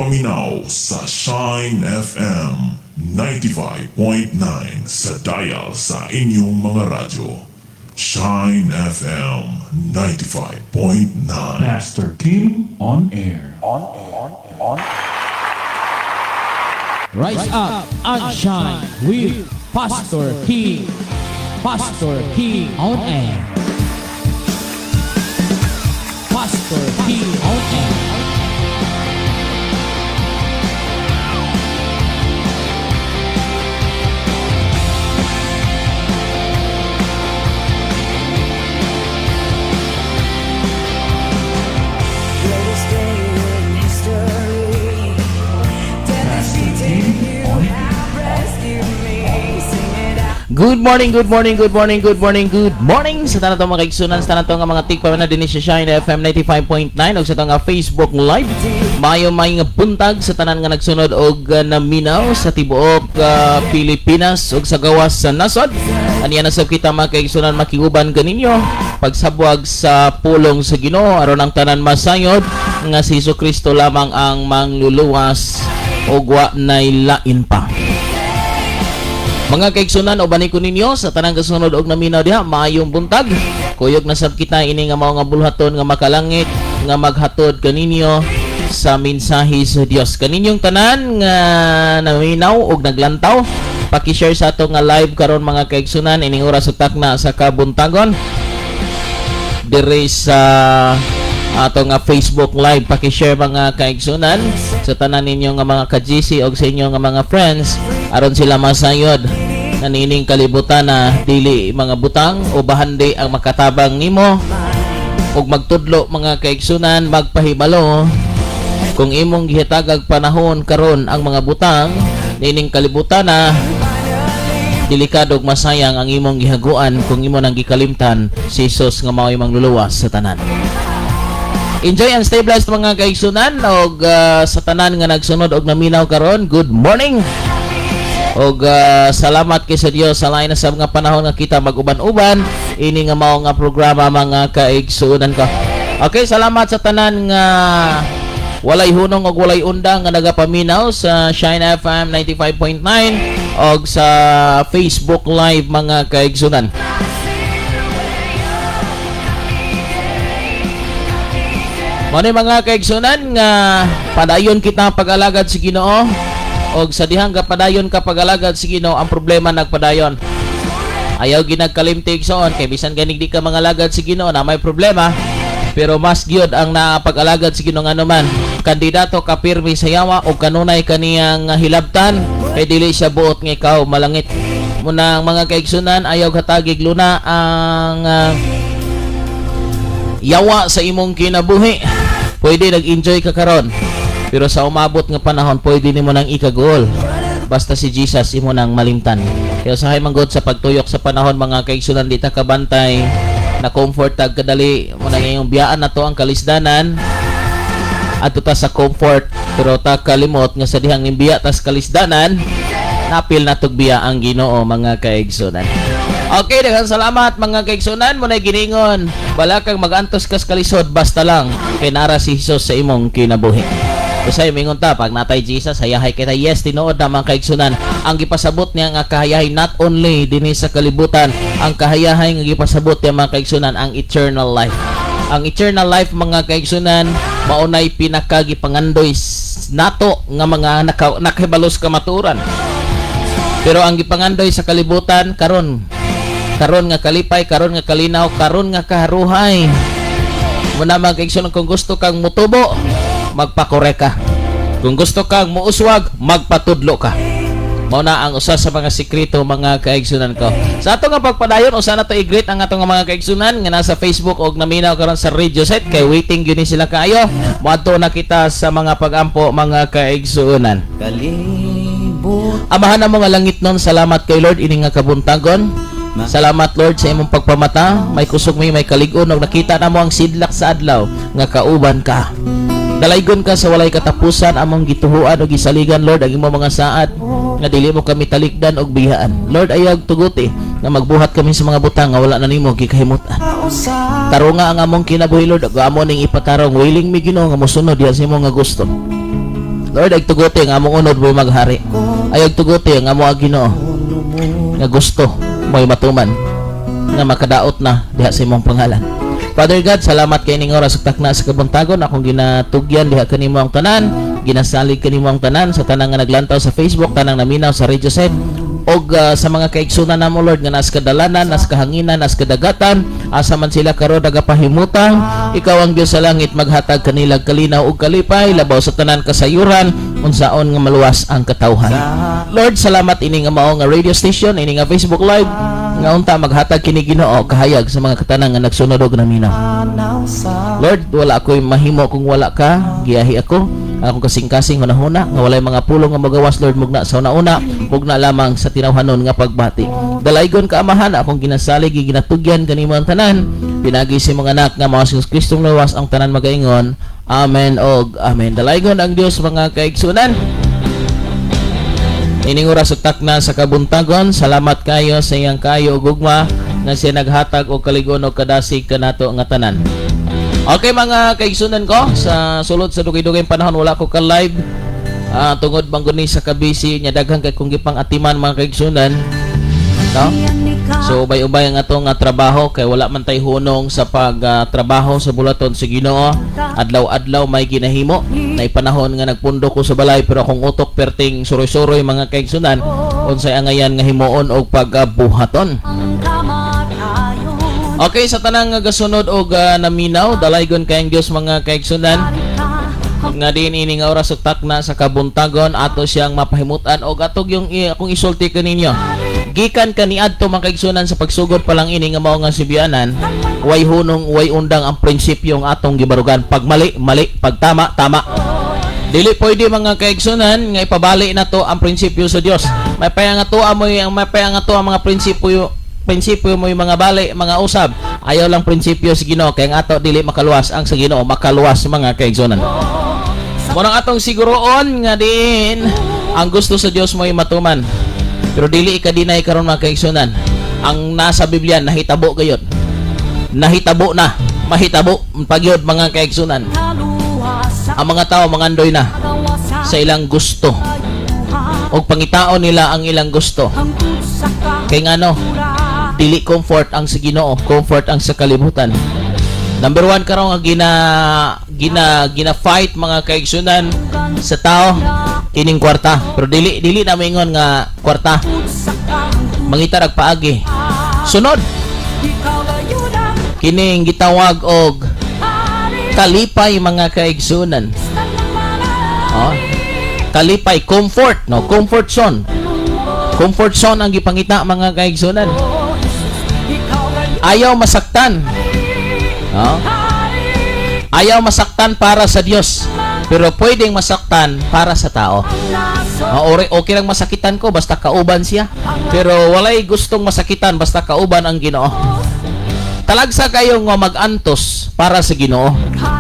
Nagapaminaw sa Shine FM 95.9 sa dial sa inyong mga radyo. Shine FM 95.9. Pastor Kim on air. Rise up and shine with Pastor King. Pastor King on air. Pastor King on air. Greatest day in history. Death is Pastor beaten, Kim you on air. have rescued me. Sing it out. Good morning, good morning, good morning, good morning, good morning sa tanan mga kaigsunan, sa tanan nga mga tigpamana dinhi sa Shine FM 95.9 ug sa atong nga Facebook Live. Mayo may nga buntag sa tanan nga nagsunod og naminaw sa tibuok Pilipinas ug sa gawas sa nasod. Aniya na sab kita, mga kaigsunan, makiuban kaninyo pagsabwag sa pulong sa Ginoo aron ang tanan masayod nga si Hesus Kristo lamang ang mangluluwas ug wa nay lain pa. Mga kaigsunan, uban ko ninyo sa tanang kasunod og naminaw diha, maayong buntag. Kuyog na sab kita ini nga mao nga bulhaton nga makalangit nga maghatod kaninyo sa mensahe sa Dios. Kaninyong tanan nga naminaw og naglantaw, paki-share sa ato nga live karon, mga kaigsunan, ining oras ug takna sa kabuntagon dire sa ato nga Facebook Live. Paki-share, mga kaigsunan, sa tanan ninyo nga mga ka-GC og sa inyo nga mga friends aron sila masayod nga niining kalibutan na dili mga butang o bahandi ang makatabang nimo ug magtudlo, mga kaigsunan, magpahibalo kung imong gihatagag panahon karon ang mga butang niining kalibutan na delikado ug masayang ang imong gihaguan kung imo nang gikalimtan si Jesus nga mao'y mangluluwas sa tanan. Enjoy and stay blessed, mga kaigsunan, og sa tanan nga nagsunod og naminaw karon, good morning. Og salamat kay sa Dios sa lain na sa mga panahon nga kita mag-uban-uban ini nga mao nga programa, mga kaigsuonan ko. Okay, salamat sa tanan nga walay hunong og walay undang nga nagapaminaw sa Shine FM 95.9 og sa Facebook Live, mga kaigsunan. Mao ni, mga kaigsunan, nga padayon kita pag-alagad sa Ginoo og sa dihang padayon ka pag-alagad sa Ginoo, ang problema nagpadayon. Ayaw ginagkalimti, igsoon, kay bisan ganig di ka mangalagad sa Ginoo na may problema, pero mas gyud ang napag-alagad sa Ginoo, anuman kandidato ka pirmi sa yawa o kanunay kaniyang hilabtan kay dili siya buot nga ikaw malangit. Munang, mga kaigsunan, ayaw hatagig luna ang yawa sa imong kinabuhi. Pwede nag-enjoy ka karon, pero sa umabot nga panahon pwede nimo nang ikagol. Basta si Jesus imo nang malimtan. Kaya usahay manggod sa pagtuyok sa panahon, mga kaigsunan, di ta kabantay na comfort tag kadali mo nang iyong biyaan na to ang kalisdanan adto ta sa comfort, pero ta kalimot nga sa dihang imbiya tas kalisdanan, napil na biya ang Ginoo, mga kaigsunan. Okay, daghang salamat, mga kaigsunan. Mo na giningon. Wala kang magantos kas kalisod basta lang kay nara si Jesus sa imong kinabuhi. Usay mingon ta pag natay Jesus hayahay kita. Yes, tinuod na, mga kaigsunan. Ang gipasabot niya nga kahayahay, not only dinhi sa kalibutan, ang kahayahay nga gipasabot niya, mga kaigsunan, ang eternal life. Ang eternal life, mga kaigsunan, maunay pinakagipangandoy nato nga mga nakahibalos kamatuoran. Pero ang gipangandoy sa kalibutan karon, karon nga kalipay, karon nga kalinaw, karon nga kaharuhay. Muna, mga kaigsunan, kung gusto kang mutubo, magpakore ka. Kung gusto kang muuswag, magpatudlo ka. Mao na ang usa sa mga sikreto, mga kaigsunan ko. Sa ato nga pagpadayon, usa na to i-greet ang atong mga kaigsunan nga nasa Facebook og naminaw karon sa radio set kay waiting gyud ni sila kaayo. Moadto na kita sa mga pagampo, mga kaigsunan. Kalibot. Amahan na mga langit nun, salamat kay Lord ini nga kabuntagon. Salamat, Lord, sa imong pagpamata, may kusog may kalig-on ug nakita namo ang sidlak sa adlaw nga kauban ka. Dalaygon ka sa walay katapusan, among gituhuan ug gisaligan, Lord, ang imong mga saad nga dili mo kami talikdan og biyaan. Lord, ayaw tuguti nga magbuhat kami sa mga butang nga wala na nimo gikahimutan. Tarunga ang among kinabuhi, Lord, ug amo ning ipatarong, willing mi, Ginoo, nga mosunod diha sa imong nga gusto. Lord, ay tuguti ang among unod mo'y maghari. Ay tuguti ang amo ang Ginoo nga gusto mo'y matuman nga makadaot na diha sa imong pangalan. Father God, salamat kay ning oras ug takna sa kabuntagon. Akong ginatugyan diha kanimo ang tanan, ginasalig kanimo ang tanan, sa tanang nga naglantaw sa Facebook, tanang naminaw sa radio set og sa mga kaigsunan namo, Lord, nga nas kadalanan, nas kahanginan, nas kadagatan, asa man sila karon nagapahimutang. Ikaw ang Dios sa langit, maghatag kanila kalinaw ug kalipay, labaw sa tanan kasayuran unsaon nga maluwas ang katawhan. Lord, salamat ini nga mao nga radio station, ini nga Facebook Live, nga unta maghatag kini, Ginoo, kahayag sa mga katanan nga nagsunod og naminaw. Lord, wala ako'y mahimo kung wala ka. Giyahi ako, akong kasing-kasing hunahuna nga walay mga pulong nga magawas, Lord, mugna sa una-una, mugna lamang sa tinawhanon nga pagbati. Dalaygon ka, Amahan, akong ginasalig, ginatugyan kanimo ang tanan pinagi sa mga anak nga mao si Kristong luwas. Ang tanan magaingon, "Amen" og amen. Dalaygon ang Dios, mga kaigsunan. Ining oras ug takna sa kabuntagon, salamat kayo sa iyang kayo ug gugma nga siya naghatag og kaligon og kadasig kanato nga tanan. Okay, mga kaigsunan ko, sa sulod sa dugay-dugay panahon wala ko ka live tungod bang guni sa kabisi nya, daghan kay kung gipang atiman, mga kaigsunan. No? So ubay-ubay ang atong nga trabaho kay wala man tay hunong sa pagtrabaho sa bulaton sa Ginoo. Adlaw-adlaw may ginahimo. Nay panahon nga nagpundo ko sa balay pero akong utok perting suroy-suroy, mga kaigsunan, unsay angayan nga himuon og pagbuhaton. Okay, sa tanang nga gasunod og naminaw, dalaygon kayong Dios, mga kaigsunan, nga din ini nga oras ug takna sa kabuntagon ato siyang mapahimutan og atog yung akong isulti kaninyo. Gikan kaniadto, mga kaigsunan, sa pagsugod pa lang ini nga mao nga sibianan, way hunong, way undang ang prinsipyo ang atong gibarugan. Pag mali, mali; pag tama, tama. Dili pwede, mga kaigsunan, nga ipabali na to ang prinsipyo sa Dios. May payangato mo ang may payangato ang mga prinsipyo prinsipyo mo yung mga bali, mga usab. Ayaw lang prinsipyo sa Ginoo kay ang ato dili makaluwas, ang sa Ginoo makaluwas, mga kaigsunan. Mao atong siguroon nga diin ang gusto sa Dios mo'y matuman. Pero dili ikadinay karon, mga kaigsunan. Ang nasa Biblia nahitabo gayud. Nahitabo na, mahitabo pagyod, mga kaigsunan. Ang mga tao mangandoy na sa ilang gusto og pangitaon nila ang ilang gusto. Kay ngano, dili comfort ang sa Ginoo, comfort ang sa kalibutan. Number one karon nga gina gina gina fight, mga kaigsunan, sa tao kining kwarta. Pero dili dili na maingon nga kwarta. Mangita rag paagi. Sunod kining gitawag og kalipay, mga kaigsunan. Oh. Kalipay, comfort, no? Comfort zone. Comfort zone ang gipangita, mga kaigsunan. Ayaw masaktan. No? Ayaw masaktan para sa Dios. Pero pwedeng masaktan para sa tao. Oh, okay lang masakitan ko basta kauban siya. Pero walay gustong masakitan basta kauban ang Ginoo. Talagsa kayo nga mag-antos para sa Ginoo.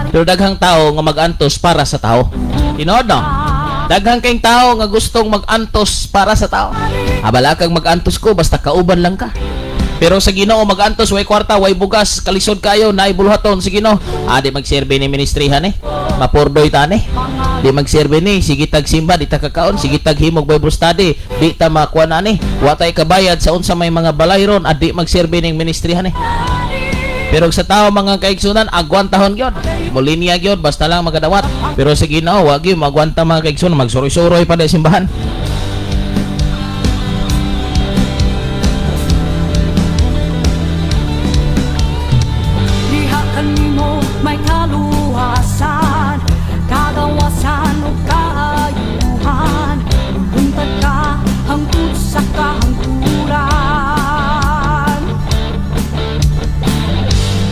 Pero daghang tao nga mag-antos para sa tao. Tinuod, no? Daghang kayong tao nga gustong mag-antos para sa tao. Abala kang mag-antos ko basta kauban lang ka. Pero sa Ginoo mag-antos, way kwarta, way bugas, kalisod kayo, naay buluhaton sa Ginoo. Ah, di magserbe ni ministrihan eh. Mapurdoy ta ni. Di magserbe ni, sige tag simba, di ta kakaon, sige tag himog Bible study, di ta makuha na ni. Wa tay kabayad sa unsa may mga balay ron, ah, di magserbe ning ministrihan eh. Pero sa tao, mga kaigsunan, agwantahon gyud. Mulinya gyud basta lang magadawat. Pero sa Ginoo, wa gyud magwanta, mga kaigsunan, magsuroy-suroy pa di simbahan. Diha kanimo may kaluwasan, kagawasan ug kaayuhan. Buntag ka hangtod sa kahangturan.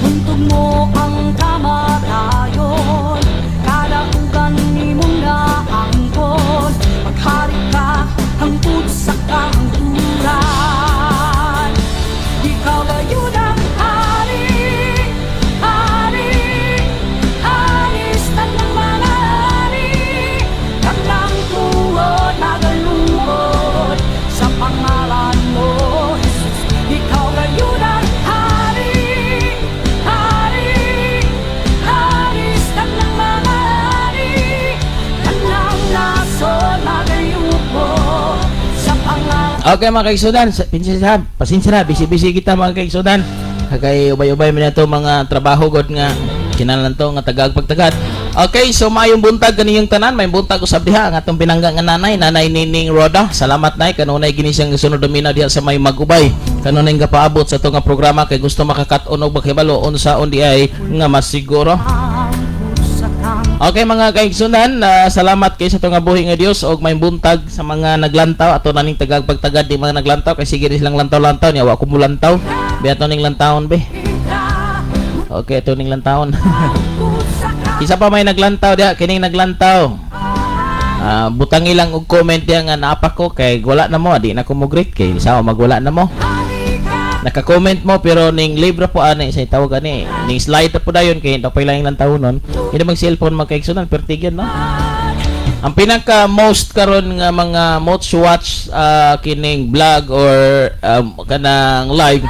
Buntog mo ang kamatayon, kadaugan nimong naangkon. Maghari. Okay, mga kaigsuonan, pasensya, pasensya na, busy-busy kita, mga kaigsuonan. Kay ubay-ubay man nato mga trabaho god nga kinahanglan to nga tagag pagtagad. Okay, so maayong buntag kaniyong tanan, may buntag usab diha ang atong pinangga nga nanay, Nanay Nining Roda. Salamat, Nay, kanunay gini siyang sunod domina diha sa may Magubay. Kanunay nga paabot sa ato nga programa kay gusto makakat-on og makahibalo unsaon di ay nga masiguro. Okay, mga kaigsunan, salamat kay sa nga buhi nga Dios og may buntag sa mga naglantaw ato naning tagag pagtagad di mga naglantaw kay sige silang lantaw-lantaw niya wa ko mulantaw. Be ato ning lantawon be. Okay, ato ning lantawon. Isa pa may naglantaw diha, kining naglantaw. Butang ilang og comment diha nga naapa ko kay wala na mo, di na ko mo greet kay sa magwala na mo. Naka-comment mo pero ning libro po ani sa tawag ani ning slide na po dayon kay pa lang lantaw nun. Hindi mag cellphone, mga kaigsunan, pertigyan no. Ang pinaka most karon nga mga most watch kining vlog or kanang live,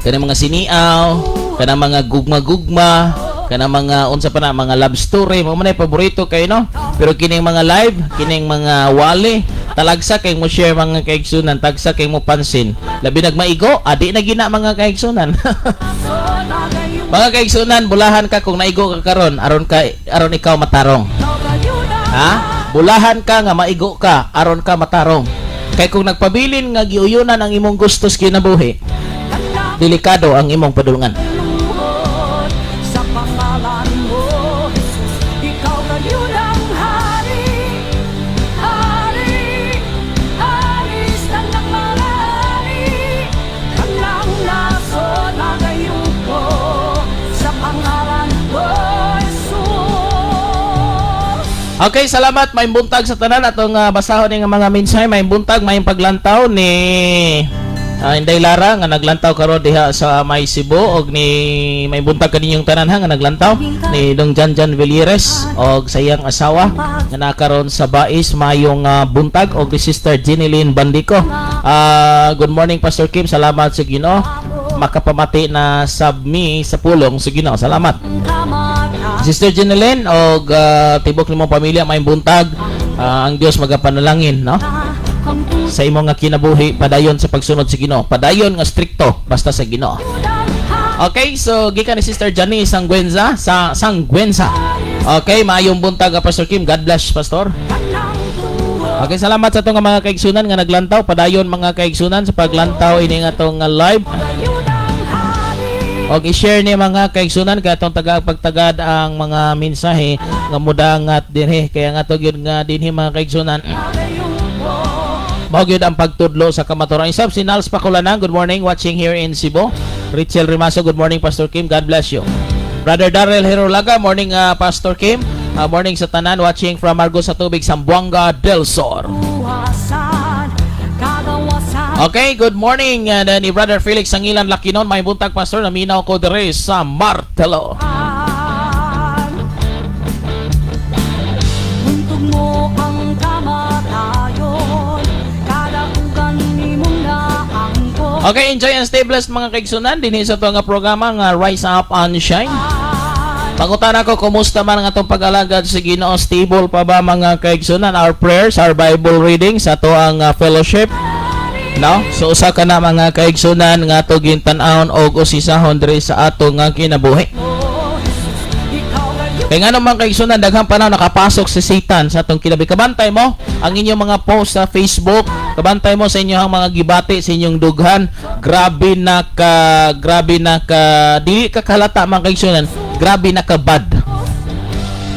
kanang mga siniaw, kanang mga gugma-gugma, kanang mga unsa pa na mga love story mo man ay paborito kay no. Pero kining mga live, kining mga wali, talagsa kay mo share, mga kaigsunan, tagsa kay mo pansin. Labi nagmaigo, adi na gina, mga kaigsunan. Mga kaigsunan, bulahan ka kung naigo ka karon aron ka aron ikaw matarong. Ha? Bulahan ka nga maigo ka aron ka matarong. Kay kung nagpabilin nga giuyunan ang imong gustos kinabuhi, delikado ang imong padulngan. Sa pangalan mo, Jesus, ikaw ngayon ang hari, hari, hari sa ng mga hari. Tanang nasod nagayuko sa pangalan mo, Jesus. Okay, salamat. May buntag sa tanan atong basahon ning mga mensahe. May buntag, may paglantaw ni Inday Lara nga naglantaw karon diha sa may Cebu og ni may buntag kaninyong tanan ha nga naglantaw ni Dong Janjan Villires og sa iyang asawa nga nakaron sa Bais, mayong buntag og ni Sister Jeneline Bandico. Good morning, Pastor Kim, salamat sa Ginoo makapamati na sab mi sa pulong sa Ginoo. Salamat. Sister Jeneline og tibok nimong pamilya, may buntag. Ang Dios magapanalangin no sa imong nga kinabuhi, padayon sa pagsunod sa Ginoo. Padayon nga strikto basta sa Ginoo. Okay, so gikan ni Sister Janice Sangguenza sa Sangguenza. Okay, maayong buntag, Pastor Kim. God bless, Pastor. Okay, salamat sa atong mga kaigsunan nga naglantaw. Padayon, mga kaigsunan, sa paglantaw ini nga atong live. Og i-share ni mga kaigsunan kay atong taga pagtagad ang mga mensahe nga mudangat dinhi. Kaya nga to gyud nga dinhi, mga kaigsunan. Mao gyud ang pagtudlo sa kamatuoran. Isab si Nals Pakulanang, good morning, watching here in Cebu. Richel Rimaso, good morning, Pastor Kim, God bless you. Brother Darrell Herolaga, morning, Pastor Kim. Morning sa tanan watching from Margo sa Tubig, Zamboanga del Sur. Okay, good morning ni Brother Felix Sangilan Lakinon, may buntag, Pastor, naminaw ko dire sa Martelo. Buntog mo ang kamatayon, Kadaugan nimong naangkon. Okay, enjoy and stay blessed, mga kaigsunan dinhi sa ato nga programa nga Rise Up and Shine. Pangutana ko, kumusta man ang atong pag-alagad sa Ginoo? Stable pa ba, mga kaigsunan? Our prayers, our Bible reading sa ato ang fellowship. No? So usa ka na, mga kaigsunan, nga ato gintan-awon og usisahon diri sa ato nga kinabuhi. Kaya nga naman, kaigsunan, daghang panahon nakapasok si Satan sa atong kinabuhi. Kabantay mo ang inyong mga post sa Facebook, kabantay mo sa inyong mga gibati sa inyong dughan. Grabe na ka dili ka kalata, mga kaigsunan. Grabe na ka bad.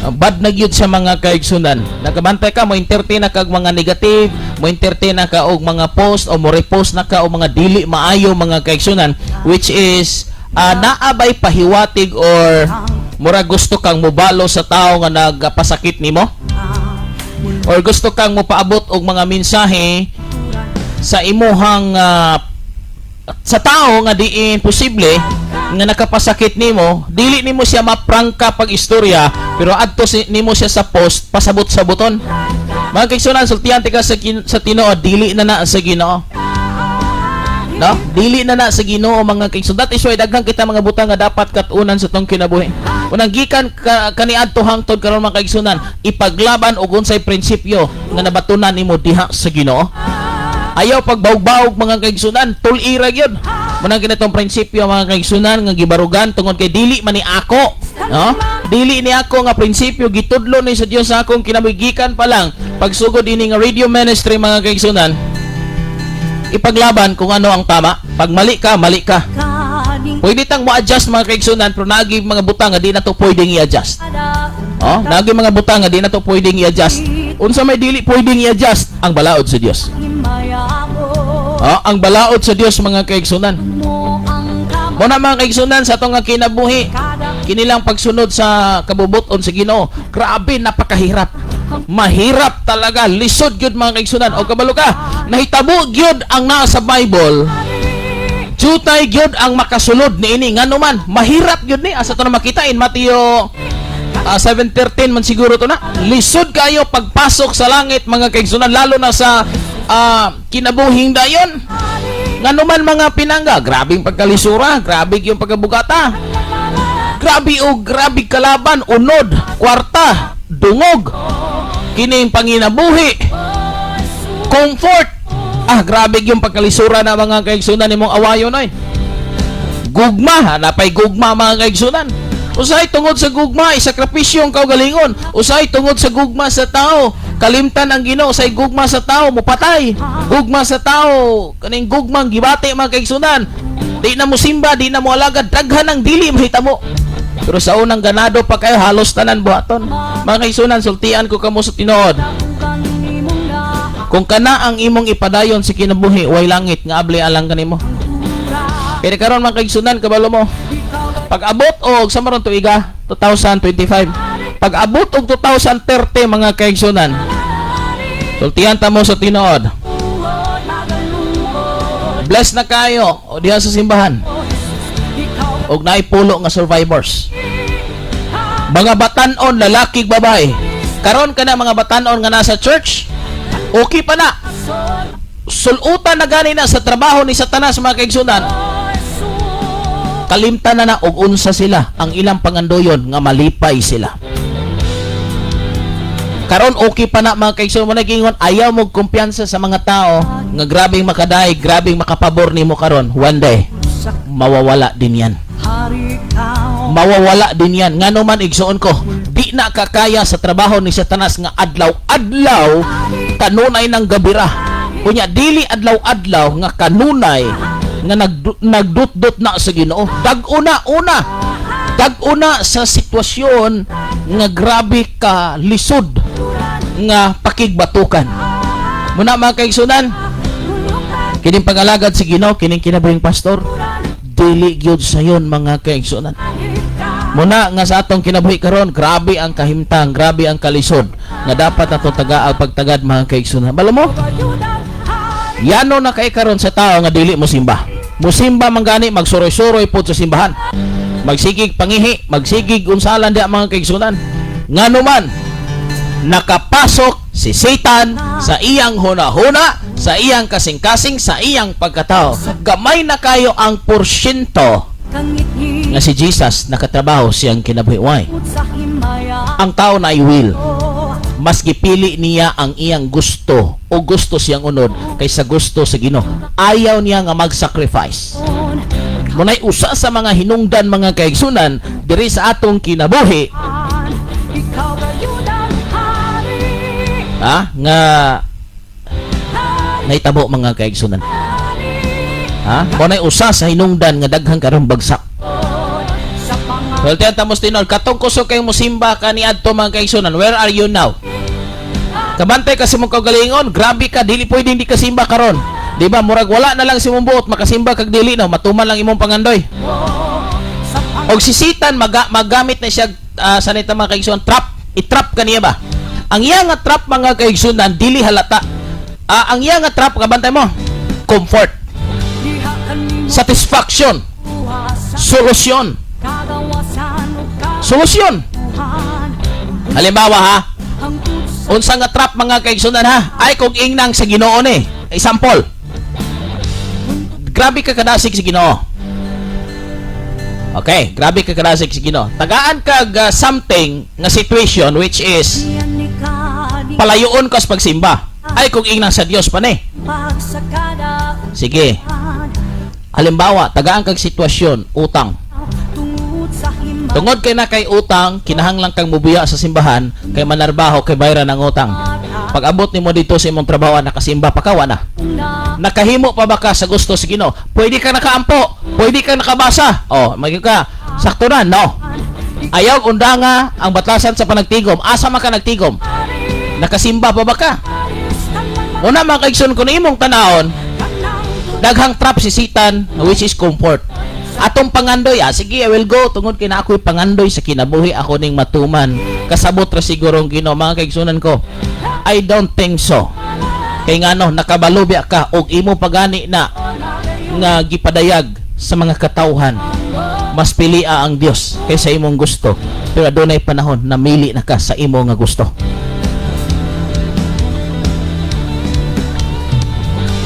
Bad na gyud sa mga kaigsunan. Nakabantay ka mo, entertain na kag mga negative, mo entertain na ka og mga post o mo repost na ka og mga dili maayo, mga kaigsunan, which is naa bay pahiwatig or mura gusto kang mubalo sa tao nga nagpasakit nimo or gusto kang mopaabot og mga mensahe sa imuhang sa tao nga diin posible nga nakapasakit nimo, dili nimo siya maprangka pag istorya pero adto nimo siya sa post pasabot sa buton. Mga kaigsunan, sultihan tika sa Tinuod, dili na na sa Ginoo. No? Dili na na sa Ginoo, mga kaigsunan. That is why daghan kita mga butang nga dapat katunan sa tong kinabuhi. Unang gikan ka, kaniadto hangtod karon, mga kaigsunan, ipaglaban og unsay prinsipyo nga nabatunan nimo diha sa Ginoo. Ayaw pagbawg-bawg, mga kaigsunan, tul-ira gyud. Mao nang kinatong prinsipyo, mga kaigsunan, nga gibarugan tungod kay dili man ni ako. No? Dili ni ako nga prinsipyo, gitudlo ni sa Dios sa akong kinabuhi pa lang pagsugod ini nga radio ministry, mga kaigsunan. Ipaglaban kung ano ang tama. Pag mali ka, mali ka. Kaning Pwede tang mo-adjust, mga kaigsunan, pero nagi mga butang nga di na to pwedeng i-adjust. kadaug. Oh, nagi mga butang nga di na to pwedeng i-adjust. Unsa may dili pwedeng i-adjust? Ang balaod sa Dios. Himaya mo. Oh, ang balaod sa Dios, mga kaigsunan. Mo ang kama Mao na, mga kaigsunan, sa atong nga kinabuhi, kada kinilang pagsunod sa kabubuton sa Ginoo. Grabe, napakahirap. Mahirap talaga, lisod gyud, mga kaigsunan. O kabalo ka, nahitabo gyud ang naa sa Bible. Jutay gyud ang makasulod niini, ngano man mahirap gyud ni. Asa to na makita? In Mateo 7:13 man siguro to na. Lisod kayo pagpasok sa langit, mga kaigsunan, lalo na sa kinabuhing dayon. Ngano man, mga pinangga, grabing pagkalisura, grabe yung pagkabugata. Grabe o grabe kalaban, unod, kwarta, dungog. Kining panginabuhi, comfort. Ah, grabe yung pagkalisura na, mga kaigsunan, nimong awayon ay. Gugma, napay gugma, mga kaigsunan. Usay tungod sa gugma, isakripisyo ang kaugalingon. Usay tungod sa gugma sa tao, kalimtan ang Ginoo. Usay gugma sa tao, mupatay. Gugma sa tao, kaning gugmang gibati, mga kaigsunan. Di na mo simba, di na mo alagad, daghan ang dili mahitabo. Pero sa unang ganado pa kayo, halos tanan buhaton. Mga kaigsunan, sultian ko kamo sa tinuod. Daugan nimong naa. Kung kana ang imong ipadayon sa kinabuhi, way langit nga abli alang kanimo. Pero karon, mga kaigsunan, kabalo mo. Pag abot og sa maron tuiga 2025. Pag abot og 2030, mga kaigsunan. Sultian ta mo sa tinuod. Uod magaluod. Bless na kayo o diha sa simbahan. O Jesus, ikaw Og naay pulo nga survivors. Mga batanon, lalaki, babae. Karon kana mga batanon nga nasa church, okay pa na. Sulutan na gani na sa trabaho ni Satanas, mga kaigsunan. Kalimtan na na og unsa sila ang ilang pangandoyon nga malipay sila. Karon okay pa na, mga kaigsunan. Mo nagingon, ayaw mo kumpiyansa sa mga tao nga grabing makadaig, grabing makapabor nimo karon. One day mawawala din yan. Hari ka. Mawawala din yan. Ngano man, igsuon ko, di na kakaya sa trabaho ni Satanas nga adlaw-adlaw kanunay ng gabira. Unya dili adlaw-adlaw nga kanunay nga nagdutdot na sa Ginoo. Dag-una una. Dag-una sa sitwasyon nga grabe ka lisod nga pakigbatukan. Muna, mga kaigsunan, kining pag-alagad sa Ginoo, kining kinabuhing pastor, dili gyud sayon, mga kaigsunan. Muna nga sa atong kinabuhi karon, grabe ang kahimtang, grabe ang kalisod nga dapat ato taga pagtagad, mga kaigsunan. Balo mo? Yano na kay karon sa tao nga dili mo simba. Musimba man gani, magsuroy-suroy pod sa simbahan. Magsigig pangihi, magsigig unsalan diha, mga kaigsunan. Ngano man nakapasok si Satan sa iyang huna-huna, sa iyang kasing-kasing, sa iyang pagkatao. Gamay na kayo ang porsyento Kangit nga si Jesus nakatrabaho siyang kinabuhi. Why? sa himaya. Ang tao na will. Mas gipili niya ang iyang gusto o gusto siyang unod kaysa gusto sa Ginoo. Ayaw niya nga mag-sacrifice. Munay usa sa mga hinungdan, mga kaigsunan, diri sa atong kinabuhi Ikaw gayud ang hari. Ha, nga nahitabo, mga kaigsunan. Ha? Munay usa sa hinungdan nga daghan karon bagsak. Sa panga Well, tiyan tamos tinol, katong kusog kayong musimba ka ni adto, mga kaigsunan, where are you now? Kabantay kasi mong kaugalingon, grabe ka, dili pwede hindi ka simba karon. Di ba, murag wala na lang si mong buot, makasimba kag dili no, matuman lang imong pangandoy. Sa pang Og si Satan magamit na siya sa nita, mga kaigsunan, trap, i-trap kaniya ba? Ang iya nga trap, mga kaigsunan, dili halata. Ah, ang iya nga trap, kabantay mo, comfort, diha kanimo satisfaction, sa solusyon, kagawasan ug solusyon. kabuhan. Halimbawa ha, Hangtod sa unsa nga trap, mga kaigsunan, ha? Ay kung ingnang sa Ginoo ni. Example. Grabe ka kadasig sa Ginoo. Okay, grabe ka kadasig sa Ginoo. Tagaan kag something nga situation which is Yan ni ka palayoon ka sa pagsimba. Ay kung ingnan sa Dios pa ni. Pagsakada Sige. Halimbawa, tagaan kag sitwasyon, utang. tungod sa himala. Tungod kay na kay utang, kinahanglan kang mubiya sa simbahan kay manarbaho kay bayaran ang utang. Pag abot nimo dito sa imong trabaho, nakasimba pa ka, wa na. Na Nakahimo pa ba ka sa gusto sa Ginoo? Pwede ka nakaampo, pwede ka nakabasa. Oh, magig ka. Sakto na, no. Ayaw undanga ang batasan sa panagtigom. Asa man ka nagtigom? Nakasimba pa ba ka? Una, mga kaigsoon, kung imong tanawon, daghang trap si Satan, which is comfort. Atong pangandoy, sige, I will go tungod kay na ako'y pangandoy sa kinabuhi ako ning matuman. Kasabot ra siguro ang Ginoo, mga kaigsunan ko. I don't think so. Kay ngano, nakabalubya ka og imo pagani na nga gipadayag sa mga katawhan. Mas pilia ang Dios kaysa imong gusto. Pero adunay panahon namili na ka sa imo nga gusto.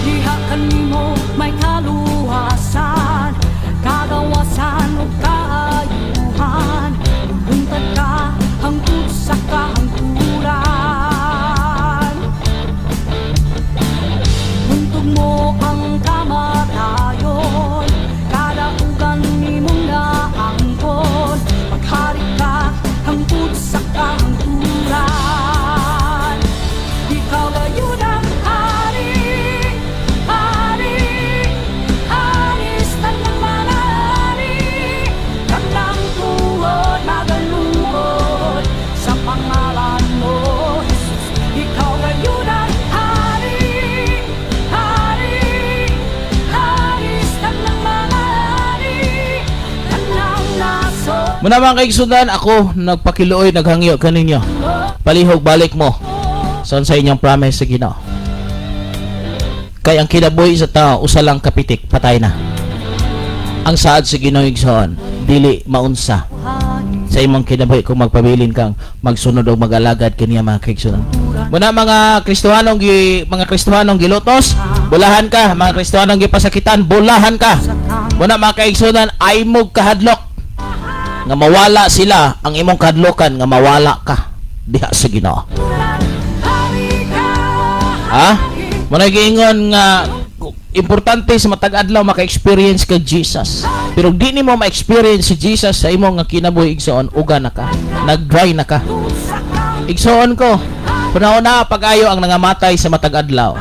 Diha kanimo may kaluwasan, kagawasan ug kaayuhan. Mubuntag ka hangtod sa kahangturan. Buntog mo ang kamatayon, kadaugan nimong naangkon. Maghari ka hangtod sa kahangturan. Ikaw gayud ang hari, hari, hari sa tanang mga hari. Tanang tuhod magaluhod sa pangalan mo, Jesus. Ikaw gayud ang hari, hari, hari sa tanang mga hari. Tanang nasod. Muna, mga kaigsunan, ako nagpakiluoy, naghangyo kaninyo. Palihog balik mo sa sa inyong promise sa Ginoo. Kay ang kinabuhi sa tao, usa lang kapitik, patay na. Ang saad sa Ginoo, igsoon, dili maunsa sa imong kinabuhi kung magpabilin kang magsunod o mag-alagad kaniya, mga kaigsunan. Muna, mga Kristohanong gilutos, bulahan ka, mga Kristohanong gipasakitan, bulahan ka. Muna, mga kaigsunan, ay mo kahadlok nga mawala sila, ang imong kahadlokan nga mawala ka diha sa Ginoo. Ha? Muna giingon nga importante sa matag adlaw maka-experience ka Jesus. Pero di nimo ma-experience si Jesus sa imong nga kinabuhi, igsoon, uga na ka. Nag-dry na ka. Igsoon ko, panahon na pag-ayo ang nangamatay sa matag adlaw.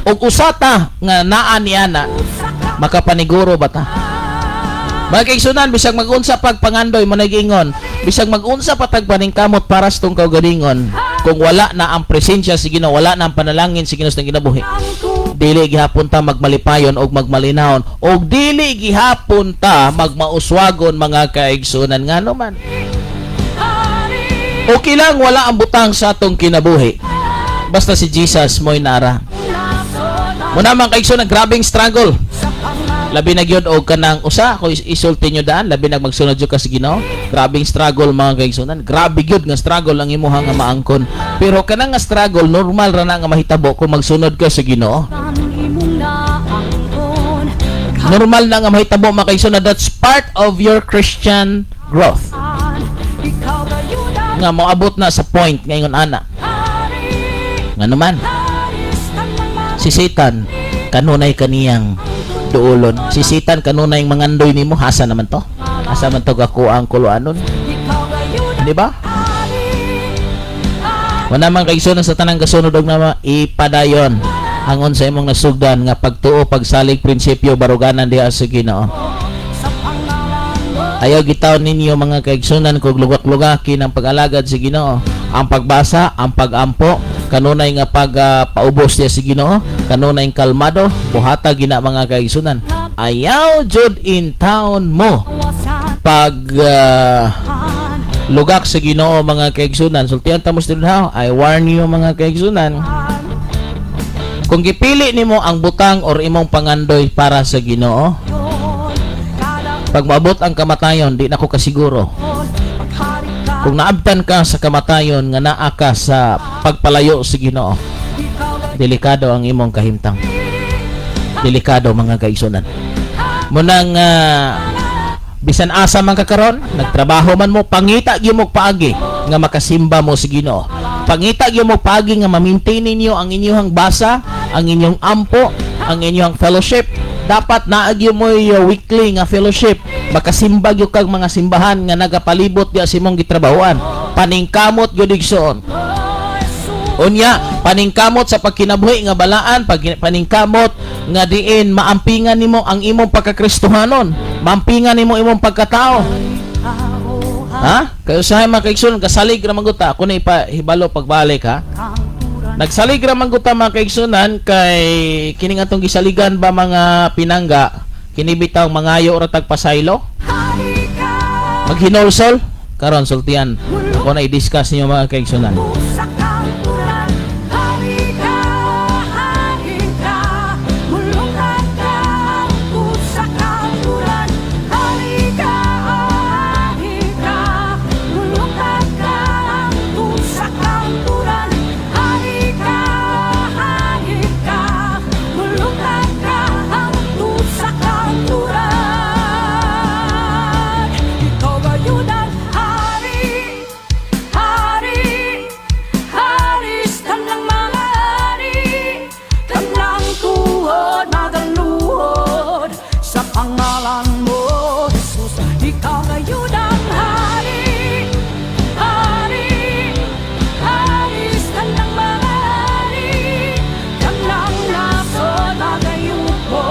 Ug usa ta nga naa niya na makapaniguro ba ta? Mga kaigsunan, bisag mag-unsa pag pangandoy mo nagingon, bisag mag-unsa pa tag paningkamot para sa tong kaugalingon, kung wala na ang presensya sa Ginoo, wala na ang panalangin sa Ginoo sa kinabuhi, dili gihapon ta magmalipayon og magmalinahon og dili gihapon ta magmauswagon, mga kaigsunan, ngano man. Okay lang wala ang butang sa atong kinabuhi. Basta si Jesus mo'y nara. Muna, mga kaigsunan, grabing struggle. Labi na gyud og kanang usa ko isulti nyo daan, labi na magsunod jud ka sa Ginoo. Grabing struggle, mga kaigsunan. Grabe gyud nga struggle ang imuha nga maangkon. Pero kanang nga struggle, normal ra na nga mahitabo kung magsunod ka sa Ginoo. Normal na nga mahitabo, mga kaigsunan. That's part of your Christian growth. Nga moabot na sa point ngayon ana. Nga naman, si Satan kanunay kaniyang duolon. Si Satan kanunay mangandoy nimo, hasa naman to? Asa man to gakuha ang kuluanon? Di ba? Wala man kaigsunan sa tanang gasunod og nama, ipadayon ang unsa imong nasugdan nga pagtuo, pagsalig, prinsipyo, baruganan diha sa Ginoo. Ayaw gitaw ninyo, mga kaigsunan, kog lugak-lugaki ng pag-alagad sa Ginoo. Ang pagbasa, ang pagampo, kanunay nga pag paubos niya sa Ginoo, kanunay kalmado, buhata gina, mga kaigsunan. Ayaw jud in town mo pag lugak sa Ginoo, mga kaigsunan. Sultian ta mo sa I warn you, mga kaigsunan. Kung gipili nimo ang butang or imong pangandoy para sa Ginoo, pag maabot ang kamatayon, di na ko kasiguro. Kung naabtan ka sa kamatayon nga naa ka sa pagpalayo sa Ginoo, delikado ang imong kahimtang. Delikado, mga kaigsunan. Munang bisan asa man ka karon, nagtrabaho man mo, pangita gyud mo paagi nga makasimba mo sa Ginoo. Pangita gyud mo pagi nga ma-maintain ninyo ang inyong basa, ang inyong ampo, ang inyong fellowship. Dapat naa gyud mo weekly nga fellowship. Makasimba gyud kag mga simbahan nga nagapalibot diya sa imong gitrabahoan. Paningkamot gyud, igsoon. Unya, paningkamot sa pagkinabuhi nga balaan, paningkamot nga diin maampingan nimo ang imong pagkakristohanon, maampingan nimo imong pagkatao. Ha? Kay usahay, mga kaigsoon, kasalig ra man gud ta. Ako na ipahibalo pagbalik, ha. Nagsalig ra man gud ta, mga kaigsunan, kay kining atong gisaligan ba, mga pinangga, kini bitaw mangayo ra tag pasaylo. Maghinulsol karon, sultian ako na i-discuss niyo, mga kaigsunan. Sa kauturan, hari ka, hari ka, mulungan ka, sa kauturan, hari ka, hari ka, mulungan ka, sa kauturan, hari ka, hari ka, mulungan ka, sa kauturan. Ikaw gayud ang hari, hari, hari sa tanang mga hari, tanang tuhod magaluhod sa pangalan mo, Jesus. Ikaw gayud ang hari, hari, hari sa tanang mga hari, tanang nasod magayuko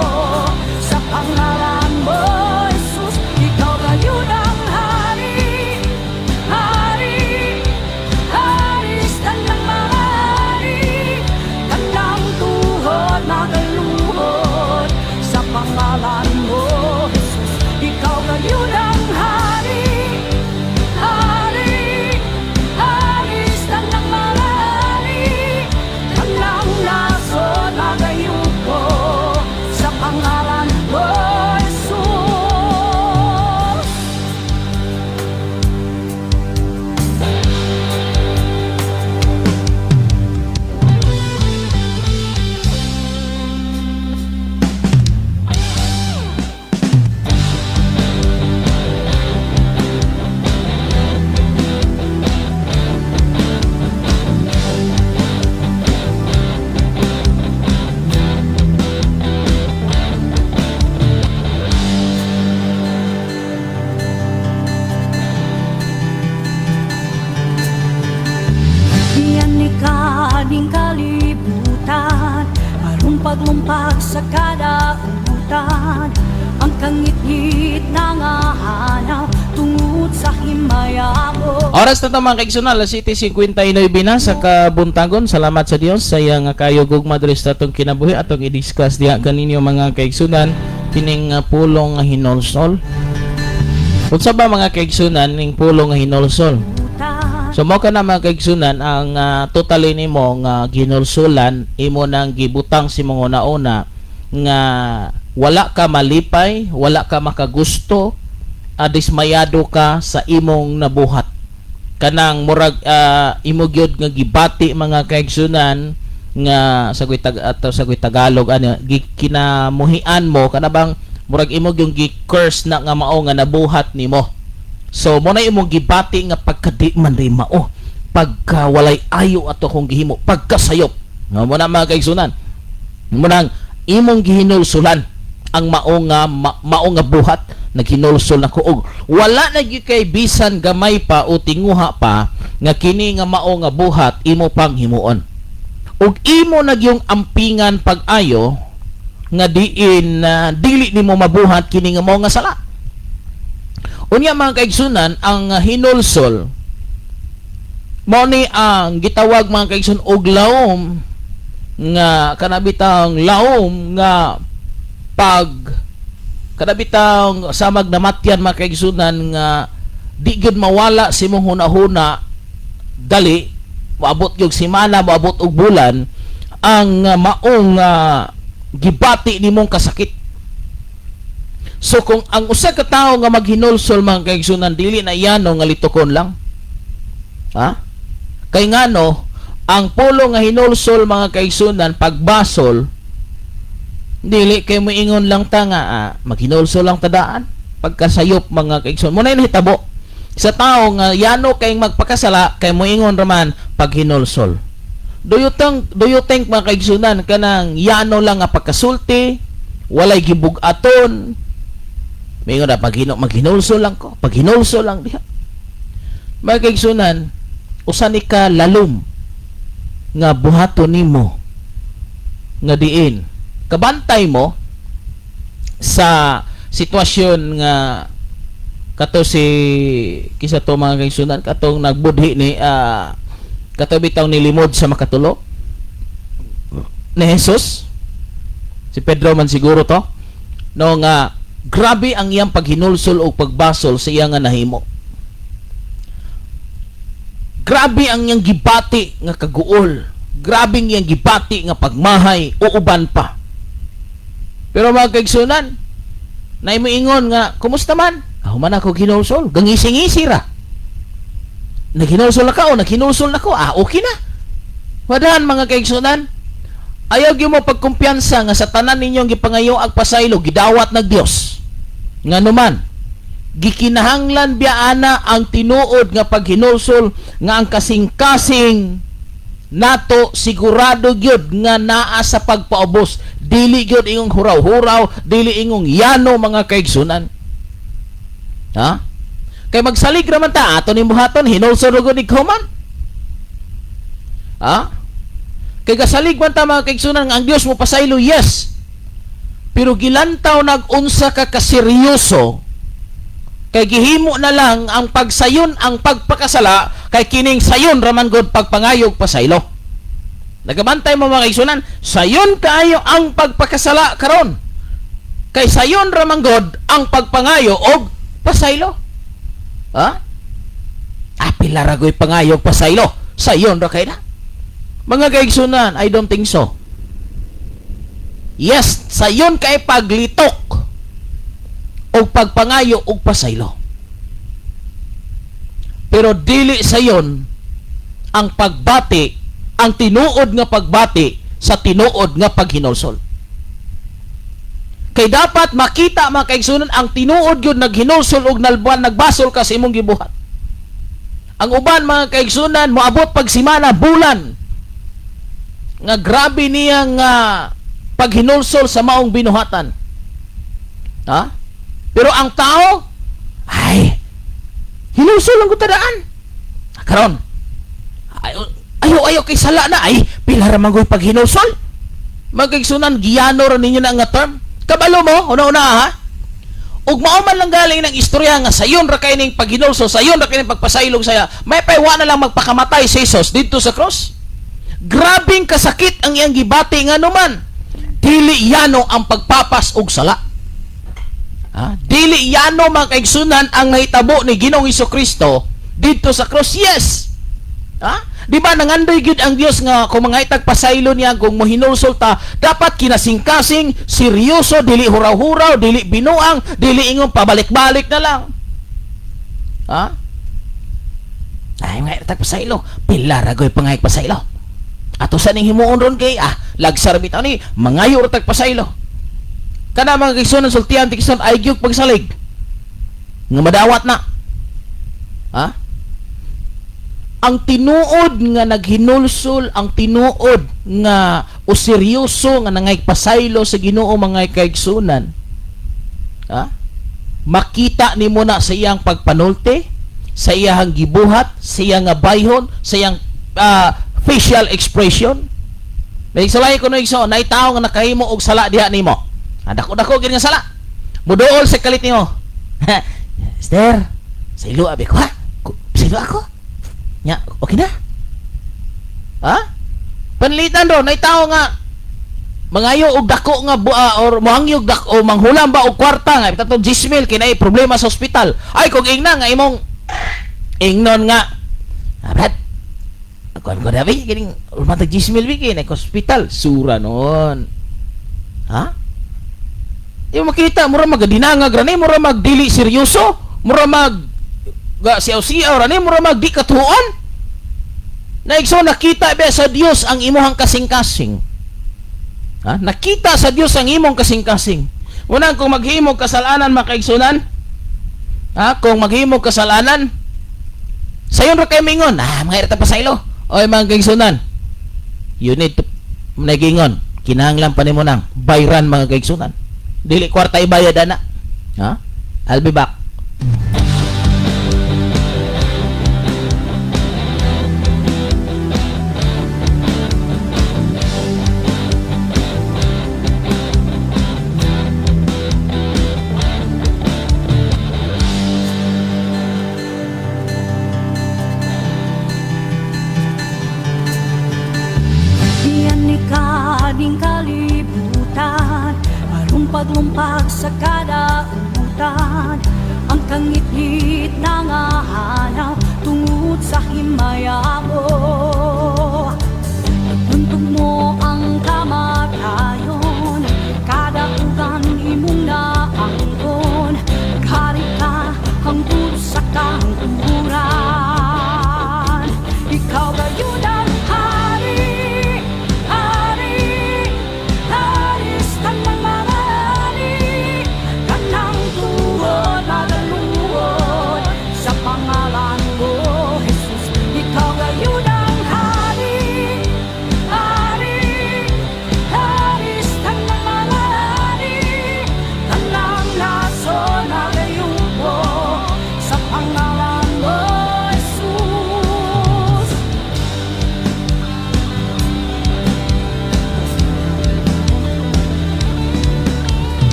sa pangalan mo, Jesus. Ikaw gayud ang hari, hari, hari sa tanang mga hari, tanang tuhod magaluhod sa pangalan mo, Jesus. Ikaw gayud ang hari, hari, hari sa tanang mga hari, tanang nasod magayuko sa pangalan mo, Jesus. Yan ikaning kalibutan, malumpag-lumpag sa kadautan, ang kangitngit na nga hanaw tungod sa himaya mo. Oras na ito, mga kaigsunan, alas 7:59 na sa kabuntagon. Salamat sa Dios sa iyang kayo gugma diri sa atong kinabuhi. Atong i-discuss diha kaninyo, mga kaigsunan, kining pulong nga hinulsol. Unsa ba, mga kaigsunan, ning pulong nga hinulsol? So mo kana, mga kaigsunan, ang totally nimo nga ginulsulan, imo nang gibutang si mga una nga wala ka malipay, wala ka makagusto, dismayado ka sa imong nabuhat. Kanang murag imo gyud nga gibati, mga kaigsunan, nga sagoy tag ato sagoy Tagalog ano kinamuhian mo, kana bang murag imo yung gi-curse na nga mao nga nabuhat nimo. So mo na imong gibati nga pagkadi man rin mao, pagka walay ayo ato kong gihimo, pagkasayop nga mo na, mga kaigsunan, mo nang imong gihinulsulan ang mao nga mao nga buhat. Naghinulsol na ko og wala na gyud kay bisan gamay pa o tinguha pa nga kini nga mao nga buhat imo pang himuon ug imo na gyung ampingan pag-ayo nga diin na dili nimo mabuhat kini nga mao nga sala. Unya, mga kaigsunan, ang hinulsol mao ni ang gitawag, mga kaigsun, og laom nga kanabitang laom nga pag kanabitang samag namatyan, mga kaigsunan, nga di gyud mawala sa imong hunahuna dali, moabot gyud semana, moabot og bulan, ang maong gibati nimong kasakit. So kung ang usa ka tawo nga maghinulsol, mga kaigsunan, dili na iyano nga litukon lang. Ha? Kay ngano, ang pulo nga hinulsol, mga kaigsunan, pagbasol, dili kay moingon lang ta nga maghinulsol lang tadaan pagkasayop, mga kaigsunan. Mo na nahitabo. Sa tao nga yano kay magpakasala kay moingon raman paghinulsol. Do you think, mga kaigsunan, kanang yano lang nga pagkasulti, walay gibug-aton, moingon na maghinulsol lang ko, paghinulsol lang diha? Mga kaigsunan, usa ni ka lalom nga buhaton nimo nga diin kabantay mo sa sitwasyon nga kato si kisa to, mga kaigsunan, katong nagbudhi ni kato bitaw nilimod sa makatulo ni Jesus, si Pedro man siguro to, no, nga grabe ang iyang paghinulsol o pagbasol sa iya nga nahimo. Grabe ang iyang gibati nga kaguol, grabe ang iyang gibati nga pagmahay o uban pa. Pero, mga kaigsunan, na ingon nga, "Kumusta man?" "Human ako hinulsol." Gangisi-ngisi ra. "Naghinulsol na ka?" "O, naghinulsol na ko." "Ah, okay na." Wadahan, mga kaigsunan. Ayaw gyud mo pagkumpiyansa nga sa tanan ninyong gipangayo ag pasaylo gidawat ng Dios. Nga numan, gikinahanglan biya ana ang tinuod nga paghinulsol nga ang kasing-kasing nato sigurado gyud nga naa sa pagpaubos, dili gyud ingong huraw-huraw, dili ingong yano, mga kaigsunan, ha? Kay magsalig raman ta ato ning buhaton, hinulsol ra gud human, ha? Kay gasalig man ta, mga kaigsunan, nga ang Dios mo pasaylo, yes, pero gilantaw nag unsa ka kaseryoso kay gihimo na lang ang pagsayon ang pagpakasala kay kining sayon raman gud pagpangayog pasaylo. Nagabantay mo, mga kaigsunan, sayon kaayo ang pagpakasala karon kay sayon raman gud ang pagpangayo og pasaylo. Ha? Ah, pila ra goy pangayog pasaylo. Sayon ra kay na. Mga kaigsunan, I don't think so. Yes, sayon kay paglitok og pagpangayo og pasaylo. Pero dili sayon ang pagbati, ang tinuod nga pagbati sa tinuod nga paghinulsol. Kay dapat makita, mga kaigsunan, ang tinuod gyud naghinulsol og nalbuan nagbasol ka sa imong gibuhat. Ang uban, mga kaigsunan, moabot pag simana, bulan nga grabe niya nga paghinulsol sa maong binuhatan. Ha? Pero ang tao, ay, hinulsol lang ko tadaan. Karon, ayo, ayo, ayo kay sala na, ay, pila ra man ko'y paghinulsol. Mga kaigsunan, giyano ra ninyo na nga term. Kabalo mo, una-una ha? Ug mao man lang galing ng istorya nga sayon ra kay ning paghinulsol, sayon ra kay ning pagpasaylong saya. May paywa na lang magpakamatay si Jesus didto sa cross. Grabing kasakit ang iyang gibati nga numan. Dili yano ang pagpapas og sala. Ha? Dili yano, mga kaigsunan, ang nahitabo ni Ginoong Kristo didto sa cross. Yes. Ha? Di ba nangandoy gyud ang Dios nga kung mga pasaylo niya, kung mohinulsol ta, dapat kinasingkasing, seryoso, dili huraw-huraw, dili binuang, dili ingong pabalik-balik na lang. Ha? Ay, mga itag pasaylo, pila ra goy pangayag pasaylo. Ato sa ning himuon ron kay lagsar bitaw ni mangayo ra tag pasaylo. Kana, mga kaigsunan, sultian tikson ay gyud pagsalig nga madawat na. Ha? Ang tinuod nga naghinulsol, ang tinuod nga o seryoso nga nangaypasaylo sa Ginoo, mga kaigsunan. Ha? Makita nimo na sa iyang pagpanulti, sa iyang gibuhat, sa iyang nga bayhon, sa iyang facial expression. May salay ko no igsoon, nay tawo nga nakahimo og sala diha nimo. Ah, dako-dako gid nga sala. Muduol sa kalit nimo. "Esther, saylo abi ko ha. Saylo ako. Nya, okay na." Ha? Panlitan ro, nay tawo nga mangayo og dako nga or mohangyog dako o manghulam ba og kwarta nga tato 10,000 kay naay problema sa ospital. Ay kung ingna nga imong ingnon nga, "Ah, Brad, kuan ko na bi kining matag 10,000 bi kay naay ospital." Sura noon. Ha? Di mo makita, mura magadinangag ra ni, mura magdili seryoso, mura mag ga siyaw-siyaw ra ni, mura mag di katuon. Naigso nakita ba sa Dios ang imuhang kasing-kasing? Ha? Nakita sa Dios ang imong kasing-kasing. Unang kung maghimo kasalanan, makaigsunan, ha? Kung maghimo kasalanan, Sayon ra kay mingon, ah, mga irita pasaylo. Oy mga kaigsunan. You need to nagingon. Kinahanglan pa nimo nang bayran mga kaigsunan. Dili kwarta ibayad ana. Ha? I'll be back. Iyan ni kaning kalibutan, aron paglumpag sa kadautan. Ang kangitngit na nga hanaw tungod sa himaya mo. Pagbuntog mo ang kamatayon, kadaugan imong naangkon. Maghari ka hangtod sa kahangturan. Ikaw gayud ang hari, hari, hari sa tanang mga hari. Kanang tuhod magaluhod sa pangalan mo, Jesus. Ikaw gayud ang hari, hari, hari sa tanang mga hari. Tanang nasyon magayuko sa pangalan mo, Jesus.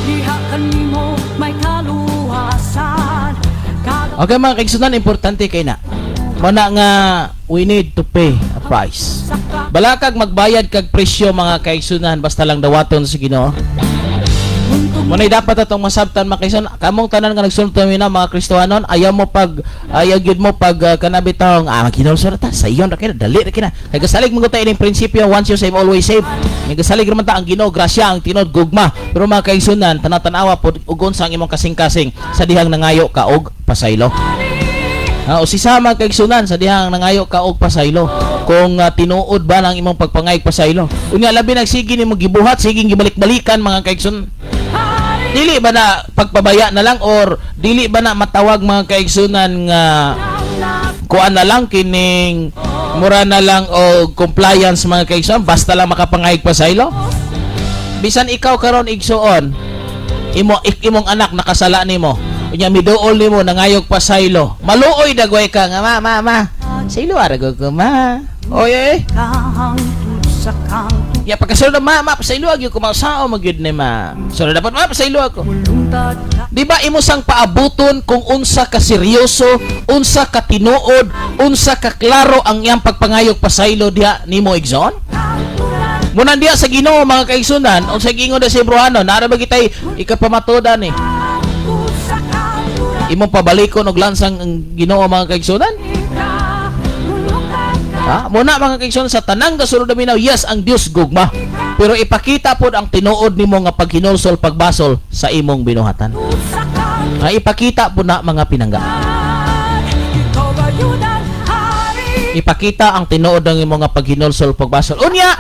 Diha kanimo may kaluwasan. Kada Okay mga kaigsunan, importante kay na. Muna nga we need to pay a price. sa Balakag magbayad kag presyo mga kaigsunan basta lang dawaton sa Ginoo. buntog Muna'y dapat atong masabtan mga kaigsunan, kamong tanan nga nagsunod na mga Kristohanon, ayaw mo pag ayaw gyud mo pag kanabi taong ah maghinulsol ta sa iyon ra kina dali ra kina. Kay gasalig mo tayo ning prinsipyo, once you save always save. May gasalig raman ta ang Ginoo, grasya ang tinuod gugma. Pero mga kaigsunan, tanaw-tanawa pod ug unsa ang imong kasing-kasing sa dihang nangayo ka og pasaylo. Ha, o sisa mga kaigsunan sa dihang nangayo ka og pasaylo. Kung tinuod ba ng imong pagpangayog pasaylo. Unya labi nagsige nimo gibuhat, sige gibalik-balikan mga kaigsunan. Dili ba na pagpabaya na lang or dili ba na matawag mga kaigsunan nga kuan na lang kining mura na lang o compliance mga kaigsunan basta lang makapangayog pasaylo? Bisan ikaw karon igsuon, imong anak nakasala nimo. Unya miduol nimo nangayog pasaylo. Maluoy dagway ka nga ma ma ma. Saylo ara ko ko ma. Oy oy. Kahangtod sa kangturan. Ya pagkasunod na ma ma pasaylo gyud ko mausao magyud ni ma. Sunod dapat ma pasaylo ako. Lungtad ka Di ba imo sang paabuton kung unsa ka seryoso, unsa ka tinuod, unsa ka klaro ang iyang pagpangayog pasaylo diha nimo igsoon? kangturan. Muna diha sa Ginoo mga kaigsunan, unsa giingon na sa Hebreano, naa ba kitay ikapamatudan eh. Hangtod sa kangturan. Imong pabalikon og lansang ang Ginoo mga kaigsunan? Ka lungtad ka. Ha? Muna mga kaigsunan sa tanang gasunod na minaw, yes ang Dios gugma. Pero ipakita pod ang tinuod nimo nga paghinulsol pagbasol sa imong binuhatan. Sa kangturan. Ha, ipakita po na mga pinangga. Ikaw gayud ang hari. Ipakita ang tinuod ng imong nga paghinulsol pagbasol. Unya,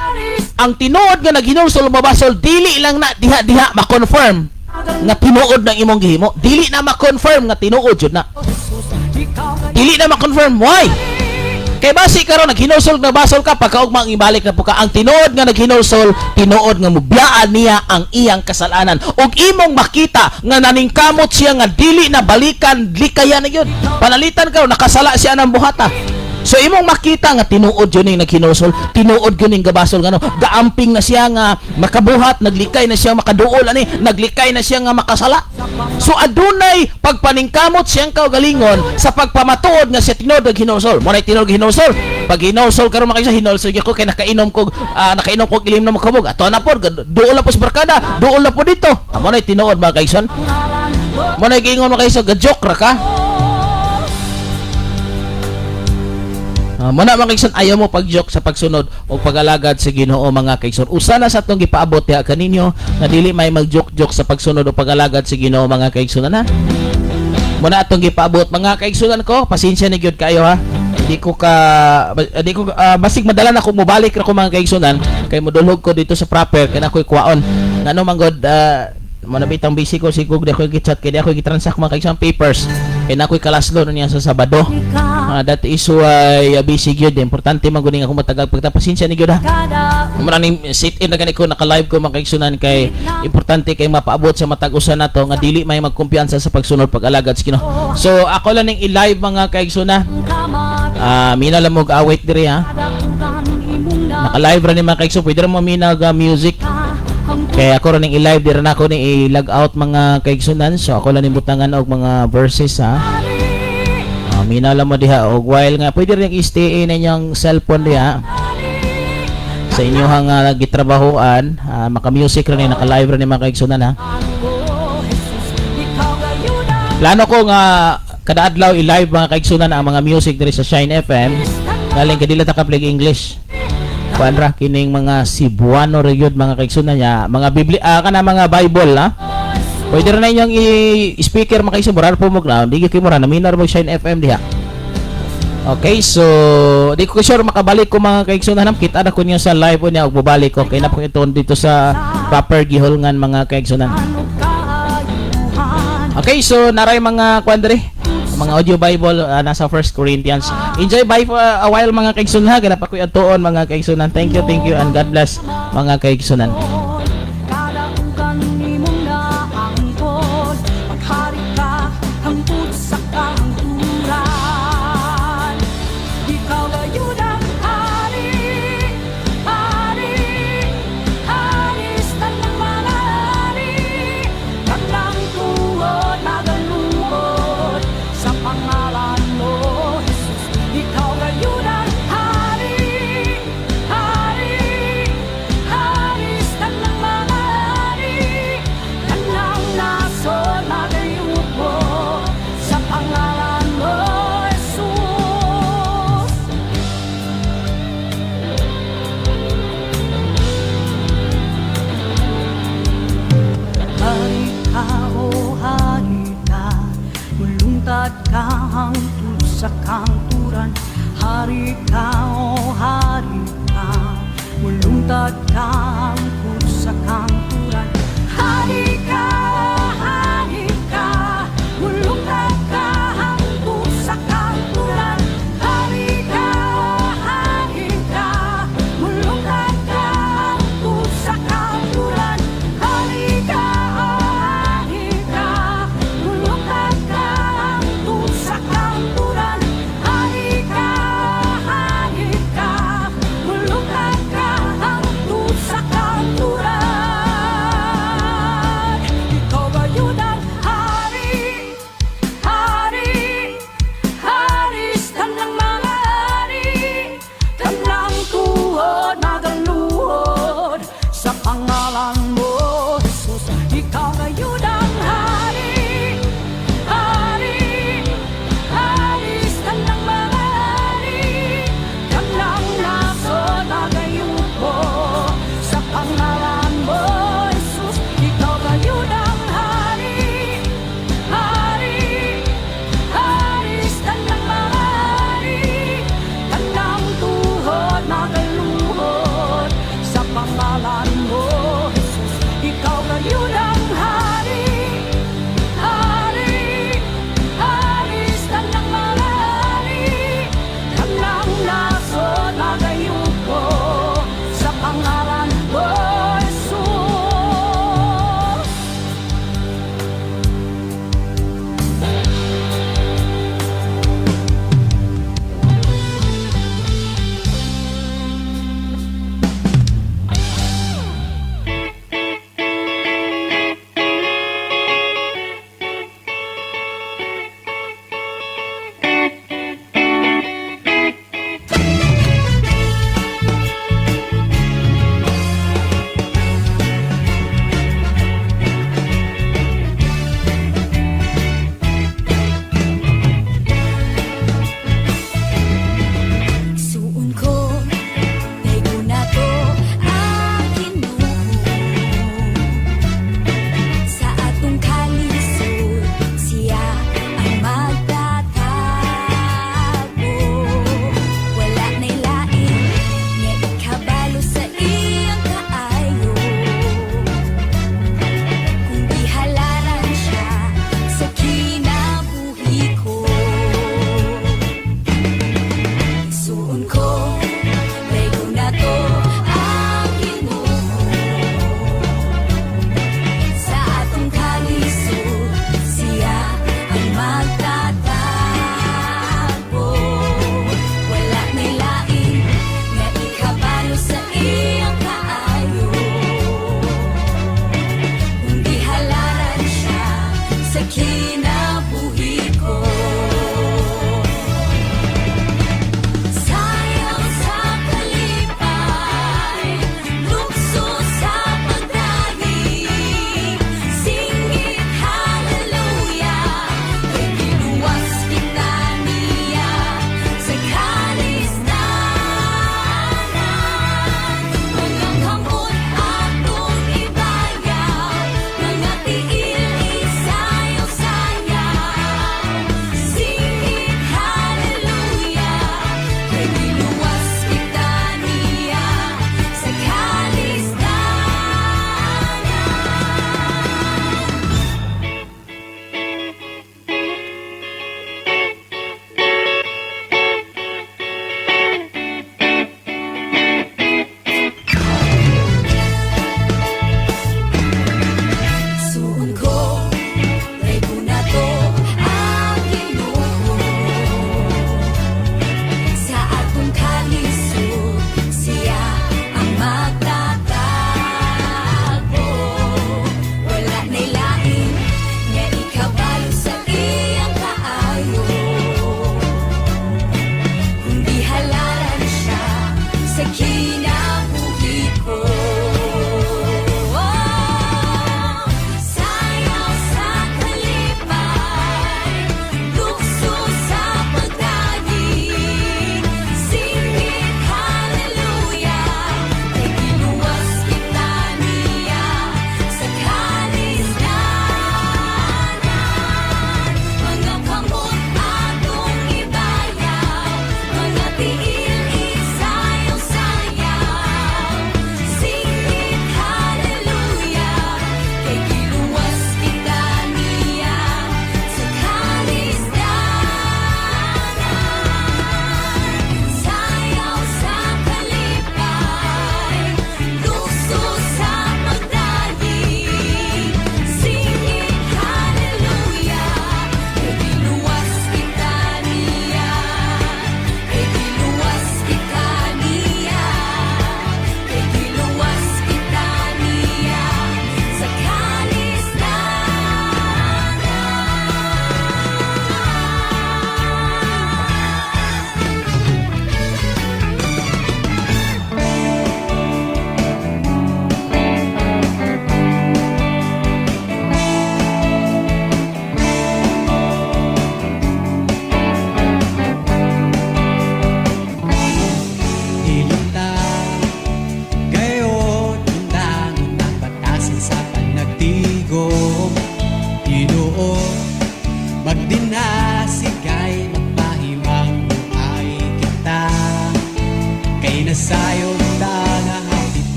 ang tinuod nga naghinulsol mabasol dili lang na diha-diha ma-confirm nga tinuod ng imong gihimo. Dili na ma-confirm nga tinuod jud na. Jesus, ikaw gayud Dili na ma-confirm why? Kay basi karon naghinulsol na basol ka pagkaugma ang ibalik na po ka ang tinuod nga naghinulsol, tinuod nga mobiyaan niya ang iyang kasalanan ug imong makita nga naningkamot siya nga dili na balikan likayan na yun. Panalitan ka nakasala siya ng buhata. So imong makita nga tinuod yun yung naghinulsol, tinuod yun yung gabasol ngano, gaamping na siya nga makabuhat, naglikay na siya makaduol ani, naglikay na siya nga makasala. So adunay pagpaningkamot siyang kaugalingon sa pagpamatuod nga siya tinuod naghinulsol. Mo tinuod hinulsol. Pag hinulsol karon makita hinulsol gyud ko kay nakainom ko nakainom ko ilim na makabog. Ato na pod duol na po sa barkada, duol na po dito. Amo na tinuod mga kaison. Mo na giingon mga kaison, ga-joke ra ka. Muna mga kaigsoon, ayaw mo pag-joke sa pagsunod o pag-alagad sa Ginoo mga kaigsoon. Usa na sa atong gipaabot diha kaninyo nga dili may mag-joke-joke sa pagsunod o pag-alagad sa Ginoo mga kaigsoon na. Muna atong gipaabot mga kaigsunan ko, pasensya na gyud kayo ha. Di ko ka di ko basig madala na ko mobalik ra ko mga kaigsunan kay modulog ko dito sa proper kay ako'y kwaon. Ngano man god Mo na bitang busy ko, sigog di ako gi-chat kay di ako gi-transact, mga kaigsunan, papers. Kay na ako'y kalaslo niya sa Sabado. That is why busy gyud. Importante man gud nga akong matagal pagtapasensya ni gyud ha. Mura ning sit in na gani ko, naka-live ko, mga kaigsunan, kay importante kay mapaabot sa matag usa nato nga dili may magkumpiyansa sa pagsunod pag-alagad sa Ginoo. So ako lang ning i-live, mga kaigsunan. Ah, mina lang mo await diri ha. Naka-live ra ni, mga kaigsunan, pwede ra mo mina og music. Kaya ako ra ning i-live diri na ako ni i-log out, mga kaigsunan. So ako lang ning butangan og mga verses ha. Mina lang mo diha og while nga pwede rin i-stay in inyong cellphone diha sa inyong gitrabahoan, maka-music ra ni, naka-live ra ni, mga kaigsunan ha. Plano ko nga kada adlaw i-live, mga kaigsunan, ang mga music diri sa Shine FM. Galing kadila ta ka English. Kuan ra kining mga Cebuano ra gyud, mga kaigsunan niya, mga Biblia, kana mga Bible ha. Pwede ra na inyong i-speaker, mga kaigsunan, moral po mo na, di gyud kay mura naminar mo Shine FM diha. Okay, so di ko sure makabalik ko, mga kaigsunan. Kita na ko niyo sa live niya ug bobalik ko kay napako ito dito sa proper gihulngan, mga kaigsunan. Okay, so naray mga kwan diri, mga audio Bible, nasa 1 Corinthians. Enjoy bye for a while, mga kaigsunan. Ganap ako'y atuon, mga kaigsunan. Thank you and God bless, mga kaigsunan. Kadaugan imong naangkon, maghari ka hangtod sa kahangturan. Ikaw gayud ang hari, hari, hari sa tanang mga hari. Tanang tuod magaluhod sa pangalan mo, Jesus. Ikaw gayud ang hari, hari, hari sa tanang mga hari. Tanang nasod magayuko sa pangalan mo, Jesus. Hari ka, o hari ka, mulungtad ka hangtod sa kahangturan. Hari ka, o hari ka, mulungtad ka hangtod sa kahangturan. Hari ka, mulungtad ka hangtod sa kahangturan. Hari ka, mulungtad ka hangtod sa kahangturan. Hari ka, mulungtad ka hangtod sa kahangturan. Hari ka, mulungtad ka hangtod sa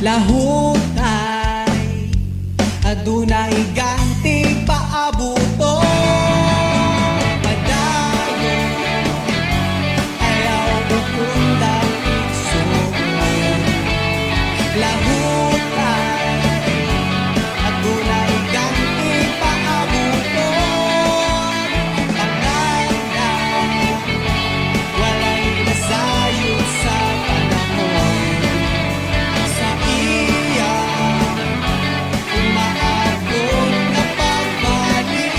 Lahutay, adunay ganti paabuton. Padayon, ayaw undang, igsoon. Lahutay, adunay ganti paabuton. Pangandam, walay nasayod sa panahon. Sa iya umaabot na pagbalik.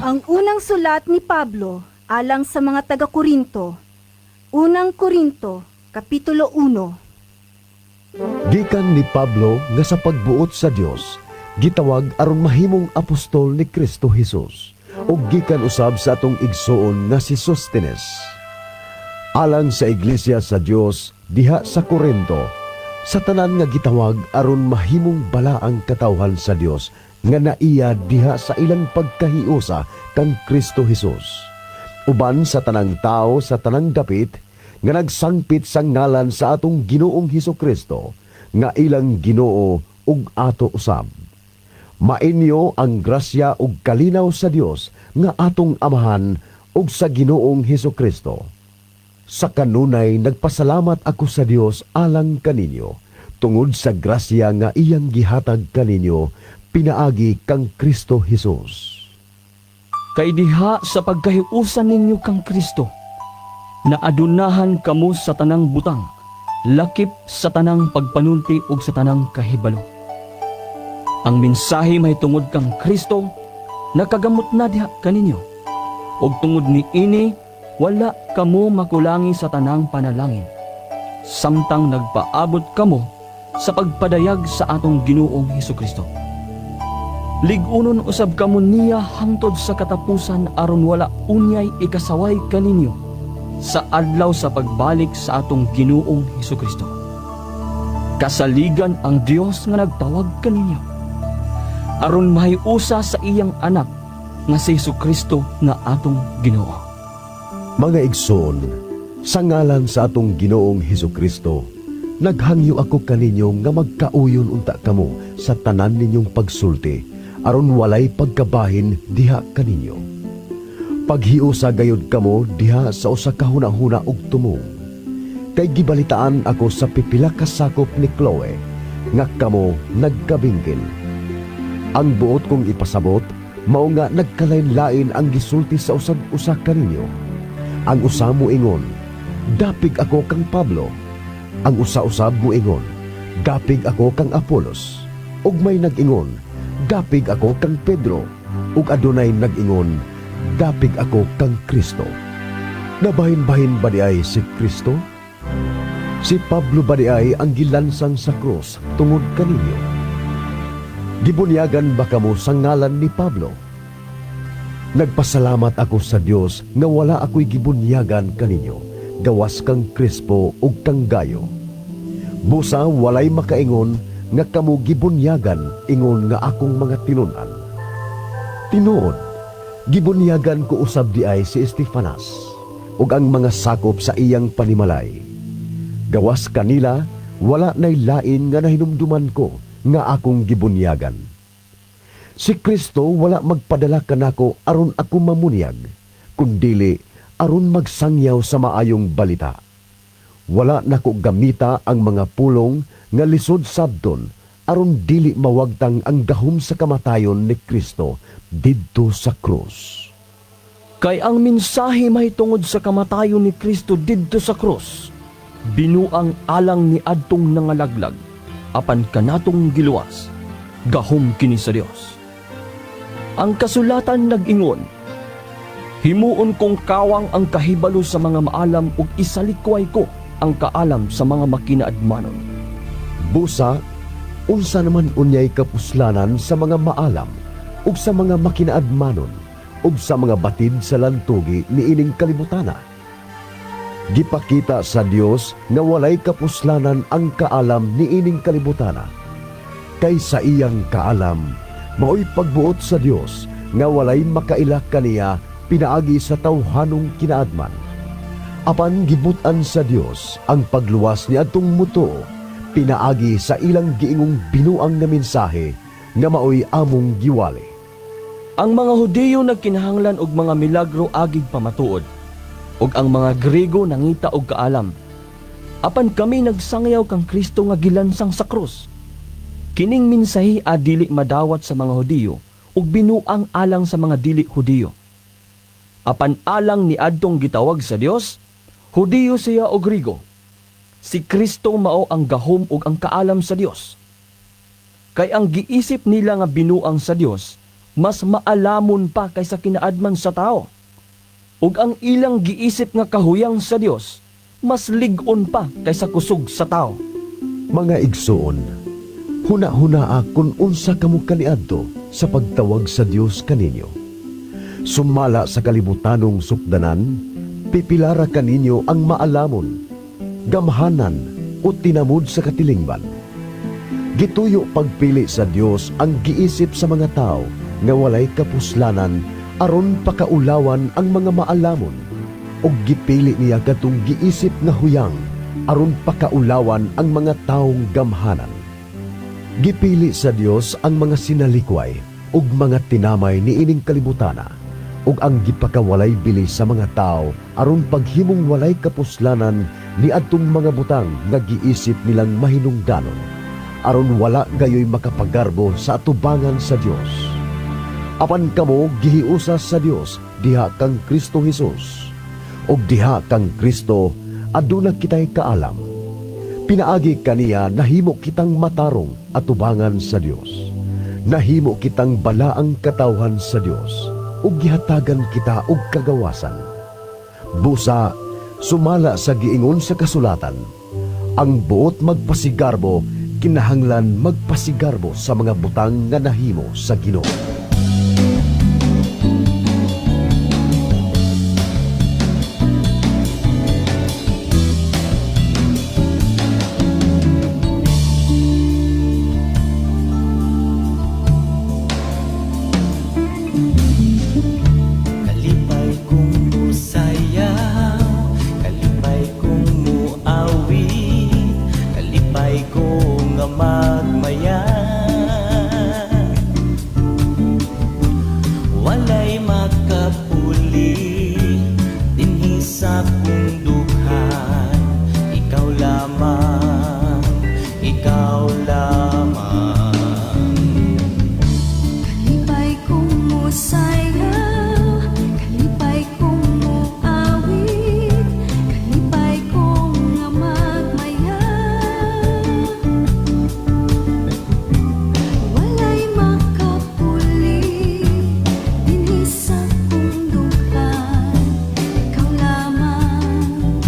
Ang unang sulat ni Pablo alang sa mga taga-Korinto. Unang Korinto, Kapitulo 1. Gikan ni Pablo nga sa pagbuot sa Dios, gitawag aron mahimong apostol ni Kristo Jesus, ug gikan usab sa atong igsoon nga si Sostenes. Alang sa iglesia sa Dios diha sa Korinto, sa tanan nga gitawag aron mahimong balaang katawhan sa Dios nga naiya diha sa ilang pagkahiusa kang Kristo Jesus. Uban sa tanang tao sa tanang dapit nga nagsangpit sa ngalan sa atong Ginoong Hesus Kristo nga ilang Ginoo ug ato usab. Mainyo ang grasya ug kalinaw sa Dios nga atong Amahan ug sa Ginoong Hesus Kristo. Sa kanunay nagpasalamat ako sa Dios alang kaninyo tungod sa grasya nga iyang gihatag kaninyo pinaagi kang Kristo Hesus. Kay diha sa pagkahiusan ninyo kang Kristo, na adunahan kamo sa tanang butang, lakip sa tanang pagpanulti ug sa tanang kahibalo. Ang mensahe mahitungod kang Kristo nakagamot na diha kaninyo. Ug tungod ni ini wala kamo makulangi sa tanang panalangin. Samtang nagpaabot kamo sa pagpadayag sa atong Ginoong Hesukristo. Lig-unon usab kamo niya hangtod sa katapusan aron wala unyay ikasaway kaninyo sa adlaw sa pagbalik sa atong Ginoong Hesukristo. Kasaligan ang Dios nga nagtawag kaninyo aron mahiusa sa iyang anak nga si Hesukristo nga atong Ginoo. Mga igsoon, sa ngalan sa atong Ginoong Hesus Kristo, naghangyo ako kaninyo nga magkauyon unta kamo sa tanan ninyong pagsulti aron walay pagkabahin diha kaninyo. Paghiusa gayud kamo diha sa usa ka hunahuna ug tumong. Kay gibalitaan ako sa pipila ka sakop ni Chloe nga kamo nagkabingkil. Ang buot kong ipasabot mao nga nagkalain-lain ang gisulti sa usag-usa kaninyo. Ang usa moingon, "Dapig ako kang Pablo." Ang usa-usab moingon, "Dapig ako kang Apolos." Ug may nag-ingon, "Dapig ako kang Pedro." Ug adunay nag-ingon, "Dapig ako kang Kristo." Nabahin-bahin ba di ay si Kristo? Si Pablo ba di ay ang gilansang sa krus tungod kaninyo? Gibunyagan ba kamo sa ngalan ni Pablo? Nagpasalamat ako sa Dios nga wala ako'y gibunyagan kaninyo, gawas kang Crispo ug kang Gayo. Busa walay makaingon nga kamo gibunyagan ingon nga akong mga tinun-an. Tinuod, gibunyagan ko usab di ay si Estefanas ug ang mga sakop sa iyang panimalay. Gawas kanila, wala nay lain nga nahinumduman ko nga akong gibunyagan. Si Kristo wala magpadala kanako aron ako mamunyag, kundili aron magsangyaw sa maayong balita. Wala nako gamita ang mga pulong nga lisod sabton aron dili mawagtang ang gahom sa kamatayon ni Kristo didto sa krus. Kay ang mensahe mahitungod sa kamatayon ni Kristo didto sa krus, binuang alang ni adtong nangalaglag, apan kanatong giluwas, gahom kini sa Dios. Ang kasulatan nag-ingon, "Himuon kong kawang ang kahibalo sa mga maalam ug isalikway ko ang kaalam sa mga makinaadmanon." Busa, unsa naman unyay kapuslanan sa mga maalam ug sa mga makinaadmanon ug sa mga batid sa lantugi niining kalibutana? Gipakita sa Dios nga walay kapuslanan ang kaalam niining kalibutana. Kay sa iyang kaalam, mao'y pagbuot sa Dios nga walay makaila kaniya pinaagi sa tawhanong kinaadman. Apan gibut-an sa Dios ang pagluwas ni adtong mutuo pinaagi sa ilang giingong binuang nga mensahe nga maoy among giwali. Ang mga Hudiyo nagkinahanglan og mga milagro agig pamatuod, ug ang mga Grego nangita og kaalam. Apan kami nagsangyaw kang Kristo nga gilansang sa krus. Kining mensahe dili madawat sa mga Hudiyo ug binuang alang sa mga dili Hudiyo. Apan alang ni adtong gitawag sa Dios, Hudiyo siya o Griego. Si Kristo mao ang gahom ug ang kaalam sa Dios. Kay ang giisip nila nga binuang sa Dios, mas maalamon pa kaysa kinaadman sa tao. Ug ang ilang giisip nga kahuyang sa Dios, mas lig-on pa kaysa kusog sa tao. Mga igsoon, huna-hunaa kung unsa kamo kaniadto sa pagtawag sa Dios kaninyo. Sumala sa kalibutanong sukdanan, pipilara kaninyo ang maalamon, gamhanan o tinamod sa katilingban. Gituyo pagpili sa Dios ang giisip sa mga tao nga walay kapuslanan aron pakaulawan ang mga maalamon, ug gipili niya kadtong giisip nga huyang aron pakaulawan ang mga taong gamhanan. Gipili sa Dios ang mga sinalikway ug mga tinamay niining kalibutana ug ang gipakawalay bili sa mga tao aron paghimong walay kapuslanan ni adtong mga butang nga giisip nilang mahinungdanon aron wala gayoy makapagarbo sa atubangan sa Dios. Apan kamo gihiusa sa Dios diha kang Kristo Hesus. Ug diha kang Kristo aduna kitay kaalam. Pinaagi kaniya nahimo kitang matarong atubangan sa Dios. Nahimo kitang balaang katawhan sa Dios ug gihatagan kita og kagawasan. Busa sumala sa giingon sa kasulatan, ang buot magpasigarbo kinahanglan magpasigarbo sa mga butang nga nahimo sa Ginoo. Kalipay kong musayaw, kalipay kong muawit, kalipay kong nga magmaya. Walay makapuli dinhi sa kong dughan, ikaw lamang, ikaw lamang. Kalipay kong musayaw, kalipay kong muawit, kalipay kong nga magmaya. Walay makapuli dinhi sa kong dughan, ikaw lamang,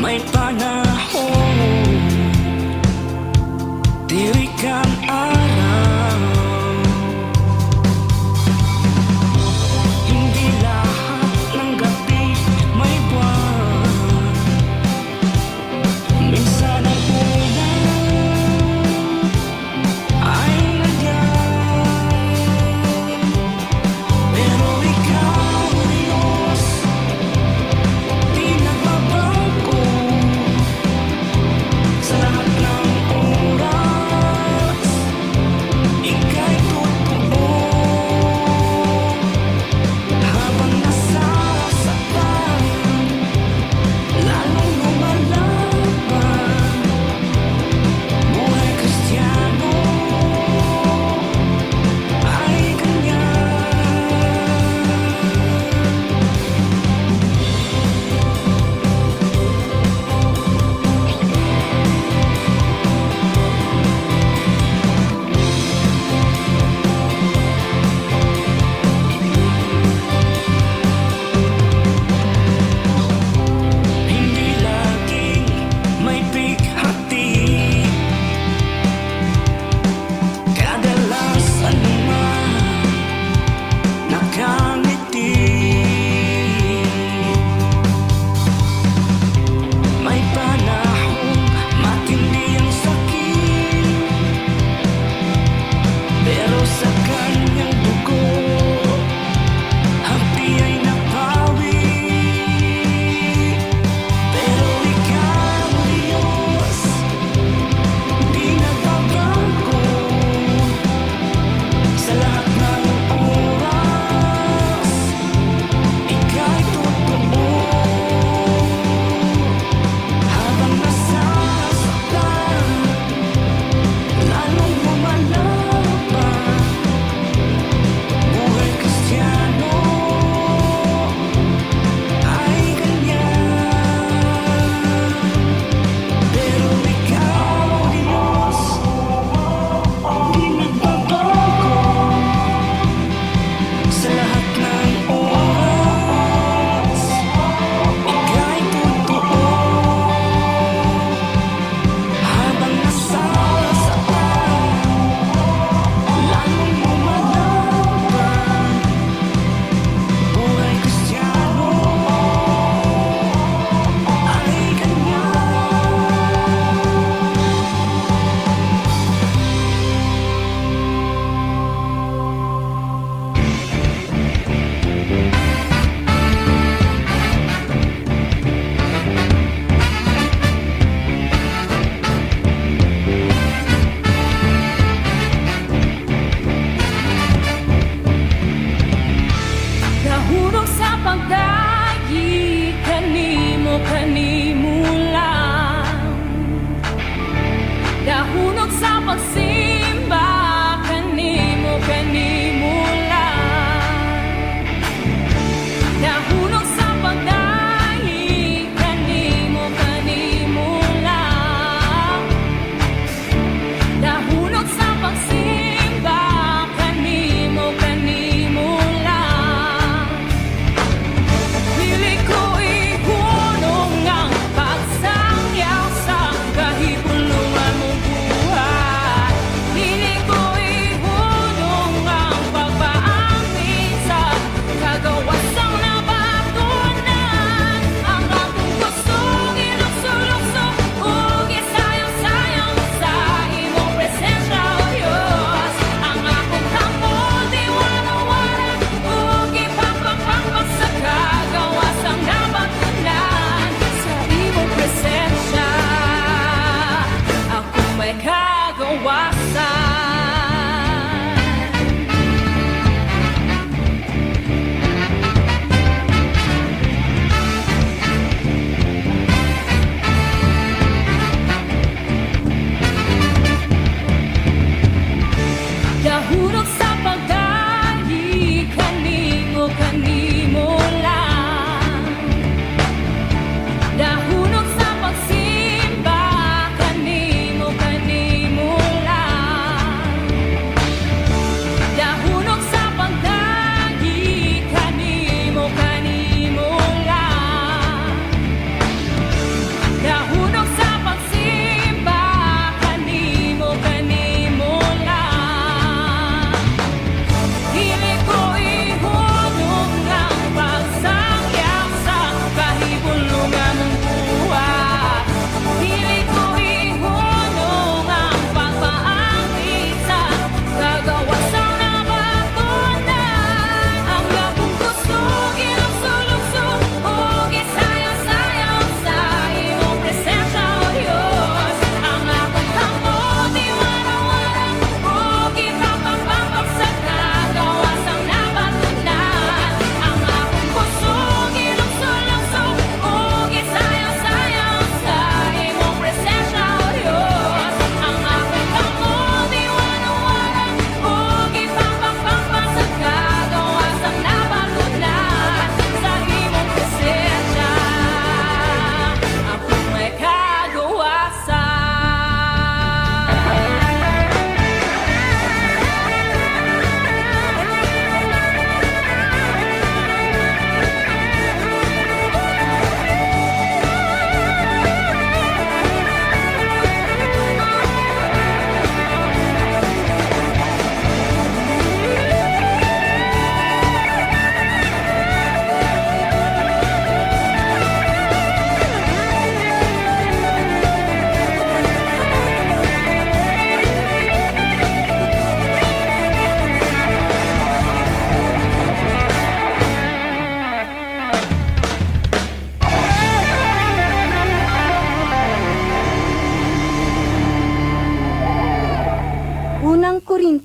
May panahon, tirik ang araw. Hindi lahat ng gabi may buwan. Minsan ang ulan ay nagyan. Pero ikaw, Diyos, di nagbabago.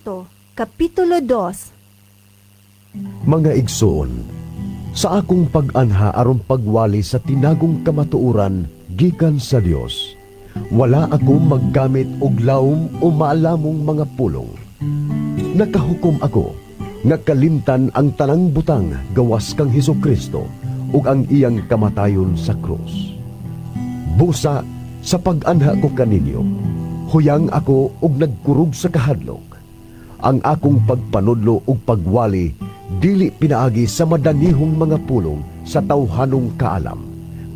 Korinto, Kapitulo 2. Mga igsoon, sa akong pag-anha aron pagwali sa tinagong kamatuoran gikan sa Dios, wala ako maggamit og lawom o maalamong mga pulong. Nakahukom ako nga kalimtan ang tanang butang gawas kang Hesus Kristo ug ang iyang kamatayon sa krus. Busa sa pag-anha ko kaninyo, huyang ako ug nagkurog sa kahadlok. Ang akong pagpanudlo ug pagwali dili pinaagi sa madangihong mga pulong sa tawhanong kaalam,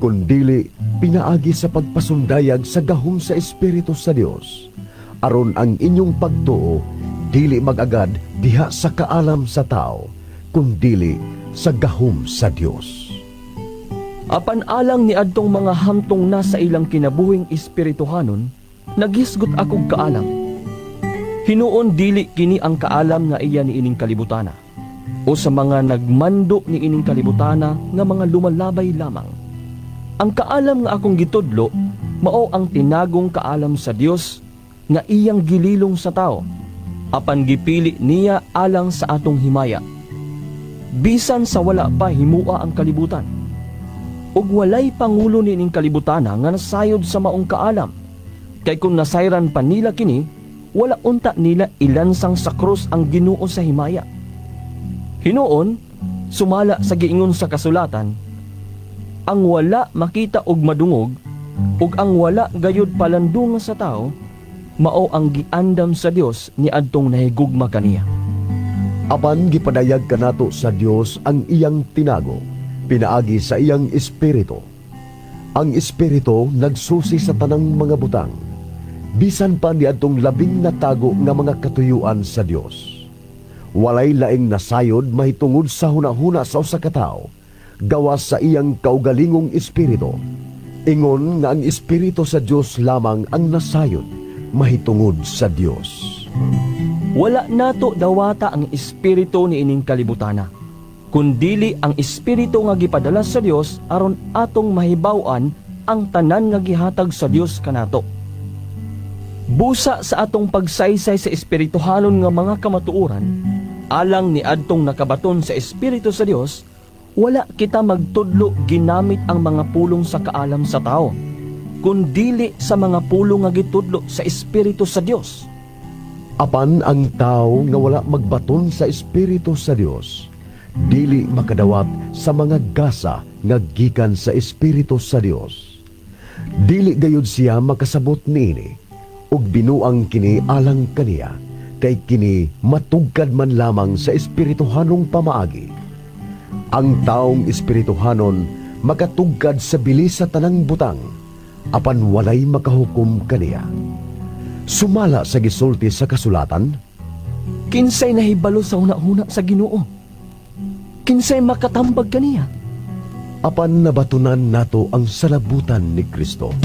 kundili pinaagi sa pagpasundayag sa gahom sa Espiritu sa Dios. Aron ang inyong pagtuo dili magagad diha sa kaalam sa tao, kundili sa gahom sa Dios. Apan alang ni adtong mga hamtong na sa ilang kinabuhing espirituhanon, naghisgot akog kaalam. Hinuon dili kini ang kaalam nga iya niining kalibutana o sa mga nagmando niining kalibutana nga mga lumalabay lamang. Ang kaalam nga akong gitudlo mao ang tinagong kaalam sa Dios nga iyang gililong sa tao apan gipili niya alang sa atong himaya. Bisan sa wala pa himua ang kalibutan, ug walay pangulo niining kalibutana nga nasayod sa maong kaalam. Kay kung nasayran pa nila kini, wala unta nila ilansang sa krus ang Ginoo sa himaya. Hinuon, sumala sa giingon sa kasulatan, ang wala makita og madungog, ug ang wala gayud palandunga sa tao, mao ang giandam sa Dios niadtong nahigugma kaniya. Apan gipadayag kanato sa Dios ang iyang tinago, pinaagi sa iyang espiritu. Ang espiritu nagsusi sa tanang mga butang, bisan pa niadtong labing natago nga mga katuyuan sa Dios. Walay laing nasayod mahitungod sa hunahuna sa usa ka tawo, gawas sa iyang kaugalingong espiritu. Ingon nga ang espiritu sa Dios lamang ang nasayod mahitungod sa Dios. Wala nato dawata ang espiritu niining kalibutana, kundili ang espiritu nga gipadala sa Dios aron atong mahibaw-an ang tanan nga gihatag sa Dios kanato. Busa sa atong pagsaysay sa espirituhanon nga mga kamatuoran, alang ni adtong nakabaton sa espiritu sa Dios, wala kita magtudlo ginamit ang mga pulong sa kaalam sa tao, kundili sa mga pulong nga gitudlo sa espiritu sa Dios. Apan ang tao nga wala magbaton sa espiritu sa Dios, dili makadawat sa mga gasa nga gikan sa espiritu sa Dios. Dili gayud siya makasabot niini, ug binuang kini alang kaniya, kay kini matugkad man lamang sa espirituhanong pamaagi. Ang taong espirituhanon makatugkad sa bilis sa tanang butang, apan walay makahukom kaniya. Sumala sa gisulti sa kasulatan, Kinsay nahibalo sa hunahuna sa Ginoo? Kinsay makatambag kaniya? Apan nabatunan nato ang salabutan ni Kristo.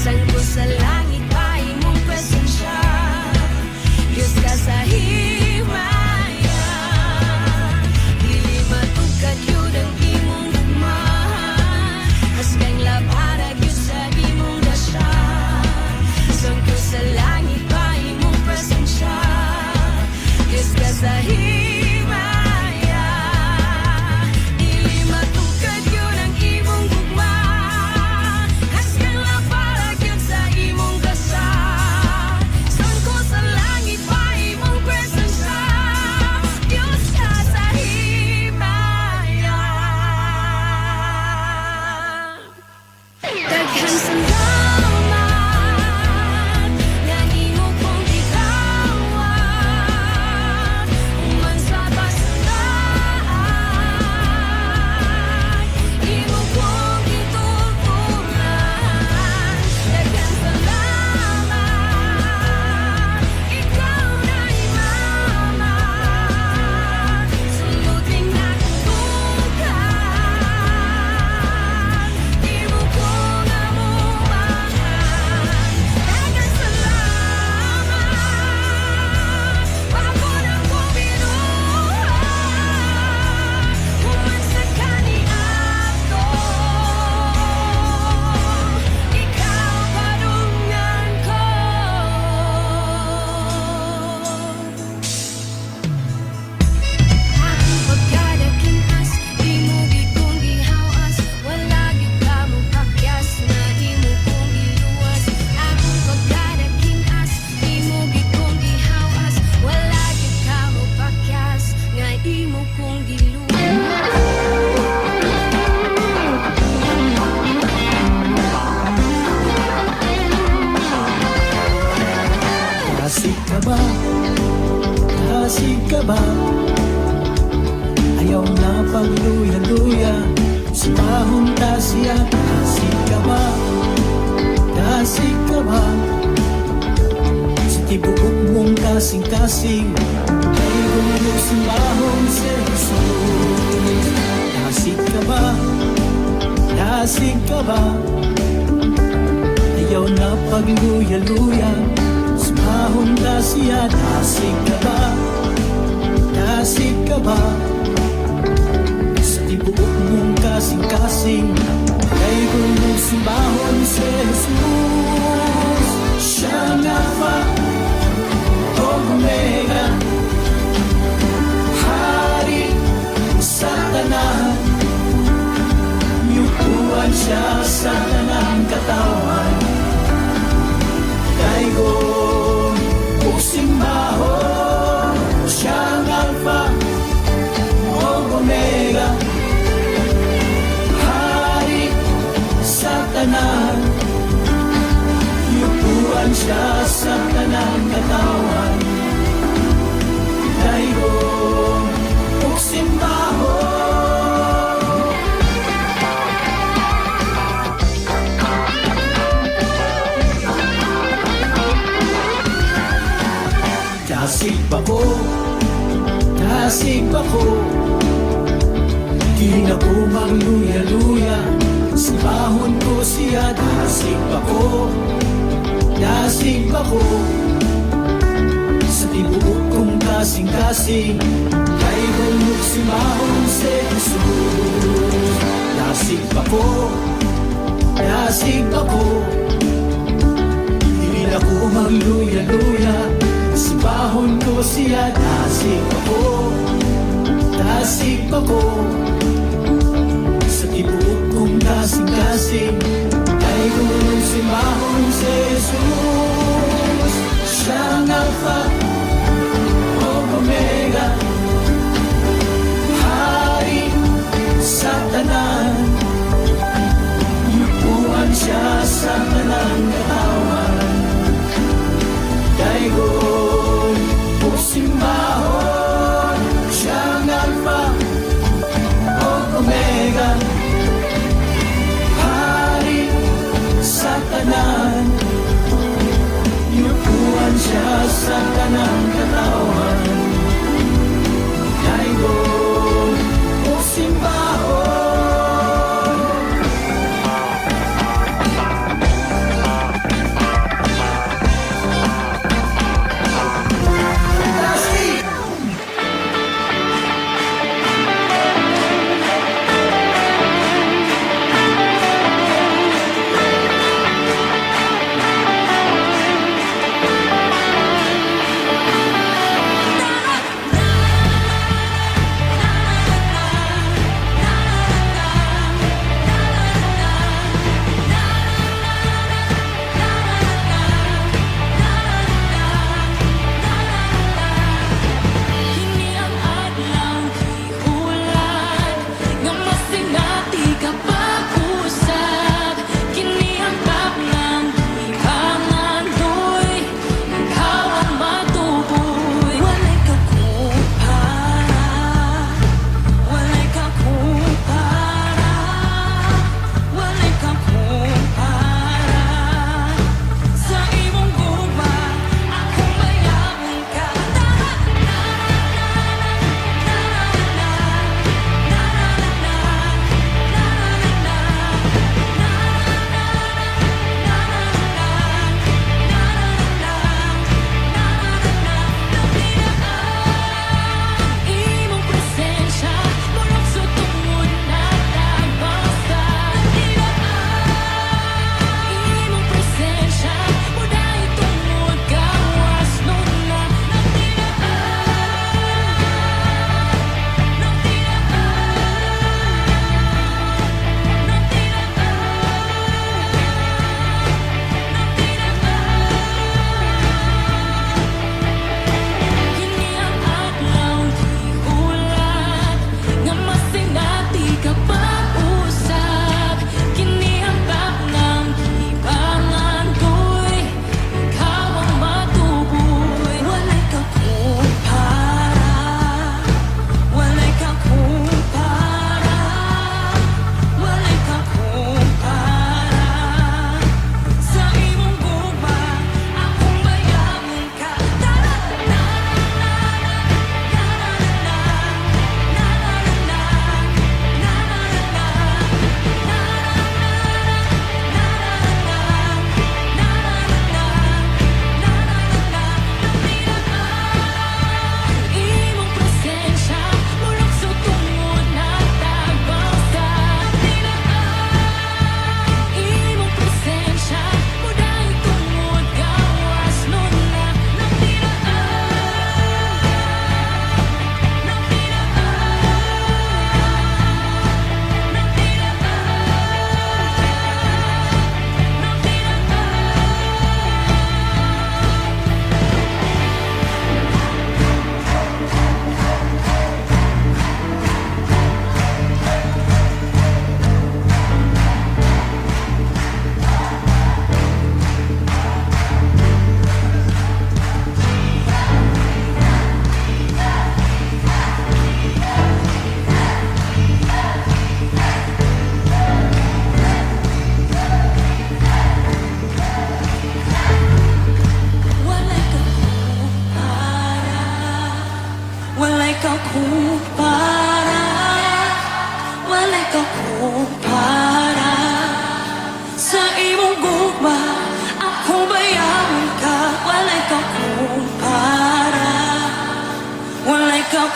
Sangko sa langit pa imong presensya, Diyos ka sa himaya. Dili matugkad yun ang imong gugma, Hasgang labara gyud sa imong grasya. Sangko sa langit pa imong presensya, Diyos ka sa himaya. Dili matugkad yun ang imong gugma, Hasgang labara gyud sa imong grasya. Sangko sa langit pa imong presensya, Diyos ka sa himaya. Daghang salamat nga imo kong gidawat human sa pasalaat, imo kong gitultulan. Daghang salamat, ikaw na'y mama, Sulod ning akong dughan, imo kong amuhan. Daghang salamat, bag-o na ko binuhat human sa kaniadto, ikaw padungan ko. Akong pagkadakinas, imo gyud kong gihawas. Wala gyud ka mopakyas nga imo kong giluwas. Akong pagkadakinas, imo gyud kong gihawas. Wala gyud ka mopakyas nga imo kong giluwas. Dasig ka ba? Dasig ka ba? Ayaw na pagluya-luya, simbahon ta siya. Dasig ka ba? Dasig ka ba? Sa tibuok mong kasing-kasing, kay gulong simbahon si Jesus. Dasig ka ba? Dasig ka ba? Ayaw na pagluya-luya, simbahon ta siya. Dasig ka ba? Dasig ka ba? Sa tibuok mong kasing-kasing, kay gulong simbahon si Jesus. Siya ang Alpha ug Omega, Hari sa tanan. Yukuan siya sa tanang katawan, Daygon ug simbahon. Siya ang Alpha ug Omega, Hari sa tanan. Yukuan siya sa tanang katawan, Daygon ug simbahon. Dasig pa ko, dasig pa ko, di na ko magluya-luya, simbahon ko siya. Dasig pa ko, dasig pa ko, sa tibuok kong kasing-kasing, kay gulong simbahon si Jesus. Dasig pa ko, dasig pa ko, di na ko magluya-luya, simbahon ko siya. Dasig pa ko, dasig pa ko, sa tibuok kong kasing-kasing, kay gulong simbahon si Jesus. Siya ang Alpha ug Omega, Hari sa tanan. Yukuan siya sa tanang katawan, Daygon ug simbahon. Siya ang Alpha ug Omega, Hari sa tanan. Yukuan siya sa tanang katawan, Daygon ug simbahon.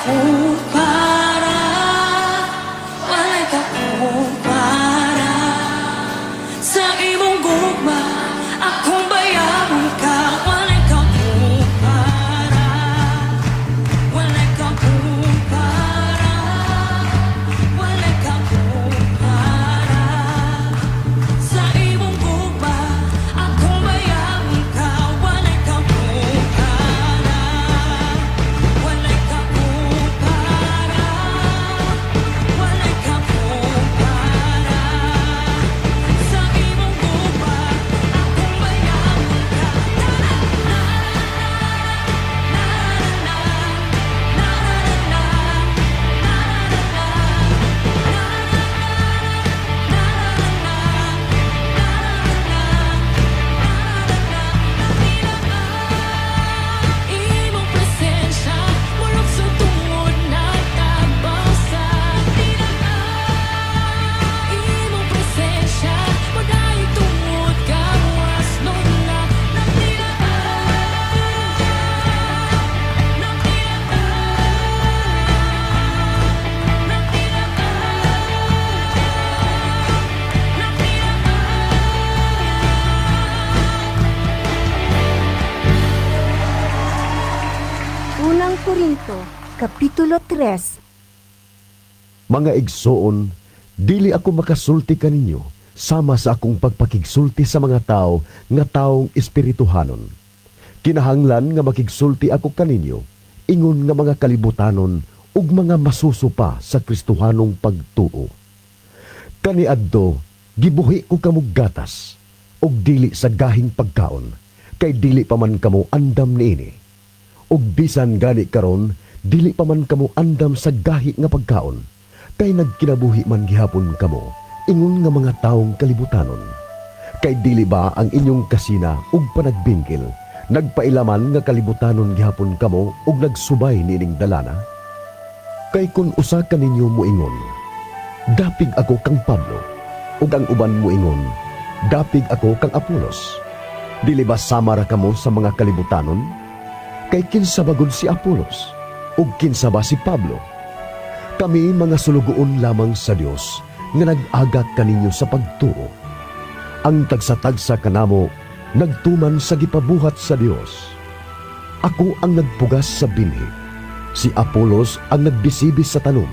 Kakumpara, walay kakumpara. Sa imong gugma, akong bayawon ka. Walay kakumpara, walay kakumpara, walay kakumpara. Sa imong gugma, akong bayawon ka. Walay kakumpara, walay kakumpara, walay kakumpara. Sa imong gugma, akong bayawon ka. Na na na na na na na na na na na. Imong presensya mulukso tungod nagtabang sa imong presensya, modayeg tungod gawas nuna. Napila napila napila napila. Unang Korinto, Kapitulo 3. Mga igsoon, dili ako makasulti kaninyo sama sa akong pagpakigsulti sa mga tao nga taong espirituhanon. Kinahanglan nga makigsulti ako kaninyo ingon nga mga kalibutanon ug mga masuso pa sa Kristohanong pagtuo. Kaniadto, gibuhi ko kamo gatas ug dili sa gahing pagkaon, kay dili pa man kamo andam niini. Ug bisan gani karon, dili pa man kamo andam sa gahi nga pagkaon, kay nagkinabuhi man gihapon kamo ingon nga mga taong kalibutanon. Kay dili ba ang inyong kasina ug panagbingkil nagpailaman nga kalibutanon gihapon kamo ug nagsubay niining dalana? Kay kun usa kaninyo moingon, "Dapig ako kang Pablo," ug ang uban moingon, "Dapig ako kang Apolos," dili ba sama ra kamo sa mga kalibutanon? Kay kinsa ba gud si Apolos? Ug kinsa ba si Pablo? Kami mga sulugoon lamang sa Dios nga nag-agak kaninyo sa pagtuo. Ang tagsa-tagsa kanamo nagtuman sa gipabuhat sa Dios. Ako ang nagpugas sa binhi. Si Apolos ang nagbisibis sa tanom.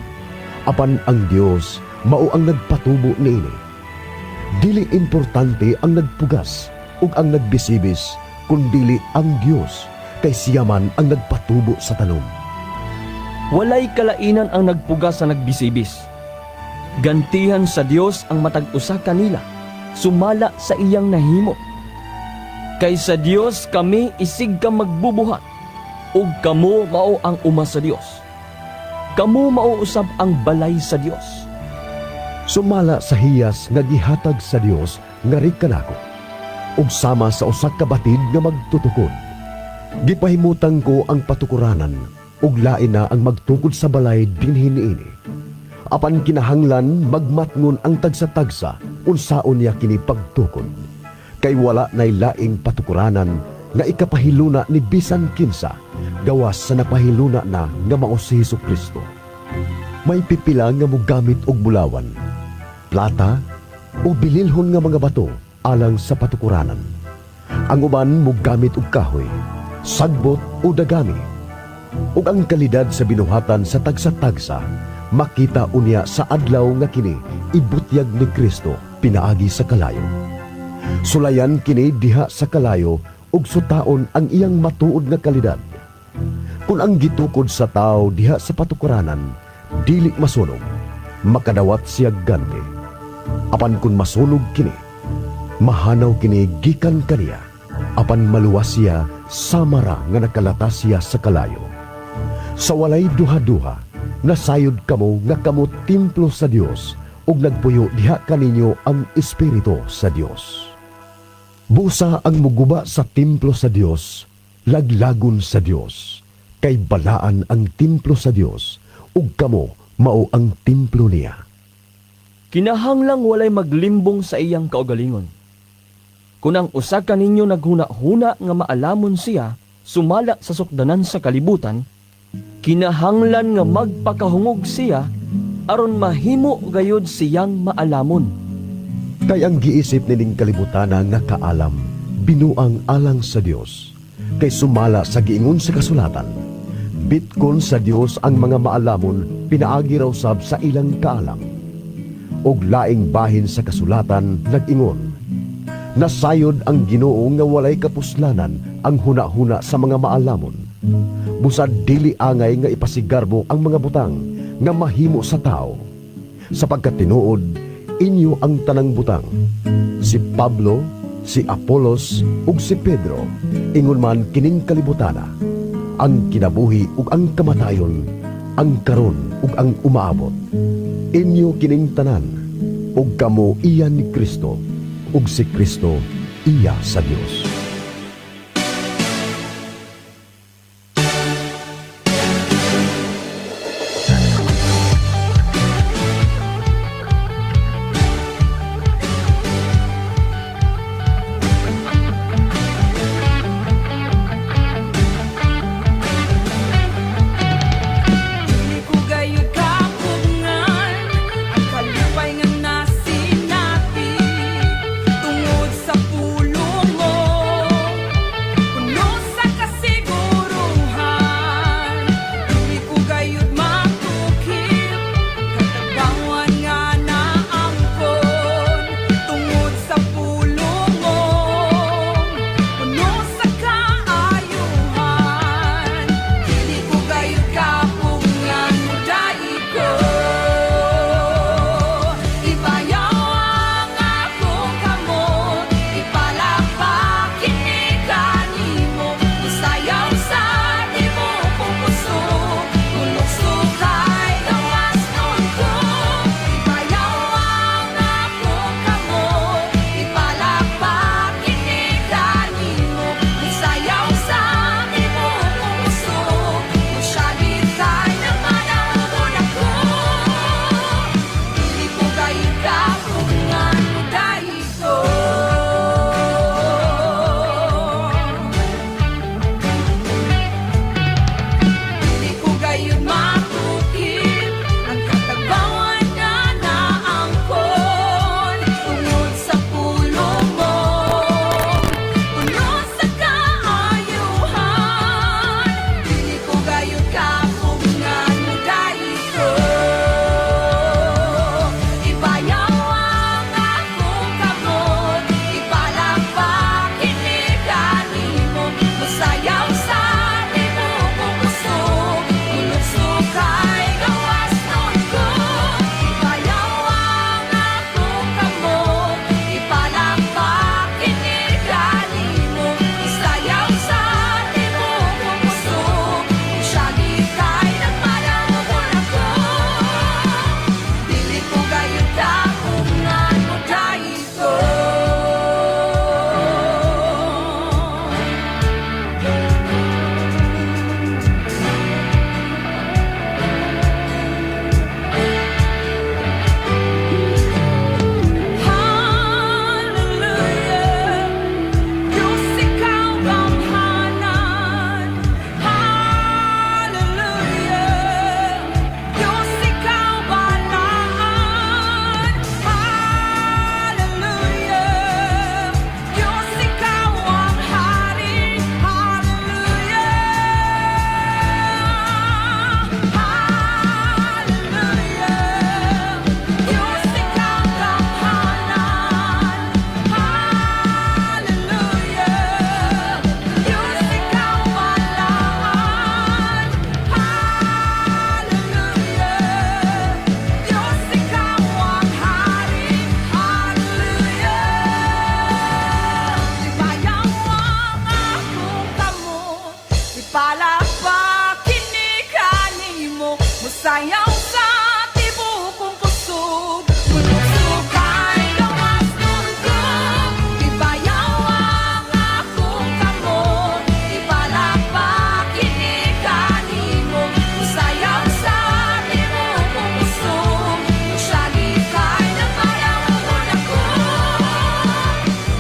Apan ang Dios mao ang nagpatubo niini. Dili importante ang nagpugas ug ang nagbisibis, kundili ang Dios, kay siya man ang nagpatubo sa tanom. Walay kalainan ang nagpugas sa nagbisibis. Gantihan sa Dios ang matag usa kanila, sumala sa iyang nahimo. Kay sa Dios kami isig ka magbubuhat, ug kamo mao ang uma sa Dios. Kamo mao usab ang balay sa Dios. Sumala sa hiyas nga gihatag sa Dios ngari kanako, ug sama sa usa ka batid nga magtutukod, gipahimutang ko ang patukuranan, ug lain na ang magtukod sa balay dinhi niini. Apan kinahanglan magmatngon ang tagsa-tagsa unsaon niya kini pagtukod. Kay wala nay laing patukuranan nga ikapahiluna ni bisan kinsa gawas sa napahiluna na nga mao si Hesus Kristo. May pipila nga mogamit og bulawan, plata o bililhon nga mga bato alang sa patukuranan. Ang uban mogamit og kahoy, sagbot o dagami. Ug ang kalidad sa binuhatan sa tagsa-tagsa makita unya sa adlaw nga kini ibutyag ni Kristo pinaagi sa kalayo. Sulayan kini diha sa kalayo ug sutaon ang iyang matuod nga kalidad. Kung ang gitukod sa tao diha sa patukuranan dili masunog, makadawat siya ganti. Apan kung masunog kini, mahanaw kini gikan kaniya, apan maluwas siya sama ra nga nakalatas siya sa kalayo. Sa walay duha-duha, nasayod kamo nga kamo templo sa Dios ug nagpuyo diha kaninyo ang Espiritu sa Dios. Busa ang muguba sa templo sa Dios, laglagon sa Dios, kay balaan ang templo sa Dios ug kamo mao ang templo niya. Kinahanglang walay maglimbong sa iyang kaugalingon. Kung ang usa kaninyo naghuna-huna nga maalamon siya sumala sa sukdanan sa kalibutan, Kinahanglan nga magpakahungog siya aron mahimo gayud siyang maalamon. Kay ang giisip nining kalibutana nga kaalam, binuang alang sa Dios. Kay sumala sa giingon sa kasulatan, bitkon sa Dios ang mga maalamon pinaagi raw sab sa ilang kaalam. Og laing bahin sa kasulatan nag-ingon, nasayod ang Ginoo nga walay kapuslanan ang huna-huna sa mga maalamon. Busad dili angay nga ipasigarbo ang mga butang nga mahimo sa tao. Sapagkat tinuod, inyo ang tanang butang. Si Pablo, si Apolos, ug si Pedro, ingon man kining kalibutana. Ang kinabuhi ug ang kamatayon, ang karon ug ang umaabot. Inyo kining tanan, ug kamo iya ni Kristo, ug si Kristo iya sa Dios. Dili ko gayud kapugngan ang kalipay nga nasinati tungod sa pulong mo. Puno sa kasiguruhan, dili ko gayud matukip katagbawan nga naangkon tungod sa pulong mo. Puno sa kaayuhan, dili ko gayud kapugngan mudaig ko. Ibayaw ang akong kamot, ipalakpak kini kanimo. Musayaw sa tibuok kong kusog, mulukso kay gawas nun ko. Ibayaw ang akong kamot, ipalakpak kini kanimo. Musayaw sa tibuok kong kusog, musyagit kay nagmanaog ako. Dili ko gayud kapugngan mudaig ko. Dili ko gayud matukip ang katagbawan nga naangkon tungod sa pulong mo. Puno sa kaayuhan, dili ko gayud kapugngan mudaig ko. Ibayaw ang akong kamot, ipalakpak kini kanimo. Musayaw sa tibuok kong kusog, mulukso kay gawas nun ko. Ibayaw ang akong kamot, ipalakpak kini kanimo. Musayaw sa tibuok kong kusog, musyagit kay nagmanaog ako. Dili ko gayud kapugngan mudaig ko. Hallelujah, Diyos ikaw gamhanan. Hallelujah, Diyos ikaw balaan. Hallelujah, Diyos ikaw ang hari. Hallelujah, Hallelujah, Diyos ikaw gamhanan. Hallelujah, Diyos ikaw balaan. Hallelujah, Diyos ikaw ang hari. Hallelujah, ibayaw ang akong kamot, ipalakpak kini kanimo. Musayaw sa tibuok kong kusog, mulukso kay gawas nun ko. Ibayaw ang akong kamot, ipalakpak kini kanimo. Musayaw sa tibuok kong kusog, musyagit kay nagmanaog ako.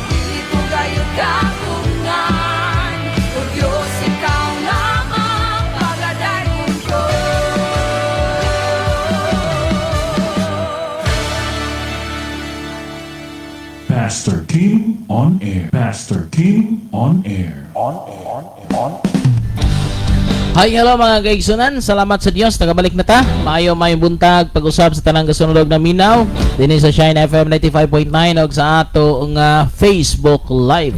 Dili ko gayud kapugngan, O Diyos ikaw lamang pagadayon. on Air. Pastor Kim on Air. Hi, hello mga kaigsunan. Salamat sa Dios. Tagabalik na ta. Maayo may buntag pag-usab sa tanang gasunod na minaw dinhi sa Shine FM 95.9 ug sa ato nga Facebook Live.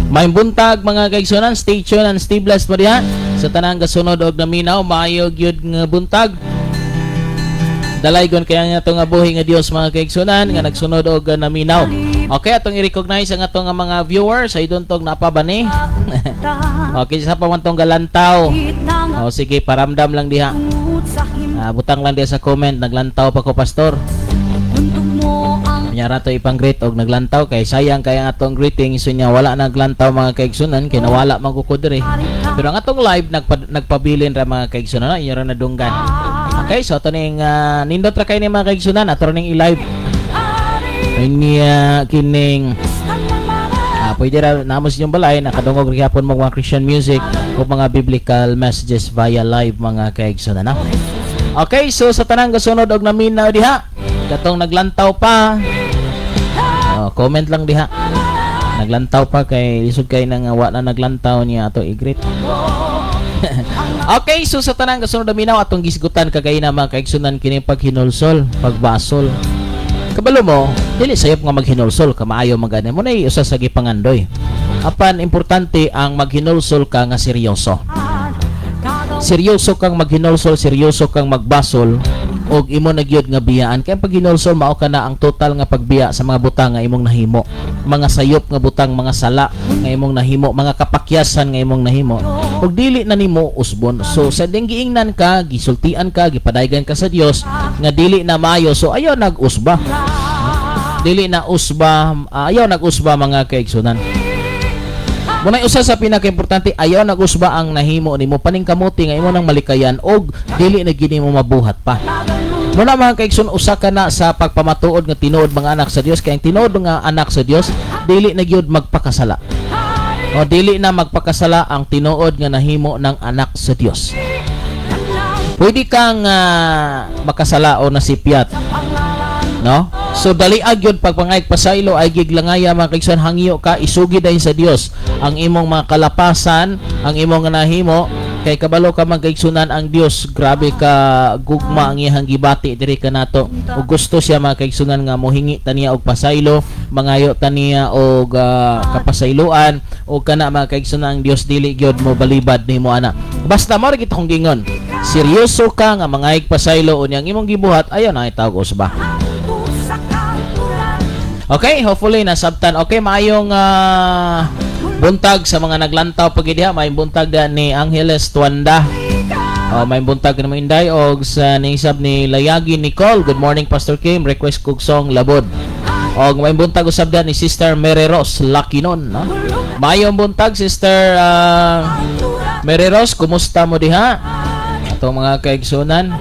May buntag, mga kaigsunan. Stay tuned and stay blessed mo diha sa tanang gasunod og naminaw. Maayo gyud nga buntag. Dalaygon kaya nga itong buhi nga Dios, mga kaigsunan, nga nagsunod og naminaw. Okay, atong i-recognize ang atong nga mga viewers ay tong napabani. Okay, sa pa man tong galantaw. O sige, paramdam lang diha. Butang lang diha sa comment, "Naglantaw pa ko, pastor." Nya ra to ipang-greet og naglantaw kay sayang kay ang atong greeting so nya wala naglantaw, mga kaigsunan, kay nawala man ko diri. Pero ang atong live nagpabilin ra, mga kaigsunan, inyo ra nadunggan. Okay, so ato ning nindot ra kay ni, mga kaigsunan, ato ning i-live. Ini kining pwede ra namo sa inyong balay nakadungog ra gyapon mo mga Christian music o mga biblical messages via live, mga kaigsunan, no? Okay, so sa tanang gasunod og naminaw diha, katong naglantaw pa, oh, comment lang diha. "Naglantaw pa" kay lisod kay nang wa na naglantaw niya ato i-greet. Okay, so sa tanang gasunod na minaw, atong gisgutan kagay na, mga kaigsunan, kini paghinulsol, pagbasol. Kabalo mo, dili sayop nga maghinulsol ka, maayo magani mo na usa sa gipangandoy. Apan importante ang maghinulsol ka nga seryoso. Seryoso kang maghinulsol, seryoso kang magbasol og imo na gyud nga biyaan kay ang paghinulsol mao ka na ang total nga pagbiya sa mga butang nga imong nahimo, mga sayop nga butang, mga sala nga imong nahimo, mga kapakyasan nga imong nahimo ug dili na nimo usbon. So sa ding giingnan ka, gisultian ka, gipadaygan ka sa Dios nga dili na maayo, so ayaw nag-usba, dili na usba, ayaw nag-usba, mga kaigsunan. Muna usa sa pinakaimportante, ayaw nag-usba ang nahimo nimo, paningkamuti nga imo nang malikayan og dili na gini mo mabuhat pa. Muna, mga kaigsoon, usa ka na sa pagpamatuod nga tinuod mga anak sa Dios, kay ang tinuod nga anak sa Dios dili na gyud magpakasala. O dili na magpakasala ang tinuod nga nahimo ng anak sa Dios. Pwede kang makasala o nasipyat. No? So dali gyud pagpangayag pasaylo ay giglangaya, mga kaigsoon, hangyo ka, isugid dayon sa Dios ang imong mga kalapasan, ang imong nga nahimo, kay kabalo ka, mga kaigsunan, ang Dios grabe ka gugma ang iyang gibati diri kanato ug gusto siya, mga kaigsunan, nga mohingi ta niya og pasaylo, mangayo ta niya og kapasayloan og kana, mga kaigsunan, ang Dios dili gyud mo balibad nimo ana. Basta mo ra gid kong gingon, seryoso ka nga mangayig pasaylo unya ang imong gibuhat ayaw na itawag usba. Okay, hopefully nasabtan. Okay, maayong buntag sa mga naglantaw pag diha. Maayong buntag da ni Angeles Tuanda. Oh, maayong buntag nimo, Inday, og sa nisab ni Layagi Nicole. "Good morning, Pastor Kim. Request kog song Labod." Og maayong buntag usab da ni Sister Mary Rose Lakinon, no? Maayong buntag, Sister Mary Rose, kumusta mo diha? Atong mga kaigsunan.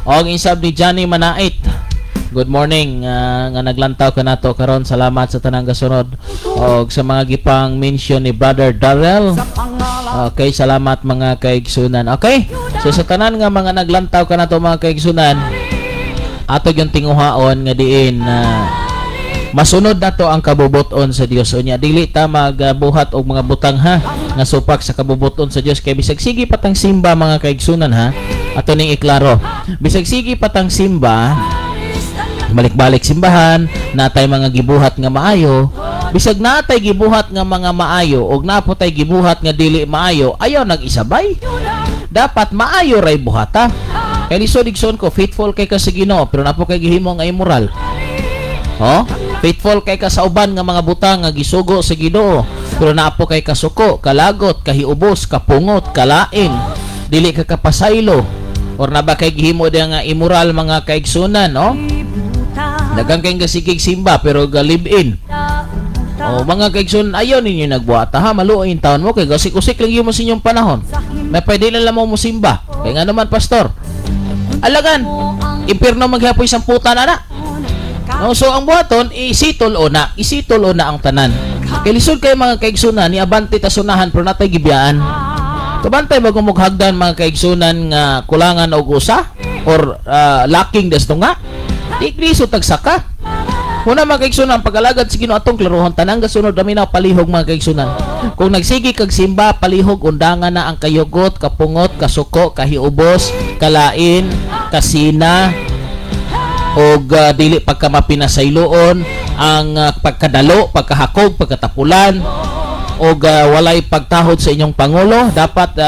Og insab ni Johnny Manait. Good morning nga naglantaw ka nato karon. Salamat sa tanang gasunod og sa mga gipang mention ni Brother Darrell. Okay, salamat, mga kaigsunan. Okay? So sa tanan nga mga naglantaw ka nato, mga kaigsunan, ato yung tinguhaon nga diin na masunod nato ang kabubuton sa Dios. Unya dili ta magbuhat og mga butang ha nga supak sa kabubuton sa Dios, kay bisag sige patang simba, mga kaigsunan, ha, ato ning iklaro, bisag sige patang simba, balik-balik simbahan, natay mga gibuhat nga maayo, bisag natay gibuhat nga mga maayo og napo tay gibuhat nga dili maayo, ayaw nag-isabay. Dapat maayo ray buhata. Kay lisod, igsoon ko, faithful kay ka sa Ginoo pero napo kay gihimo nga immoral. Oh, faithful kay ka sa uban nga mga butang nga gisugo sa Ginoo pero naapo kay kasuko, kalagot, kahiubos, kapungot, kalain, dili ka kapasaylo or naba kay gihimo diya nga immoral, mga kaigsunan, no? Daghang kay gasigig simba pero ga live-in. O mga kaigsunan, ayaw ninyo nagbuhata ha, maluoy taon mo kay gasik-usik lang mo sa inyong panahon. May pwede lang mo simba. Kay nga naman, pastor. Alagan, impierno maghapoy samputan ana. No, so ang buhaton, isitol o na, isitol o na ang tanan. Kay lisod kay, mga kaigsunan, ni abante ta sunahan pero natay gibiyaan. Kabantay bago mo hagdan, mga kaigsunan, nga kulangan og usa or lacking desto nga. Di kriso tagsaka. Una, mga kaigsunan, pag-alagad sa Ginoo atong klarohon, tanang gasunod dami na palihog, mga kaigsunan. Kung nagsige kag simba, palihog undangan na ang kayugot, kapungot, kasuko, kahiubos, kalain, kasina, og dili pagka mapinasayloon, ang pagkadalo, pagkahakog, pagkatapulan, og walay pagtahod sa inyong pangulo. Dapat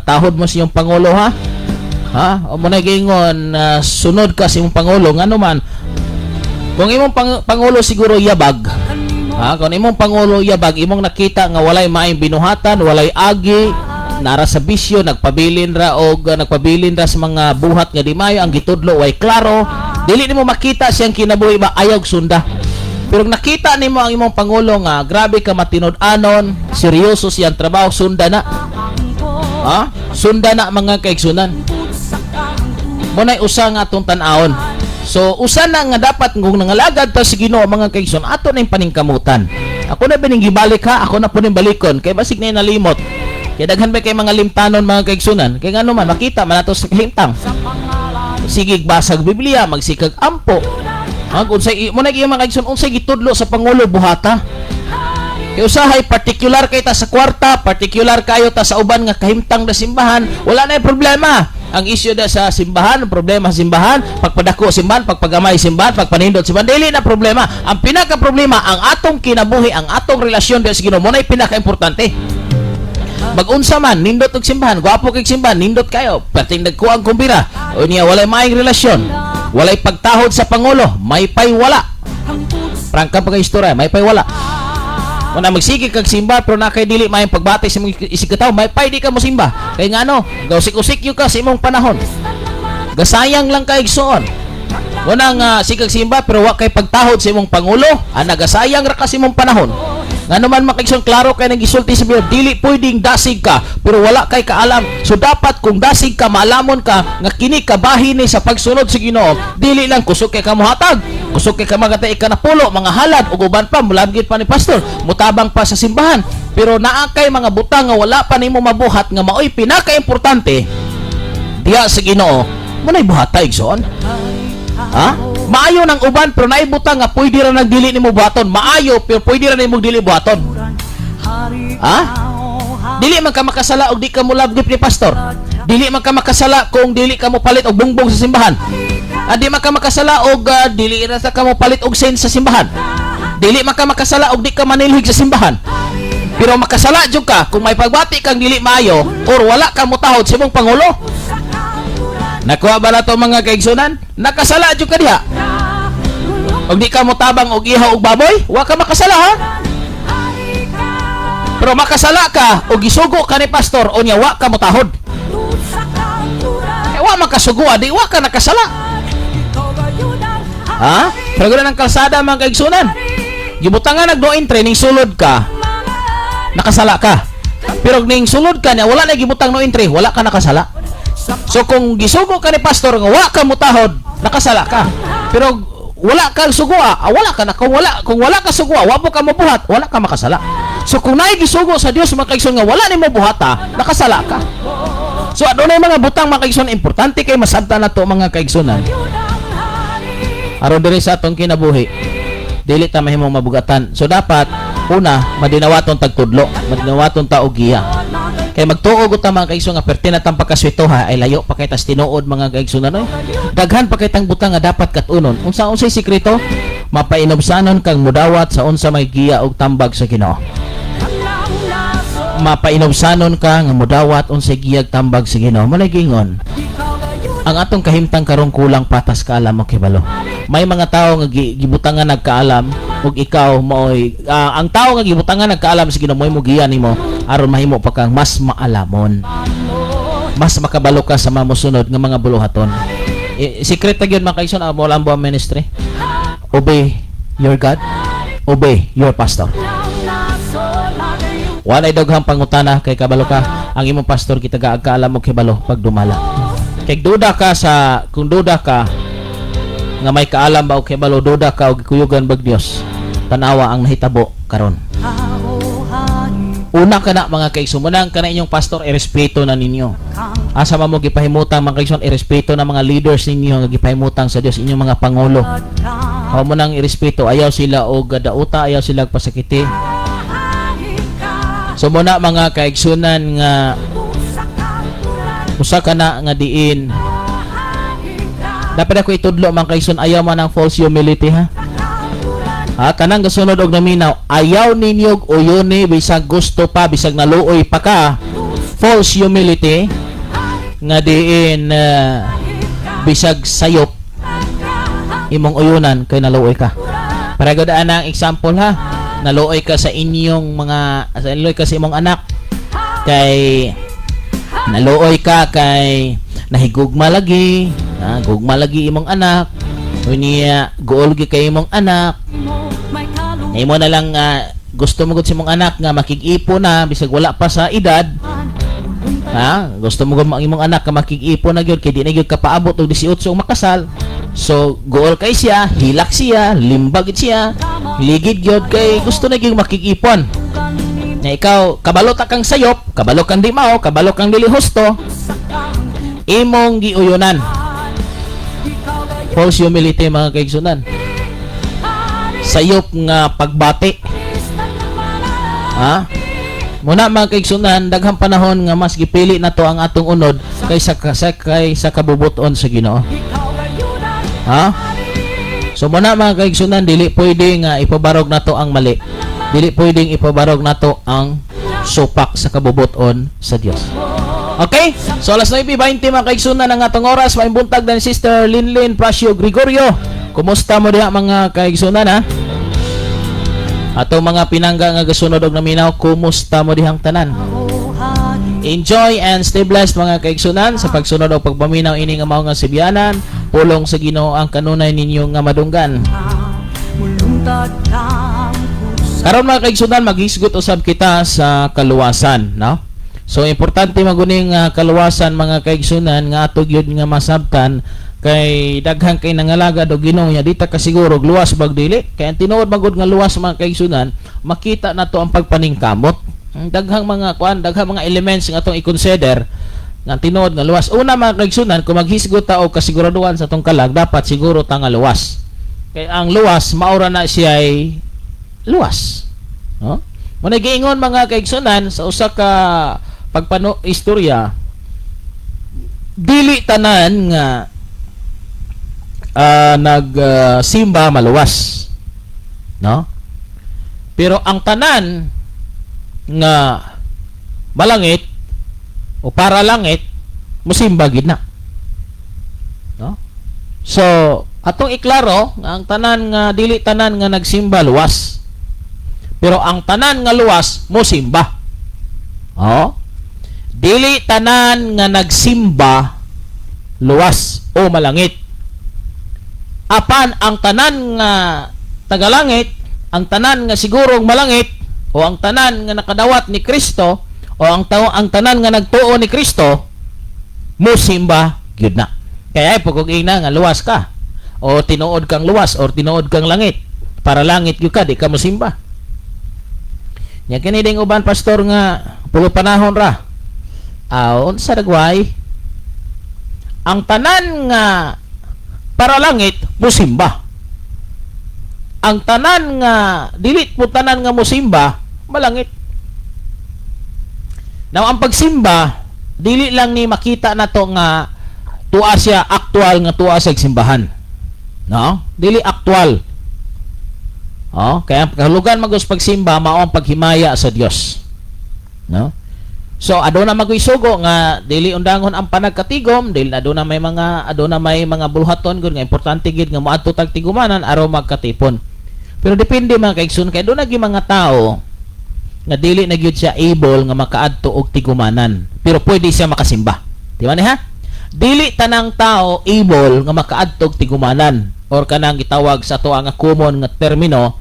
tahod mo sa inyong pangulo, ha? Ha? O mo na giingon, sunod ka sa imong pangulo, ngano man kung imong pangulo siguro yabag. Ha, kung imong pangulo yabag, imong nakita nga walay maayong binuhatan, walay agi, nara sa bisyo, nagpabilin ra og nagpabilin ra sa mga buhat nga di maayo, ang gitudlo way klaro, dili nimo makita siyang kinabuhi ba, ayaw sunda. Pero kung nakita nimo ang imong pangulo nga grabe ka matinud-anon, seryoso siyang trabaho, sunda na. Ha? Sunda na, mga kaigsunan. Muna'y usa nga atong tan-awon. So, usa na nga dapat kung nangalagad ta sa Ginoo, mga kaigsoon, ato na yung paningkamutan. Ako na bining gibalik, ha, ako na po ning balikon kay basig na yung nalimot. Kay daghan ba kay mga limtanon, mga kaigsunan? Kay ngano man makita man nato sa kahimtang. Sige basag Biblia, magsikag ampo. Mag unsay mo na mga kaigsoon, unsay gitudlo sa pangulo, buhata. Kay usahay particular kay ta sa kwarta, particular kayo ta sa uban nga kahimtang na simbahan, wala na yung problema. Ang isyu da sa simbahan, ang problema sa simbahan, pagpadako simbahan, pagpagamay simbahan, pagpanindot simbahan, dili na problema. Ang pinaka problema, ang atong kinabuhi, ang atong relasyon da sa Ginoo, mo na pinaka-importante. Magunsa man, nindot og simbahan, gwapo kay simbahan, nindot kayo, perting nagkuang kumbira. O niya, walay maayong relasyon, walay pagtahod sa pangulo, may pay wala. Prangka pa kay istorya, may pay wala. Kung na magsige kag simba pero na kay dili maayong pagbati sa imong isig katawo, may pay di ka mo simba. Kay ngano, gausik-usik yu ka sa imong panahon. Gasayang lang kay igsoon. Wala nga sikag simba pero wa kay pagtahod sa imong pangulo, ah, nagasayang ra ka sa imong panahon. Ngano man, mga kaigsoon, klaro kay nang gisulti sa Biblia, dili pwedeng dasig ka pero wala kay kaalam. So dapat kung dasig ka, maalamon ka nga kini kabahin ni sa pagsunod sa Ginoo. Dili lang kusog kay ka mohatag, kusog kay ka magatay ikanapulo, mga halad ug uban pa, mulabgit pa ni pastor, mutabang pa sa simbahan. Pero naa kay mga butang nga wala pa nimo mabuhat nga maoy pinaka-importante diya sa Ginoo, mo na'y buhata, igsoon. Ha? Maayo ng uban pero naibutang nga pwede ra nagdili nimo buhaton. Maayo pero pwede ra nimo dili buhaton. Ha? Dili man ka makasala og di ka mo love gift ni pastor. Dili man ka makasala kung dili ka mo palit og bongbong sa simbahan. Ah, di man ka makasala og dili ra sa ka mo palit og sen sa simbahan. Dili man ka makasala og di ka manilhig sa simbahan. Pero makasala jud ka kung may pagbati kang dili maayo or wala ka motahod sa imong pangulo. Nakuha ba na to, mga kaigsunan? Nakasala jud ka diha. Og di ka motabang og ihaw og baboy, wa ka makasala, ha? Pero makasala ka og gisugo ka ni pastor o niya wa ka motahod. Eh, wa makasugo, di wa ka nakasala. Ha? Pero guna ng kalsada, mga kaigsunan. Gibutangan nag no entry, ning sulod ka, nakasala ka. Pero ning sulod ka niya, wala na gibutang no entry, wala ka nakasala. So kung gisugo ka ni pastor nga wa ka mutahod, nakasala ka. Pero wala kang sugua, ah, wala ka na kung wala ka sugua, wa mo ka mabuhat, wala ka makasala. So kung naay gisugo sa Dios, mga kaigsoon, nga wala nimo buhata, nakasala ka. So adunay mga butang, mga kaigsoon, importante kay masabtan nato, mga kaigsunan. Aron diri sa atong kinabuhi, dili ta mahimong mabugatan. So dapat una madinawaton tag tudlo, madinawaton ta og giya. Kay magtuo gud ta, mga kaigsoon, nga perti na tang pagkaswito, ha, ay layo pa kay tas tinuod, mga kaigsoon, ano. Daghan pa kay tang butang nga dapat katunon. Unsa unsay sikreto? Mapainubsanon kang mudawat sa unsa may giya og tambag sa Ginoo. Mapainubsanon ka nga mudawat unsay giyag tambag sa Ginoo. Mao gingon. Ang atong kahimtang karon kulang patas kaalam mo kibalo. May mga tao nga gibutangan nagkaalam ug ikaw maoy ang tao nga gibutangan nagkaalam sa Ginoo mo'y mogiya nimo aron mahimo pa kang mas maalamon. Mas makabalo ka sa mamusunod nga mga buluhaton. Secret na gyud, mga kaigsoon, amo lang buang ministry. Obey your God, obey your pastor. Walay daghang pangutana kay kabalo ka ang imong pastor kita kaalam mo kibalo pagdumala. Kay duda ka sa kung duda ka nga may kaalam ba o kibalo, duda ka og gikuyugan bag Dios, tanawa ang nahitabo karon. Una ka na, mga kaigsoon, munang ka na inyong pastor, irespeto na ninyo. Asa man mo gipahimutang, mga kaigsoon, irespeto na mga leaders ninyo nga gipahimutang sa Dios, inyong mga pangulo. Mao mo nang irespeto, ayaw sila og dauta, ayaw sila og pasakiti. So muna, mga kaigsunan, nga usa ka na nga diin dapat ako itudlo, mga kaigsoon, ayaw man ang false humility, ha. Ha, kanang gasunod og naminaw, ayaw ninyo og uyuni bisag gusto pa, bisag naluoy pa ka. False humility nga diin bisag sayop imong uyunan kay naluoy ka. Para gud ang example, ha. Naluoy ka sa inyong mga sa naluoy ka sa imong anak kay naluoy ka kay nahigugma lagi, ha, gugma lagi imong anak. Unya guol gi kay imong anak. Imo na lang gusto mo gud sa imong anak nga makig-ipo na bisag wala pa sa edad. Ha? Gusto mo gud ang imong anak nga makig-ipo na gyud kay di na gyud ka paabot og 18 og makasal. So guol kay siya, hilak siya, limbag gid siya, ligid gyud kay gusto na gyud makig-ipon. Na ikaw kabalo ta kang sayop, kabalo kang di mao, kabalo kang dili husto. Imong giuyunan. False humility, mga kaigsunan. Sayop nga pagbati. Ha? Muna, mga kaigsunan, daghang panahon nga mas gipili na to ang atong unod kaysa kabubuton sa Ginoo. Ha? So muna, mga kaigsunan, dili pwede nga ipabarog nato ang mali. Dili pwedeng ipabarog nato ang supak sa kabubuton sa Dios. Okay? So alas 9:20, mga kaigsunan, ang atong oras. Maayong buntag din, Sister Linlin Prasio Gregorio. Kumusta mo diha, mga kaigsunan, ha? Atong mga pinangga nga gasunod og naminaw, kumusta mo dihang tanan? Enjoy and stay blessed, mga kaigsunan, sa pagsunod og pagpaminaw ini nga mao nga Sibianan, pulong sa Ginoo ang kanunay ninyo nga madunggan. Karon, mga kaigsunan, maghisgot usab kita sa kaluwasan, no? So importante maguning kaluwasan, mga kaigsunan, nga ato gyud nga masabtan kay daghan kay nangalagad og Ginoo nya di ta kasiguro og luwas bag dili. Kay ang tinuod magud nga luwas, mga kaigsunan, makita nato ang pagpaningkamot. Ang daghang mga kuan, daghang mga elements nga atong i-consider nga tinuod nga luwas. Una, mga kaigsunan, kung maghisgot ta og kasiguraduhan sa atong kalag, dapat siguro ta nga luwas. Kay ang luwas, maura na siya ay luwas. No? Mo giingon, mga kaigsunan, sa usa ka pagpano istorya, dili tanan nga nagsimba maluwas. No? Pero ang tanan nga malangit o para langit, musimba gid na. No? So, atong iklaro nga ang tanan nga dili tanan nga nagsimba luwas. Pero ang tanan nga luwas mosimba. Oh. Dili tanan nga nagsimba luwas o malangit. Apan ang tanan nga tagalangit, ang tanan nga sigurong malangit o ang tanan nga nakadawat ni Kristo o ang tanan nga nagtuo ni Kristo mosimba gyud na. Kaya ay pagkog ina nga luwas ka o tinuod kang luwas or tinuod kang langit, para langit gyud ka, di ka mosimba. Nya kini ding uban, pastor, nga pulo panahon ra. Aw, unsa dagway? Ang tanan nga para langit musimba. Ang tanan nga dili po tanan nga musimba malangit. Now ang pagsimba dili lang ni makita nato nga tuwa siya aktual nga tuwa sa simbahan. No? Dili aktual. Oh, kaya ang kahulugan magos pagsimba mao ang paghimaya sa Dios. No? So aduna magoy sugo nga dili undangon ang panagkatigom, dili aduna may mga bulhaton gud nga importante gid nga moadto tag tigumanan aron magkatipon. Pero depende, mga kaigsoon, kay aduna gyud mga tao nga dili na gyud siya able nga makaadto og tigumanan, pero pwede siya makasimba. Di ba ni ha? Dili tanang tao able nga makaadto og tigumanan or kanang gitawag sa ato nga common nga termino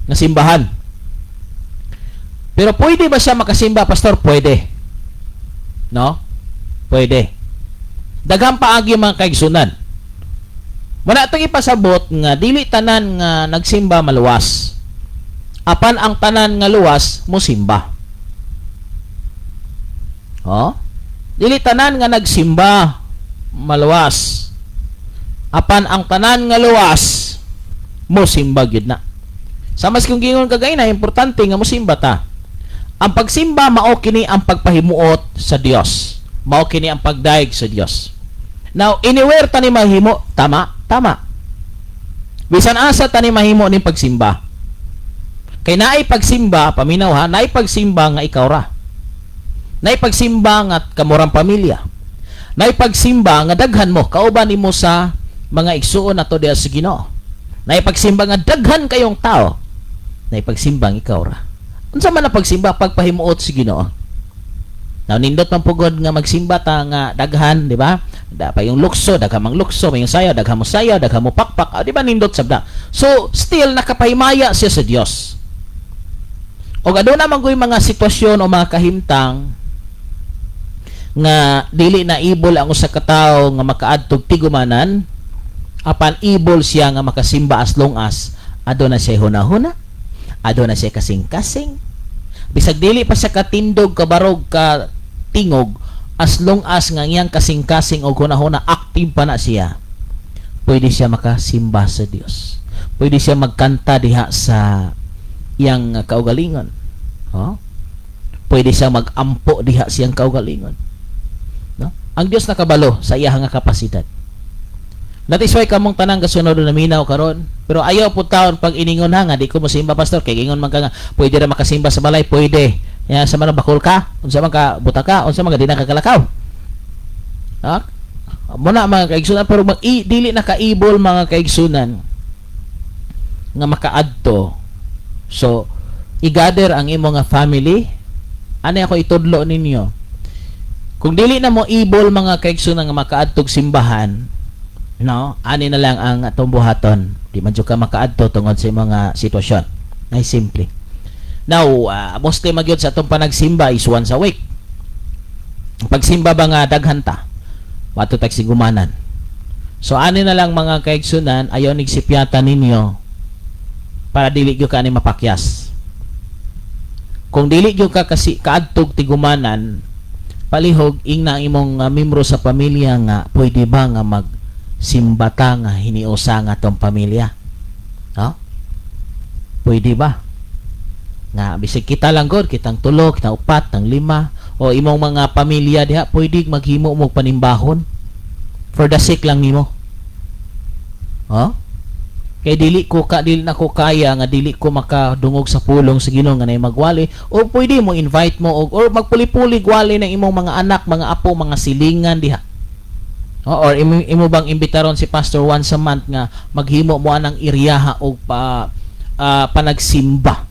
nga simbahan. Pero pwede ba siya makasimba, pastor? Pwede. No? Pwede. Daghang paagi, mga kaigsunan. Wala itong ipasabot nga dili tanan nga nagsimba maluwas. Apan ang tanan nga luwas mosimba. Oh? Dili tanan nga nagsimba maluwas. Apan ang tanan nga luwas Mosimba gyud na. Sa mas kung gingon kagay na importante nga mosimba ta. Ang pagsimba, mao kini ang pagpahimuot sa Dios. Mao kini ang pagdayeg sa Dios. Now, anywhere ta ni mahimo, tama? Tama. Bisan asa ta ni mahimo ning pagsimba. Kay naay pagsimba, paminaw ha, naay pagsimba nga ikaw ra. Naay pagsimba nga kamurang pamilya. Naay pagsimba nga daghan mo, kauban nimo sa mga igsuon nato diha sa Ginoo. Naay pagsimba nga daghan kayong tao. Naay pagsimba nga ikaw ra. Unsa man ang pagsimba? Pagpahimuot sa Ginoo. Now, nindot man pugod nga magsimba ta nga daghan, di ba? Da pa yung lukso, daghan mang lukso, may yung sayaw, daghan mo sayaw, daghan mo pakpak, ah, di ba nindot sabda? So, still nakapahimaya siya sa Dios. Og aduna man goy mga sitwasyon o mga kahimtang nga dili na able ang usa ka tawo nga makaadtog tigumanan, apan able siya nga makasimba as long as aduna siya hunahuna, aduna siya kasing-kasing. Bisag dili pa siya katindog, kabarog, ka tingog, as long as nga iyang kasing-kasing og hunahuna active pa na siya, pwede siya makasimba sa Dios. Pwede siya magkanta diha sa iyang kaugalingon. Oh? Pwede siya magampo diha siyang kaugalingon. No? Ang Dios nakabalo sa iyang nga kapasidad. That is why kamong tanang kasunod na minaw karon. Pero ayaw po taon pag iningon ha nga di ko mosimba, pastor, kay ingon man ka nga pwede ra makasimba sa balay, pwede. Ya sa man bakul ka, unsa man ka buta ka, unsa man ka di na kakalakaw. Ha? Muna mga kaigsunan, pero mag dili na ka-able mga kaigsunan nga makaadto. So i-gather ang imo nga family. Ano ako itudlo ninyo? Kung dili na mo able mga kaigsunan nga makaadtog simbahan, no, ani na lang ang atong buhaton. Di man jud ka makaadto tungod sa imong nga sitwasyon. Ay simple. Now, mostly magyud sa atong panagsimba is once a week. Pagsimba ba nga daghan ta? Wato tag sigumanan. So ani na lang mga kaigsunan, ayaw nigsipyata ninyo para dili gyud ka ani mapakyas. Kung dili gyud ka kasi kaadtog tigumanan, palihog ingna ang imong membro sa pamilya nga pwede ba nga magsimba ta nga hiniusa nga atong pamilya? No? Pwede ba? Nga bisag kita lang gud, kitang tulo, kitang upat, kitang lima, o imong mga pamilya diha pwede maghimo mo panimbahon for the sake lang nimo. Oh? Kay dili na ko kaya nga dili ko makadungog sa pulong sa Ginoo nga nay magwali, o pwede mo invite mo og or magpuli-puli gwali ng imong mga anak, mga apo, mga silingan diha. O, or imo bang imbitaron si pastor once a month nga maghimo mo anang iryaha og pa panagsimba.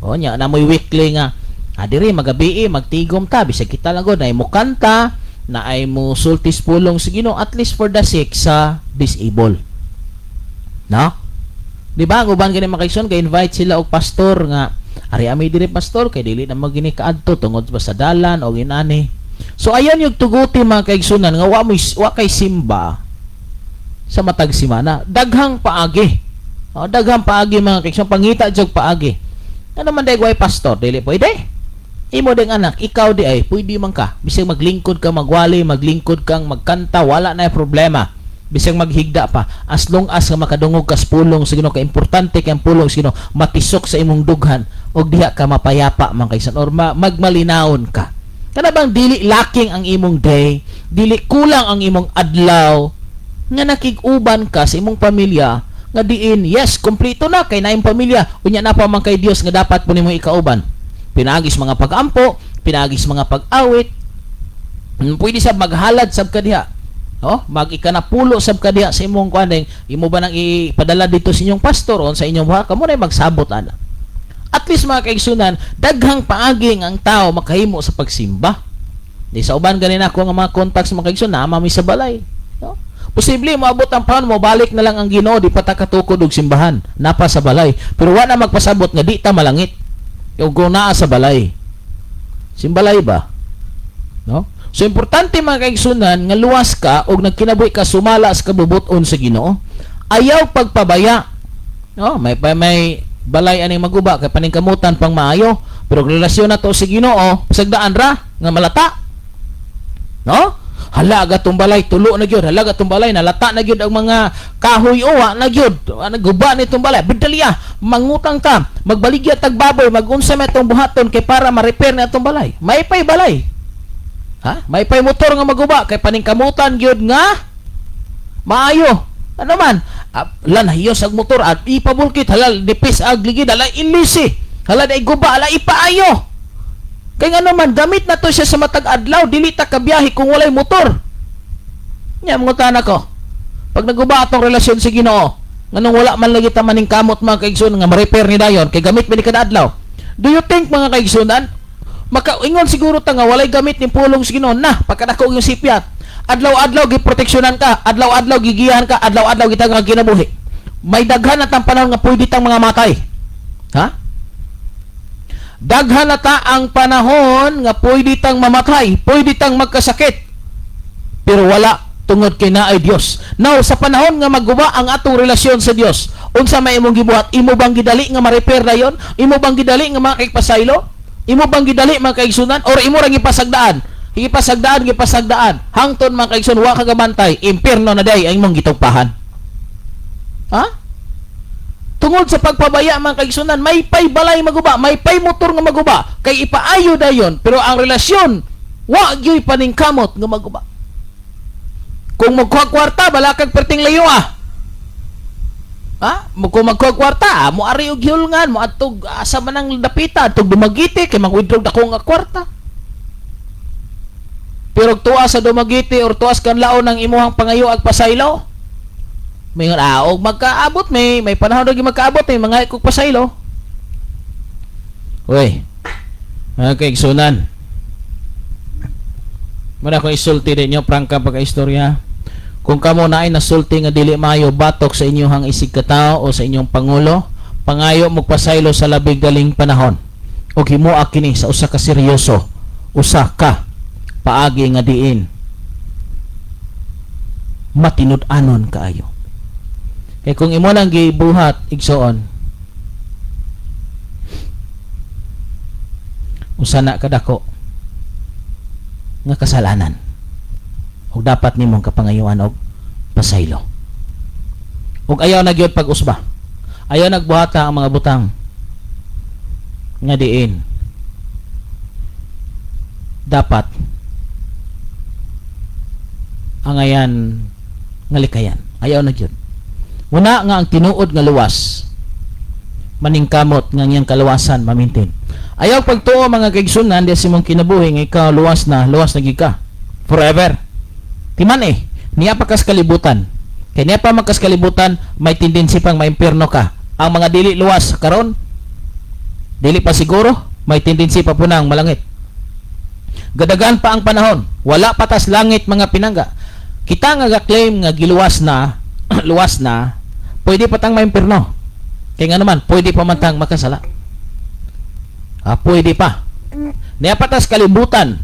O nya na mo'y weekly nga diri magabi magtigom ta bisag kita lang gud na mo kanta na ay mo sultis pulong sa Ginoo, at least for the sake sa disable. No? Di ba ang uban gani mga kaigsoon kay invite sila og pastor nga ari ami diri, pastor, kay dili na magini kaadto tungod ba sa dalan o inani. So ayan yung tuguti mga kaigsunan nga wa mo wa kay simba sa matag simana. Daghang paagi. O, daghang paagi mga kaigsunan, pangita jud paagi. Ano man day way pastor, dili pwede. Imo ding anak, ikaw di ay pwede man ka. Bisag maglingkod ka magwali, maglingkod kang magkanta, wala na problema. Bisag maghigda pa, as long as nga makadungog ka sa pulong sa Ginoo, kay importante kay ang pulong sa Ginoo matisok sa imong dughan og diha ka mapayapa man kaysan or magmalinawon ka. Kana bang dili lacking ang imong day, dili kulang ang imong adlaw nga nakig-uban ka sa imong pamilya nga diin, yes, kompleto na kay naim pamilya, unya na pa man kay Dios nga dapat po nimo ikauban. Pinaagis mga pag-ampo, pinaagis mga pag-awit, pwede sab maghalad sab ka diha. Oh, mag-ikanapulo sab ka diha sa imong kuan, imo ba nang ipadala dito sa inyong pastor on sa inyong buha, kamo na magsabot ana. At least mga kaigsunan, daghang paagi ang tao makahimo sa pagsimba. Di sa uban ganin ako nga mga contacts mga kaigsunan, naa mi sa balay. No? Posible moabot ang panahon mo balik na lang ang Ginoo, di pa ta katukod og simbahan, napa sa balay. Pero wa na magpasabot nga di ta malangit. Ug kung naa sa balay. Simbalay ba? No? So importante mga kaigsunan nga luwas ka og nagkinabuhi ka sumala sa kabubut-on sa Ginoo. Ayaw pagpabaya. No, may balay aning maguba kay paningkamutan pang maayo, pero relasyon na to sa Ginoo, pasagdaan ra nga malata. No? Hala gatong balay tulo na gyud, hala gatong balay nalata na gyud ang mga kahoy, uwa na gyud, guba ni itong balay. Bidalya, mangutang ta, magbaligya tag baboy, magunsa may itong buhaton kay para ma-repair na itong balay. May pay balay. Ha? May pay motor nga maguba kay paningkamutan gyud nga maayo. Ano man? La nahiyos ang motor at ipabulkit, halal nipis ag ligid, hala ilisi, hala na iguba, hala ipaayo. Kay nga naman, gamit na to siya sa matag adlaw, dili ta kabiyahe kung walay motor. Nya mangutan ako. Pag naguba atong relasyon sa Ginoo, nganong wala man lagi ta maning kamot mga kaigsoon nga ma-repair ni dayon kay gamit man ni kada adlaw. Do you think mga kaigsuonan makaingon siguro ta nga walay gamit ni pulong sa Ginoo na pagkadako yung sipyat? Adlaw-adlaw giproteksyonan ka, adlaw-adlaw gigiyahan ka, adlaw-adlaw gitang nga kinabuhi. May daghan na tang panahon nga pwede tang mga matay. Ha? Daghan na ta ang panahon nga pwede tang mamatay, pwede tang magkasakit. Pero wala tungod kay naay Dios. Now sa panahon nga maguba ang atong relasyon sa Dios, unsa may imong gibuhat? Imo bang gidali nga ma-repair dayon? Imo bang gidali nga makigpasaylo? Imo bang gidali mga kaigsunan or imo ra gipasagdaan? Gipasagdaan, gipasagdaan. Hangton mga kaigsun, wa ka gabantay, impierno na day ang imong gitugpahan. Ha? Tungod sa pagpabaya mga kaigsunan, may pay balay maguba, may pay motor nga maguba, kay ipaayo dayon, pero ang relasyon wa gyoy paningkamot nga maguba. Kung magkuha kwarta, balakag perting layo ah. Ha? Kung magkuha kwarta, mo ari og hiulngan, mo adtog asa man ang dapita, adtog Dumaguete kay mag-withdraw dako nga kwarta. Pero tuwa sa Dumaguete or tuwas kanlaon ng imuhang pangayo ag pasaylo, may nga og magkaabot may panahon lagi magkaabot may mga ikog pasaylo. Uy. Mga kaigsunan. Muna akong isulti ninyo prangka pagka-istorya. Kung kamo naay nasulti nga dili maayo batok sa inyong isig katao o sa inyong pangulo, pangayo magpasaylo sa labig galing panahon. Og himoa kini sa usa ka seryoso, usa ka paagi nga diin matinud-anon kaayo. Kay kung imo nang gibuhat igsoon, usa na kadako nga kasalanan ug dapat nimong kapangayuan og pasaylo. Ug ayaw na gyud pag-usba. Ayaw nagbuhata ang mga butang nga diin dapat angayan nga likayan. Ayaw na gyud. Una nga ang tinuod nga luwas maningkamot nga iyang kaluwasan mamintin. Ayaw pagtuo mga kaigsunan di sa imong kinabuhi nga ikaw luwas na gyud ka forever. Timan niya pa kas kalibutan. Kay niya pa magkas kalibutan, may tendency pang maimpierno ka. Ang mga dili luwas karon dili pa siguro, may tendency pa punang malangit. Gadagan pa ang panahon, wala pa tas langit mga pinangga. Kita nga ga-claim nga giluwas na, luwas na, pwede pa tang maimpierno. Kay nga naman, pwede pa man tang makasala. Pwede pa. Niya pa tas kalibutan.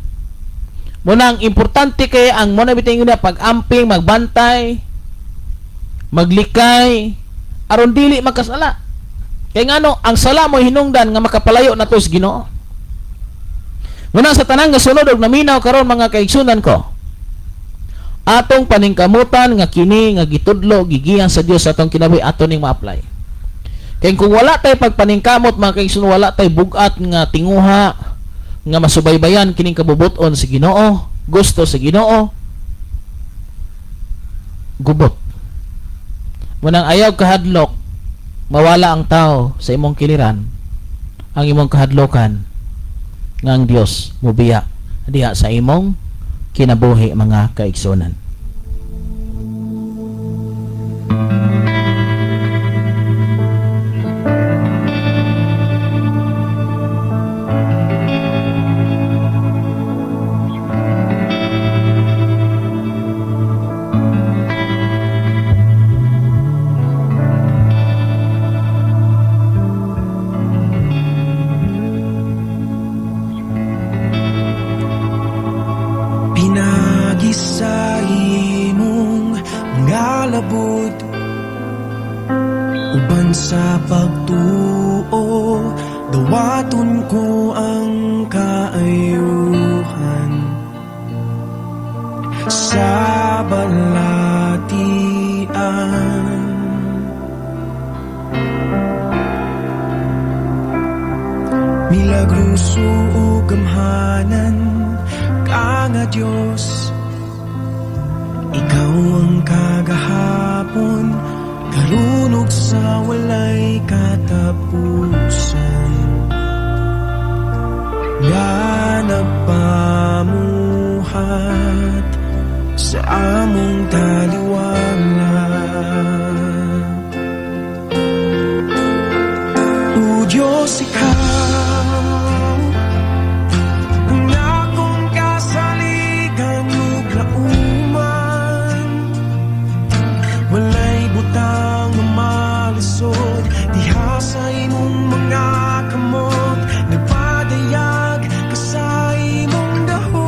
Munang importante kay ang muna bitin na pag-amping, magbantay, maglikay, aron dili makasala. Kay ngano, ang sala mo hinungdan nga makapalayo na to sa Ginoo. Muna sa tanang nga sunod og naminaw karon mga kaigsunan ko, atong paningkamutan nga kini nga gitudlo gigiyan sa Dios atong kinabuhi ato ning ma-apply. Kay kung wala tay pagpaningkamot mga kaigsunan, wala tay bug-at nga tinguha nga masubaybayan kining kabubut-on sa Ginoo, gusto sa Ginoo, gubot. Munang ayaw kahadlok mawala ang tao sa imong kiliran, ang imong kahadlokan nga ang Dios mobiya diha sa imong kinabuhi mga kaigsunan. Pinagi sa imong nga labot, uban sa pagtuo, dawaton ko ang kaayuhan. Mabaso ug gamhanan ka nga Dios. Ikaw ang kagahapon, karon ug sa walay katapusan nga nagpamuhat sa among taliwala. O Diyos, ikaw ang akong kasaligan ug lauman. Walay butang nga malisod diha sa imong mga kamot. Nagpadayag ka sa imong gahom.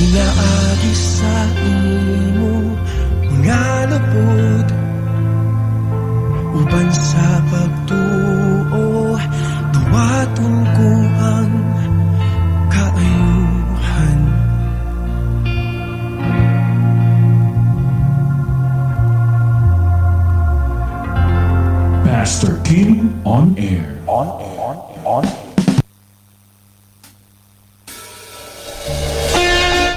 Pinaagi sa imong mga lupod, uban sa pagtuo, duwaton ko ang kaayuhan. Pastor King on air. On air. On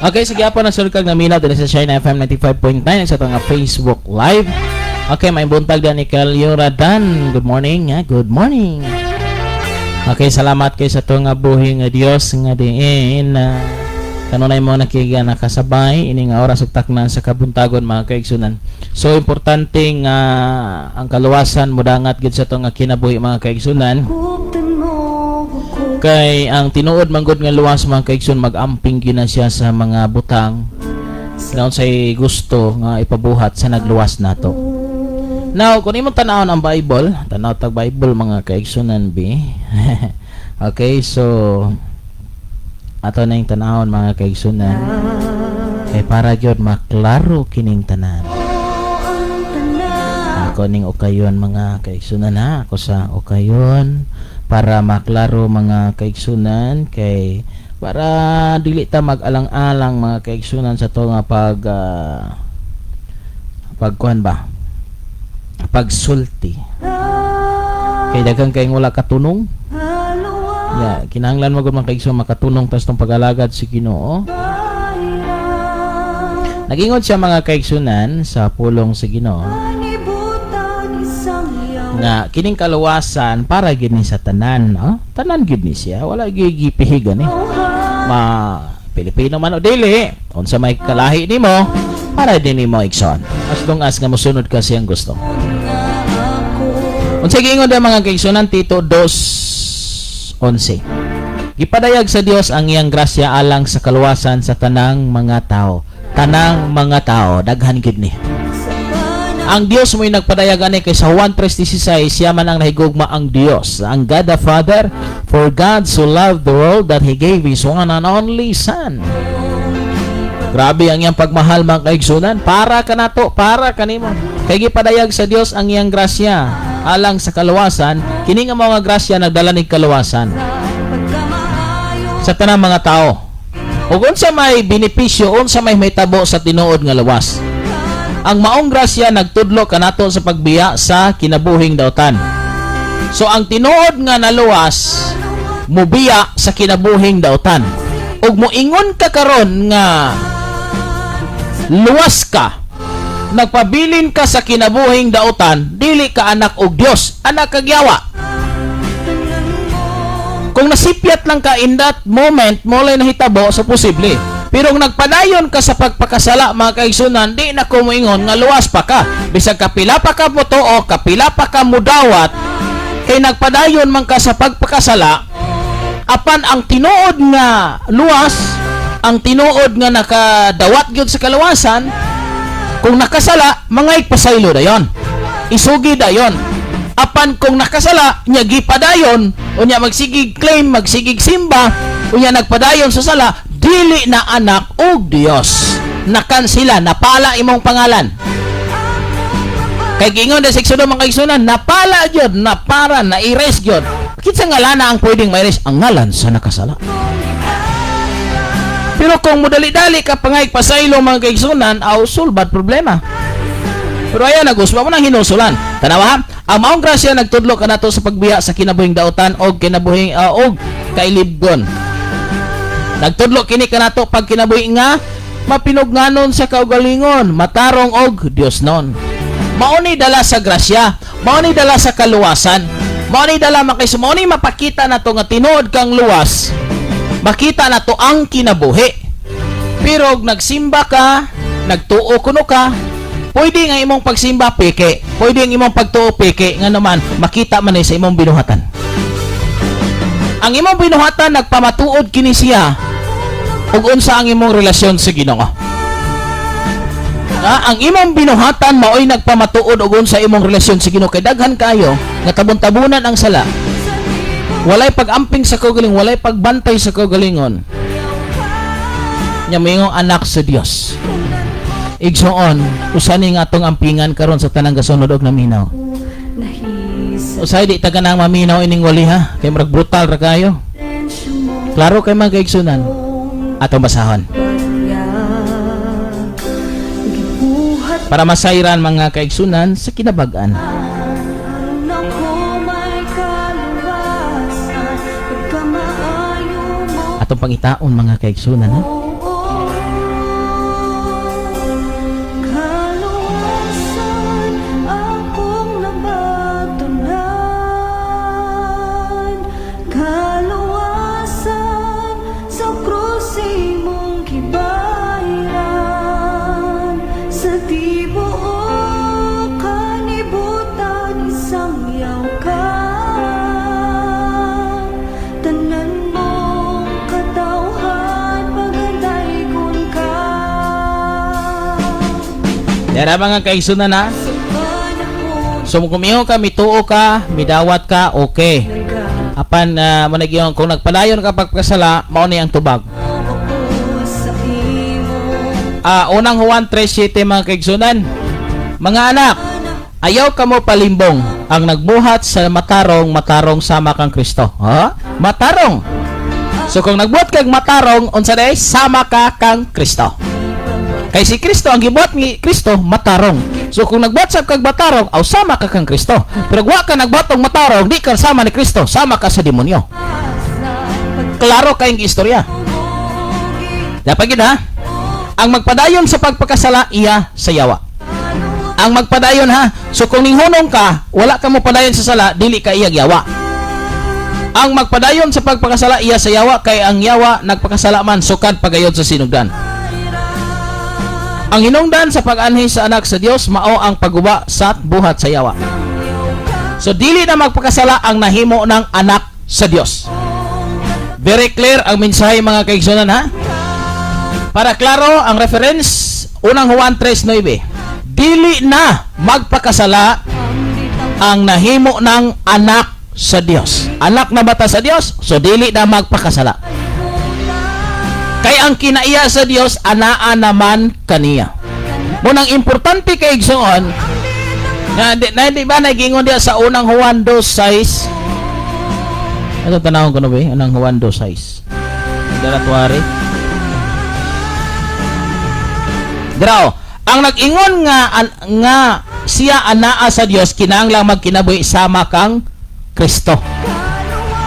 Okay, sige po na kag naminaw dinhi sa Shine FM 95.9 sa atong nga Facebook Live. Okay, may buntag din ni Kalyura Dan. Good morning, ha? Good morning. Okay, salamat kay sa atong nga buhi nga Dios nga diin na kanunay mo nakiga nakasabay ini nga oras ug takna sa kabuntagon, mga kaigsunan. So importante nga ang kaluwasan modangat gid sa atong nga kinabuhi, mga kaigsunan. Kay ang tinuod manggod nga luwas, mga kaigsoon, mag-amping gyud na siya sa mga butang nga unsay gusto nga ipabuhat sa nagluwas nato. Now, kung imong tan-awon ang Bible, tanaw tag Bible, mga kaigsunan bi. Okay, so ato na yung tanawon, mga kaigsunan. Kay para gyud maklaro kining tanan. Ako ning ukayon, mga kaigsunan, ha. Ako sa ukayon para maklaro, mga kaigsunan, kay para dili ta mag-alang-alang, mga kaigsunan, sa to nga pagkuan ba, pagsulti, kay daghan kay wala katunong ya. Kinahanglan mo gud, mga kaigsunan, makatunong tas tong pag-alagad si Ginoo. Nagingon siya, mga kaigsunan, sa pulong sa Ginoo nga kining kaluwasan para gid ni sa tanan, no? Tanan gid ni siya, wala gigipihigan eh. Ma Pilipino man o dili, unsa may kalahi nimo, para din nimo, igsoon. As long as nga mosunod ka siyang gusto. Unsa giingon da, mga kaigsunan? Tito 2:11. Gipadayag sa Dios ang iyang grasya alang sa kaluwasan sa tanang mga tao. Tanang mga tao, daghan gid ni. Ang Dios mo'y nagpadayag ani kay sa Juan 3:16 siya man ang nahigugma ang Dios, ang God the Father, for God so loved the world that He gave His one and only Son. Grabe ang iyang pagmahal, mga kaigsunan, para kanato, para kanimo. Kay gipadayag sa Dios ang iyang grasya alang sa kaluwasan, kini nga mga grasya nagdala nig kaluwasan sa tanang mga tao. Ug unsa may benepisyo, unsa may mahitabo sa tinuod nga luwas? Ang maong grasya nagtudlo kanato sa pagbiya sa kinabuhing dautan. So ang tinuod nga naluwas mubiya sa kinabuhing dautan. Ug moingon ka karon nga luwas ka, nagpabilin ka sa kinabuhing dautan, dili ka anak og Dios, anak kag yawa. Kung nasipyat lang ka in that moment, molay nahitabo, so posible. Pero kung nagpadayon ka sa pagpakasala, mga kaigsunan, di na ko moingon nga luwas pa ka. Bisag kapila pa ka motuo, kapila pa ka mudawat, kay nagpadayon man ka sa pagpakasala, apan ang tinuod nga luwas, ang tinuod nga nakadawat gyud sa kaluwasan, kung nakasala, mga pasaylo dayon. Isugi dayon. Apan kung nakasala, nya gipadayon, unya magsigig claim, magsigig simba, unya nagpadayon sa sala, dili na anak og Dios. Nakansila, napala imong pangalan. Kay giingon sa Exodo, mga kaigsunan, napala gyud, napara, na-erase gyud. Kinsa ngalan ang pwedeng ma-erase? Ang ngalan sa nakasala. Pero kung mudali-dali ka pangay pasaylo, mga kaigsunan, aw sulbad problema. Pero ayan, nagusba mo nang hinusulan. Tanawa ha, ang maong grasya nagtudlo kanato sa pagbiya sa kinabuhing dautan og kinabuhing og kailibgon. Nagtudlo kini kanato pag kinabuhi nga mapinugnanon sa kaugalingon, matarong og Dios non. Mao ni dala sa grasya, mao ni dala sa kaluwasan, mao ni dala makis, mao ni mapakita nato nga tinuod kang luwas. Makita nato ang kinabuhi. Pero og nagsimba ka, nagtuo kuno ka, pwede nga imong pagsimba peke, pwede ang imong pagtuo peke, nga naman makita man ni sa imong binuhatan. Ang imong binuhatan nagpamatuod kini siya ug unsa ang imong relasyon sa Ginoo. Nga ang imong binuhatan maoy nagpamatuod og unsa imong relasyon sa Ginoo, kay daghan kayo nga tabon-tabunan ang sala. Walay pag-amping sa kaugalingon, walay pagbantay sa kaugalingon. Nya moingong anak sa Dios. Igsoon, usa ni nga atong ampingan karon sa tanang gasunod og naminaw. Usahay di ta ganang maminaw ining wali ha, kay murag brutal ra kayo. Klaro kay mga kaigsunan. Atong basahon. Para masayran mga kaigsunan sa kinabag-an. Atong pangitaon mga kaigsunan ha. Kaluwasan akong nabatunan, kaluwasan sa krus imong gibayaran, sa tibuok kalibutan isangyaw ka, tanan mong katawhan pagandaygon ka. Dara mga kaigsunan ha. So kung miho ka, mituo ka, midawat ka, okay. Apan uh, kung nagpadayon ka pagkasala, mao ni ang tubag. Unang Juan 3:7 mga kaigsunan. Mga anak, ayaw kamo palimbong ang nagbuhat sa matarong, matarong sama kang Kristo. Ha? Matarong. So kung nagbuhat kag matarong, unsa day? Sama ka kang Kristo. Kay si Kristo, ang gibuhat ni Kristo, matarong. So kung nagbuhat sa kag matarong, aw sama ka kang Kristo. Pero wa ka nagbuhat og matarong, di ka sama ni Kristo, sama ka sa demonyo. Klaro kayong istorya. Dapat gid ha. Ang magpadayon sa pagpakasala, iya sa yawa. Ang magpadayon ha. So kung ninghunong ka, wala ka mo padayon sa sala, dili ka iyag yawa. Ang magpadayon sa pagpakasala, iya sa yawa, kay ang yawa nagpakasala man sukad pagayod sa sinugdan. Ang hinungdan sa pag-anhi sa anak sa Dios mao ang pagguba sa buhat sa yawa. So dili na magpakasala ang nahimo ng anak sa Dios. Very clear ang mensahe mga kaigsunan ha. Para klaro ang reference, unang Juan 3:9. Dili na magpakasala ang nahimo ng anak sa Dios. Anak na bata sa Dios, so dili na magpakasala. Kay ang kinaiya sa Dios anaa naman kaniya. Munang importante kay igsoon nga di, na, di ba nagingon diya sa unang Juan 2:6? Ano tanawon ko na ba? Unang Juan 2:6. Dara tuwari. Draw, ang nag-ingon nga nga siya anaa sa Dios kinahanglan magkinabuhi sama kang Kristo.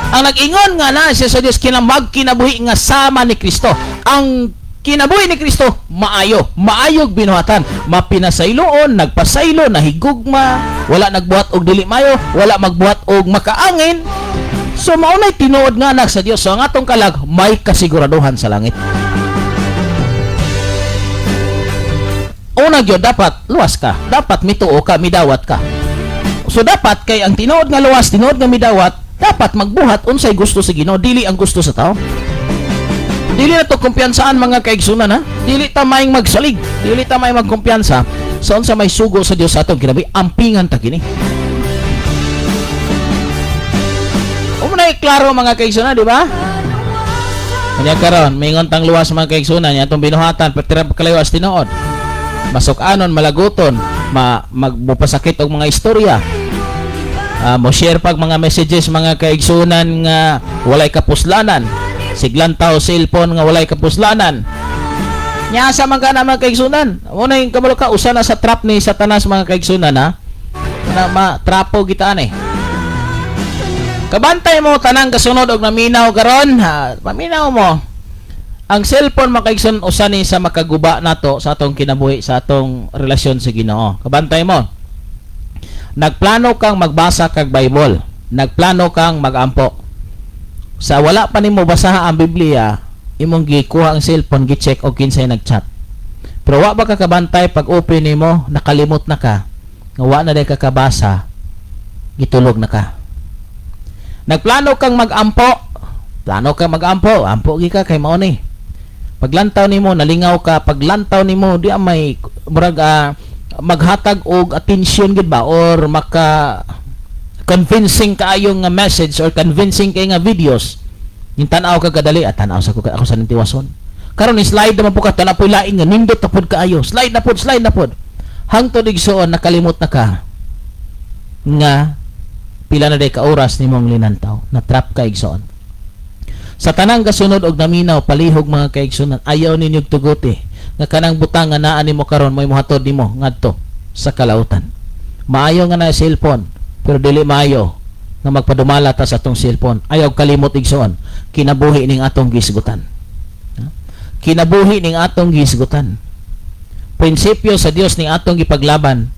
Ang nag-ingon nga na siya sa Dios kinahanglan magkinabuhi nga sama ni Kristo. Ang kinabuhi ni Kristo maayo, maayog binuhatan, mapinasayloon, nagpasaylo, nahigugma, wala nagbuhat og dili mayo, wala magbuhat og makaangin. So maunay tinuod nga anak sa Dios. So ang atong kalag may kasiguraduhan sa langit. Una gyud dapat luwas ka, dapat mituo ka, midawat ka. So dapat kay ang tinuod nga luwas, tinuod nga midawat, dapat magbuhat unsay gusto sa Ginoo, dili ang gusto sa tao. Dili na to kumpiyansaan mga kaigsunan ha. Dili ta maayong magsalig, dili ta maayong magkumpiyansa sa unsa may sugo sa Dios sa atong kinabuhi, ampingan ta kini. Umunay klaro mga kaigsunan, di ba? Kanya karon, mingon tang luwas mga kaigsunan, nya atong binuhatan, pertira kalawas tinuod. Masuk-anon, malaguton, magmupasakit og mga istorya. Mo share pag mga messages mga kaigsunan nga walay kapuslanan. Siglantaw cellphone nga walay kapuslanan. Nya asa man ka na mga kaigsunan. Una yung kabalo ka usa na sa trap ni Satanas mga kaigsunan ha. Na ma trapo kita ani. Kabantay mo tanang kasunod og naminaw karon ha. Paminaw mo. Ang cellphone mga kaigsunan usa ni sa makaguba nato sa atong kinabuhi, sa atong relasyon sa Ginoo. Kabantay mo. Nagplano kang magbasa kag Bible. Nagplano kang magampo. Sa wala pa nimo basaha ang Biblia, imong gikuha ang cellphone, gi-check og kinsay nag-chat. Pero wa ba ka kabantay pag open nimo, nakalimot na ka. Nga wa na day ka kabasa, gitulog na ka. Nagplano kang magampo, plano kang magampo, ampo gi ka kay mao ni. Paglantaw nimo nalingaw ka, paglantaw nimo di may murag maghatag og attention gid ba or maka convincing kaayo nga message or convincing kay nga videos. Yung tan-aw ka kadali, at tan-aw sa ko ako sa tiwason. Karon slide naman po ka, tana po'y laing nga nindot na pod kaayo. Slide na pod, slide na pod. Hangtod, igsoon, nakalimot na ka nga pila na day ka oras nimong linantaw. Na trap ka, igsoon. Sa tanang gasunod og naminaw palihog, mga kaigsunan, ayaw ninyo tuguti nga kanang butang nga naa nimo karon mo'y mohatod nimo ngadto sa kalautan. Maayo nga na cellphone, pero dili maayo nga magpadumala ta sa atong cellphone. Ayaw kalimot, igsoon, kinabuhi ning atong gisgutan. Ha? Kinabuhi ning atong gisgutan. Prinsipyo sa Dios ning atong gipaglaban.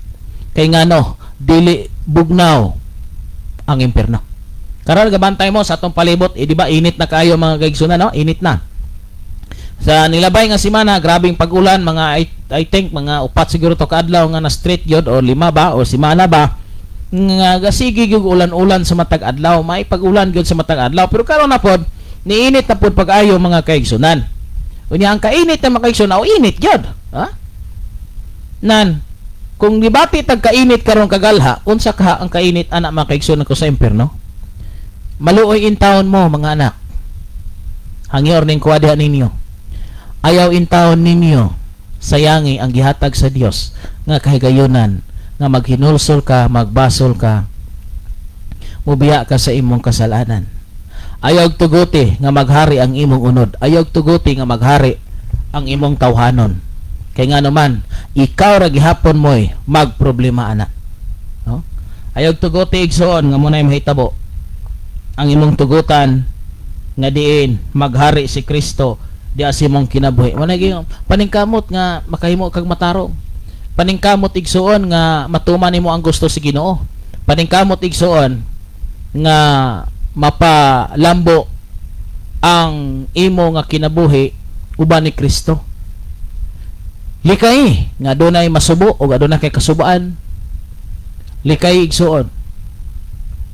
Kay ngano dili bugnaw ang impierno. Karon gabantay mo sa atong palibot, eh, di ba init na kaayo, mga kaigsunan, no? Init na. Sa nilabay nga semana, grabing pag-ulan, mga I think mga upat siguro to kaadlaw nga na straight yod o lima ba o semana ba nga gasige gyud ulan-ulan sa matag adlaw, may pag-ulan gyud sa matag adlaw. Pero karon na pod, niinit na pod pag-ayo, mga kaigsunan. Unya ang kainit na, mga kaigsunan, o init gyud. Ha? Nan, kung gibati tag kainit karon kagalha, unsa ka ang kainit ana, mga kaigsunan ko, sa impierno? Maluoy in taon mo, mga anak. Hangyor ning kuha diha ninyo. Ayaw in taon ninyo sayangi ang gihatag sa Dios nga kahigayunan nga maghinulsol ka, magbasol ka, mubiya ka sa imong kasalanan. Ayaw tuguti nga maghari ang imong unod. Ayaw tuguti nga maghari ang imong tawhanon. Kay nga naman, ikaw ra gihapon mo'y magproblema ana. No? Ayaw tuguti, igsoon, nga muna'y mahitabo ang imong tugutan nga diin maghari si Kristo di sa imong kinabuhi. Mo naging paningkamot nga makahimo kag matarong. Paningkamot, igsuon, nga matuman nimo ang gusto si Ginoo. Paningkamot, igsuon, nga mapalambo ang imo nga kinabuhi uban ni Kristo. Likay nga dunay masubo o adunay kay kasubaan. Likay, igsuon.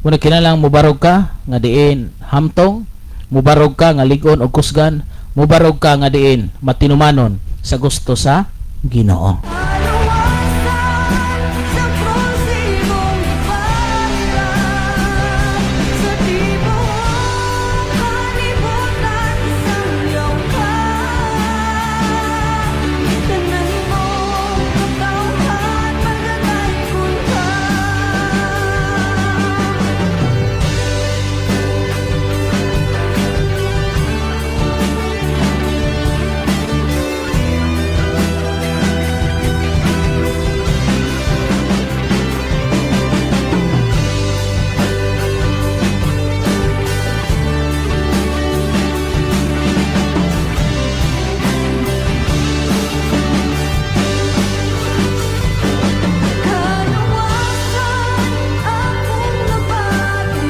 Muna kinalang mubarog ka nga diin hamtong, mubarog ka nga ligon og kusgan, mubarog ka nga diin matinumanon sa gusto sa Ginoo. Sa krus imong gibayran, sa tibuok kalibutan sangyaw ka. Tanan mong katawhan pagdadaygon ka.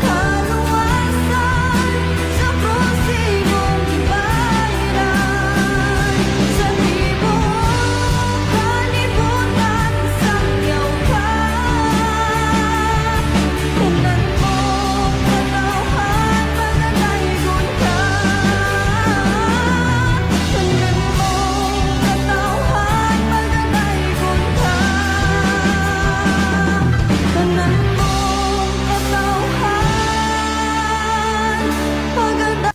Kaluwasan akong nabatunan, kaluwasan sa krus imong gibayran, sa tibuok kalibutan sangyaw ka. Tanan mong katawhan pagdadaygon ka. Tanan mong katawhan pagdadaygon ka. Tanan mong katawhan pagdadaygon.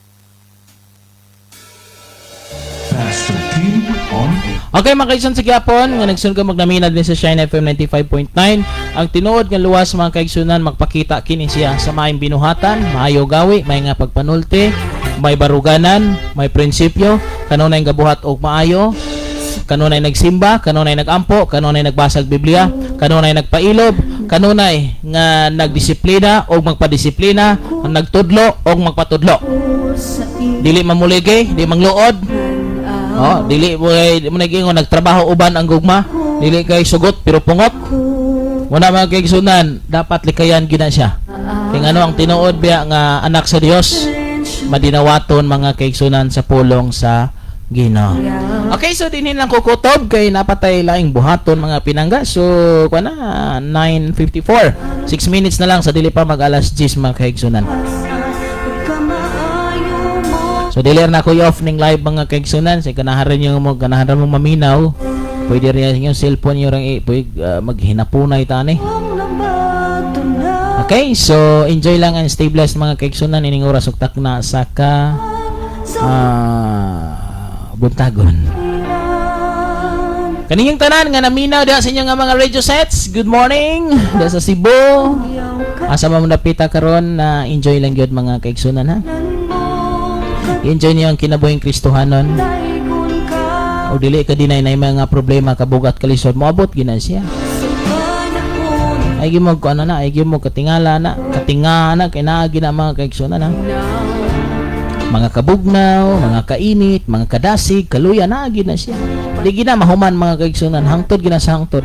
Pastor Kim on air. Okay, mga kaigsoon, sa gyapon nga nagsunod ka magnaminad din sa Shine FM 95.9. Ang tinuod nga luwas, mga kaigsunan, magpakita kini siya sa maayong binuhatan, maayo gawi, may nga pagpanulti, may baruganan, may prinsipyo, kanunay gabuhat og maayo, kanunay nagsimba, kanunay nagampo, kanunay nagbasag Biblia, kanunay nagpailob, kanunay nga nagdisiplina o magpadisiplina, ang nagtudlo o magpatudlo. Dili mamulige, di mangluod. Oh, dili mo kay mo nagingon nagtrabaho uban ang gugma, dili kay sugot pero pungot. Wala, mga kaigsunan, dapat likayan gyud na siya. Kay ngano ang tinuod biya nga anak sa Dios madinawaton, mga kaigsunan, sa pulong sa Ginoo. Okay, so dinhin lang ko kutob kay napatay laing buhaton, mga pinangga. So, kuha na 9:54. 6 minutes na lang sa dili pa mag alas 10, mga kaigsunan. So dili na ko i-off ning live, mga kaigsunan, sa ganahan rin yung mo ganahan ra mong maminaw. Pwede rin yung cellphone nyo rin pwede, maghinapunay tani. Okay, so enjoy lang and stay blessed, mga kaigsunan, ining oras ug takna sa ka Buntagon. Kaninyong tanan nga naminaw diha sa inyong nga mga radio sets. Good morning. Diha sa Cebu. Asa man mo napita karon na, enjoy lang gyud, mga kaigsunan, ha. Enjoy niyo ang kinabuhing Kristohanon. O dili ka dinay na mga problema, kabugat, kalisod, moabot gina siya. Ay mo ko ano na, ay mo katingala na, katinga na kay naa gina, mga kaigsunan, ha. Mga kabugnaw, mga kainit, mga kadasig, kaluya, naa gina siya. Di gina mahuman, mga kaigsunan, hangtod gina sa hangtod.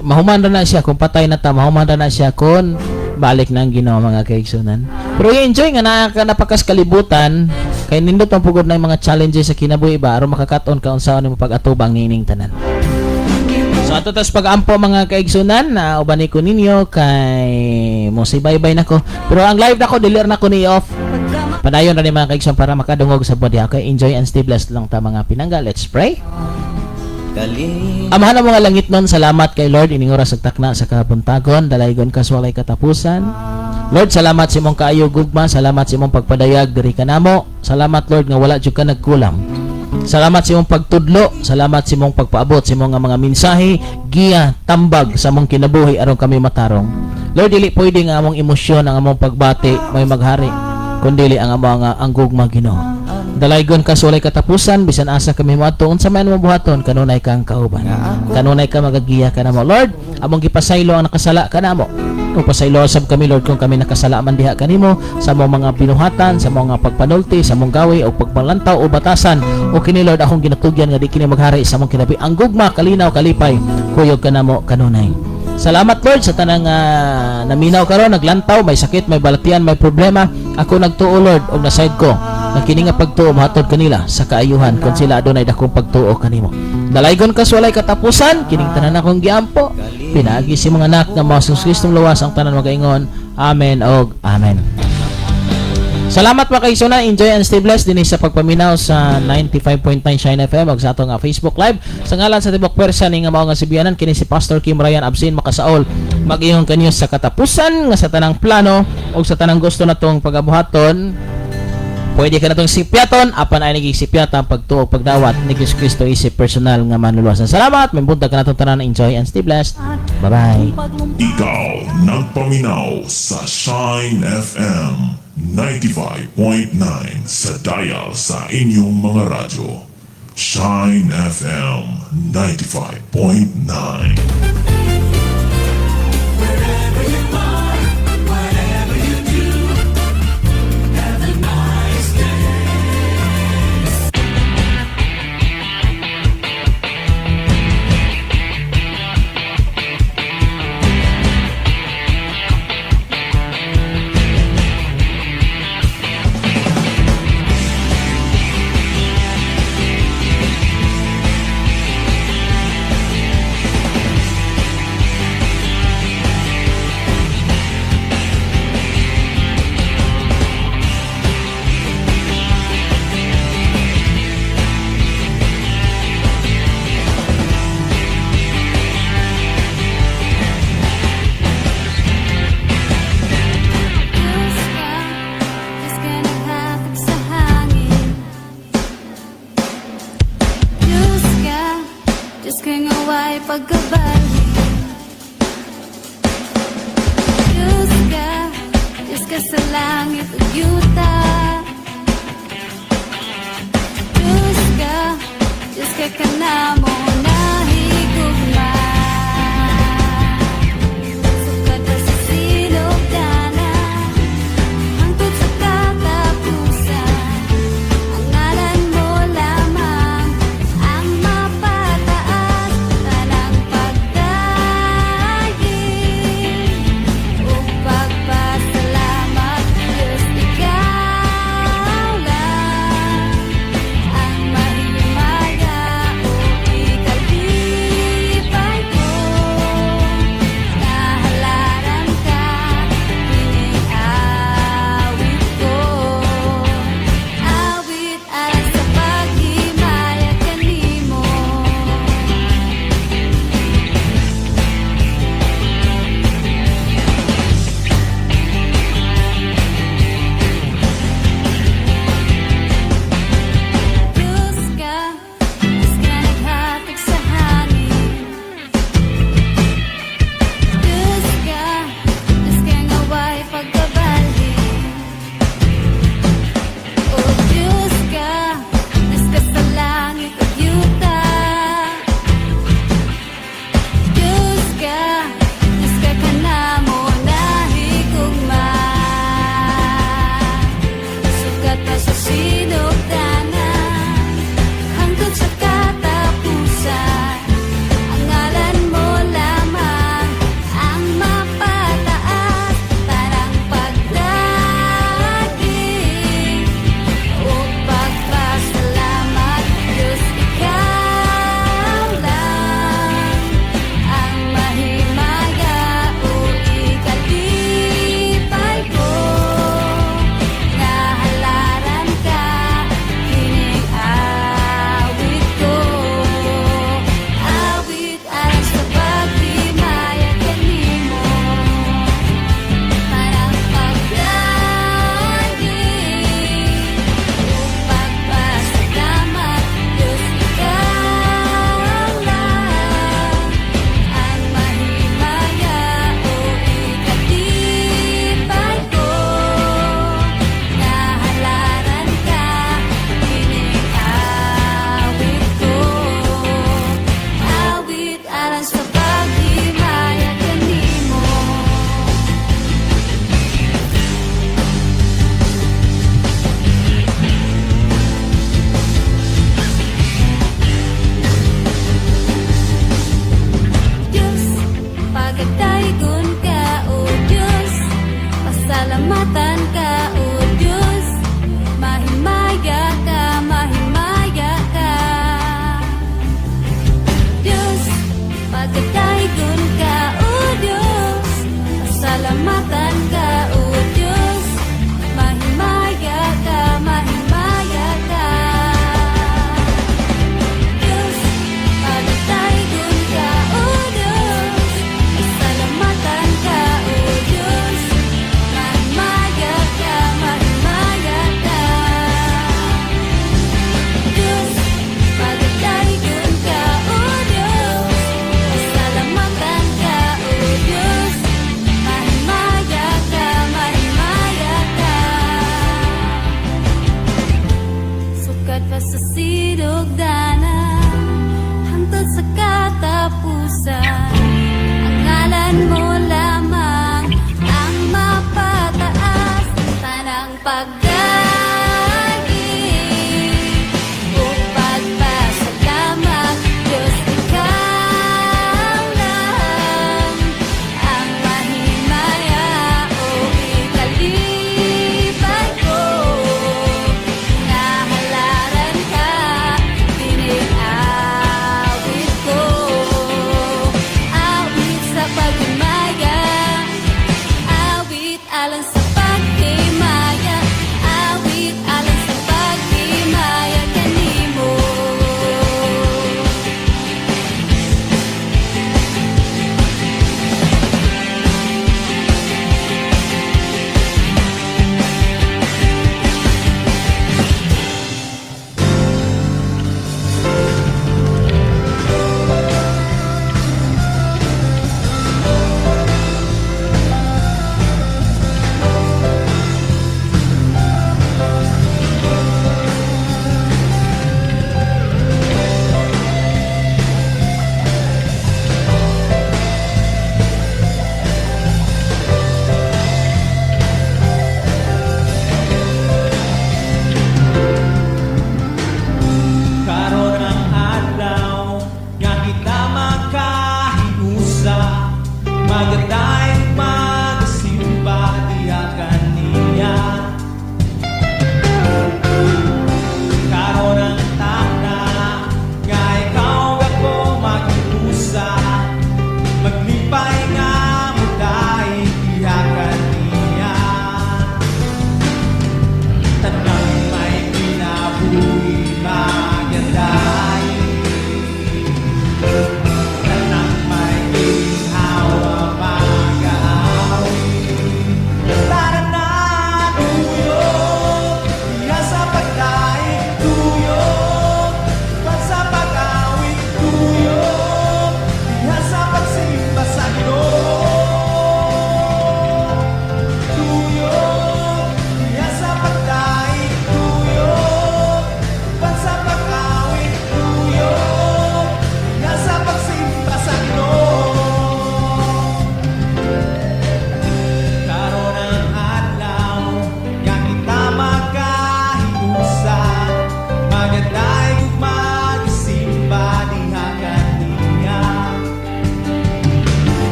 Mahuman ra na siya kung patay na ta, mahuman ra na siya kung balik na ang Ginoo, mga kaigsunan. Pero i-enjoy nga naa ka napakas kalibutan kay nindot ang pugod na yung mga challenges sa kinabuhi ba, aron makakaton ka unsaon nimo pag-atubang niining tanan. So ato tas pag-ampo, mga kaigsunan, na uban ko ninyo kay mo say bye-bye nako. Pero ang live nako, dili na ko ni off. Padayon ra ni, mga kaigsunan, para makadungog sa body. Okay, enjoy and stay blessed lang ta, mga pinangga. Let's pray. Amahan ng mga langit nun, salamat kay Lord, ining oras ug takna sa kabuntagon, dalaygon ka sa walay katapusan. Lord, salamat sa imong kaayo gugma, salamat sa imong pagpadayag diri kanamo. Salamat, Lord, nga wala jud ka nagkulang. Salamat sa imong pagtudlo, salamat sa imong pagpaabot sa imong nga mga mensahe, giya, tambag sa among kinabuhi aron kami matarong. Lord, dili pwede nga among emosyon ang among pagbati may maghari, kundi ang among nga ang gugma, Ginoo. Dalaygon ka sa walay katapusan, bisan asa kami moadto, unsa man mo buhaton, kanunay kang kauban. Kanunay ka magagiya kanamo. Lord, among gipasaylo ang nakasala kanamo. O pasaylo sab kami, Lord, kung kami nakasala man diha kanimo sa among mga binuhatan, sa among mga pagpanulti, sa among gawi o pagpalantaw o batasan. O kini, Lord, akong ginatugyan nga di kini maghari sa among kinabuhi. Ang gugma, kalinaw, kalipay, kuyog kanamo kanunay. Salamat, Lord, sa tanang naminaw karon, naglantaw, may sakit, may balatian, may problema. Ako nagtuo, Lord, og na-side ko nga kini nga pagtuo mohatod kanila sa kaayuhan kung sila adunay dakong pagtuo kanimo. Dalaygon ka sa walay katapusan, kining tanan akong giampo. Pinaagi sa imong anak nga mao si Kristong luwas, ang tanan magaingon, Amen og Amen. Salamat, mga kaigsunan. Enjoy and stay blessed dinhi sa pagpaminaw sa 95.9 Shine FM ug sa atong Facebook Live. Sa ngalan sa tibok pwersa ni nga mao nga sibianan, kini si Pastor Kim Ryan Absin makasaol mag-ingon kanyo sa katapusan nga sa tanang plano ug sa tanang gusto natong pagabuhaton, pwede ka natong sipyaton, apan ay naging sipyata ang pagtuo, pagdawat ni Jesus Kristo isip personal nga manluluwasan. Salamat, may buntag ka natong tanan. Enjoy and stay blessed. Bye-bye. Ikaw nagpaminaw sa Shine FM 95.9 sa dial sa inyong mga radyo. Shine FM 95.9. Wherever you are, whatever you do, have a nice day. Diyos ka, Diyos ka naghatag sa hangin. Diyos ka, Diyos ka nga way pagkabalhin. Diyos ka, Diyos ka sa langit ug yuta. Diyos ka, Diyos ka kanamo nahigugma. Sukad pa sa sinugdanan hangtod sa katapusan, ang ngalan mo lamang ang mapataas. Tanang pagdagil ug pagpasalamat, Diyos ikaw. Sa sinugdanan hangtod sa katapusan, ang ngalan mo lamang ang mapataas. Tanang pagdagig ug pagpasalamat, Diyos, ikaw lang ang mahimaga o ikalipay ko nga halaran ka.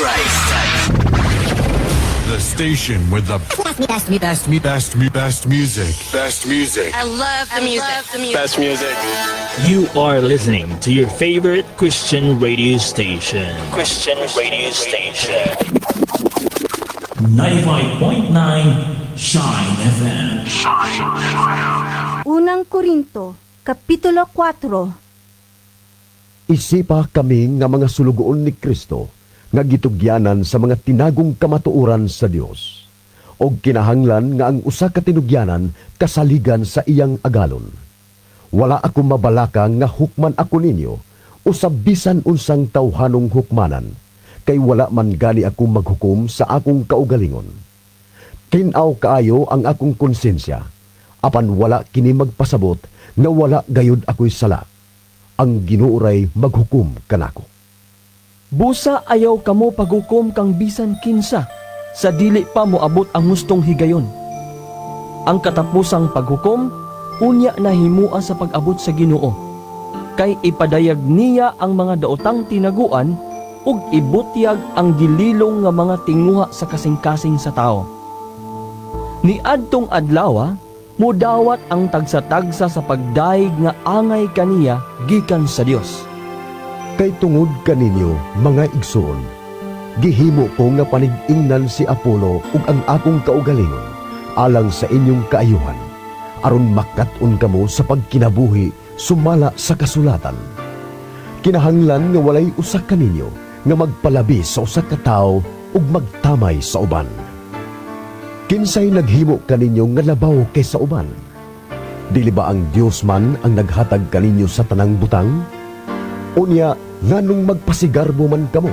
Christ. The station with the best, best, best, best, best music. Best music. I love the music. The music. Best music. You are listening to your favorite Christian radio station. Christian radio station. 95.9 Shine FM. Unang Korinto, Kapitulo 4. Isipa kami nga mga sulugoon ni Kristo nga gitugyanan sa mga tinagong kamatuoran sa Dios. Og kinahanglan nga ang usa ka tinugyanan kasaligan sa iyang agalon. Wala ako mabalaka nga hukman ako ninyo usab bisan unsang tawhanong hukmanan, kay wala man gani ako maghukom sa akong kaugalingon. Tin-aw kaayo ang akong konsensya, apan wala kini magpasabot nga wala gayud ako'y sala. Ang Ginoo ray maghukom kanako. Busa ayaw kamo paghukom kang bisan kinsa sa dili pa moabot ang hustong higayon. Ang katapusang paghukom unya nahimua sa pag-abot sa Ginoo. Kay ipadayag niya ang mga daotang tinaguan ug ibutyag ang gililong nga mga tinguha sa kasing-kasing sa tao. Niadtong adlaw, mudawat ang tagsa-tagsa sa pagdayeg nga angay kaniya gikan sa Dios. Kay tungod kaninyo, mga igsoon, gihimo ko nga panig-ingnan si Apollo ug ang akong kaugalingon alang sa inyong kaayuhan, aron makat-on kamo sa pagkinabuhi sumala sa kasulatan. Kinahanglan nga walay usa kaninyo nga magpalabi sa usa ka tawo ug magtamay sa uban. Kinsay naghimo kaninyo nga labaw kaysa uban? Dili ba ang Dios man ang naghatag kaninyo sa tanang butang? Unya, nganong magpasigarbo man kamo?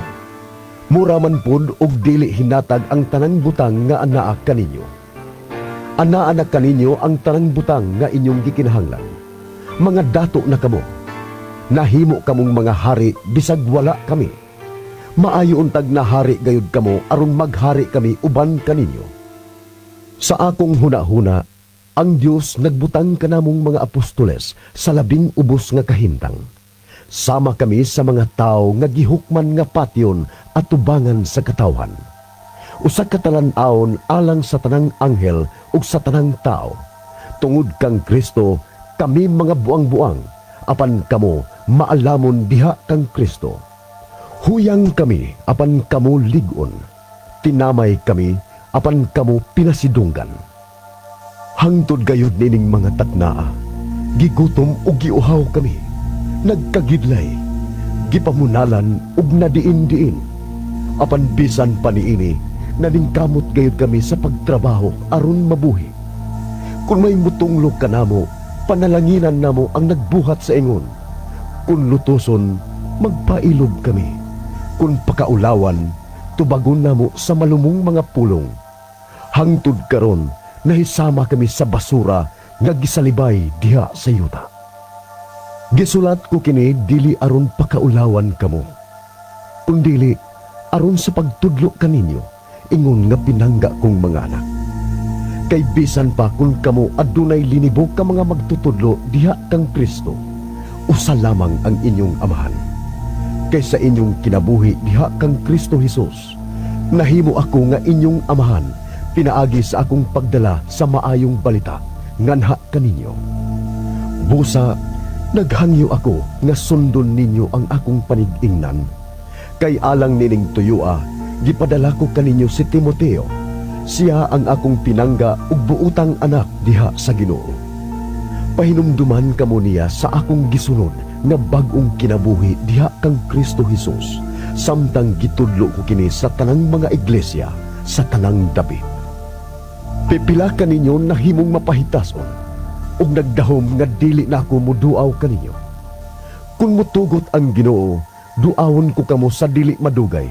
Mura man pod og dili hinatag ang tanang butang nga anaa kaninyo. Anaa na kaninyo ang tanang butang nga inyong gikinahanglan. Mga dato na kamo. Nahimo kamong mga hari bisag wala kami. Maayo untag na hari gayud kamo aron maghari kami uban kaninyo. Sa akong hunahuna, ang Dios nagbutang kanamong mga apostoles sa labing ubos nga kahimtang. Sama kami sa mga tao nga gihukman nga patyon at tubangan sa katawhan. Usa ka talan-awon alang sa tanang anghel ug sa tanang tao. Tungod kang Kristo, kami mga buang-buang, apan kamo maalamon diha kang Kristo. Huyang kami, apan kamo lig-on. Tinamay kami, apan kamo pinasidunggan. Hangtod gayud nining mga taknaa, gigutom ug giuhaw kami. Nagkagidlay, gipamunalan ug nadiin-diin. Apan bisan pa niini, naningkamot gayud kami sa pagtrabaho aron mabuhi. Kung may mutunglo kanamo, panalanginan namo ang nagbuhat sa ingon. Kung lutoson, magpailob kami. Kung pakaulawan, tubagon namo sa malumong mga pulong. Hangtod karon, nahisama kami sa basura nga gisalibay diha sa yuta. Gisulat ko kini dili aron pakaulawan kamo, kundili aron sa pagtudlo kaninyo ingon nga pinangga kong mga anak. Kay bisan pa kung kamo adunay linibo ka mga magtutudlo diha kang Kristo, usa lamang ang inyong amahan. Kay sa inyong kinabuhi diha kang Kristo Hesus, nahimo ako nga inyong amahan pinaagi sa akong pagdala sa maayong balita nganha kaninyo. Busa, naghangyo ako nga sundon ninyo ang akong panig-ingnan. Kay alang nining tuyua, gipadala ko kaninyo si Timoteo. Siya ang akong pinangga ug buutang anak diha sa Ginoo. Pahinumduman kamo niya sa akong gisunod nga bag-ong kinabuhi diha kang Kristo Hesus, samtang gitudlo ko kini sa tanang mga iglesia sa tanang dapit. Pipila kaninyo nahimong mapahitason ug nagdahom nga dili na ako moduaw kaninyo. Kung motugot ang Ginoo, duawon ko kamo sa dili madugay.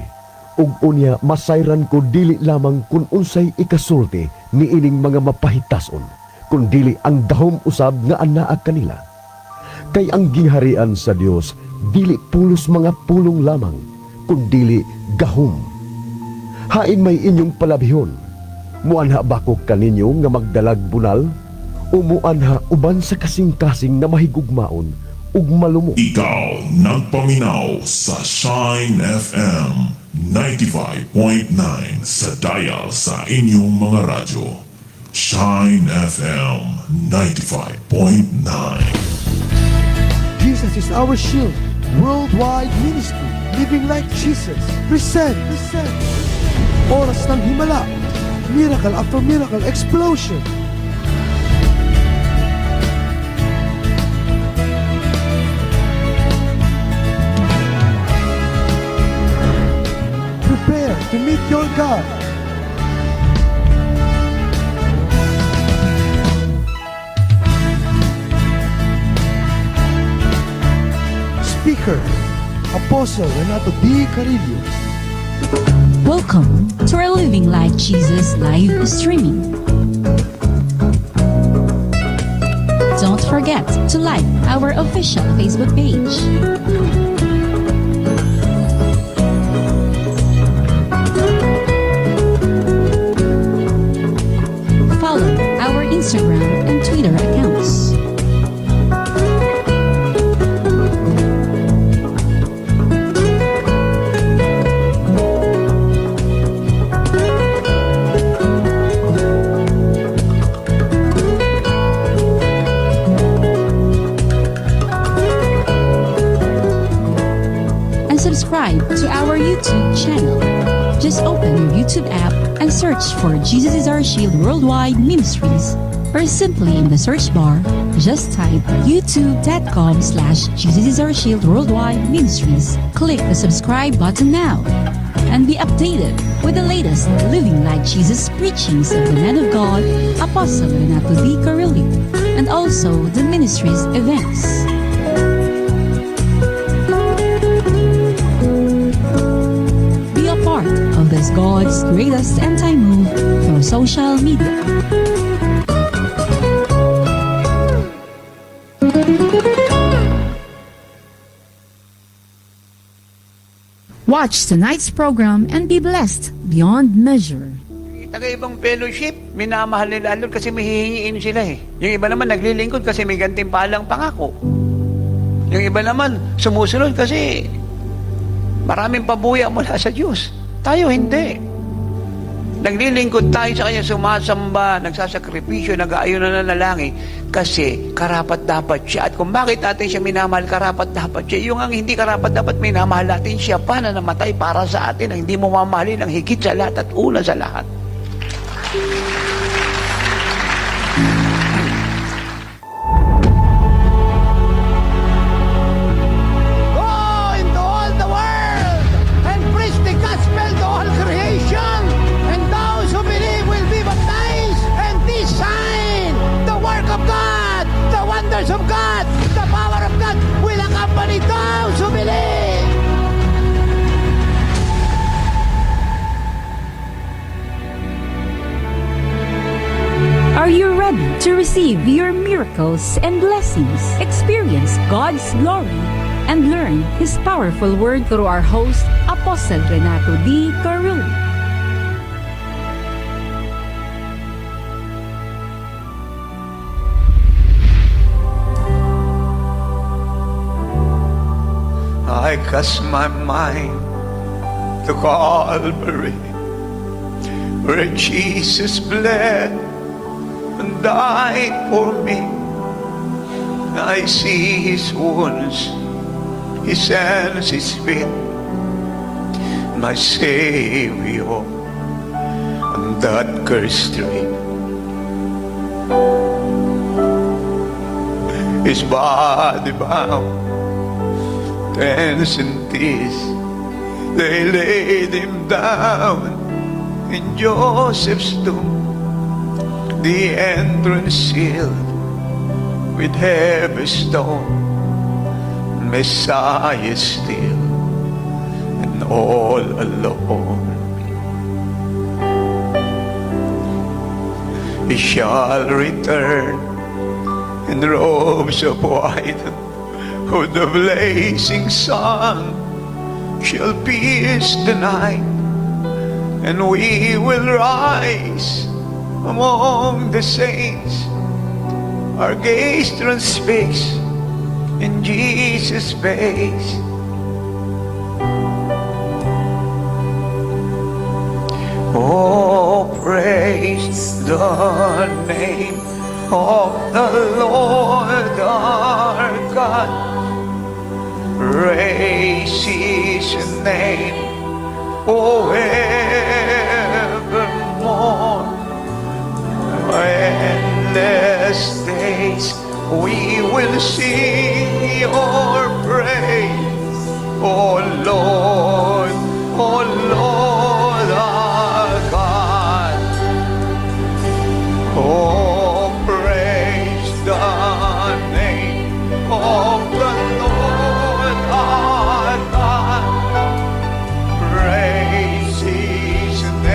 Ug unya masayran ko dili lamang kung unsay ikasulti niining mga mapahitason, kun dili ang dahom usab nga anaa kanila. Kay ang gingharian sa Dios dili pulos mga pulong lamang, kun dili gahom. Hain may inyong palabihon. Muanha ba ko kaninyo nga magdalag bunal? O muanha uban sa kasing-kasing na mahigugmaon ug malumo? Ikaw nagpaminaw sa Shine FM. 95.9 sa dial sa inyong mga radyo. Shine FM 95.9. Jesus is Our Shield. Worldwide Ministry. Living Like Jesus. Present. Present. Oras ng Himala. Miracle after miracle explosion. Prepare to meet your God. Speaker, Apostle Renato D. Carillo. Welcome to our Living Like Jesus live streaming. Don't forget to like our official Facebook page. Follow our Instagram and Twitter accounts. And subscribe to our YouTube channel. Just open your YouTube app and search for Jesus is Our Shield Worldwide Ministries, or simply in the search bar, just type youtube.com/JesusIsOurShieldWorldwide Ministries. Click the subscribe button now and be updated with the latest Living Like Jesus preachings of the man of God, Apostle Renato D. Carillo, and also the ministry's events. Be a part of this God's greatest end-time move through social media. Watch tonight's program and be blessed beyond measure. Taga ibang fellowship, minamahal nila ang Lord kasi may hihingiin sila eh. Yung iba naman naglilingkod kasi may gantimpalang pangako. Yung iba naman sumusunod kasi maraming pabuya mula sa Diyos. Tayo hindi. Naglilingkod tayo sa Kanya, sumasamba, nagsasakripisyo, nag-aayon na nanalangin kasi karapat dapat siya. At kung bakit natin siya minamahal, karapat dapat siya. Yung ang hindi karapat dapat minamahal natin siya pa na namatay para sa atin, ang hindi mo mamahalin ang higit sa lahat at una sa lahat. Go into all the world and preach the gospel to all creation. And those who believe will be baptized. And this sign, the work of God, the wonders of God, the power of God will accompany those who believe. Are you ready to receive your miracles and blessings, experience God's glory, and learn His powerful word through our host, Apostle Renato D. Carillo? I cast my mind to Calvary, where Jesus bled and died for me. I see His wounds, His hands, His feet, my Savior on that cursed tree. His body bound, tense and tears, they laid him down in Joseph's tomb. The entrance sealed with heavy stone. Messiah still and all alone. He shall return in robes of white, who the blazing sun shall pierce the night, and we will rise among the saints, our gaze transfixed in Jesus' face. Praise the name of the Lord our God. Praise His name forevermore. Endless days we will sing your praise, O Lord, O Lord our God. Oh, praise the name of the Lord our God. Praise His name.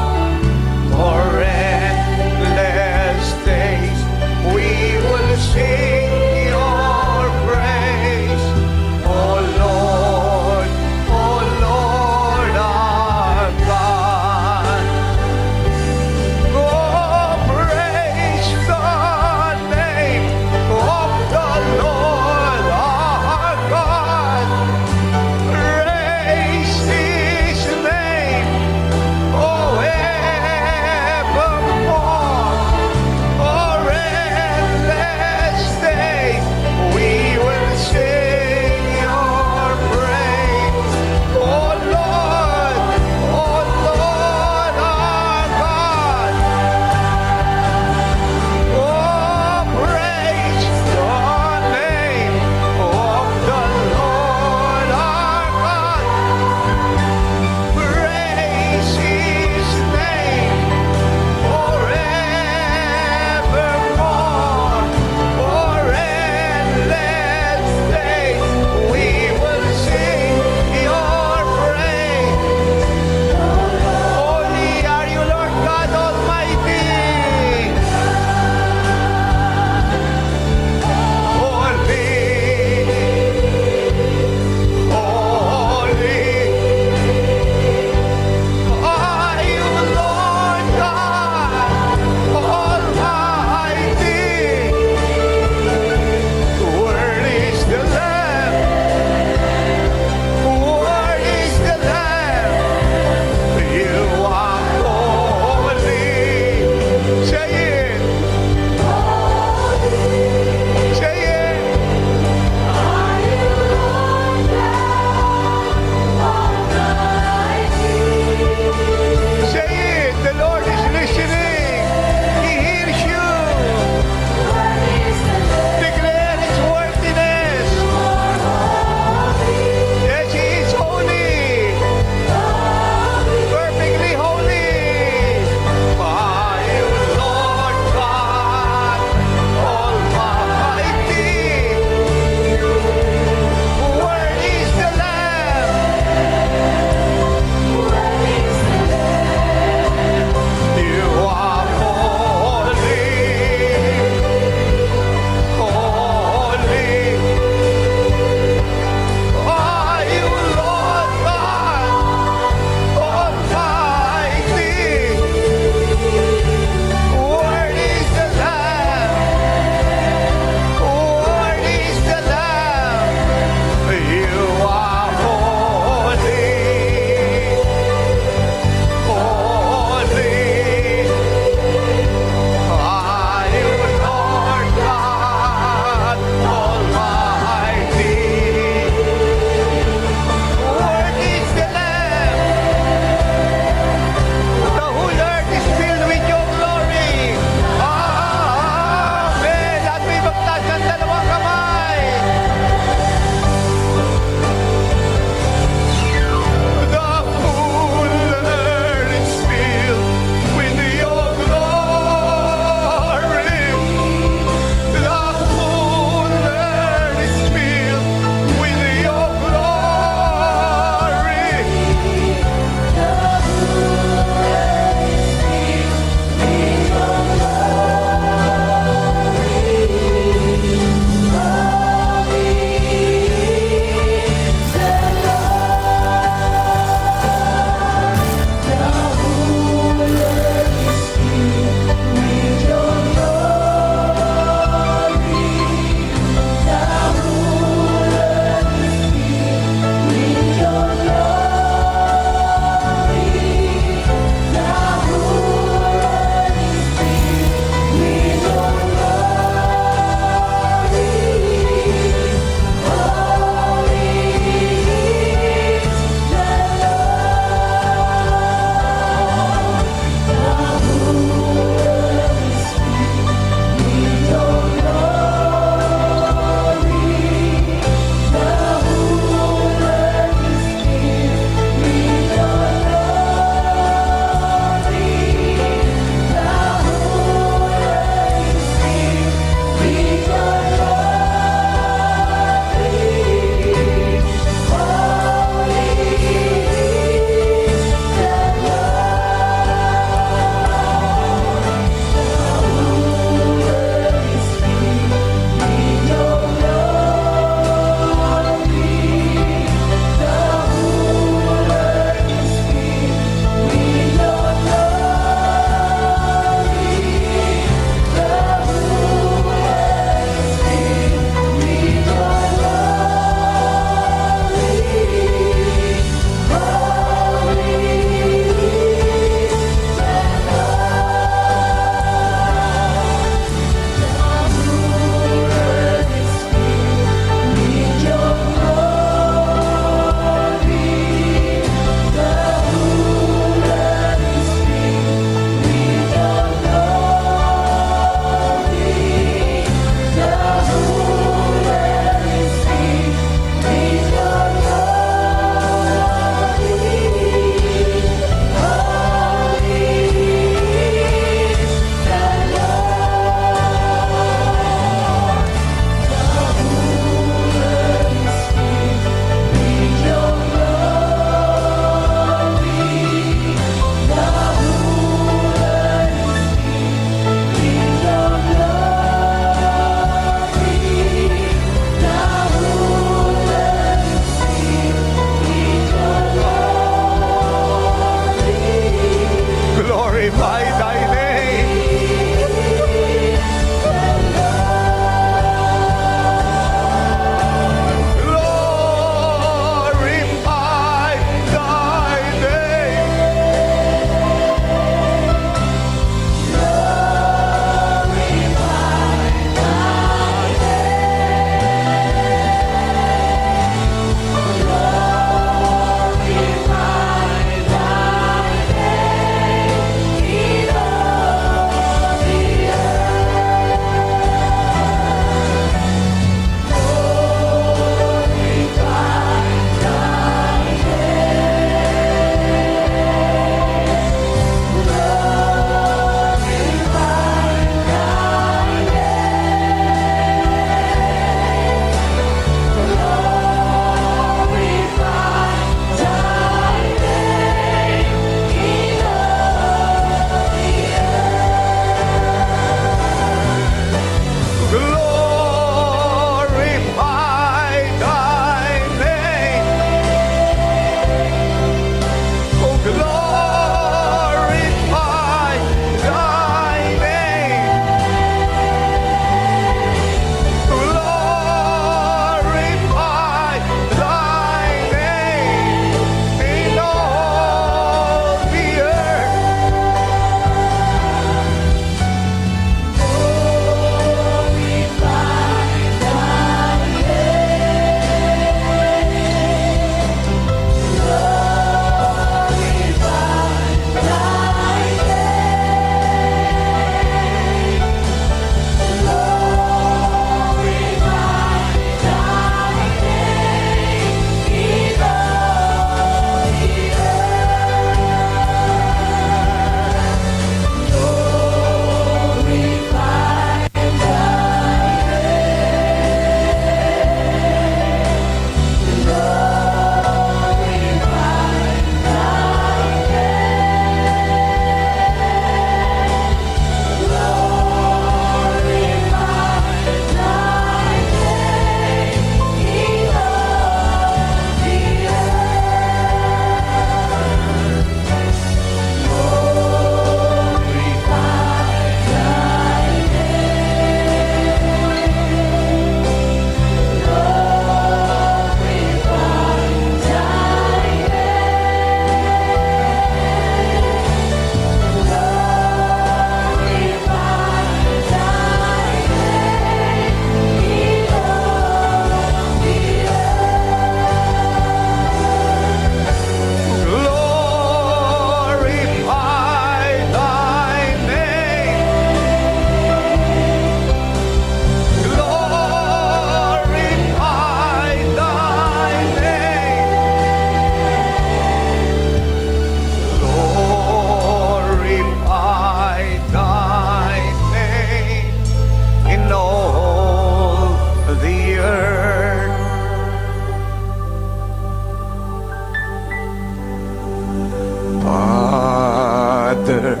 Father,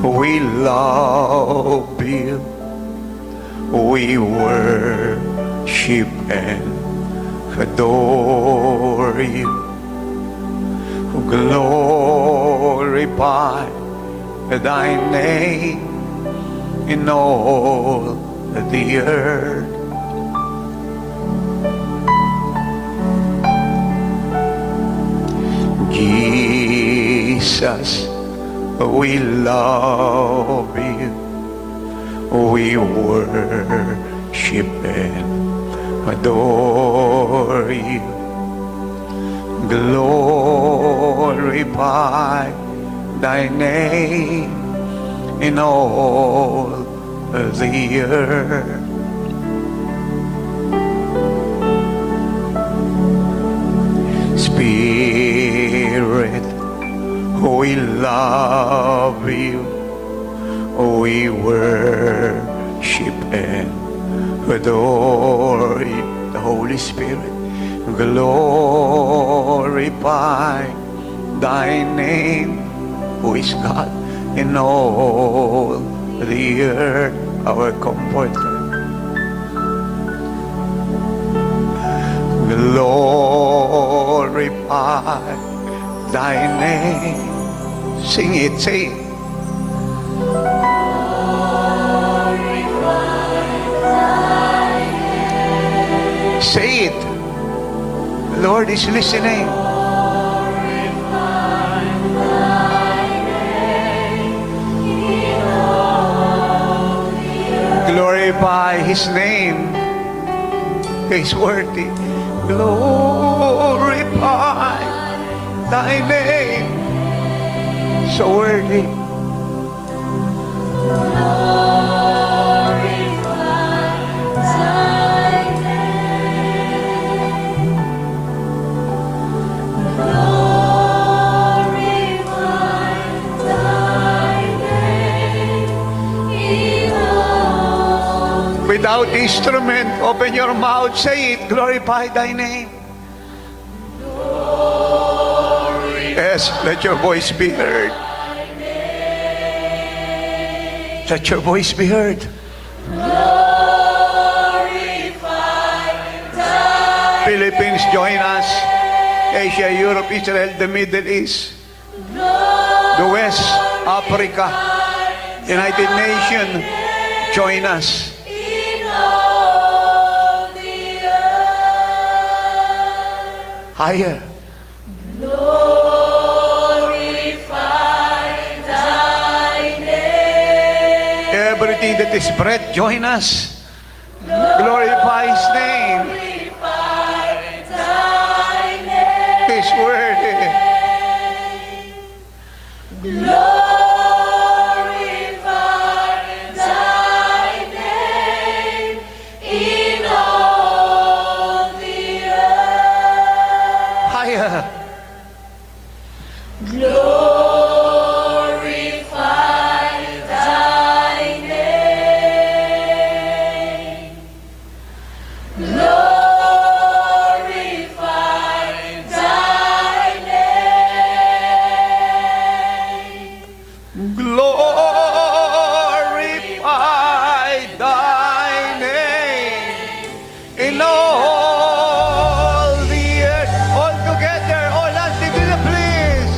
we love you. We worship and adore you. Glorify thy name in all the earth. Jesus, we love you. We worship and adore you. Glorify thy name in all the earth. Spirit, we love you. We worship and adore you. The Holy Spirit, glorify thy name, who is God in all the earth, our comforter. Glorify thy name. Sing it, say it. Say it. The Lord is listening. Glorify His name. He's worthy. Glorify thy name. So worthy. Without instrument, open your mouth, say it, glorify thy name. Yes, let your voice be heard. Let your voice be heard. Philippines, join us. Asia, Europe, Israel, the Middle East, the West, Africa, United Nations, join us. Higher. Glorify thy name. Everything that is breath, join us. Glorify His name. Glorify thy name. His word. Glorify thy name in all the earth. Higher. Glorify thy name. Glorify thy name. Glorify thy name in all the earth. All together, all hands together, please.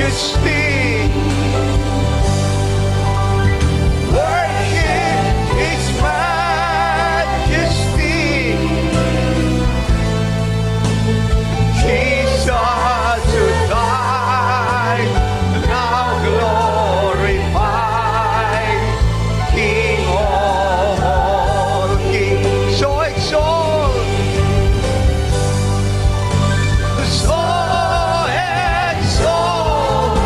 Majesty. Worship His Majesty. Jesus who died, now glorified, King of all kings. So exalt, so exalt,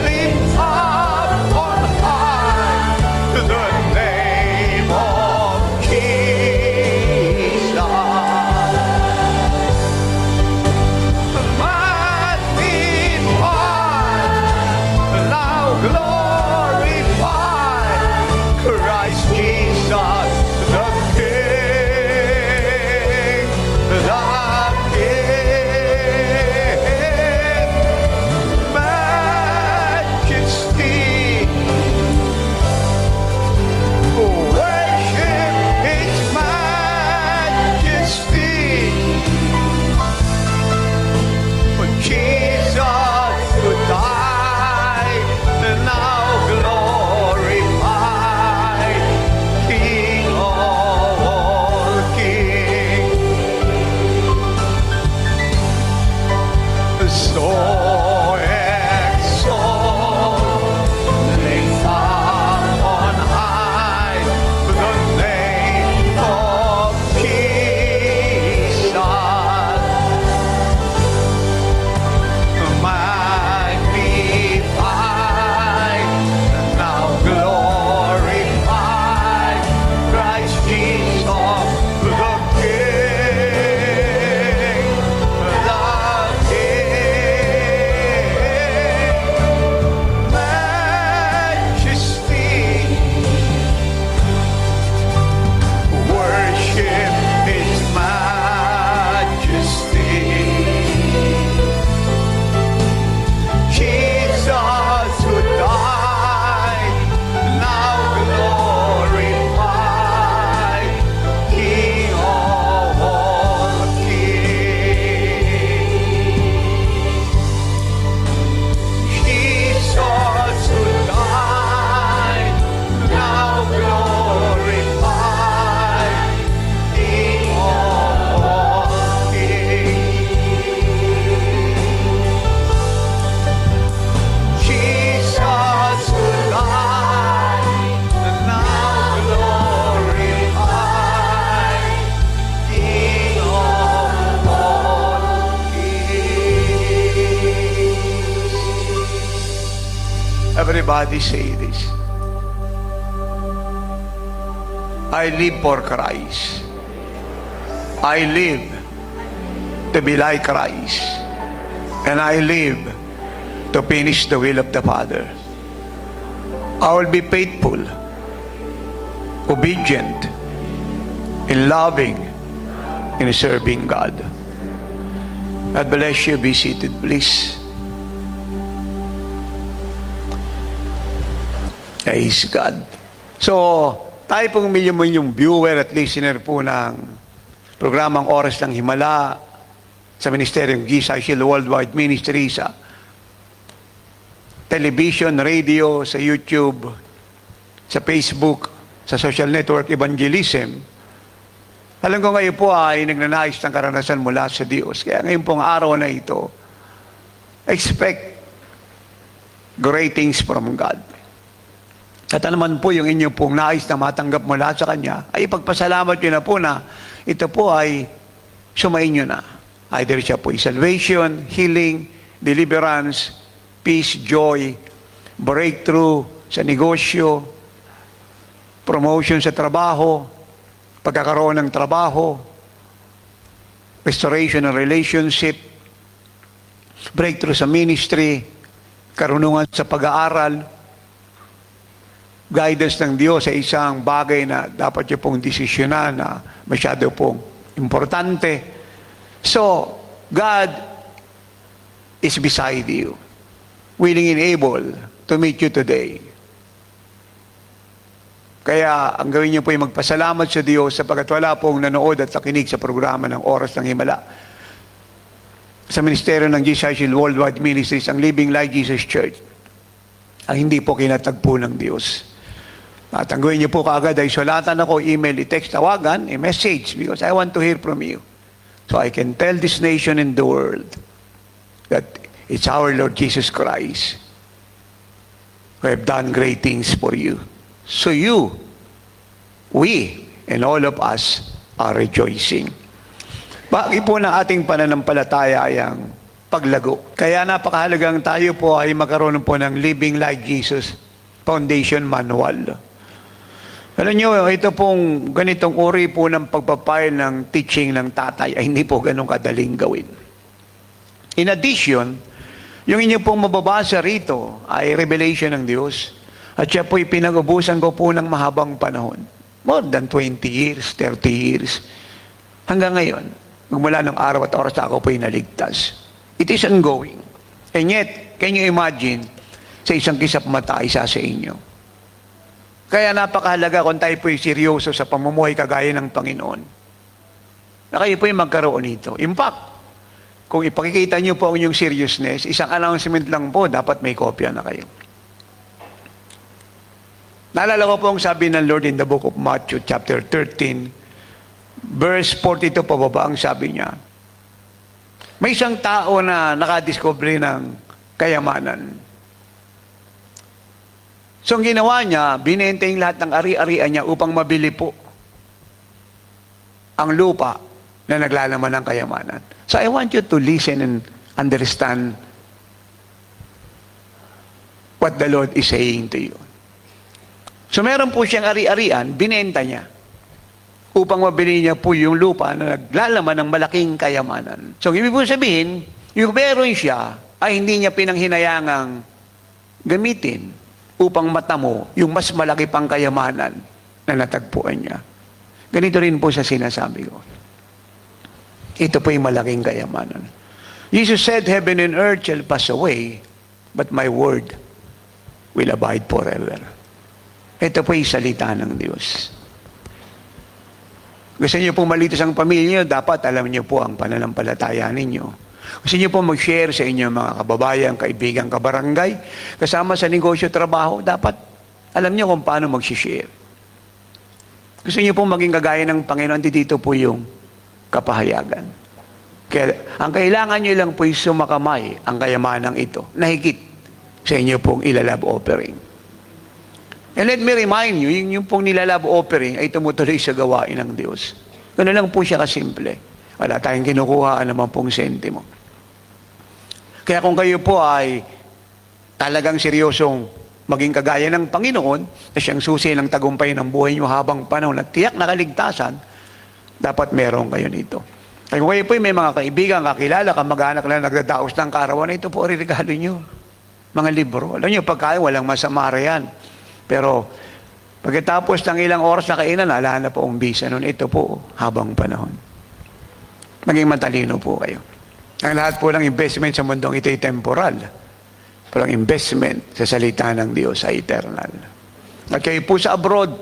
lift up on high the name of Jesus. Magnified, now glorified, Christ Jesus the King, the King, Majesty. Worship His Majesty. Jesus who died, now glorified, King of all kings. So exalt, lift up on high the name of Jesus. Magnified, now glorified, Christ Jesus the King, the King, Majesty. Worship His Majesty. Jesus who died, now glorified, King of all kings. Jesus who died, now glorified, King of all kings. Jesus who died, now glorified, King of all kings. Everybody say this. I live for Christ. I live to be like Christ. And I live to finish the will of the Father. I will be faithful, obedient, in loving, in serving God. God bless you. Be seated, please. Praise God. So, tayo pong milyon-milyong viewer at listener po ng programang Oras ng Himala sa Ministeryong Jesus Shield Worldwide Ministry, sa television, radio, sa YouTube, sa Facebook, sa social network evangelism. Alam ko ngayon po ay nagnanais ng karanasan mula sa Diyos. Kaya ngayon pong araw na ito, expect great things from God. At ano man po yung inyo pong nais na matanggap mula sa Kanya, ay ipagpasalamat nyo na po na ito po ay sumainyo na. Either siya po ay salvation, healing, deliverance, peace, joy, breakthrough sa negosyo, promotion sa trabaho, pagkakaroon ng trabaho, restoration ng relationship, breakthrough sa ministry, karunungan sa pag-aaral, guidance ng Diyos sa isang bagay na dapat niyo pong desisyonan na masyado pong importante. So, God is beside you, willing and able to meet you today. Kaya ang gawin niyo po ay magpasalamat sa Diyos sapagkat wala pong nanood at nakinig sa programa ng Oras ng Himala. Sa ministeryo ng Jesus Worldwide Ministries, ang Living Like Jesus Church, ang hindi po kinatagpo ng Diyos. At ang gawin niyo po kaagad ay sulatan ako, email, i-text, tawagan, i-message, because I want to hear from you. So I can tell this nation and the world that it's our Lord Jesus Christ who have done great things for you. So you, we, and all of us are rejoicing. Bahagi po ng ating pananampalataya ay ang paglago. Kaya napakahalagang tayo po ay magkaroon po ng Living Like Jesus Foundation Manual. Alam niyo, ito pong ganitong uri po ng pagpa-file ng teaching ng tatay ay hindi po ganun kadaling gawin. In addition, yung inyo pong mababasa rito ay revelation ng Diyos. At siya po'y pinag-ubusan ko po ng mahabang panahon. More than 20 years, 30 years. Hanggang ngayon, magmula ng araw at oras na ako po'y naligtas. It is ongoing. And yet, can you imagine, sa isang kisap mata, isa sa inyo. Kaya napakahalaga kung tayo po'y seryoso sa pamumuhay kagaya ng Panginoon, na kayo po'y magkaroon nito. In fact, kung ipakikita niyo po ang inyong seriousness, isang announcement lang po, dapat may kopya na kayo. Naalala ko po ang sabi ng Lord in the book of Matthew chapter 13, verse 42 pababa, ang sabi niya, may isang tao na nakadiscover ng kayamanan. So ang ginawa niya, binenta yung lahat ng ari-arian niya upang mabili po ang lupa na naglalaman ng kayamanan. So I want you to listen and understand what the Lord is saying to you. So meron po siyang ari-arian, binenta niya upang mabili niya po yung lupa na naglalaman ng malaking kayamanan. So ibig po sabihin, yung meron siya ay hindi niya pinanghinayangang gamitin upang matamo yung mas malaki pang kayamanan na natagpuan niya. Ganito rin po sa sinasabi ko. Ito po yung malaking kayamanan. Jesus said, "Heaven and earth shall pass away, but my word will abide forever." Ito po yung salita ng Diyos. Gusto niyo po maligtas ang pamilya niyo, dapat alam niyo po ang pananampalataya ninyo. Gusto niyo po mag-share sa inyong mga kababayan, kaibigan, kabarangay, kasama sa negosyo, trabaho, dapat alam niyo kung paano mag-share. Gusto niyo po maging kagaya ng Panginoon, dito po yung kapahayagan. Kaya, ang kailangan niyo lang po ay sumakamay ang kayamanang ito, na higit sa inyo pong ila-love offering. And let me remind you, yung pong nila-love offering ay tumutuloy sa gawain ng Diyos. Ganun lang po siya kasimple. Wala tayong kinukuha naman pong sentimo. Kaya kung kayo po ay talagang seryosong maging kagaya ng Panginoon, na siyang susi ng tagumpay ng buhay niyo habang panahon at tiyak na kaligtasan, dapat meron kayo nito. Kaya kung kayo po may mga kaibigan, kakilala, kamag-anak na nagdadaos ng kaarawan, ito po regalo niyo. Mga libro. Alam niyo, pagkain, walang masama riyan. Pero pagkatapos ng ilang oras na kainan, wala na po ang bisa nun. Ito po, habang panahon. Maging matalino po kayo. Ang lahat po ng investment sa mundong ito ay temporal. Pero ang investment sa salita ng Diyos ay eternal. At kayo po sa abroad.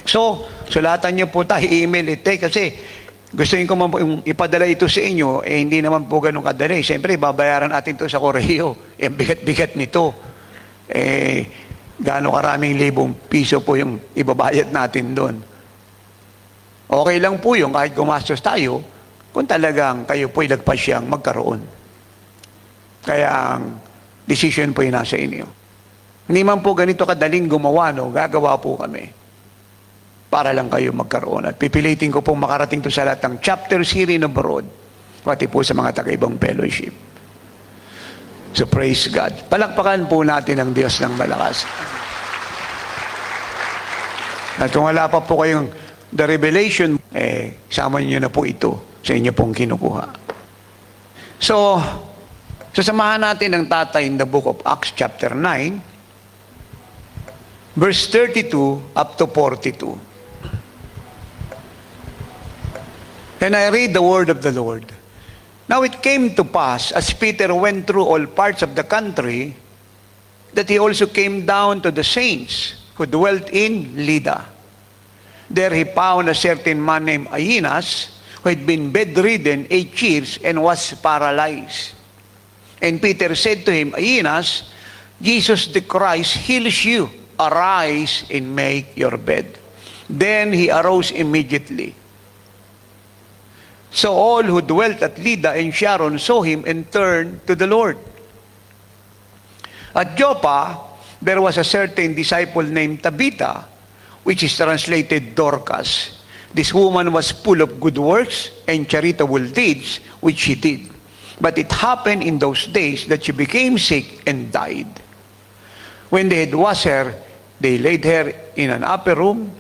So, sulatan niyo po tayo, email ite, kasi gusto ko man po yung ipadala ito sa inyo, eh hindi naman po ganun kadali. Siyempre, babayaran natin ito sa koreo. Eh, ang bigat-bigat nito. Eh, gaano karaming libong piso po yung ibabayad natin doon. Okay lang po yung kahit gumastos tayo, kung talagang kayo po'y nagpasyang magkaroon. Kaya ang decision po yung nasa inyo. Hindi man po ganito kadaling gumawa, no? Gagawa po kami para lang kayo magkaroon. At pipilitin ko pong makarating to sa lahat ng chapter series abroad, pati po sa mga taga-ibang fellowship. So praise God. Palakpakan po natin ang Diyos ng malakas. At kung wala pa po kayong The Revelation, eh, sama niyo na po ito sa inyo pong kinukuha. So, sasamahan natin ang tatay in the book of Acts chapter 9, verse 32 up to 42. And I read the word of the Lord. Now it came to pass, as Peter went through all parts of the country, that he also came down to the saints who dwelt in Lydda. There he found a certain man named Aeneas, who had been bedridden 8 years and was paralyzed. And Peter said to him, "Aeneas, Jesus the Christ heals you. Arise and make your bed." Then he arose immediately. So all who dwelt at Lydda and Sharon saw him and turned to the Lord. At Joppa, there was a certain disciple named Tabitha, which is translated Dorcas. This woman was full of good works and charitable deeds, which she did. But it happened in those days that she became sick and died. When they had washed her, they laid her in an upper room.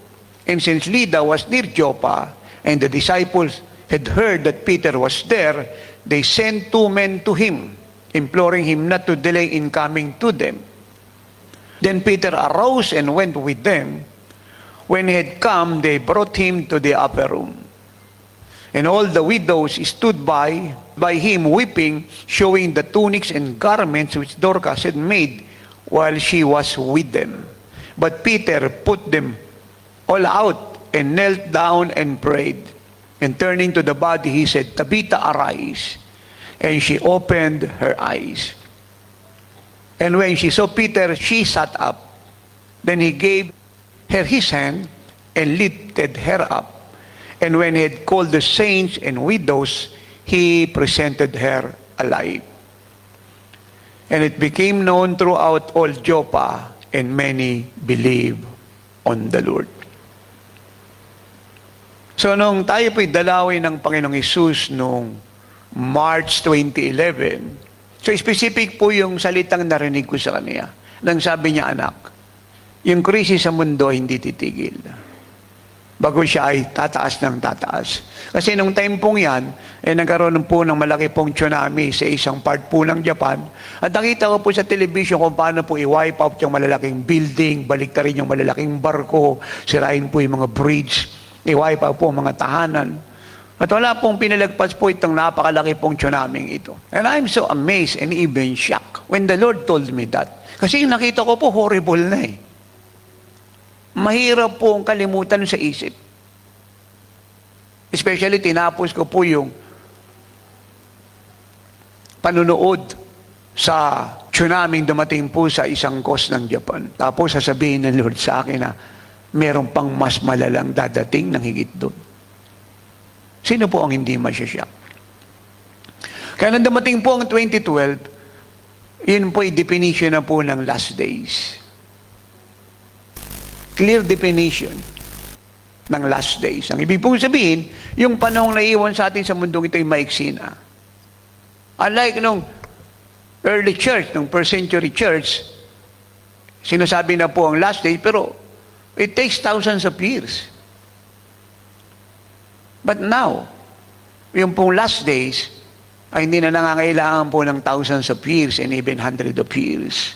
And since Lydda was near Joppa, and the disciples had heard that Peter was there, they sent two men to him, imploring him not to delay in coming to them. Then Peter arose and went with them. When he had come, they brought him to the upper room. And all the widows stood by him weeping, showing the tunics and garments which Dorcas had made while she was with them. But Peter put them all out and knelt down and prayed. And turning to the body, he said, "Tabitha, arise." And she opened her eyes. And when she saw Peter, she sat up. Then he gave her his hand and lifted her up. And when he had called the saints and widows, he presented her alive. And it became known throughout all Joppa, and many believed on the Lord. So nung tayo po'y dalawin ng Panginoong Hesus noong March 2011, so specific po yung salitang narinig ko sa kanya. Nang sabi niya, "Anak, yung krisis sa mundo hindi titigil. Bago siya ay tataas ng tataas." Kasi nung time pong yan, eh, nagkaroon po ng malaki pong tsunami sa isang part po ng Japan. At nakita ko po sa television kung paano po i-wipe out yung malalaking building, baliktarin yung malalaking barko, sirain po yung mga bridge, i-wipe out po ang mga tahanan. At wala pong pinalagpas po itong napakalaki pong tsunami ito. And I'm so amazed and even shocked when the Lord told me that. Kasi yung nakita ko po, horrible na eh. Mahirap po ang kalimutan sa isip. Especially, tinapos ko po yung panunood sa tsunami dumating po sa isang coast ng Japan. Tapos sasabihin ng Lord sa akin na meron pang mas malalang dadating ng higit doon. Sino po ang hindi masya-shock? Kaya nung dumating po ang 2012, yun po ay definition na po ng last days. Clear definition ng last days. Ang ibig pong sabihin, yung panahong naiwan sa atin sa mundong ito ay maiksi na. Unlike nung early church, nung first century church, sinasabi na po ang last days, pero it takes thousands of years. But now, yung pong last days, ay hindi na nangangailangan po ng thousands of years and even hundreds of years.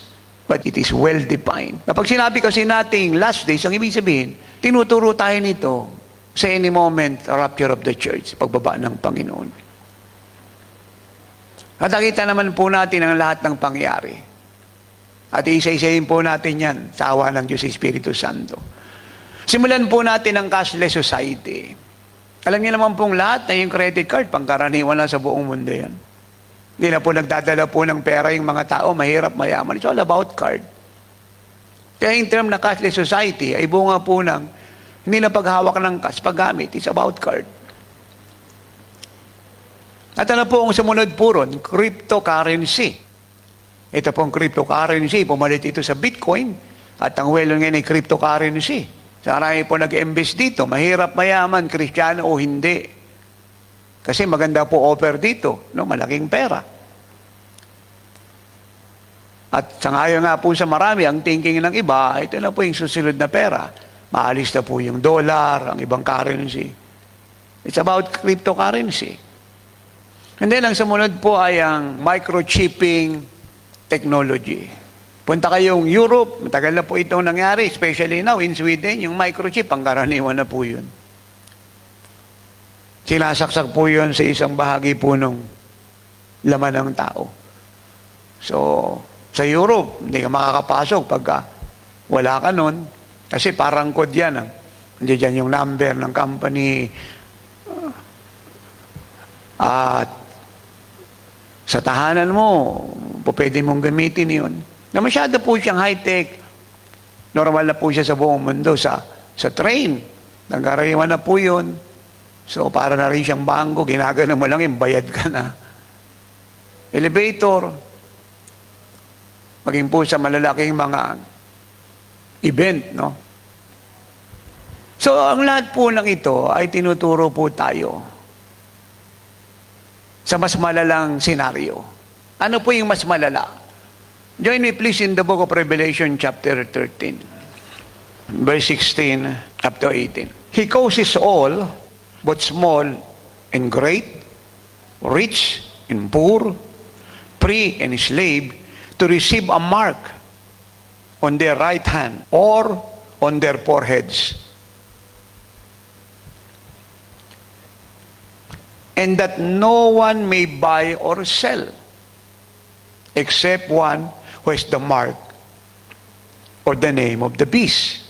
But it is well defined. Kapag sinabi kasi nating last days, ang ibig sabihin, tinuturo tayo nito sa any moment, rapture of the church, pagbaba ng Panginoon. At nakita naman po natin ang lahat ng pangyayari. At isa-isahin po natin yan sa awa ng Diyos Espiritu Santo. Simulan po natin ang cashless society. Alam niyo naman pong lahat na yung credit card, pangkaraniwan na sa buong mundo yan. Hindi na po nagdadala po ng pera yung mga tao, mahirap, mayaman. It's all about card. Kaya yung term na cashless society ay bunga po ng hindi na paghawak ng cash, paggamit. It's about card. At ano po ang sumunod po ron? Cryptocurrency. Ito pong cryptocurrency, pumalit ito sa Bitcoin. At ang well ngayon ay cryptocurrency. Sa marami po nag-invest dito, mahirap, mayaman, Kristiyano o hindi. Kasi maganda po offer dito, no? Malaking pera. At sa ngayon nga po sa marami, ang thinking ng iba, ito na po yung susunod na pera. Maalis na po yung dollar, ang ibang currency. It's about cryptocurrency. And then, ang sumunod po ay ang microchipping technology. Punta kayong Europe, matagal na po itong nangyari, especially now in Sweden, yung microchip, ang karaniwan na po yun. Sinasaksak po yun sa isang bahagi po ng laman ng tao. So, sa Europe, hindi ka makakapasok pagka wala ka nun. Kasi parang code yan. Ah. Hindi dyan yung number ng company. At sa tahanan mo, pwede mong gamitin yun. Na masyado po siyang high-tech. Normal na po siya sa buong mundo. Sa train, nagkaraniwan na po yun. So, para na rin siyang bangko, ginagano mo lang yung bayad ka na. Elevator, maging po sa malalaking mga event, no? So, ang lahat po ng ito ay tinuturo po tayo sa mas malalang senaryo. Ano po yung mas malala? Join me, please, in the book of Revelation chapter 13, verse 16 up to 18. "He causes all, both small and great, rich and poor, free and slave, to receive a mark on their right hand or on their foreheads. And that no one may buy or sell except one who has the mark or the name of the beast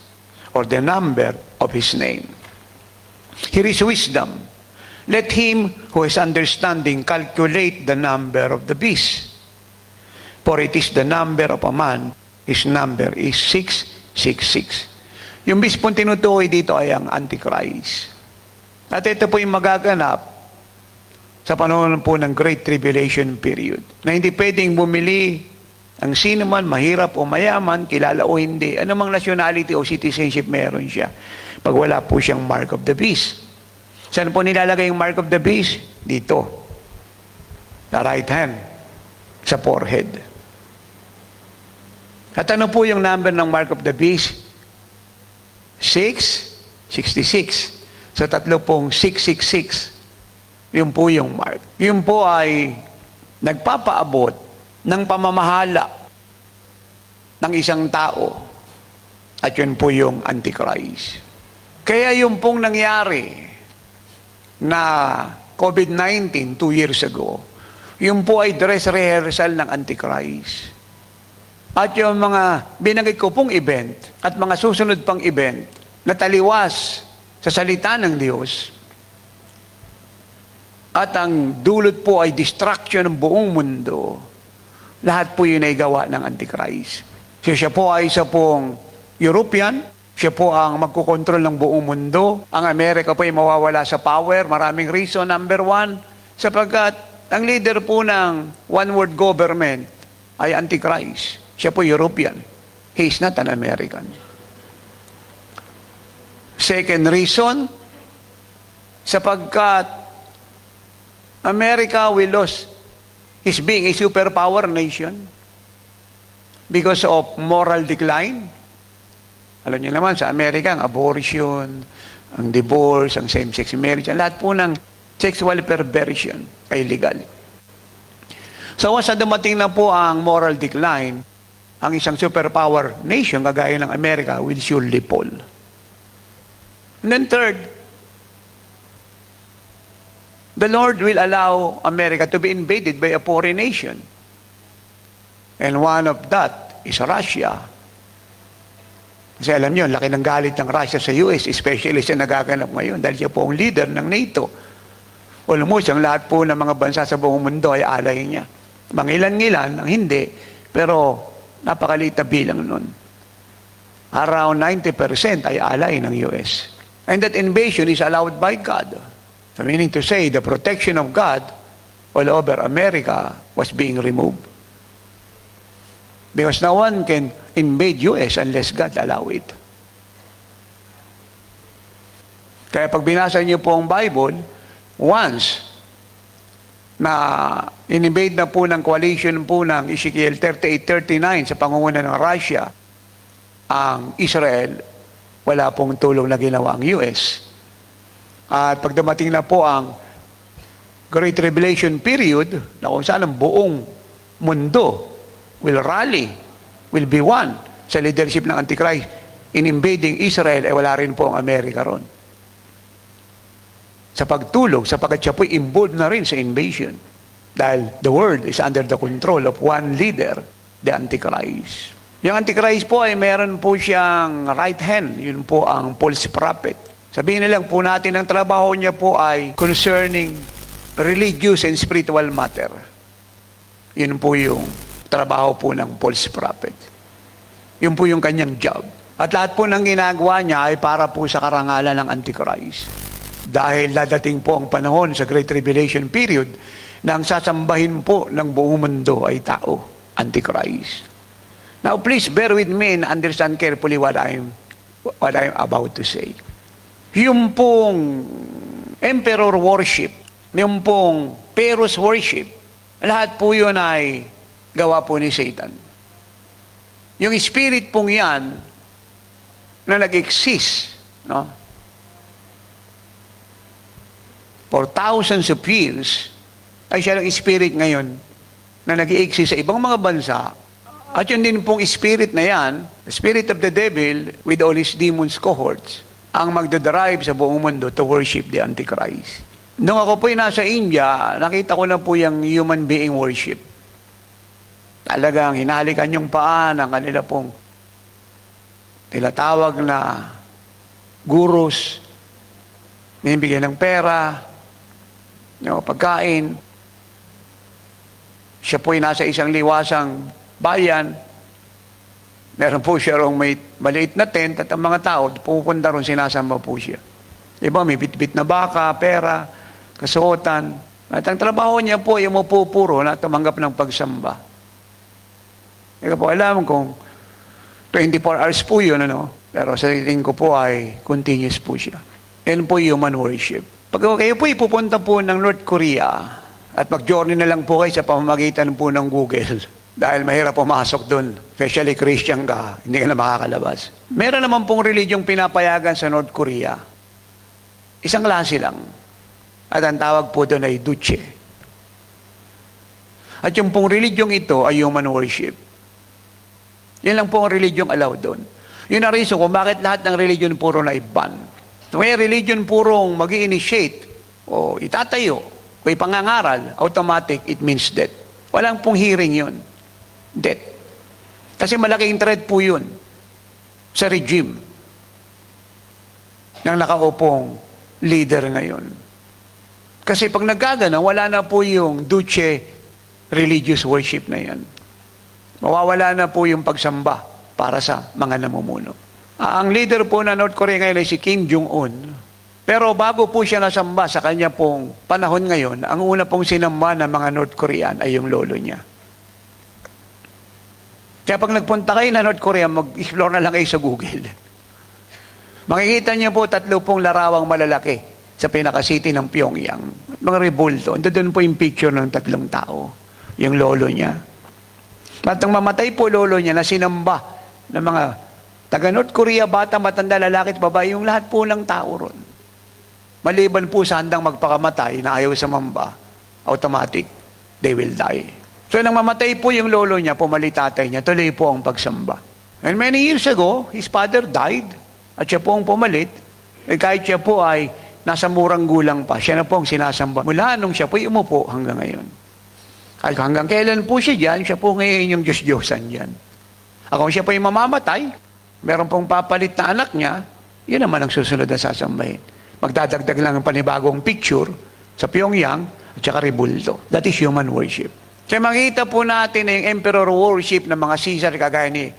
or the number of his name. Here is wisdom. Let him who has understanding calculate the number of the beast. For it is the number of a man. His number is 666." Yung beast pong tinutukoy dito ay ang Antichrist. At ito po yung magaganap sa panahon po ng Great Tribulation period. Na hindi pwedeng bumili ang sino man, mahirap o mayaman, kilala o hindi, anumang nationality o citizenship meron siya, pag wala po siyang mark of the beast. Saan po nilalagay yung mark of the beast? Dito. Sa right hand. Sa forehead. At ano po yung number ng mark of the beast? 666. So tatlo pong 666. Yun po yung mark. Yun po ay nagpapaabot ng pamamahala ng isang tao. At yun po yung Antichrist. Kaya yung pong nangyari na COVID-19 2 years ago, yun po ay dress rehearsal ng Antichrist. At yung mga binanggit ko pong event at mga susunod pang event na taliwas sa salita ng Diyos, at ang dulot po ay destruction ng buong mundo, lahat po yun ay gawa ng Antichrist. So siya po ay isa pong European, siya po ang magkukontrol ng buong mundo. Ang Amerika po ay mawawala sa power. Maraming reason. Number one, sapagkat ang leader po ng one world government ay Antichrist. Siya po European. He is not an American. Second reason, sapagkat America will lose his being a superpower nation because of moral decline. Alam niyo naman, sa Amerika, ang abortion, ang divorce, ang same-sex marriage, ang lahat po ng sexual perversion ay legal. So once na dumating na po ang moral decline, ang isang superpower nation, kagaya ng Amerika, will surely fall. And then third, the Lord will allow America to be invaded by a foreign nation. And one of that is Russia. Kasi alam niyo, laki ng galit ng Russia sa US, especially sa nagaganap ngayon dahil siya po ang leader ng NATO. Almost ang lahat po ng mga bansa sa buong mundo ay alay niya. Mangilan-ngilan ang hindi, pero napakaliit na bilang nun. Around 90% ay alay ng US. And that invasion is allowed by God. So meaning to say, the protection of God all over America was being removed. Because no one can invade US unless God allow it. Kaya pag binasa niyo po ang Bible, once na in-invade na po ng coalition po ng Ezekiel 38-39 sa pangunguna ng Russia, ang Israel, wala pong tulong na ginawa ang US. At pag dumating na po ang Great Tribulation period, na kung saan ang buong mundo will rally, will be one sa leadership ng Antichrist in invading Israel, eh wala rin po ang Amerika ron sa pagtulong, sapagkat siya po'y involved na rin sa invasion. Dahil the world is under the control of one leader, the Antichrist. Yung Antichrist po ay meron po siyang right hand, yun po ang false prophet. Sabihin na lang po natin, ang trabaho niya po ay concerning Religious and spiritual matter. Yun po yung trabaho po ng false prophet. Yun po yung kanyang job. At lahat po ng ginagawa niya ay para po sa karangalan ng Antichrist. Dahil dadating po ang panahon sa Great Tribulation period na ang sasambahin po ng buong mundo ay tao, Antichrist. Now please bear with me and understand carefully what I'm about to say. Yung pong emperor worship, yung pong Pharaoh's worship, lahat po yun ay gawa po ni Satan. Yung spirit pong yan na nag-exist, no, for thousands of years, ay siya lang spirit ngayon na nag exist sa ibang mga bansa. At yun din pong spirit na yan, the spirit of the devil with all his demons cohorts, ang magdadrive sa buong mundo to worship the Antichrist. Nung ako po'y nasa India, nakita ko na po yung human being worship. Talagang hinalikan yung paa ng kanila pong tinatawag na gurus, binibigyan ng pera, pagkain. Siya po'y nasa isang liwasang bayan. Meron po siya rong may maliit na tent at ang mga tao pupunta ron, sinasamba po siya. Iba may bitbit na baka, pera, kasuotan. At ang trabaho niya po ay umupo na tumanggap ng pagsamba. Hindi ko po alam kung 24 hours po yun, ano? Pero sa tingin ko po ay continuous po siya. Yan po human worship. Pag kayo po ipupunta po ng North Korea at mag-journey na lang po kayo sa pamamagitan po ng Google dahil mahirap pumasok doon. Especially Christian ka, hindi ka na makakalabas. Meron naman pong religyong pinapayagan sa North Korea. Isang klase lang. At ang tawag po doon ay Juche. At yung pong religyong ito ay human worship. Yan lang po ang religyong allowed doon. Yun ang reason kung bakit lahat ng religion puro na i-ban. Kung may religion purong mag initiate o itatayo o ipangangaral, automatic it means death. Walang pong hearing yun. Death. Kasi malaking threat po yun sa regime ng nakaupong leader ngayon. Kasi pag nagkagana, wala na po yung Juche religious worship na yan. Mawawala na po yung pagsamba para sa mga namumuno. Ang leader po ng North Korea ngayon ay si Kim Jong-un. Pero bago po siya nasamba sa kanya pong panahon ngayon, ang una pong sinamba ng mga North Korean ay yung lolo niya. Kaya pag nagpunta kayo na North Korea, mag-explore na lang kayo sa Google. Makikita niyo po tatlo pong larawang malalaki sa pinaka-city ng Pyongyang. Mga rebulto. Ando doon po yung picture ng tatlong tao. Yung lolo niya. At nang mamatay po lolo niya na sinamba ng mga taga North Korea, bata, matanda, lalaki at babae, yung lahat po ng tao ron. Maliban po sa handang magpakamatay na ayaw sumamba, automatic, they will die. So nang mamatay po yung lolo niya, pumalit tatay niya, tuloy po ang pagsamba. And many years ago, his father died. At siya po ang pumalit. Eh, kahit siya po ay nasa murang gulang pa, siya na po ang sinasamba. Mula nung siya po umupo hanggang ngayon. At hanggang kailan po siya dyan, siya po ngayon yung Diyos-Diyosan dyan. At kung siya po yung mamamatay, meron pong papalit na anak niya, yun naman ang susunod na sasambahin. Magdadagdag lang ng panibagong picture sa Pyongyang at saka rebulto. That is human worship. Kaya makita po natin na yung emperor worship ng mga Caesar, kagaya ni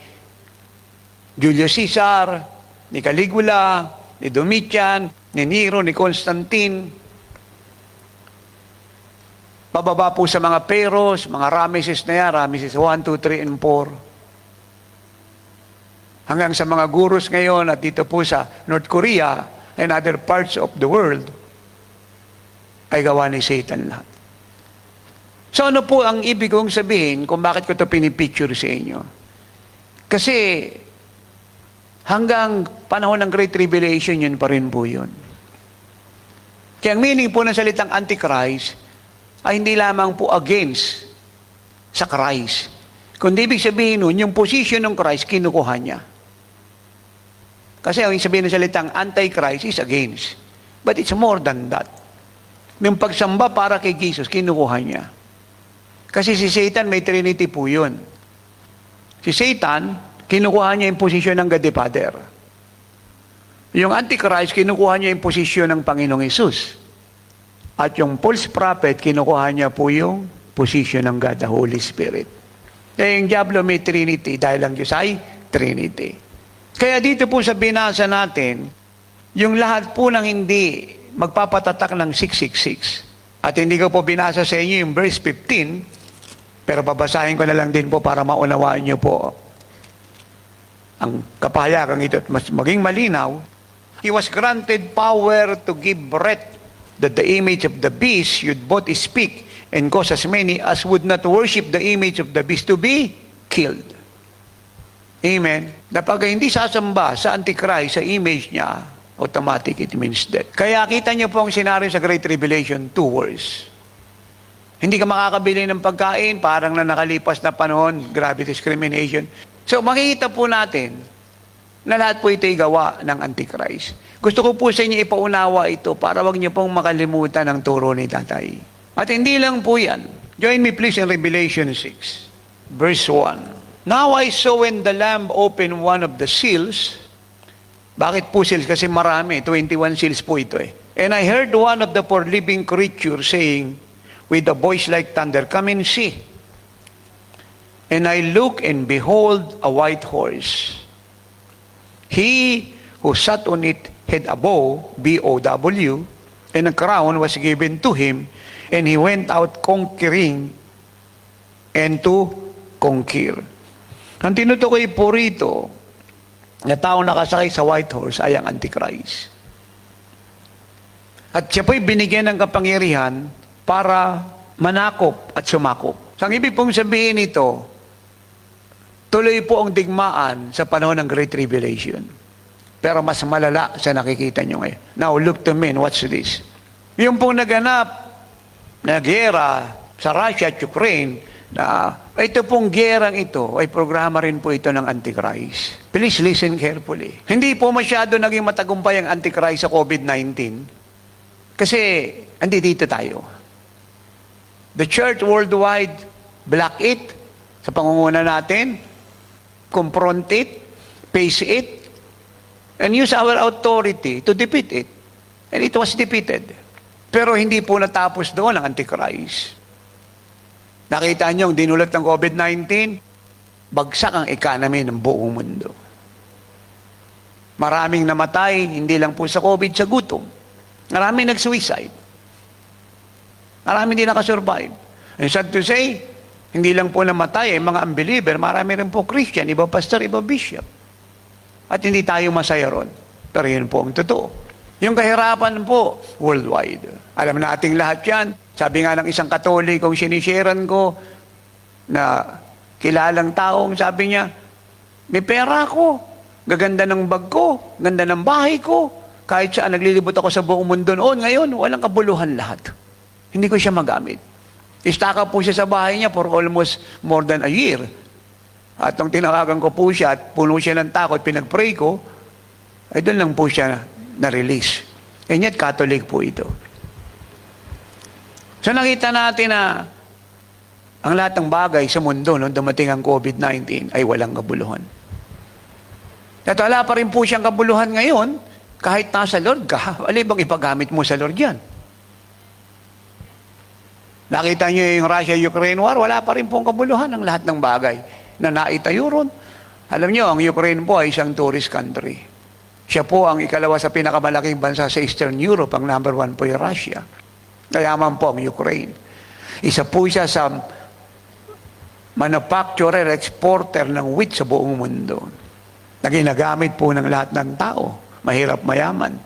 Julius Caesar, ni Caligula, ni Domitian, ni Nero, ni Constantine, pababa po sa mga Pharaohs, mga Ramesses na yan, Ramesses 1, 2, 3, and 4. Hanggang sa mga gurus ngayon at dito po sa North Korea and other parts of the world, ay gawa ni Satan lahat. So ano po ang ibig kong sabihin kung bakit ko ito pinipicture sa inyo? Kasi hanggang panahon ng Great Tribulation, yun pa rin po yun. Kaya ang meaning po ng salitang Antichrist ay hindi lamang po against sa Christ. Kundi ibig sabihin nun, yung position ng Christ, kinukuha niya. Kasi ang ibig sabihin ng salitang Antichrist is against. But it's more than that. Yung pagsamba para kay Jesus, kinukuha niya. Kasi si Satan, may Trinity po yun. Si Satan, kinukuha niya yung posisyon ng God the Father. Yung Antichrist, kinukuha niya yung posisyon ng Panginoong Hesus. At yung false prophet, kinukuha niya po yung position ng God, the Holy Spirit. Kaya yung Diablo may Trinity dahil ang Diyos ay Trinity. Kaya dito po sa binasa natin, yung lahat po ng hindi magpapatatak ng 666. At hindi ko po binasa sa inyo yung verse 15, pero babasahin ko na lang din po para maunawaan niyo po ang kapahayagang ito at mas maging malinaw. He was granted power to give breath that the image of the beast should both speak and cause as many as would not worship the image of the beast to be killed. Amen. Na pag hindi sasamba sa Antichrist, sa image niya, automatic it means death. Kaya kita niyo po ang senaryo sa Great Tribulation, two words. Hindi ka makakabili ng pagkain, parang na nakalipas na panahon, grabe discrimination. So makikita po natin na lahat po ito ay gawa ng Antichrist. Gusto ko po sa inyo ipaunawa ito para wag niyo pong makalimutan ang turo ni Tatay. At hindi lang po yan. Join me, please, in Revelation 6, verse 1. "Now I saw when the Lamb opened one of the seals." Bakit po seals? Kasi marami. 21 seals po ito eh. "And I heard one of the four living creatures saying with a voice like thunder, 'Come and see.' And I look and behold a white horse. He who sat on it had a bow, B-O-W, and a crown was given to him, and he went out conquering and to conquer." Ang tinutukoy po rito na taong nakasakay sa white horse ay ang Antichrist. At siya po'y binigyan ng kapangyarihan para manakop at sumakop. So, ang ibig pong sabihin nito, tuloy po ang digmaan sa panahon ng Great Tribulation. Pero mas malala sa nakikita nyo ngayon. Now, look to me and watch this. Yung pong naganap na gera sa Russia at Ukraine, na ito pong gerang ito ay programa rin po ito ng Antichrist. Please listen carefully. Hindi po masyado naging matagumpay ang Antichrist sa COVID-19 kasi andito tayo. The church worldwide block it sa pangunguna natin, confront it, face it, and use our authority to defeat it. And it was defeated. Pero hindi po natapos doon ang Antichrist. Nakita niyo ang dinulot ng COVID-19, bagsak ang economy ng buong mundo. Maraming namatay, hindi lang po sa COVID, sa gutom. Maraming nag-suicide. Maraming hindi nakasurvive. And sad to say, hindi lang po namatay ay mga unbeliever, marami rin po Christian, iba pastor, iba bishop. At hindi tayo masaya ron. Pero yun po ang totoo. Yung kahirapan po, worldwide. Alam nating lahat yan. Sabi nga ng isang Katolikong sinisharean ko, na kilalang taong, sabi niya, "May pera ako. Gaganda ng bag ko, ganda ng bahay ko. Kahit saan naglilibot ako sa buong mundo noon, ngayon, walang kabuluhan lahat. Hindi ko siya magamit." Stuck po siya sa bahay niya for almost more than a year. At nung tinawagan ko po siya at puno siya ng takot, pinag-pray ko, ay doon lang po siya na-release. And yet, Catholic po ito. So nakita natin na ang lahat ng bagay sa mundo nung dumating ang COVID-19 ay walang kabuluhan. At wala pa rin po siyang kabuluhan ngayon, kahit nasa Lord ka, alin bang ipagamit mo sa Lord yan? Nakita niyo yung Russia-Ukraine war, wala pa rin pong kabuluhan ang lahat ng bagay na naitayo ron. Alam niyo, ang Ukraine po ay isang tourist country. Siya po ang ikalawa sa pinakamalaking bansa sa Eastern Europe. Ang number one po yung Russia. Kayaman po ang Ukraine. Isa po siya sa manufacturer, exporter ng wheat sa buong mundo na ginagamit po ng lahat ng tao, mahirap, mayaman,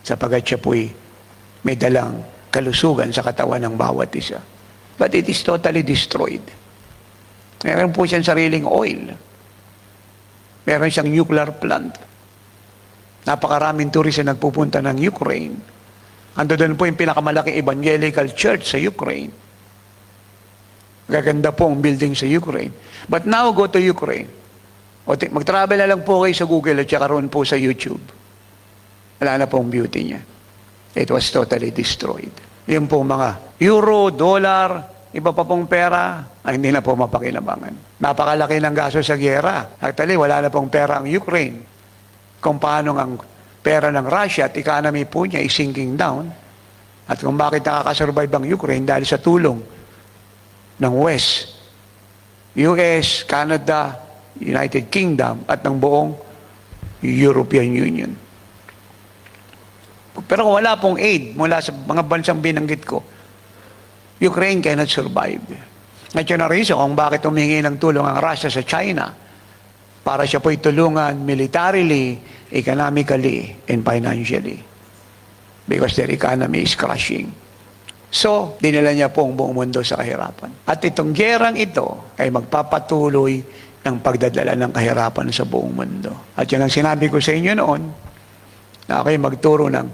sapagat siya po'y may dalang kalusugan sa katawan ng bawat isa. But it is totally destroyed. Meron po siyang sariling oil. Meron siyang nuclear plant. Napakaraming turista nagpupunta ng Ukraine. Ando doon po yung pinakamalaking evangelical church sa Ukraine. Gaganda po ang building sa Ukraine. But now go to Ukraine. O mag-travel na lang po kayo sa Google at saka roon po sa YouTube. Wala na pong beauty niya. It was totally destroyed. Yung po mga euro, dollar, iba pa pong pera, ay hindi na po mapakinabangan. Napakalaki ng gasto sa giyera. Actually, wala na pong pera ang Ukraine. Kung paano ang pera ng Russia at economy po niya is sinking down, At kung bakit nakakasurvive ang Ukraine, dahil sa tulong ng West, US, Canada, United Kingdom, at ng buong European Union. Pero kung wala pong aid mula sa mga bansang binanggit ko, Ukraine cannot survive. At yun ang reason kung bakit humingi ng tulong ang Russia sa China para siya po'y tulungan militarily, economically, and financially. Because their economy is crashing. So, dinala niya po ang buong mundo sa kahirapan. At itong gerang ito ay magpapatuloy ng pagdadala ng kahirapan sa buong mundo. At yan ang sinabi ko sa inyo noon, na ako'y magturo ng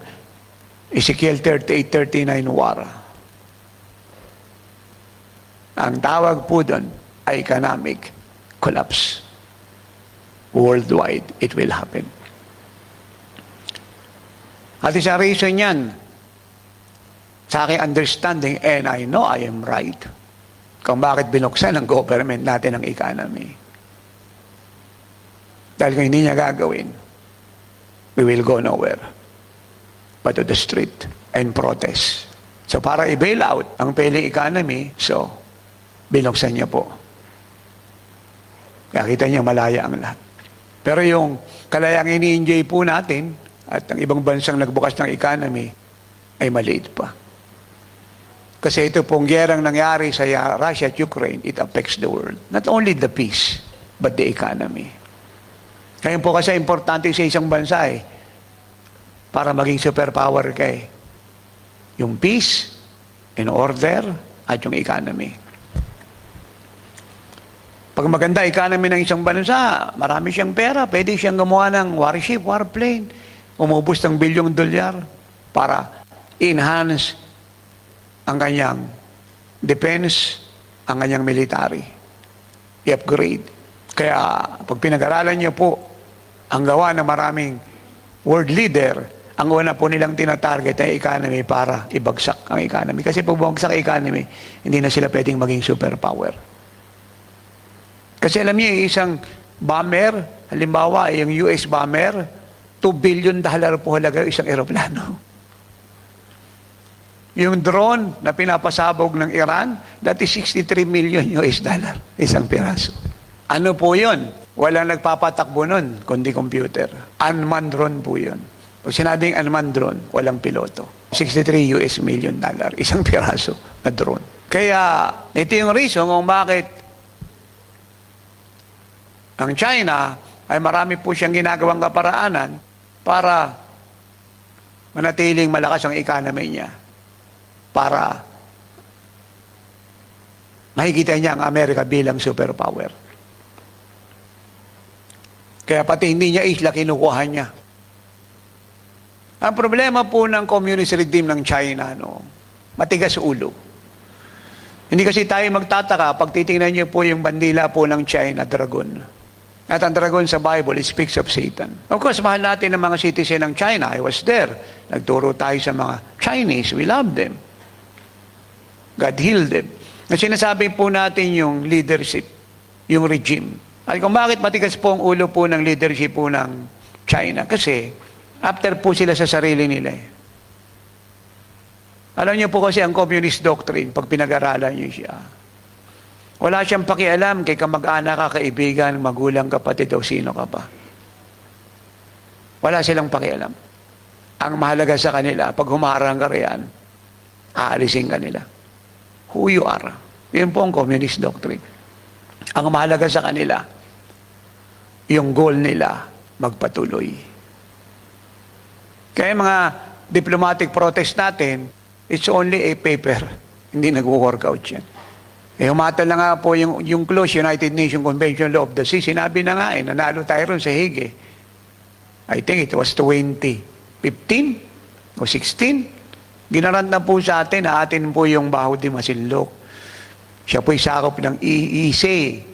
Ezekiel 38-39 war. Ang tawag po doon ay economic collapse. Worldwide, it will happen. At isang reason yan, sa aking understanding, and I know I am right, kung bakit binuksan ng government natin ang economy. Dahil kung hindi niya gagawin, we will go nowhere but to the street and protest. So para i-bail out ang failing economy, so binuksan niya po. Kaya kita niya, malaya ang lahat. Pero yung kalayang ini-enjoy po natin at ang ibang bansang nagbukas ng economy ay maliit pa. Kasi ito pong gerang nangyari sa Russia at Ukraine, it affects the world. Not only the peace, but the economy. Ngayon po kasi, importante sa isang bansa eh, para maging superpower ka eh. Yung peace and order at yung economy. Pag maganda economy ng isang bansa, marami siyang pera, pwede siyang gumawa ng warship, warplane, umubos ng bilyong dolyar para enhance ang kanyang defense, ang kanyang military. I-upgrade. Kaya pag pinag-aralan niyo po ang gawa ng maraming world leader, ang una po nilang tinatarget ay economy para ibagsak ang economy. Kasi pag bumagsak ang economy, hindi na sila pwedeng maging superpower. Kasi alam niyo, yung isang bomber, halimbawa, yung US bomber, $2 billion po halaga yung isang eroplano. Yung drone na pinapasabog ng Iran, that is 63 million US dollar, isang piraso. Ano po yun? Walang nagpapatakbo nun, kundi computer. Unmanned drone po yun. Pag sinabing unmanned drone, walang piloto. 63 US million dollar, isang piraso na drone. Kaya, ito yung reason kung bakit ang China ay marami po siyang ginagawang kaparaanan para manatiling malakas ang economy niya. Para makikita niya ang Amerika bilang superpower. Kaya pati hindi niya isla, kinukuha niya. Ang problema po ng communist regime ng China, no, matigas ulo. Hindi kasi tayo magtataka pag titingnan niyo po yung bandila po ng China, dragon. At ang dragon sa Bible, it speaks of Satan. Of course, mahal natin ang mga citizen ng China. I was there. Nagturo tayo sa mga Chinese. We love them. God healed them. Na sinasabi po natin yung leadership, yung regime. At kung bakit matigas po ang ulo po ng leadership po ng China? Kasi after po sila sa sarili nila eh. Alam niyo po kasi ang communist doctrine, pag pinag-aralan niyo siya, wala siyang pakialam kay kamag-anak ka, kaibigan, magulang, kapatid o sino ka pa. Wala silang pakialam. Ang mahalaga sa kanila, pag humarang ka riyan, aalisin ka nila. Who you are. Yun po ang communist doctrine. Ang mahalaga sa kanila, yung goal nila, magpatuloy. Kaya mga diplomatic protest natin, it's only a paper. Hindi nag-workout yan. Eh, humatol na nga po yung UNCLOS, United Nations Convention Law of the Sea. Sinabi na nga eh, nanalo tayo ron sa Hague eh. I think it was 2015 o 16. Ginrant na po sa atin na atin po yung Bajo de Masinloc. Siya po'y sakop ng EEZ,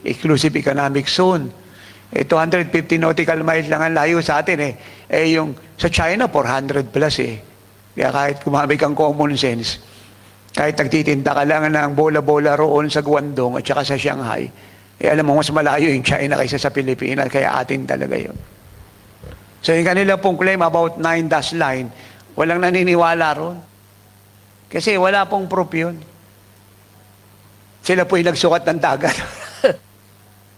Exclusive Economic Zone. Eh, 250 nautical miles lang ang layo sa atin eh. Eh, yung sa China, 400 plus eh. Kaya kahit gumamit kang common sense, kahit nagtitinda ka lang ng bola-bola roon sa Guangdong at saka sa Shanghai, eh alam mo, mas malayo yung China kaysa sa Pilipinas, kaya atin talaga yun. So yung kanila pong claim about 9 dash line, walang naniniwala ron. Kasi wala pong proof yun. Sila po yung nagsukat ng dagat.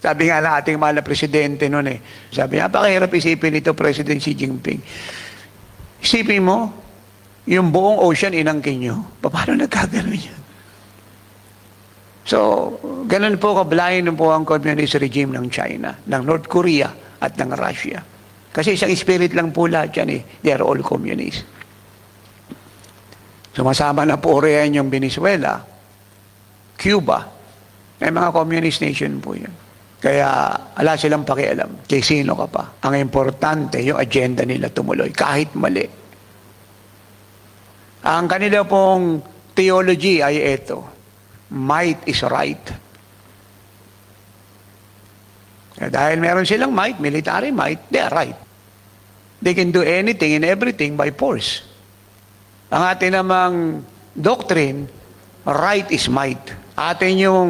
Sabi nga ng ating mahal na presidente noon eh. Sabi niya, napakahirap isipin ito, President Xi Jinping. Isipin mo, yung buong ocean inangkin nyo. Paano nagkaganon yan? So, ganun po ka-blind po ang communist regime ng China, ng North Korea at ng Russia. Kasi isang spirit lang po lahat yan eh. They are all communist. Sumasama na po riyan yung Venezuela, Cuba. May mga communist nation po yun. Kaya ala silang pakialam kay sino ka pa. Ang importante, yung agenda nila tumuloy, kahit mali. Ang kanila pong theology ay ito: might is right. Kaya dahil meron silang might, military might, they are right. They can do anything and everything by force. Ang atin namang doctrine, right is might. Atin yung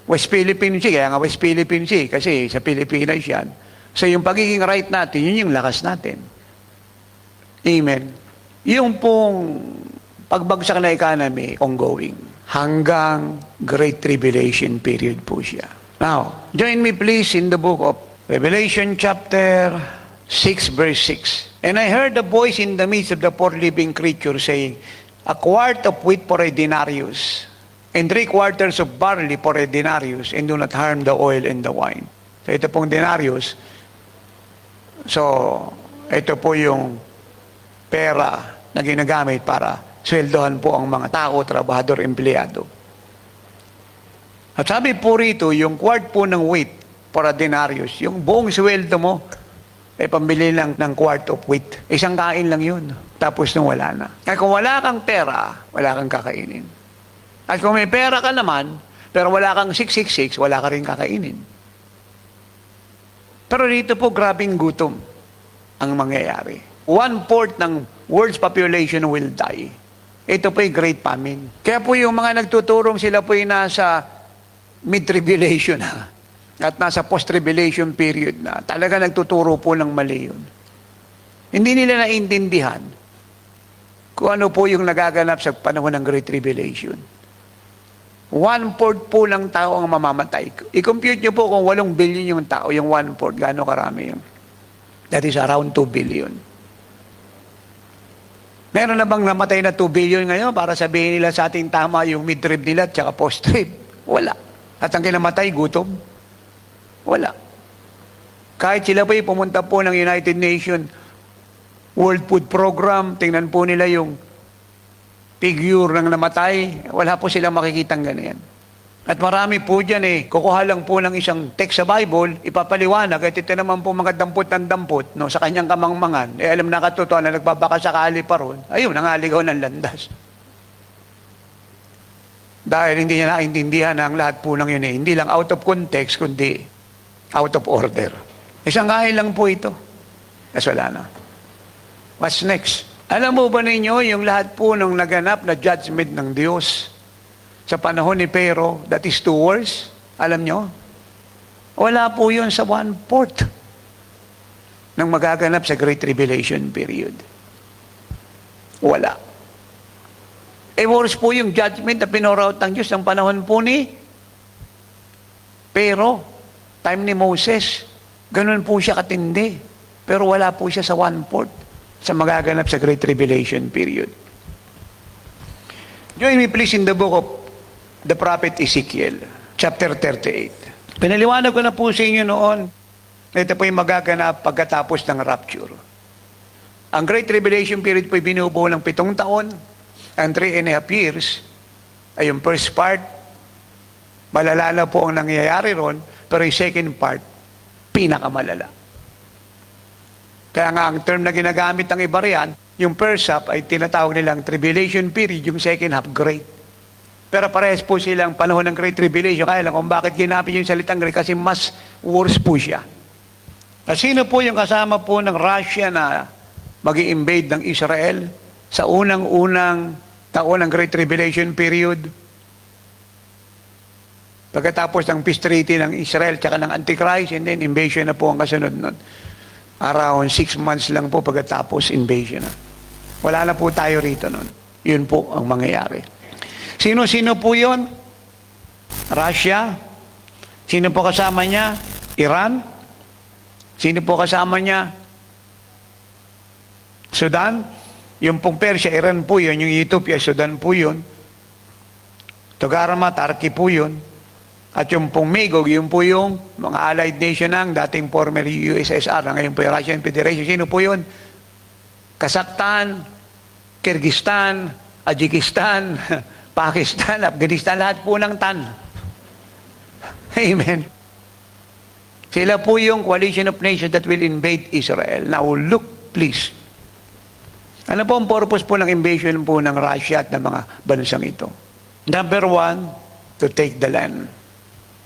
West Philippine Sea, kaya nga West Philippine Sea, kasi sa Pilipinas yan. So yung pagiging right natin, yun yung lakas natin. Amen. Yung pong pagbagsak na economy, ongoing. Hanggang Great Tribulation period po siya. Now, join me please in the book of Revelation chapter 6 verse 6. "And I heard a voice in the midst of the four living creatures saying, 'A quart of wheat for a denarius, and three quarters of barley for a denarius, and do not harm the oil and the wine.'" So ito pong denarius, so ito po yung pera na ginagamit para sweldohan po ang mga tao, trabahador, empleyado. At sabi po rito, yung quart po ng wheat for a denarius, yung buong sweldo mo, eh pambili lang ng quart of wheat. Isang kain lang yun. Tapos nung wala na. Kaya kung wala kang pera, wala kang kakainin. At kung may pera ka naman, pero wala kang 666, wala ka rin kakainin. Pero dito po, grabing gutom ang mangyayari. One-fourth ng world's population will die. Ito po yung great famine. Kaya po yung mga nagtuturong sila po yung nasa mid-tribulation na at nasa post-tribulation period na, talaga nagtuturo po ng mali yun. Hindi nila naintindihan kung ano po yung nagaganap sa panahon ng Great Tribulation. One-fourth po ng tao ang mamamatay. I-compute nyo po kung 8 billion yung tao, yung one-fourth, gaano karami yun? That is around 2 billion. Meron na bang namatay na 2 billion ngayon para sabihin nila sa ating tama yung mid-trib nila at saka post-trib? Wala. At ang kinamatay, gutom? Wala. Kahit sila po pumunta po ng United Nations World Food Program, tingnan po nila yung figure ng namatay, wala po silang makikitang ganyan. At marami po dyan eh, kukuha lang po ng isang text sa Bible, ipapaliwanag, at ito naman po mga dampot ng dampot, no, sa kanyang kamangmangan, eh alam na katotohanan na nagbabaka sakali pa ron, ayun, nangaligaw ng landas. Dahil hindi niya naintindihan na ang lahat po ng yun eh, hindi lang out of context, kundi out of order. Isang kain lang po ito. Kasi wala na. What's next? Alam mo ba ninyo yung lahat po ng naganap na judgment ng Diyos sa panahon ni Pharaoh, that is two wars? Alam nyo? Wala po yun sa one-fourth ng magaganap sa Great Tribulation period. Wala. Eh, worse po yung judgment na pinour out ng Diyos ng panahon po ni Pharaoh, time ni Moses, ganun po siya katindi. Pero wala po siya sa one-fourth sa magaganap sa Great Tribulation period. Join me please in the book of the prophet Ezekiel, chapter 38. Pinaliwanag ko na po sa inyo noon, ito po yung magaganap pagkatapos ng rapture. Ang Great Tribulation period po ay binubuo ng 7 taon, ang 3.5 years ay yung first part, malala na po ang nangyayari ron, pero yung second part, pinakamalala. Kaya nga ang term na ginagamit ng iba riyan, yung first half ay tinatawag nilang tribulation period, yung second half, great. Pero parehas po silang panahon ng Great Tribulation. Kaya lang kung bakit ginamit yung salitang great, kasi mas worse po siya. At sino po yung kasama po ng Russia na mag invade ng Israel sa unang-unang taon ng Great Tribulation period? Pagkatapos ng peace treaty ng Israel tsaka ng Antichrist, and then invasion na po ang kasunod nun. Around 6 months lang po pagkatapos, invasion na. Wala na po tayo rito nun. Yun po ang mangyayari. Sino-sino po yun? Russia. Sino po kasama niya? Iran. Sino po kasama niya? Sudan. Yung pong Persia, Iran po yun. Yung Ethiopia, Sudan po yun. Togarma, Turkey po yun. At yung pong Magog, yun po yung mga allied nation ng dating former USSR, na ngayon po yung Russian Federation. Sino po yun? Kazakhstan, Kyrgyzstan, Tajikistan, Pakistan, Afghanistan, lahat po ng tan. Amen. Sila po yung coalition of nations that will invade Israel. Now look, please. Ano po ang purpose po ng invasion po ng Russia at ng mga bansang ito? Number one, to take the land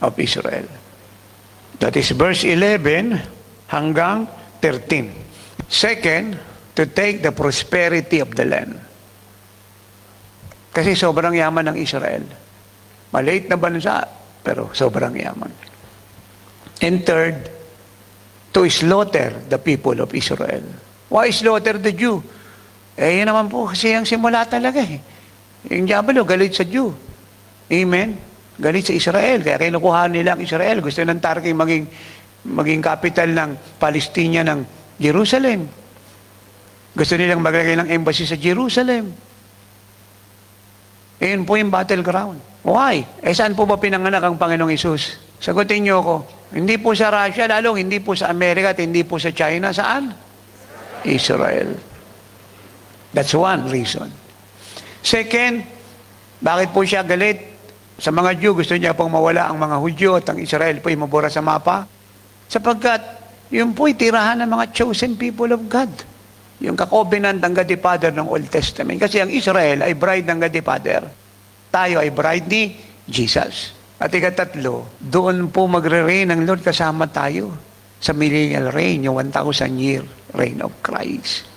of Israel. That is verse 11 hanggang 13. Second, to take the prosperity of the land. Kasi sobrang yaman ng Israel. Maliit na bansa, pero sobrang yaman. And third, to slaughter the people of Israel. Why slaughter the Jew? Eh, yun naman po kasi ang simula talaga eh. Yung diablo, galit sa Jew. Amen? Galit sa Israel. Kaya kinukuha nila ang Israel. Gusto ng Turkey maging capital ng Palestina ng Jerusalem. Gusto nilang maglagay ng embassy sa Jerusalem. Ayun po yung battleground. Why? Eh, saan po ba pinanganak ang Panginoong Hesus? Sagutin niyo ako. Hindi po sa Russia, lalong hindi po sa Amerika at hindi po sa China. Saan? Israel. That's one reason. Second, bakit po siya galit? Sa mga Jew, gusto niya pong mawala ang mga Hudyo at ang Israel po'y mabura sa mapa. Sapagkat yun po'y tirahan ng mga chosen people of God. Yung ka-covenant ng God the Father ng Old Testament. Kasi ang Israel ay bride ng God the Father. Tayo ay bride ni Jesus. At ikatatlo, doon po magre-reign ang Lord, kasama tayo sa millennial reign, yung 1,000 year reign of Christ.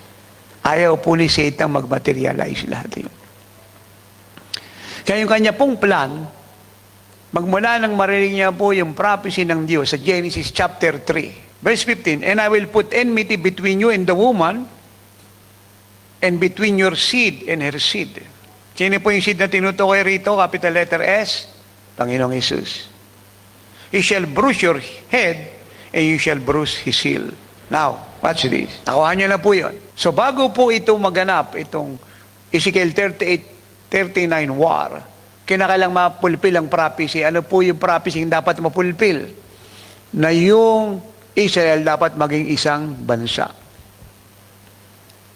Ayaw po ni Satan mag-materialize lahat yun. Kaya yung kanya pong plan, magmula nang marinig niya po yung prophecy ng Diyos sa Genesis chapter 3, verse 15, "And I will put enmity between you and the woman, and between your seed and her seed." Sino po yung seed na tinutukoy rito? Capital letter S? Panginoong Hesus. "He shall bruise your head, and you shall bruise his heel." Now, watch this. Nakuha niyo na po yun. So bago po ito maganap, itong Ezekiel 38, 39 war, kinakailangang ma-fulfill ang prophecy. Ano po yung prophecy yung dapat ma-fulfill? Na yung Israel dapat maging isang bansa.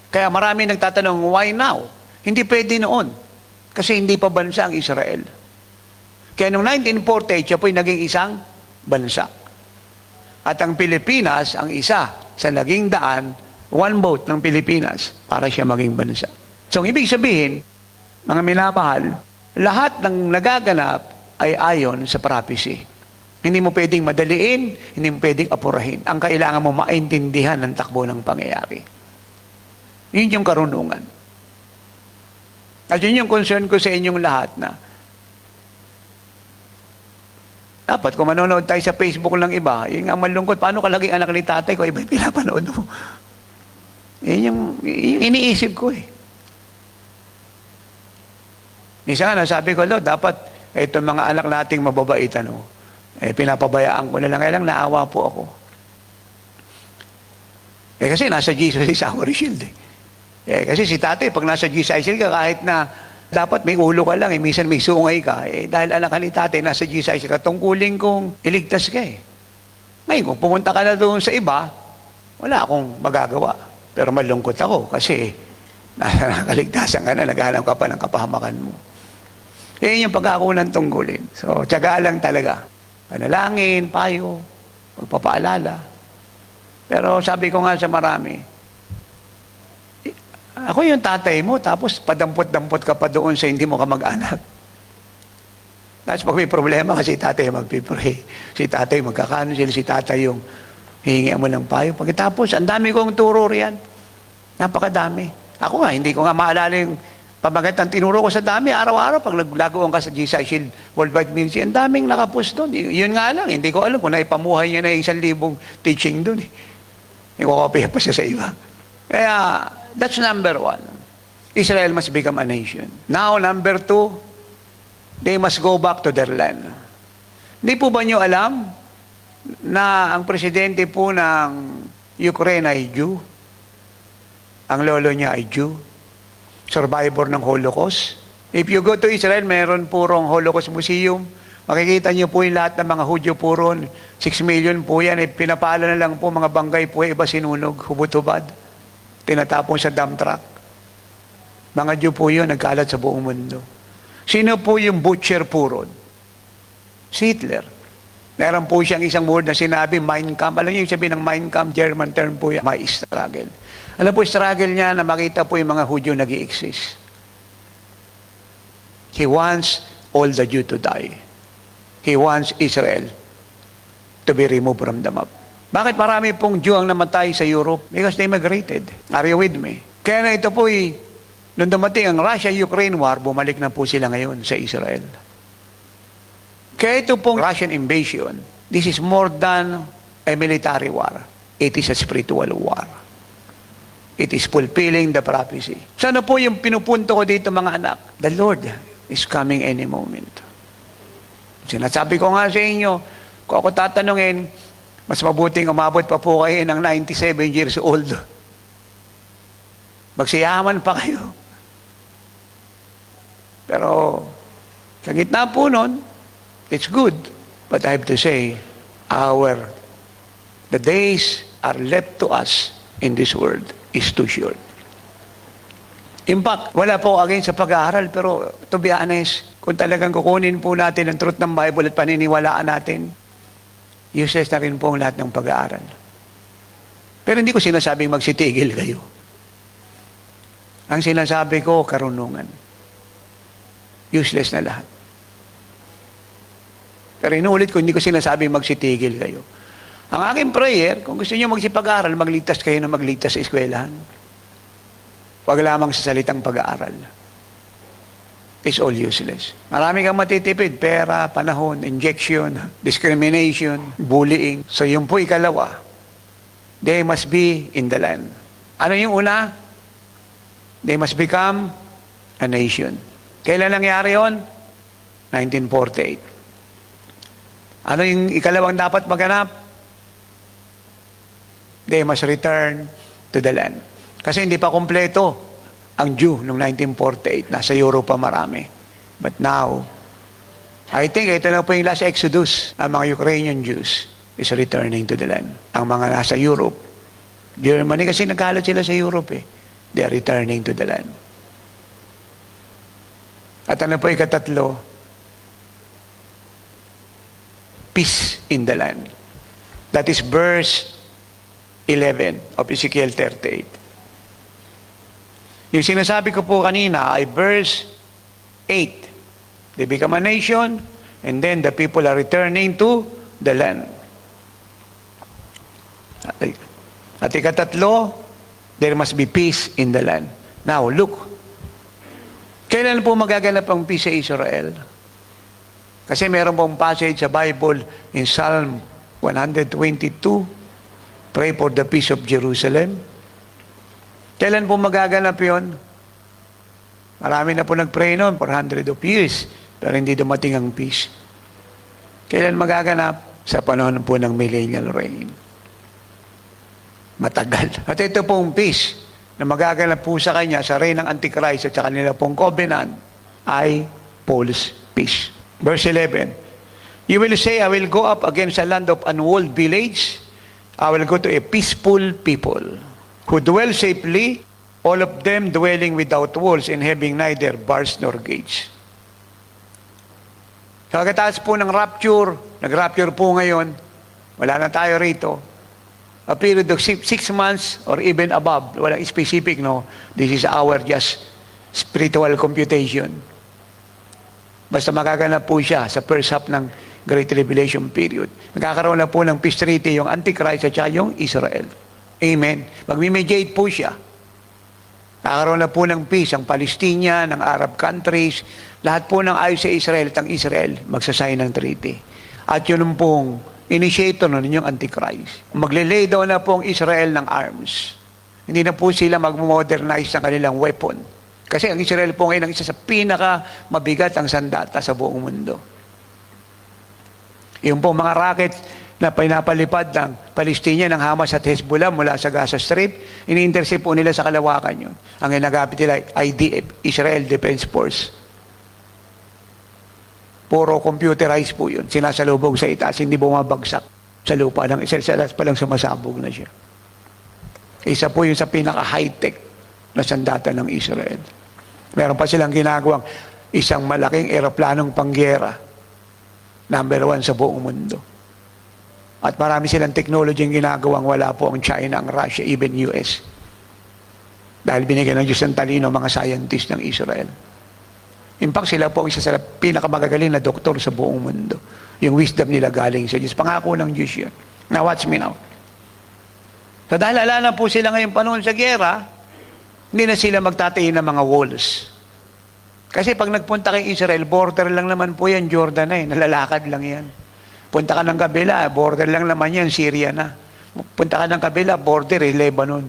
Kaya marami nagtatanong, "Why now?" Hindi pwede noon. Kasi hindi pa bansa ang Israel. Kaya noong 1948, siya po'y naging isang bansa. At ang Pilipinas, ang isa sa naging daan, one vote ng Pilipinas para siya maging bansa. So, ang ibig sabihin, mga minamahal, lahat ng nagaganap ay ayon sa prophecy. Hindi mo pwedeng madaliin, hindi mo pwedeng apurahin. Ang kailangan mo, maintindihan ang takbo ng pangyayari. Yun yung karunungan. At yun yung concern ko sa inyong lahat na dapat kung manonood tayo sa Facebook ng iba, yun nga malungkot, paano ka laging anak ni tatay kung iba yung pinapanood mo? Yun yung iniisip ko eh. Minsan nga, nasabi ko, "Lord, dapat itong mga anak nating mababait, ano, eh, pinapabayaan ko na lang." Kaya lang, naawa po ako. Eh kasi nasa Jesus is our shield eh. Eh kasi si tatay, pag nasa Jesus shield ka, kahit na dapat may ulo ka lang, eh, minsan may sungay ka, eh, dahil anak ka ni tatay, nasa Jesus shield ka, tungkulin kong iligtas ka eh. Ngayon, kung pumunta ka na doon sa iba, wala akong magagawa. Pero malungkot ako kasi nasa kaligtasan ka na, naghahanap ka pa ng kapahamakan mo. Eh, yun yung pagkakakunan tungkulin. So, tiyaga lang talaga. Panalangin, payo, pagpapaalala. Pero sabi ko nga sa marami, eh, ako yung tatay mo, tapos padampot-dampot ka pa doon sa hindi mo kamag-anak. Tapos pag may problema kasi, si tatay magpi-pray. Si tatay magka-counsel, si tatay yung hihingi mo ng payo. Pagkatapos, ang dami kong turo riyan. Napakadami. Ako nga, hindi ko nga maalala yung pamagat ng tinuro ko sa dami. Araw-araw, pag naglagoon ka sa Jesus Shield Worldwide Ministry, ang daming nakapost doon. Yun nga lang, hindi ko alam kung naipamuhay niya na yung 1,000 teaching doon. Eh. Ikokopya pa siya sa iba. Kaya, that's number one. Israel must become a nation. Now, number two, they must go back to their land. Hindi po ba nyo alam na ang presidente po ng Ukraine ay Jew? Ang lolo niya ay Jew? Survivor ng Holocaust? If you go to Israel, meron po rong Holocaust Museum. Makikita niyo po yung lahat ng mga Hudyo po ron. 6 million po yan. Eh, pinapala na lang po mga bangkay po, iba sinunog, hubot-hubad. Tinatapon sa dump truck. Mga Jew po yun, nagkalat sa buong mundo. Sino po yung butcher po ron? Si Hitler. Meron po siyang isang word na sinabi, "Mein Kampf." Alam niyo yung sabihin ng "Mein Kampf"? German term po yan, my struggle. Alam po, struggle niya na makita po yung mga Hudyo nag exist. He wants all the Jew to die. He wants Israel to be removed from the map. Bakit marami pong Jew ang namatay sa Europe? Because they migrated. Are you with me? Kaya na ito po eh, nung dumating ang Russia-Ukraine war, bumalik na po sila ngayon sa Israel. Kaya ito pong Russian invasion, this is more than a military war. It is a spiritual war. It is fulfilling the prophecy. So ano po yung pinupunto ko dito, mga anak? The Lord is coming any moment. Sinasabi ko nga sa inyo, kung ako tatanungin, mas mabuting umabot pa po kayo ng 97 years old. Magsiyaman pa kayo. Pero sa gitna po nun, it's good. But I have to say, the days are left to us in this world is too short. In fact, wala po against sa pag-aaral, pero to be honest, kung talagang kukunin po natin ang truth ng Bible at paniniwalaan natin, useless na rin po ang lahat ng pag-aaral. Pero hindi ko sinasabing magsitigil kayo. Ang sinasabi ko, karunungan. Useless na lahat. Pero inuulit ko, hindi ko sinasabing magsitigil kayo. Ang aking prayer, kung gusto niyo magsipag-aral, magligtas kayo na magligtas sa eskwelahan. Huwag lamang sa salitang pag-aaral. It's all useless. Marami kang matitipid. Pera, panahon, injection, discrimination, bullying. So yun po ikalawa. They must be in the land. Ano yung una? They must become a nation. Kailan nangyari yon? 1948. Ano yung ikalawang dapat maganap? They must return to the land. Kasi hindi pa kompleto ang Jew noong 1948. Nasa Europe pa marami. But now, I think ito na po yung last exodus. Ang mga Ukrainian Jews is returning to the land. Ang mga nasa Europe, Germany, kasi nagkalat sila sa Europe eh. They are returning to the land. At ano po ikatatlo? Peace in the land. That is verse 11 of Ezekiel 38. Yung sinasabi ko po kanina ay verse 8. They become a nation and then the people are returning to the land. At ikatatlo, there must be peace in the land. Now, look. Kailan po magaganap ang peace sa Israel? Kasi meron pong passage sa Bible in Psalm 122, "Pray for the peace of Jerusalem." Kailan po magaganap yon? Marami na po nag-pray noon for hundred of years, pero hindi dumating ang peace. Kailan magaganap? Sa panahon po ng millennial reign. Matagal. At ito pong peace na magaganap po sa kanya sa reign ng Antichrist at sa kanila pong covenant ay false peace. Verse 11, "You will say, 'I will go up against a land of unwalled village. I will go to a peaceful people who dwell safely, all of them dwelling without walls and having neither bars nor gates.'" Pagkatapos po ng rapture, nag-rapture po ngayon, wala na tayo rito. A period of 6 months or even above, walang specific, no? This is our just spiritual computation. Basta magaganap po siya sa first half ng Great Tribulation period. Magkakaroon na po ng peace treaty yung Antichrist at saka yung Israel. Amen. Magmi-mediate po siya. Kakaroon na po ng peace ang Palestinian, ang Arab countries, lahat po ng ayaw sa Israel at ang Israel magsasign ng treaty. At yun pong initiator nun yung Antichrist. Magle-lay down na po ang Israel ng arms. Hindi na po sila mag-modernize ng kanilang weapon. Kasi ang Israel po ngayon ang isa sa pinaka mabigat ang sandata sa buong mundo. Yung po mga rocket na pinapalipad ng Palestinian, ng Hamas at Hezbollah mula sa Gaza Strip, ini-intercept po nila sa kalawakan yun. Ang ginagamit nila ay IDF, Israel Defense Force. Puro computerized po yun. Sinasalubong sa itaas, hindi bumabagsak sa lupa ng Israel. Sa itaas pa lang sumasabog na siya. Isa po yun sa pinaka-high-tech na sandata ng Israel. Meron pa silang ginagawang isang malaking eroplanong panggera. Number one sa buong mundo. At marami silang technology ang ginagawang wala po ang China, ang Russia, even US. Dahil binigyan ng Diyos ng talino mga scientists ng Israel. In fact, sila po ang isa sa pinakamagagaling na doktor sa buong mundo. Yung wisdom nila galing sa Diyos. Pangako ng Diyos yun. Now, watch me now. So dahil ala na po sila ngayong panahon sa gera, hindi na sila magtatayo ng mga walls. Kasi pag nagpunta kay Israel, border lang naman po yan, Jordan na eh. Nalalakad lang yan. Punta ka ng kabila, border lang naman yan, Syria na. Punta ka ng kabila, border eh, Lebanon.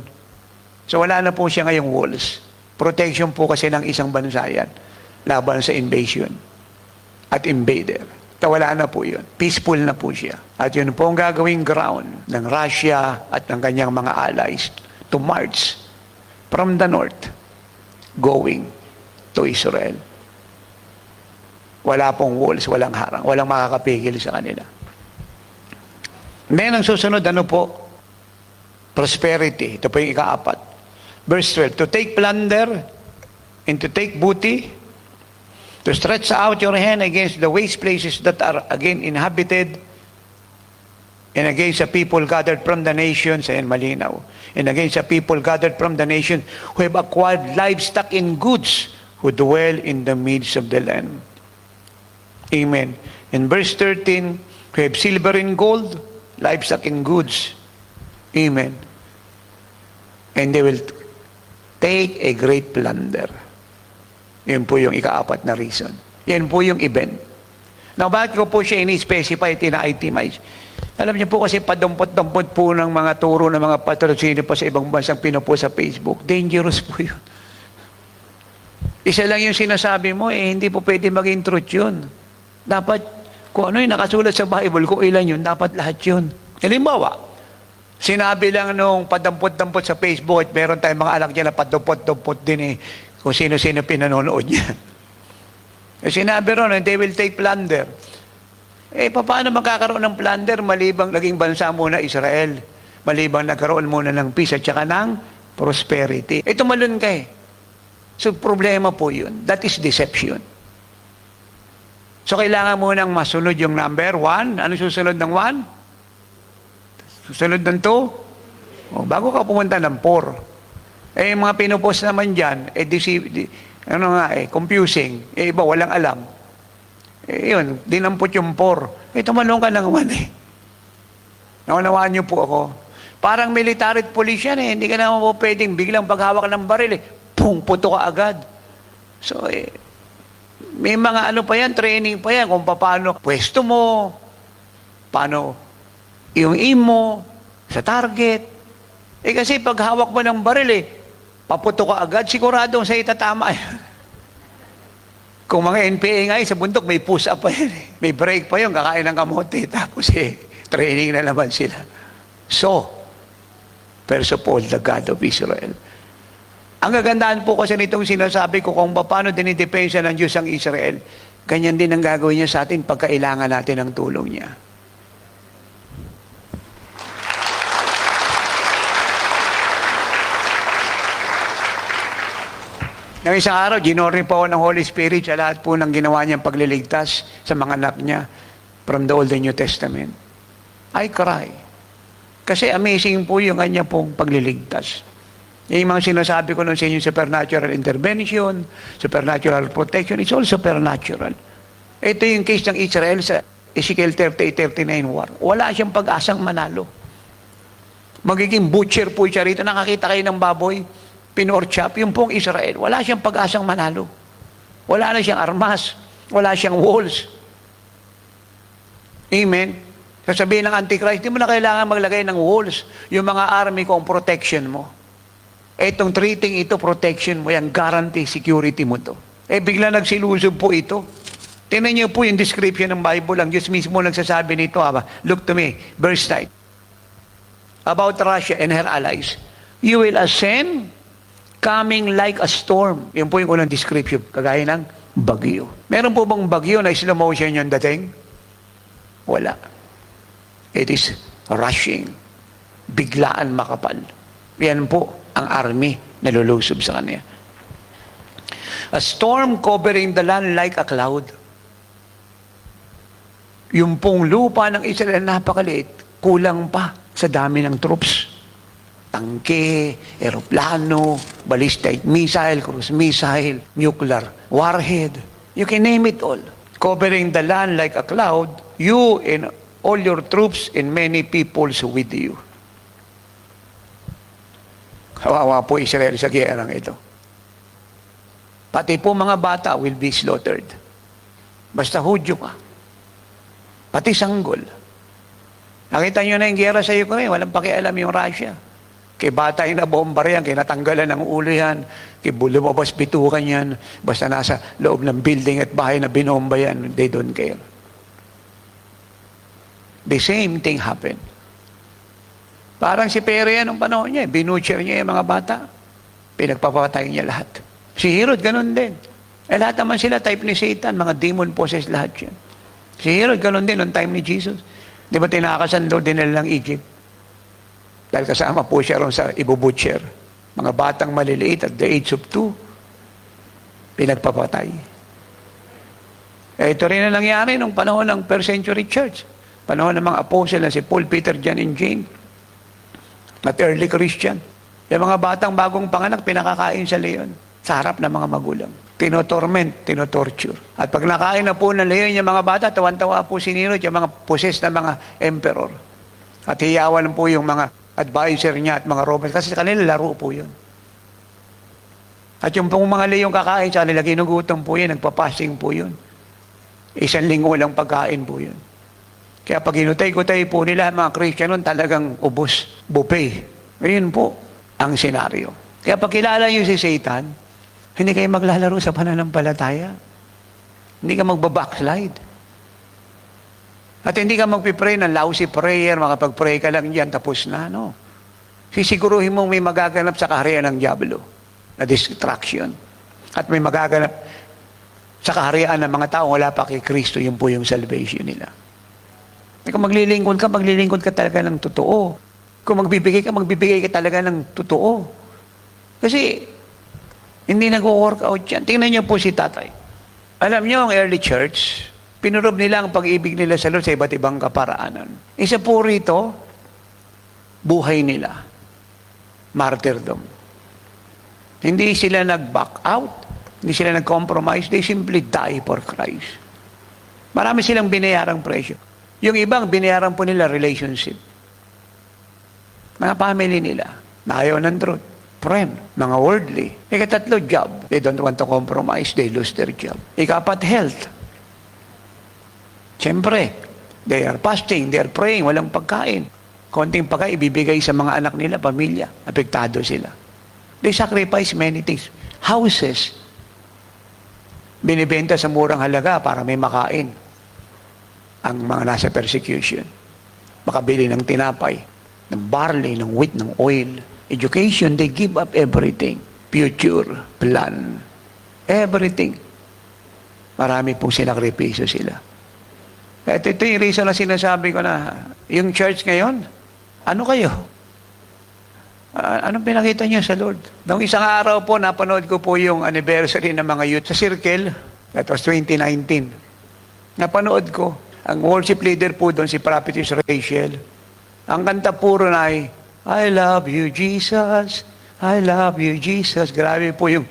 So wala na po siya ngayong walls. Protection po kasi ng isang bansa yan laban sa invasion at invader. So wala na po yun. Peaceful na po siya. At yun po ang gagawing ground ng Russia at ng kanyang mga allies to march from the north going to Israel. Wala pong walls, walang harang, walang makakapigil sa kanila. Then, ang susunod, ano po? Prosperity. Ito po yung ikaapat. Verse 12, to take plunder and to take booty, to stretch out your hand against the waste places that are again inhabited, and against the people gathered from the nations, ayan malinaw, and against the people gathered from the nations who have acquired livestock and goods, who dwell in the midst of the land. Amen. In verse 13, who have silver and gold, livestock and goods. Amen. And they will take a great plunder. Yun po yung ikaapat na reason. Yan po yung event. Now, bakit ko po siya ini-specify at ina-itemize? Alam niyo po kasi padampot-dampot po ng mga turo ng mga patrocinio pa sa ibang bansang pinopost sa Facebook. Dangerous po yun. Isa lang yung sinasabi mo, eh, hindi po pwede maging truth yun. Dapat, kung ano yung nakasulat sa Bible, kung ilan yun, dapat lahat yun. Halimbawa, sinabi lang nung padampot-dampot sa Facebook at meron tayong mga anak dyan na padampot-dampot din eh, kung sino-sino pinanonood niya. Eh, sinabi ron, they will take plunder. Eh, paano magkakaroon ng plunder malibang naging bansa muna Israel? Malibang nagkaroon muna ng peace at saka ng prosperity. Eh, tumalon ka eh. So, problema po yun. That is deception. So, kailangan mo nang masunod yung number 1. Ano susunod ng 1? Susunod ng 2? O, bago ka pumunta ng 4. Eh, yung mga pinupost naman dyan, eh, ano nga eh, confusing. Eh, iba, walang alam. Eh, yun, dinampot yung 4. Eh, tumalon ka ng 1 eh. Naunawaan niyo po ako. Parang military at police yan eh. Hindi ka naman po pwedeng biglang paghawak ng baril eh. Pung, puto ka agad. So, eh, may mga ano pa yan, training pa yan kung paano pwesto mo, paano yung aim mo sa target. Eh kasi pag hawak mo ng baril eh, paputo ka agad, siguradong sa'yo tatama. Kung mga NPA nga eh, sa bundok, may push up pa yan eh. May break pa yun, kakain ng kamote. Tapos eh, training na naman sila. So, first of all, the God of Israel. Ang gagandaan po kasi nitong sinasabi ko kung paano dinidepensa ng Diyos ang Israel, ganyan din ang gagawin niya sa atin pag kailangan natin ng tulong niya. Nang isang araw, ginorni po ako ng Holy Spirit sa lahat po ng ginawa niyang pagliligtas sa mga anak niya from the Old and New Testament. I cry. Kasi amazing po yung kanya pong pagliligtas. Yung mga sinasabi ko nun sa inyo, supernatural intervention, supernatural protection, it's all supernatural. Ito yung case ng Israel sa Ezekiel 38-39 war. Wala siyang pag-asang manalo. Magiging butcher po siya rito. Nakakita kayo ng baboy, pinorchop, yung pong Israel. Wala siyang pag-asang manalo. Wala na siyang armas. Wala siyang walls. Amen. Sasabihin ng Antichrist, di mo na kailangan maglagay ng walls. Yung mga army ko ang protection mo. Etong treaty ito, protection mo yan, guarantee, security mo to. Eh, bigla nagsilusob po ito. Tingnan niyo po yung description ng Bible. Ang Diyos mismo nagsasabi nito. Aba, look to me, verse 9. About Russia and her allies. "You will ascend coming like a storm." Yun po yung unang description. Kagaya ng bagyo. Meron po bang bagyo na slow motion yung dating? Wala. It is rushing. Biglaan, makapal. Yan po ang army na lulusob sa kanya. "A storm covering the land like a cloud." Yung pong lupa ng Israel, napakaliit, kulang pa sa dami ng troops. Tangke, eroplano, ballistic missile, cruise missile, nuclear warhead. You can name it all. "Covering the land like a cloud, you and all your troops and many peoples with you." Kawawa po Israel sa giyerang ito. Pati po mga bata will be slaughtered. Basta Hudyo ka. Pati sanggol. Nakita nyo na yung giyera sa Ukraine, walang pakialam yung Russia. Kay bata yung nabomba riyan, kay natanggalan ng ulo yan, kay lumabas bituka yan, basta nasa loob ng building at bahay na binomba yan, they don't care. The same thing happened. Parang si Perea nung panahon niya, eh, binutcher niya yung mga bata. Pinagpapatay niya lahat. Si Herod, ganun din. Eh, lahat naman sila type ni Satan, mga demon possessed lahat yan. Si Herod, ganun din noong time ni Jesus. Di ba tinakasan daw dinala ng Egypt? Dahil kasama po siya ron sa ibubutcher. Mga batang maliliit at the age of 2, pinagpapatay. Eh, ito rin ang nangyari nung panahon ng first century church. Panahon ng mga apostle na si Paul, Peter, John, and James. At early Christian. Yung mga batang bagong panganak, pinakakain sa leon sa harap ng mga magulang. Tinotorment, tinotorture. At pag nakain na po ng leon yung mga bata, tawan-tawa po si Nero, yung mga possessed na mga emperor. At hiyawan po yung mga advisor niya at mga Romans. Kasi sa kanila, laro po yun. At yung pong mga leon kakain sa kanila, ginugutom po yun, nagpa-fasting po yun. Isang linggo lang pagkain po yun. Kaya pag ginutay-gutay po nila mga Christian nun, talagang ubos, buffet. Ngayon po ang senaryo. Kaya pag kilala niyo si Satan, hindi kayo maglalaro sa pananampalataya. Hindi ka magba-backslide. At hindi ka magpipray ng lousy prayer, makapag-pray ka lang dyan, tapos na, no? Sisiguruhin mong may magaganap sa kaharian ng Diablo na distraction. At may magaganap sa kaharian ng mga tao wala pa kay Kristo, yun po yung salvation nila. Eh, kung maglilingkod ka talaga ng totoo. Kung magbibigay ka talaga ng totoo. Kasi, hindi nag-work out yan. Tingnan niyo po si tatay. Alam niyo, ang early church, pinrove nila ang pag-ibig nila sa Lord sa iba't ibang kaparaanan. Isa po rito, buhay nila. Martyrdom. Hindi sila nag-back out. Hindi sila nag-compromise. They simply die for Christ. Marami silang binayarang presyo. Yung ibang binayaran po nila, relationship. Mga family nila, na ayaw ng truth. Friend, mga worldly. Ikatatlo, job. They don't want to compromise. They lose their job. Ikapat, health. Siyempre, they are fasting, they are praying, walang pagkain. Konting pagkain, ibibigay sa mga anak nila, pamilya. Apektado sila. They sacrifice many things. Houses, binibenta sa murang halaga para may makain ang mga nasa persecution. Makabili ng tinapay, ng barley, ng wheat, ng oil. Education, they give up everything. Future, plan, everything. Marami pong sinakripisyo sila. Ito yung reason na sinasabi ko na yung church ngayon, ano kayo? Ah, anong pinakita niyo sa Lord? Noong isang araw po, napanood ko po yung anniversary ng mga youth sa Circle. That was 2019. Napanood ko. Ang worship leader po doon, si Prophetess Rachel. Ang kanta puro na ay, "I love you, Jesus. I love you, Jesus." Grabe po yung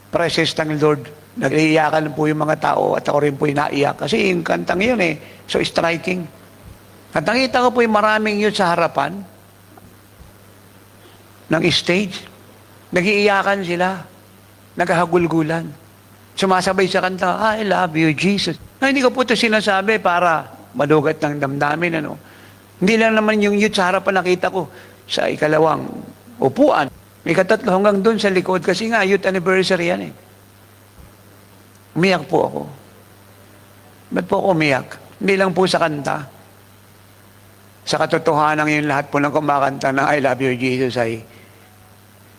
presence ng Lord. Nag-iiyakan po yung mga tao at ako rin po yung naiyak. Kasi yung kantang yun eh, so striking. At nakita ko po yung maraming youth sa harapan ng stage. Nag-iiyakan sila. Naghahagulgulan. Sumasabay sa kanta, "I love you, Jesus." Na hindi ko po ito sinasabi para madugat ng damdamin. Ano. Hindi lang naman yung youth sa harapan nakita ko sa ikalawang upuan. Ikatatlo hanggang doon sa likod kasi nga youth anniversary yan eh. Umiyak po ako. Ba't po ako umiyak? Hindi lang po sa kanta. Sa katotohanan, yung lahat po ng kumakanta ng "I love you, Jesus" ay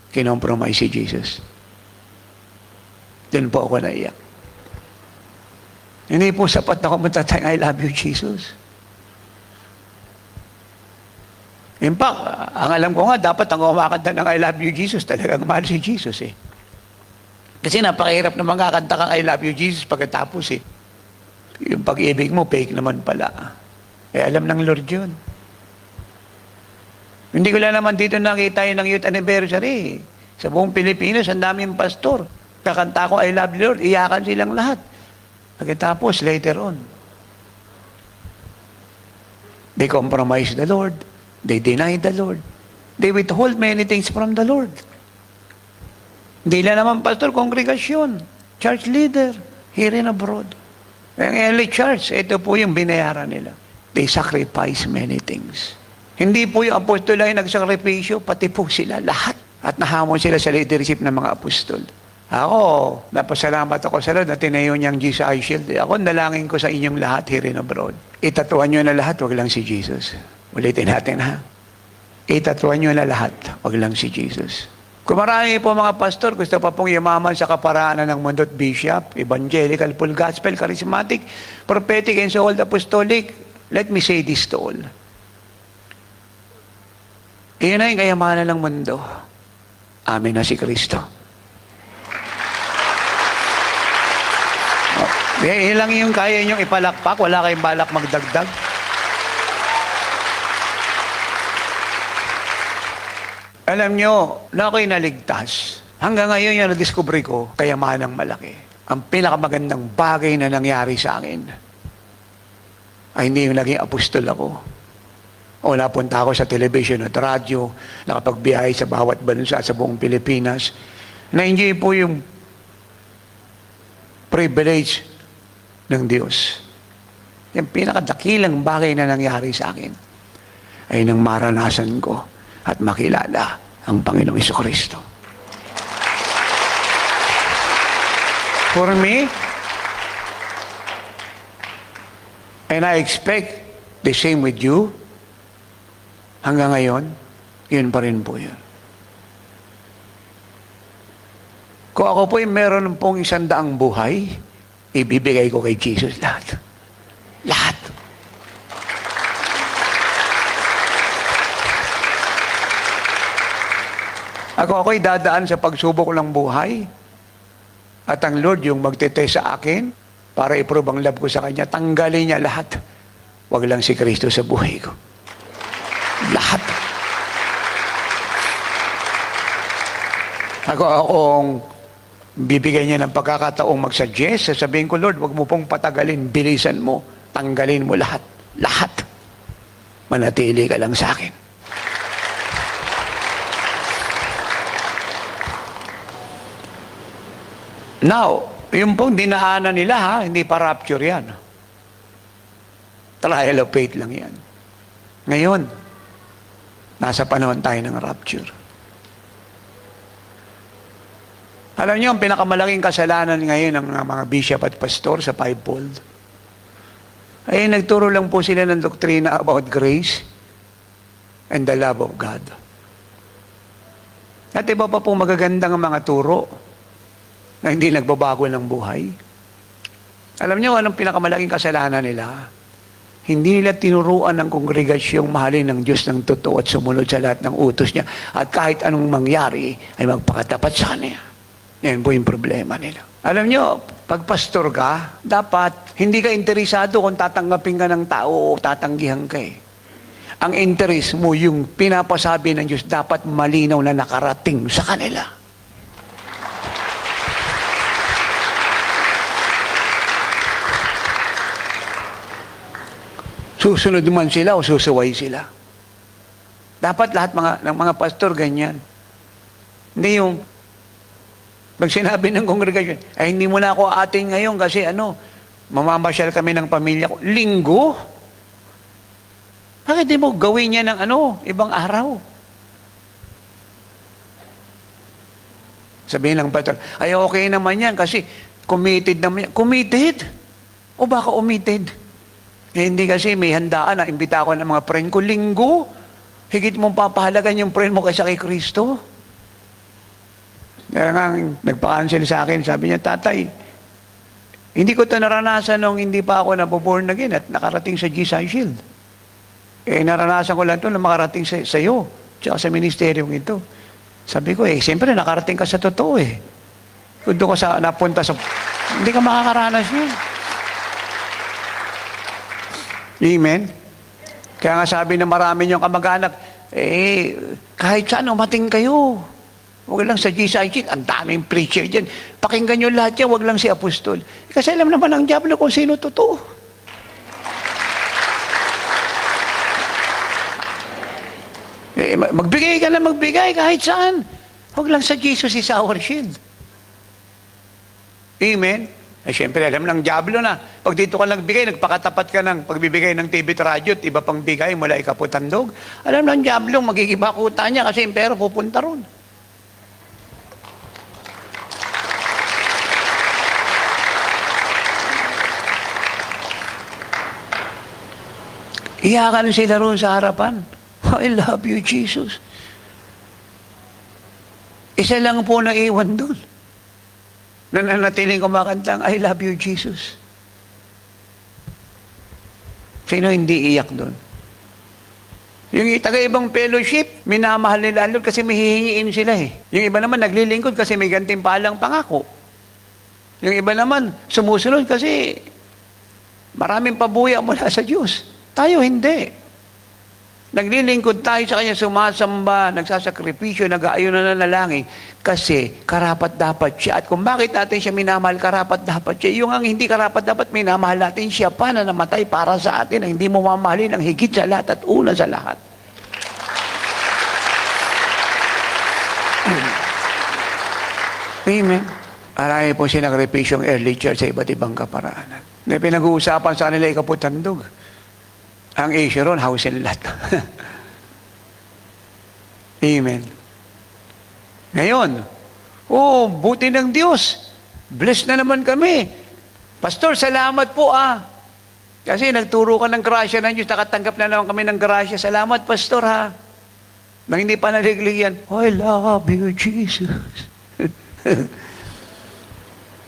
kinompromise si Jesus. Doon po ako naiyak. Hindi po sapat na kumanta tayong "I love you, Jesus." In fact, ang alam ko nga, dapat ang kumakanta ng "I love you, Jesus," talagang mahal si Jesus eh. Kasi napakahirap na makakanta kang "I love you, Jesus" pagkatapos eh, yung pag-ibig mo, fake naman pala. Eh, alam ng Lord yun. Hindi ko lang naman dito nakita yun ng youth anniversary. Sa buong Pilipinas, ang daming pastor. Kakanta ko, "I love you, Lord," iyakan silang lahat. Pagkatapos, later on, they compromise the Lord. They deny the Lord. They withhold many things from the Lord. Hindi lang naman pastor, kongregasyon, church leader, here and abroad. Ang early church, ito po yung binayaran nila. They sacrifice many things. Hindi po yung apostol ay nagsakripisyo, pati po sila, lahat. At nahamon sila sa leadership ng mga apostol. Ako, napasalamat ako sa Lord na tinayo niyang Jesus Eye Shield. Ako, dalangin ko sa inyong lahat here and abroad. Itatuan niyo na lahat, wag lang si Jesus. Ulitin natin ha. Itatuan niyo na lahat, wag lang si Jesus. Kung marami po mga pastor, gusto pa pong yumaman sa kaparaanan ng mundo at bishop, evangelical, full gospel, charismatic, prophetic, and so all apostolic, let me say this to all. Iyon na yung kayamanan ng mundo. Amin na si Kristo. Oh, eh, yun lang yung kaya niyong ipalakpak. Wala kayong balak magdagdag. Alam nyo, na ako'y naligtas. Hanggang ngayon yan na-discover ko, kayamanang malaki. Ang pinakamagandang bagay na nangyari sa akin ay hindi yung naging apostol ako o napunta ako sa television at radyo, nakapagbiyahe sa bawat bansa sa buong Pilipinas. Na-enjoy po yung privilege ng Diyos. Yung pinakadakilang bagay na nangyari sa akin ay nang maranasan ko at makilala ang Panginoong Kristo. For me, and I expect the same with you, hanggang ngayon, yun pa rin po yun. Kung ako po'y meron pong 100 buhay, ibibigay ko kay Jesus lahat. Lahat. Ako'y dadaan sa pagsubok ng buhay at ang Lord yung magte-test sa akin para i-prove ang love ko sa Kanya, tanggalin niya lahat. Wag lang si Kristo sa buhay ko. Lahat. Akong bibigay niya ng pagkakataong mag-suggest, sasabihin ko, "Lord, wag mo pong patagalin, bilisan mo, tanggalin mo lahat. Lahat. Manatili ka lang sa akin." Now, yung pong dinaanan nila ha, hindi pa rapture yan. Trial of faith lang yan. Ngayon, nasa panahon tayo ng rapture. Alam niyo, ang pinakamalaking kasalanan ngayon ng mga bishop at pastor sa fivefold ay nagturo lang po sila ng doktrina about grace and the love of God. At iba pa po magagandang mga turo na hindi nagbabago ng buhay. Alam niyo anong pinakamalaking kasalanan nila? Hindi nila tinuruan ng kongregasyong mahalin ng Diyos ng totoo at sumunod sa lahat ng utos niya. At kahit anong mangyari, ay magpakatapat sa Kanya. Yan po yung problema nila. Alam niyo, pag pastor ka, dapat hindi ka interesado kung tatanggapin ka ng tao o tatanggihan ka eh. Ang interest mo, yung pinapasabi ng Diyos, dapat malinaw na nakarating sa kanila. Susunod man sila o susuway sila. Dapat lahat ng mga pastor ganyan. Hindi yung pag sinabi ng kongregasyon, "Ay hindi mo na ako atin ngayon kasi ano, mamamasyal kami ng pamilya ko." Linggo? Bakit di mo gawin niya ng ano, ibang araw? Sabihin lang pastor, "Ay, okay naman yan kasi committed naman yan." Committed? O baka omitted? Eh, hindi kasi may handaan na imbita ko ng mga friend ko. Linggo, higit mong papahalagan yung friend mo kaysa kay Kristo. Kaya nga, nagpa-cancel sa akin, sabi niya, "Tatay, hindi ko ito naranasan nung hindi pa ako naboborn again at nakarating sa Jesus Shield. Eh, naranasan ko lang ito na makarating sa iyo, tsaka sa ministeryong ito." Sabi ko, "Eh, siyempre nakarating ka sa totoo eh. Kung doon ka sa, napunta sa, hindi ka makakaranas yun." Amen? Kaya nga sabi na marami niyong kamag-anak, "Eh, kahit saan umating kayo. Huwag lang sa GCIG, ang daming preacher dyan. Pakinggan nyo lahat yan, huwag lang si Apostol." Kasi alam naman ang diablo kung sino totoo. Eh, magbigay ka na magbigay kahit saan. Huwag lang sa Jesus Is Our Shield. Amen? Eh, siyempre, alam ng diablo na pag dito ka nagbigay, nagpakatapat ka ng pagbibigay ng TV at radyo at iba pang bigay mula ikaputandog. Alam ng diablo, magigiba kuta niya kasi yung pera pupunta ron. Iyakan sila roon sa harapan. "I love you, Jesus." Isa lang po na iwan doon. Nananatiling kumakantang, "I love you, Jesus." Sino hindi iyak doon? Yung taga-ibang fellowship, minamahal nila ang Lord kasi may hihingiin sila eh. Yung iba naman naglilingkod kasi may gantimpalang pangako. Yung iba naman sumusunod kasi maraming pabuya mula sa Diyos. Tayo hindi. Naglilingkod tayo sa Kanya, sumasamba, nagsasakripisyo, nag-aayon na nanalangin kasi karapat dapat siya. At kung bakit natin siya minamahal, karapat dapat siya. Yung ang hindi karapat dapat, minamahal natin siya pa na namatay para sa atin, ang hindi mo mamahalin ang higit sa lahat at una sa lahat. Amen. Marami po sinakripisyo ang early church sa iba't ibang kaparaanan. Na pinag-uusapan sa kanila ikaputandog. Ang issue ron, house and lot. Amen. Ngayon, oh, buti ng Diyos. Blessed na naman kami. "Pastor, salamat po ah. Kasi nagturo ka ng grasya ng Diyos, nakatanggap na naman kami ng grasya. Salamat, Pastor ha." Nang hindi pa naliglig yan, "I love you, Jesus."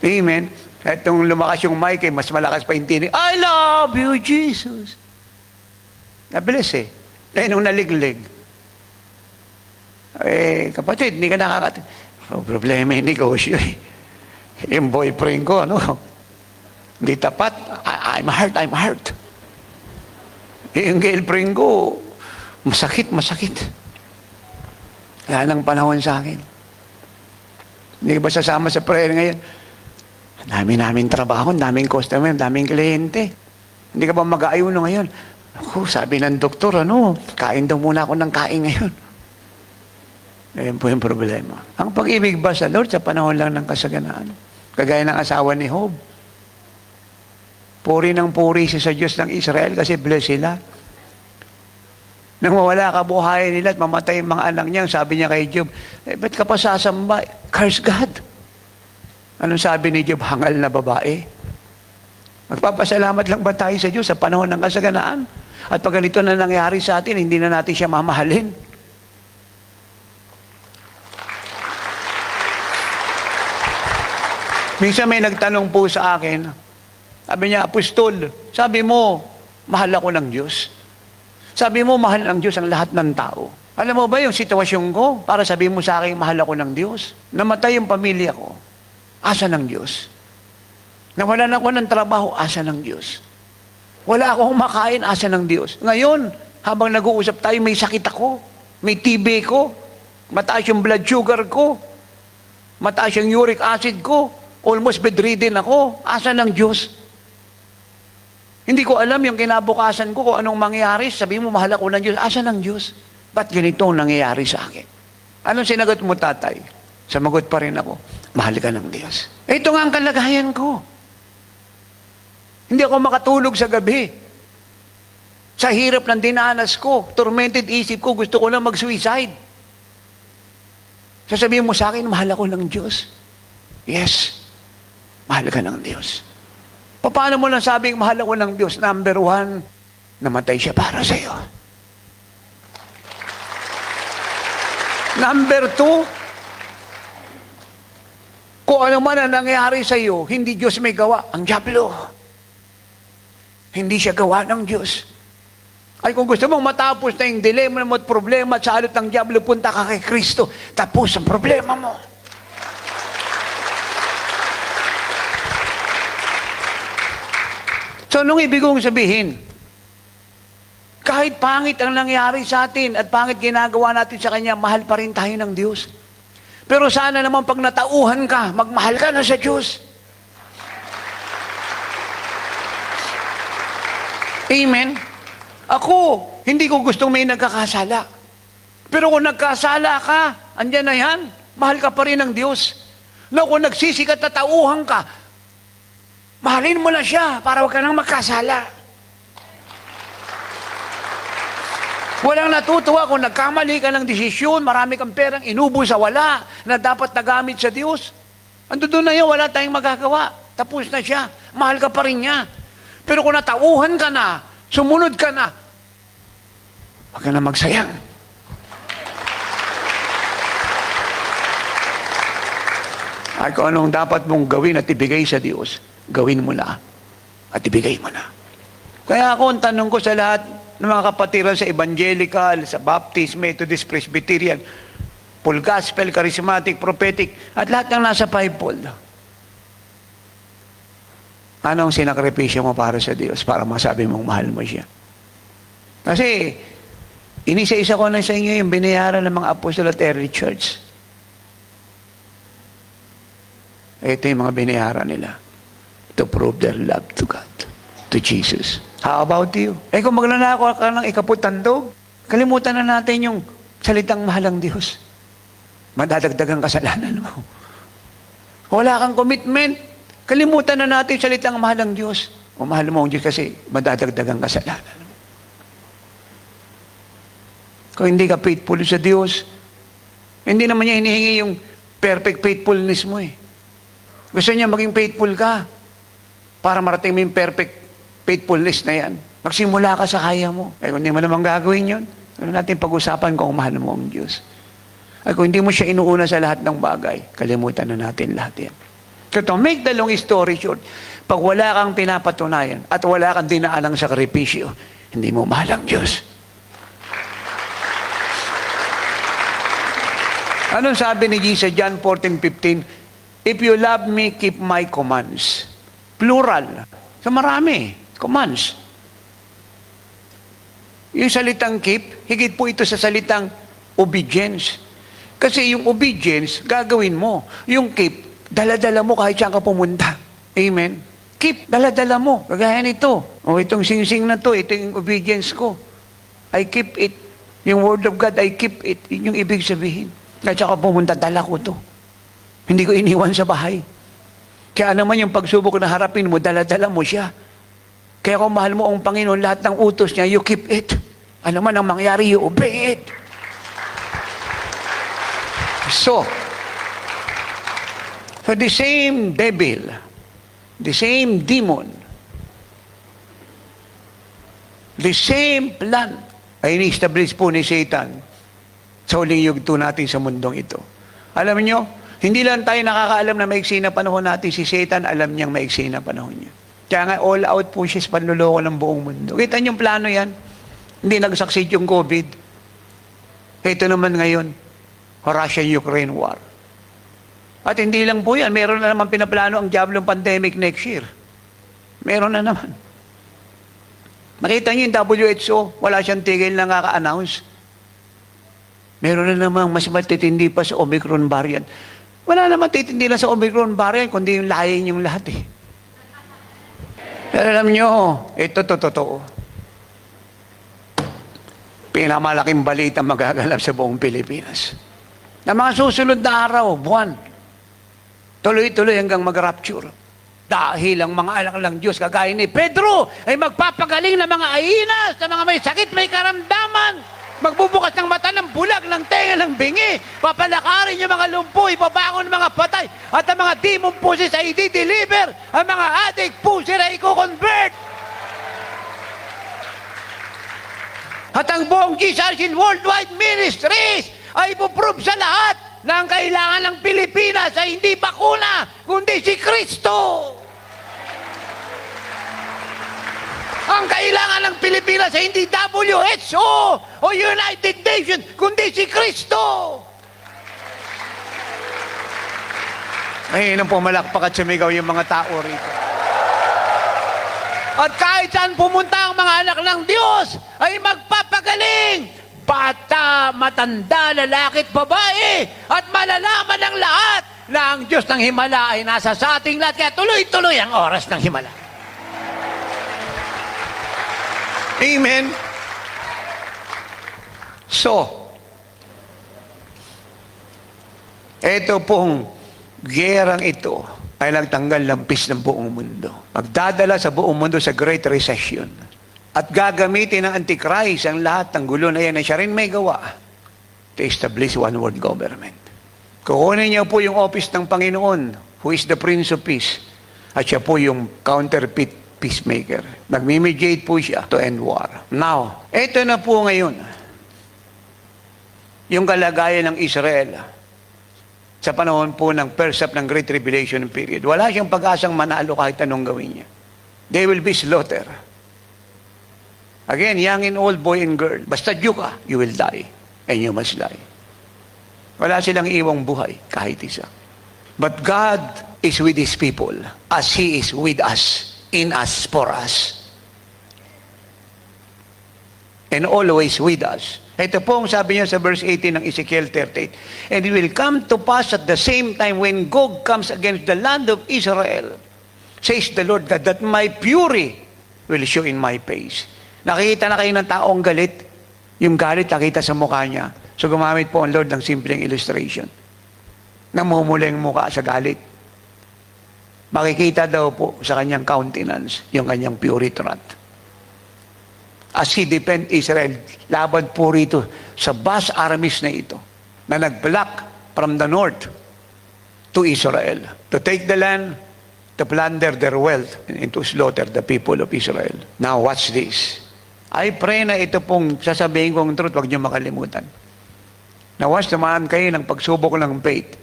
Amen. At nung lumakas yung mic, eh, mas malakas pa yung tinig. "I love you, Jesus." Nabilis eh. Eh, nung naliglig, "Eh, kapatid, hindi ka nakaka..." Oh, problema yung negosyo eh. Yung boyfriend ko, ano, hindi tapat. I'm hurt, I'm hurt. Yung girlfriend ko, masakit, masakit. Wala nang panahon sa akin. Hindi ka ba sasama sa prayer ngayon? Ang dami namin trabaho, ang daming customer, ang daming kliyente. Hindi ka ba mag-aayuno ngayon? Ako, sabi ng doktor, ano, kain daw muna ako ng kain ngayon. Ayun po yung problema. Ang pag-ibig ba sa Lord sa panahon lang ng kasaganaan? Kagaya ng asawa ni Job. Puri ng puri siya sa Diyos ng Israel kasi bless sila. Nang mawala kabuhayan nila at mamatay yung mga anak niya, sabi niya kay Job, "Eh, ba't ka pa sasamba? Curse God." Anong sabi ni Job? "Hangal na babae. Magpapasalamat lang ba tayo sa Diyos sa panahon ng kasaganaan? At pag ganito na nangyari sa atin, hindi na natin siya mamahalin?" Minsan may nagtanong po sa akin, sabi niya, "Apostol, sabi mo, mahal ako ng Diyos. Sabi mo, mahal ng Diyos ang lahat ng tao. Alam mo ba yung sitwasyon ko para sabihin mo sa akin, mahal ako ng Diyos? Namatay yung pamilya ko. Asa ng Diyos? Nawalan ako ng trabaho, asa ng Diyos? Wala akong makain, asa ng Diyos? Ngayon, habang nag-uusap tayo, may sakit ako. May TB ko. Mataas yung blood sugar ko. Mataas yung uric acid ko. Almost bedridden ako. Asa ng Diyos? Hindi ko alam yung kinabukasan ko kung anong mangyayari. Sabi mo, mahal ako ng Diyos. Asa ng Diyos? Ba't ganito ang nangyayari sa akin? Anong sinagot mo, tatay?" Sumagot pa rin ako, "Mahal ka ng Diyos. Ito nga ang kalagayan ko. Hindi ako makatulog sa gabi. Sa hirap ng dinanas ko, tormented isip ko, gusto ko lang mag-suicide. Sasabihin mo sa akin, mahal ako ng Diyos. Yes, mahal ka ng Diyos. Paano mo nasabing mahal ako ng Diyos? Number one, namatay siya para sa iyo. Number two, kung ano man ang nangyari sa iyo, hindi Diyos may gawa, ang diablo. Hindi siya gawa ng Diyos. Ay kung gusto mong matapos na yung dilemma mo at problema at sa alot ng diablo, punta ka kay Kristo. Tapos ang problema mo. So, anong ibig kong sabihin? Kahit pangit ang nangyari sa atin at pangit ginagawa natin sa Kanya, mahal pa rin tayo ng Diyos. Pero sana naman pag natauhan ka, magmahal ka na sa Diyos. Amen? Ako, hindi ko gustong may nagkakasala. Pero kung nagkasala ka, andyan na yan, mahal ka pa rin ng Diyos. No, kung nagsisi ka, tatauhan ka, mahalin mo na siya para huwag ka nang magkasala. Walang natutuwa kung nagkamali ka ng desisyon, marami kang perang inubo sa wala na dapat nagamit sa Diyos. Ando doon na yun, wala tayong magagawa. Tapos na siya. Mahal ka pa rin niya. Pero kung natauhan ka na, sumunod ka na, huwag ka na magsayang. Ay kung anong dapat mong gawin at ibigay sa Diyos, gawin mo na at ibigay mo na. Kaya ako, ang tanong ko sa lahat ng mga kapatiran sa Evangelical, sa Baptist, Methodist, Presbyterian, Full Gospel, Charismatic, Prophetic, at lahat ng nasa fivefold. Anong sinakripisyo mo para sa Diyos para masabi mong mahal mo siya? Kasi, inisa-isa ko na sa inyo yung binayaran ng mga apostol at early church. Ito yung mga binayaran nila to prove their love to God, to Jesus. How about you? Eh kung magnanakaw ka ng ikaputandog, kalimutan na natin yung salitang mahal ang Diyos. Madadagdag ang kasalanan mo. Wala kang commitment. Kalimutan na natin yung salitang mahal ang Diyos. O mahal mo ang Diyos kasi madadagdag ang kasalanan mo. Kung hindi ka faithful sa Diyos, hindi naman niya hinihingi yung perfect faithfulness mo eh. Gusto niya maging faithful ka para marating mo yung perfect faithfulness na yan. Magsimula ka sa kaya mo. Eh kung hindi mo naman gagawin yun, ano natin pag-usapan kung mahal mo ang Diyos. Ay kung hindi mo siya inuuna sa lahat ng bagay, kalimutan na natin lahat yan. So to make the long story short, pag wala kang pinapatunayan at wala kang dinaanang sakripisyo, hindi mo mahal ang Diyos. Anong sabi ni Jesus John 14:15? "If you love me, keep my commands." Plural. So marami. Commands. Yung salitang keep, higit po ito sa salitang obedience. Kasi yung obedience, gagawin mo. Yung keep, dala-dala mo kahit saan ka pumunta. Amen? Keep, dala-dala mo. Kagaya nito. O itong singsing na to, ito yung obedience ko. I keep it. Yung word of God, I keep it. Yun yung ibig sabihin. Kahit saan ka pumunta, dala ko to. Hindi ko iniwan sa bahay. Kaya naman yung pagsubok na harapin mo, dala-dala mo siya. Kaya kung mahal mo ang Panginoon, lahat ng utos niya, you keep it. Ano man ang mangyari, you obey it. So the same devil, the same demon, the same plan ay ini-establish po ni Satan sa huling yugto natin sa mundong ito. Alam niyo, hindi lang tayo nakakaalam na maiksi na panahon natin. Si Satan, alam niyang maiksi na panahon niya. Kaya nga all out po siya sa panluloko ng buong mundo. Kita niyo yung plano yan. Hindi nag-succeed yung COVID. Ito naman ngayon, Russia-Ukraine war. At hindi lang po yan, meron na naman pinaplano ang diablong pandemic next year. Meron na naman. Nakita niyo yung WHO, wala siyang tigil na kaka-announce. Meron na namang mas matitindi pa sa Omicron variant. Wala naman titindi lang sa Omicron variant, kundi yung lahi yung lahat eh. Pero alam nyo, ito to totoo. Pinakamalaking balita magaganap sa buong Pilipinas. Na mga susunod na araw, buwan, tuloy-tuloy hanggang mag-rapture. Dahil ang mga anak ng Diyos, kagaya ni Pedro, ay magpapagaling ng mga ahinas, ng mga may sakit, may karamdaman. Magbubukas ng mata ng bulag, ng tenga ng bingi. Papalakarin yung mga lumpo, ibabangon ng mga patay. At ang mga demon possessed ay i-deliver. Ang mga addict possessed ay i-convert. At ang buong Jesus in Worldwide Ministries ay ipuprove sa lahat na ang kailangan ng Pilipinas ay hindi bakuna, kundi si Kristo. Ang kailangan ng Pilipinas ay hindi WHO o United Nations, kundi si Kristo. Ngayon ang pumalakpak at sumigaw yung mga tao rito. At kahit saan pumunta ang mga anak ng Diyos, ay magpapagaling. Bata, matanda, lalaki at babae, at malalaman ng lahat na ang Diyos ng Himala ay nasa sa ating lahat. Kaya tuloy-tuloy ang oras ng Himala. Amen. So, ito pong gerang ito ay nagtanggal ng peace ng buong mundo. Magdadala sa buong mundo sa Great Recession. At gagamitin ng Antichrist ang lahat ng gulo na yan na siya rin may gawa to establish one world government. Kukunin niya po yung office ng Panginoon, who is the Prince of Peace. At siya po yung counterfeit peacemaker. Nagmi-mediate po siya to end war. Now, ito na po ngayon yung kalagayan ng Israel sa panahon po ng first half ng Great Tribulation period. Wala siyang pag-asang manalo kahit anong gawin niya. They will be slaughtered. Again, young and old, boy and girl. Basta Jew ka, you will die. And you must die. Wala silang iwang buhay, kahit isa. But God is with His people as He is with us, in us, for us. And always with us. Ito po ang sabi niya sa verse 18 ng Ezekiel 38. "And it will come to pass at the same time when Gog comes against the land of Israel, says the Lord God, that my fury will show in my face." Nakikita na kayo ng taong galit. Yung galit nakita sa mukha niya. So gumamit po ang Lord ng simpleng illustration. Namumula yung mukha sa galit. Makikita daw po sa kanyang countenance yung kanyang fury wrath. As he defend Israel, laban po rito sa vast armies na ito na nag-block from the north to Israel to take the land, to plunder their wealth, and to slaughter the people of Israel. Now, watch this. I pray na ito pong sasabihin kong truth, huwag niyo makalimutan. Na once dumaan kayo ng pagsubok ng faith,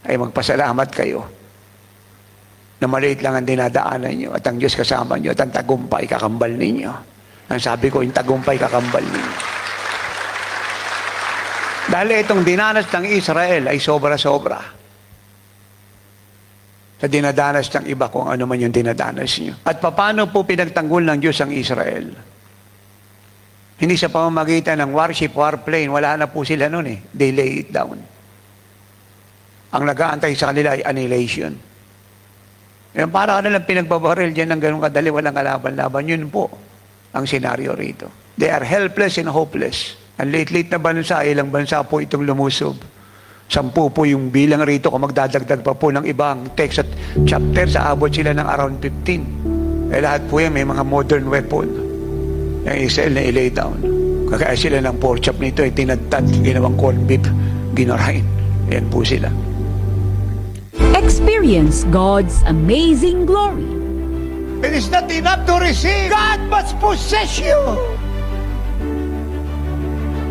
ay magpasalamat kayo na maliit lang ang dinadaanan niyo at ang Diyos kasama niyo at ang tagumpay kakambal ninyo. Ang sabi ko, yung tagumpay kakambal ninyo. Dahil itong dinanas ng Israel ay sobra-sobra sa dinadanas ng iba kung ano man yung dinadanas niyo. At paano po pinagtanggol ng Diyos ang Israel? Hindi sa pamamagitan ng warship, warplane, wala na po sila noon eh. They lay it down. Ang nag-aantay sa kanila ay annihilation. Yung para ka nalang pinagbabaril dyan ng ganun kadali, walang kalaban-laban. Yun po ang senaryo rito. They are helpless and hopeless. Ang late-late na bansa, ilang bansa po itong lumusob. 10 po yung bilang rito kung magdadagdag pa po ng ibang text at chapter, sa abot sila ng around 15. Eh lahat po yan may mga modern weapon. Yung Israel na ilay down. Kaya sila ng pork chop nito ay tinadtad, ginawang corned beef, ginarain. Ayan po sila. Experience God's amazing glory. It is not enough to receive. God must possess you.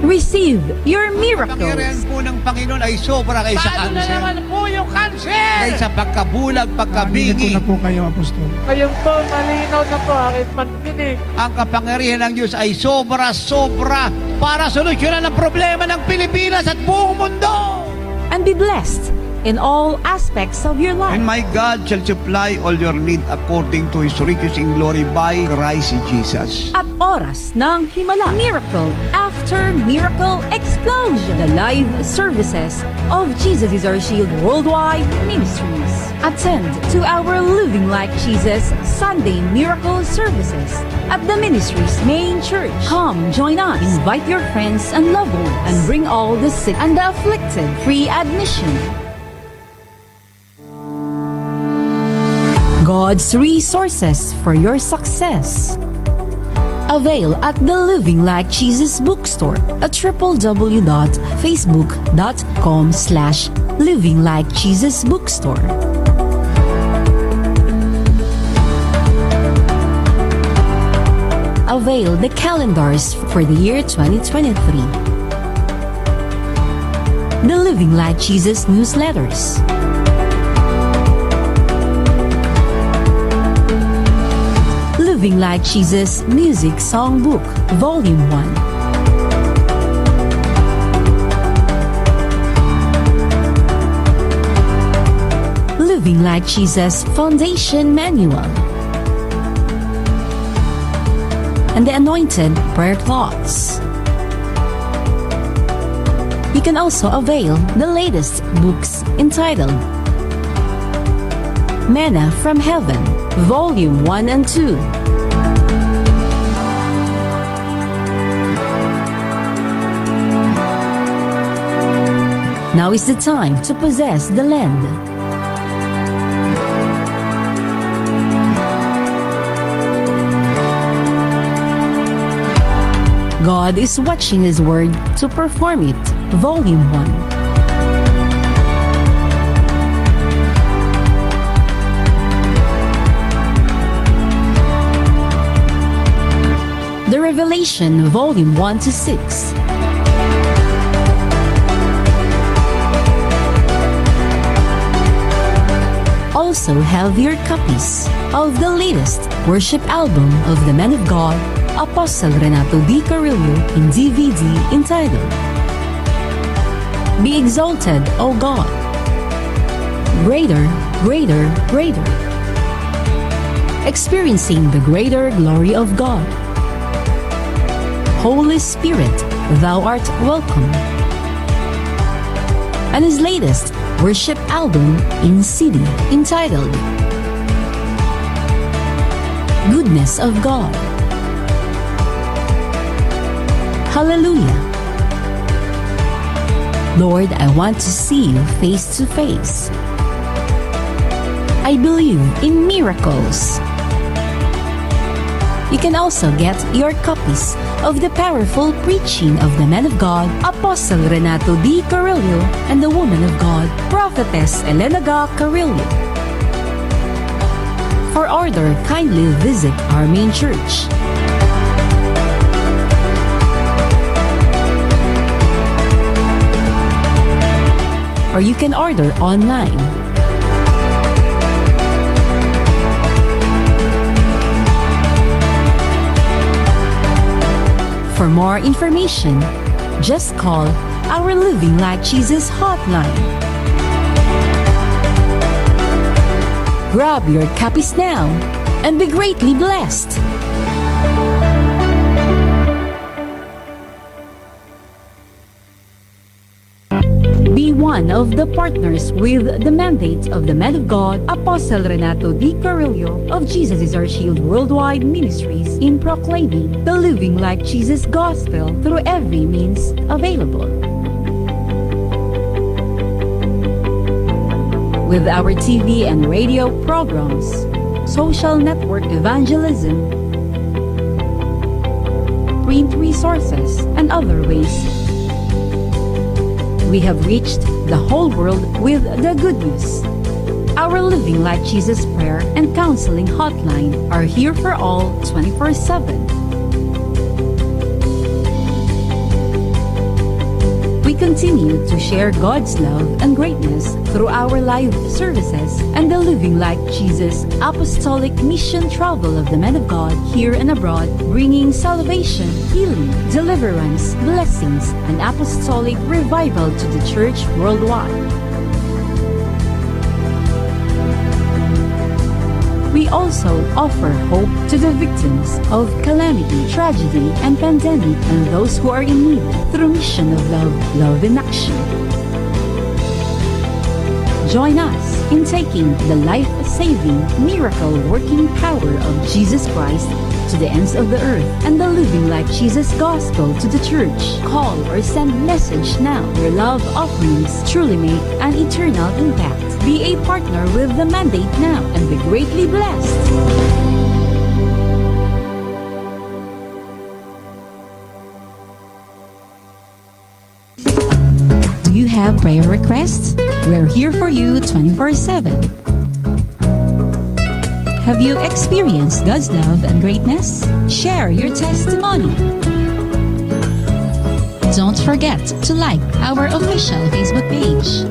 Receive your miracles. Pangyarihan po ng Panginoon ay sobra kaysa Paano na cancer. naman po yung cancer? Kaysa pagkabulag, pagkabingi. Na po kayo, Apostol. Ngayon po, malinaw na po aking pandinig. Ang kapangyarihan ng Diyos ay sobra-sobra para solusyonan ang problema ng Pilipinas at buong mundo. And be blessed in all aspects of your life. And my God shall supply all your need according to His riches in glory by Christ Jesus. At oras ng Himala. Miracle after miracle explosion. The live services of Jesus is Our Shield Worldwide Ministries. Attend to our Living Like Jesus Sunday Miracle Services at the ministry's main church. Come join us. Invite your friends and loved ones and bring all the sick and the afflicted. Free admission. God's resources for your success. Avail at the Living Like Jesus Bookstore at www.facebook.com/livinglikejesusbookstore. Avail the calendars for the year 2023. The Living Like Jesus newsletters. Living Like Jesus Music Songbook, Volume 1. Living Like Jesus Foundation Manual. And the Anointed Prayer Cloths. You can also avail the latest books entitled Manna from Heaven, Volume 1 and 2. Now is the time to possess the land. God is watching His word to perform it. Volume 1. The Revelation, Volume 1 to 6. Also have your copies of the latest worship album of the Man of God, Apostle Renato D. Carillo, in DVD entitled Be Exalted, O God. Greater, Greater, Greater. Experiencing the greater glory of God. Holy Spirit, Thou art welcome. And his latest worship album in CD entitled Goodness of God. Hallelujah. Lord, I want to see you face to face. I believe in miracles. You can also get your copies of the powerful preaching of the man of God, Apostle Renato D. Carillo, and the woman of God, Prophetess Elena Ga Carillo. For order, kindly visit our main church. Or you can order online. For more information, just call our Living Like Jesus hotline. Grab your copies now and be greatly blessed. Be one of the partners with the mandate of the man of God, Apostle Renato D. Carillo of Jesus is Our Shield Worldwide Ministries in proclaiming the Living Like Jesus gospel through every means available. With our TV and radio programs, social network evangelism, print resources, and other ways, we have reached the whole world with the good news. Our Living Like Jesus prayer and counseling hotline are here for all 24/7. We continue to share God's love and greatness through our live services and the Living Like Jesus Apostolic Mission Travel of the Men of God here and abroad, bringing salvation, healing, deliverance, blessings, and apostolic revival to the church worldwide. We also offer hope to the victims of calamity, tragedy, and pandemic, and those who are in need through Mission of Love, Love in Action. Join us in taking the life-saving, miracle-working power of Jesus Christ to the ends of the earth and the Living Like Jesus gospel to the church. Call or send message now. Your love offerings truly make an eternal impact. Be a partner with the mandate now and be greatly blessed. You have prayer requests? We're here for you 24/7. Have you experienced God's love and greatness? Share your testimony. Don't forget to like our official Facebook page.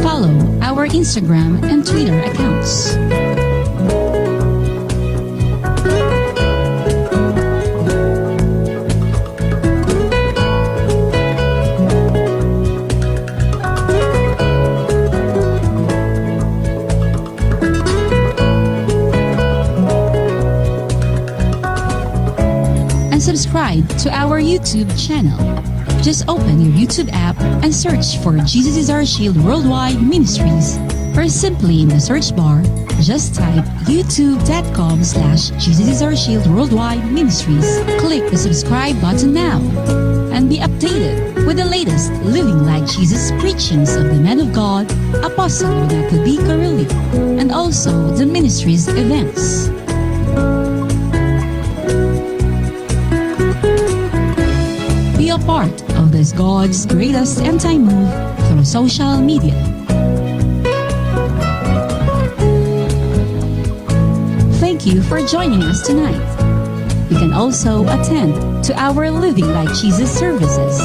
Follow our Instagram and Twitter accounts. And subscribe to our YouTube channel. Just open your YouTube app and search for Jesus is Our Shield Worldwide Ministries, or simply in the search bar, just type youtube.com/JesusIsOurShieldWorldwide Ministries. Click the subscribe button now and be updated with the latest Living Like Jesus preachings of the man of God, Apostle Renato D. Carillo, and also the ministry's events. Be a part of this God's greatest end-time move through social media. Thank you for joining us tonight. You can also attend to our Living Like Jesus services.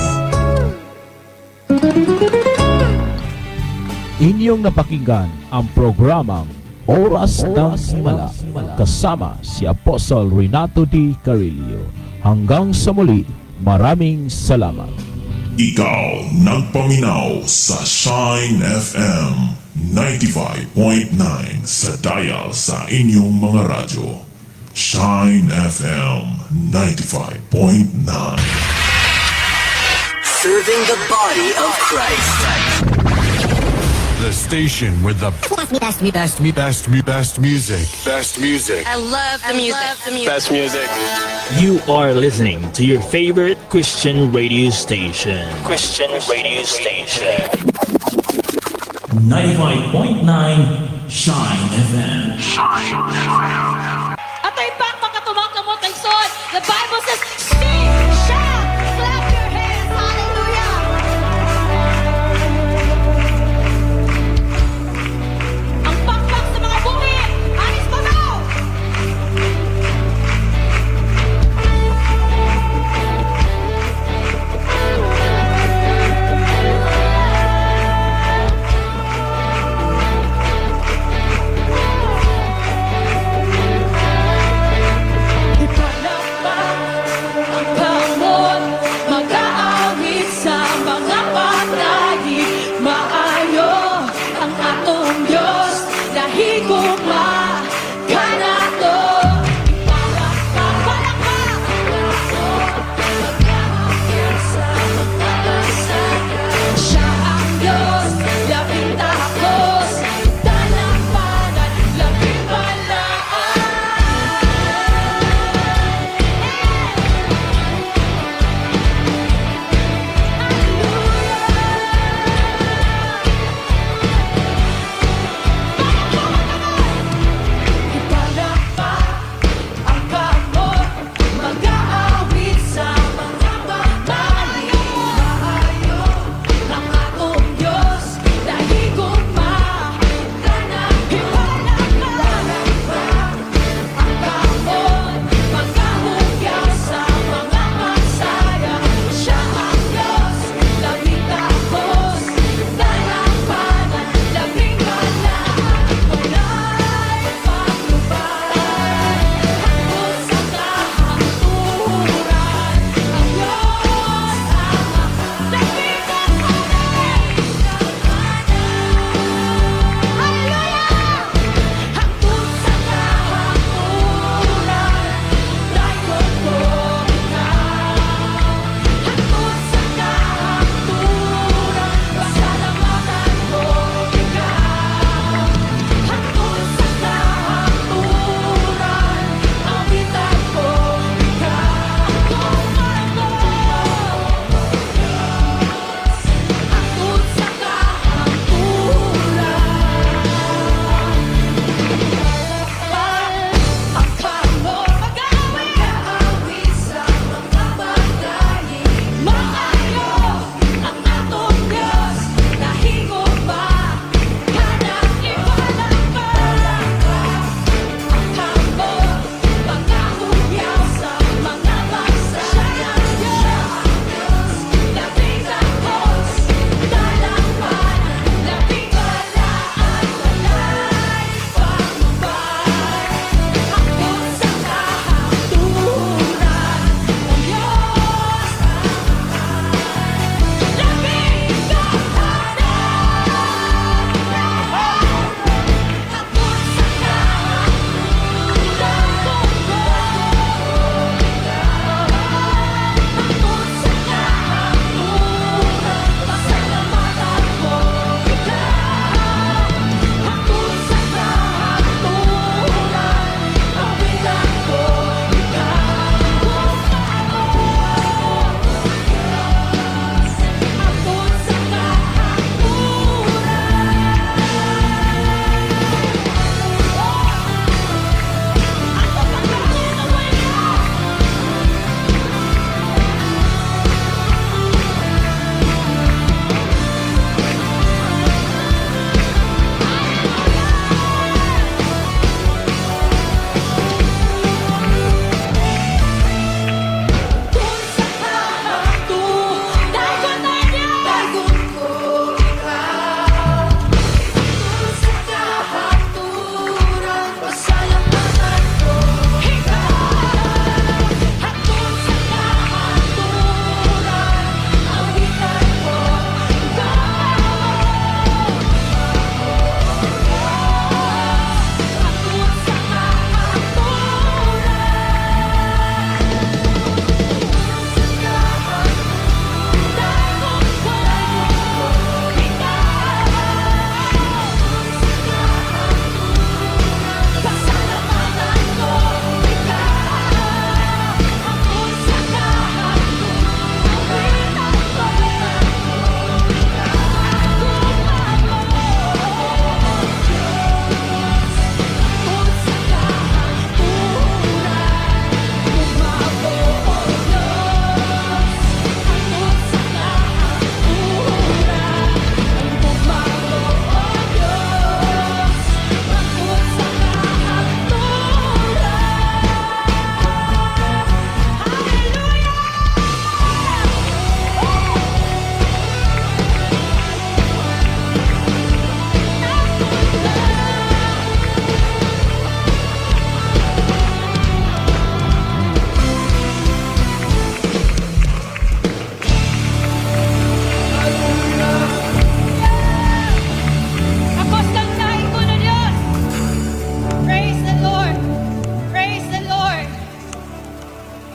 Inyong napakinggan ang programang Oras ng Himala kasama si Apostle Renato D. Carillo. Hanggang sa muli, maraming salamat. Ikaw nagpaminaw sa Shine FM 95.9 sa dial sa inyong mga radyo. Shine FM 95.9. Serving the body of Christ. The station with the best, best, best, best, best music. Best music. I love the music. Best music. You are listening to your favorite Christian radio station. Christian radio station. 95.9 Shine FM. Shine FM. Atay pakpak atumang kamot kay Son. The Bible says, sing, shout, clap your hands. Hallelujah. Ang pakpak sa mga buhi, alis pa mo! Ipalakpak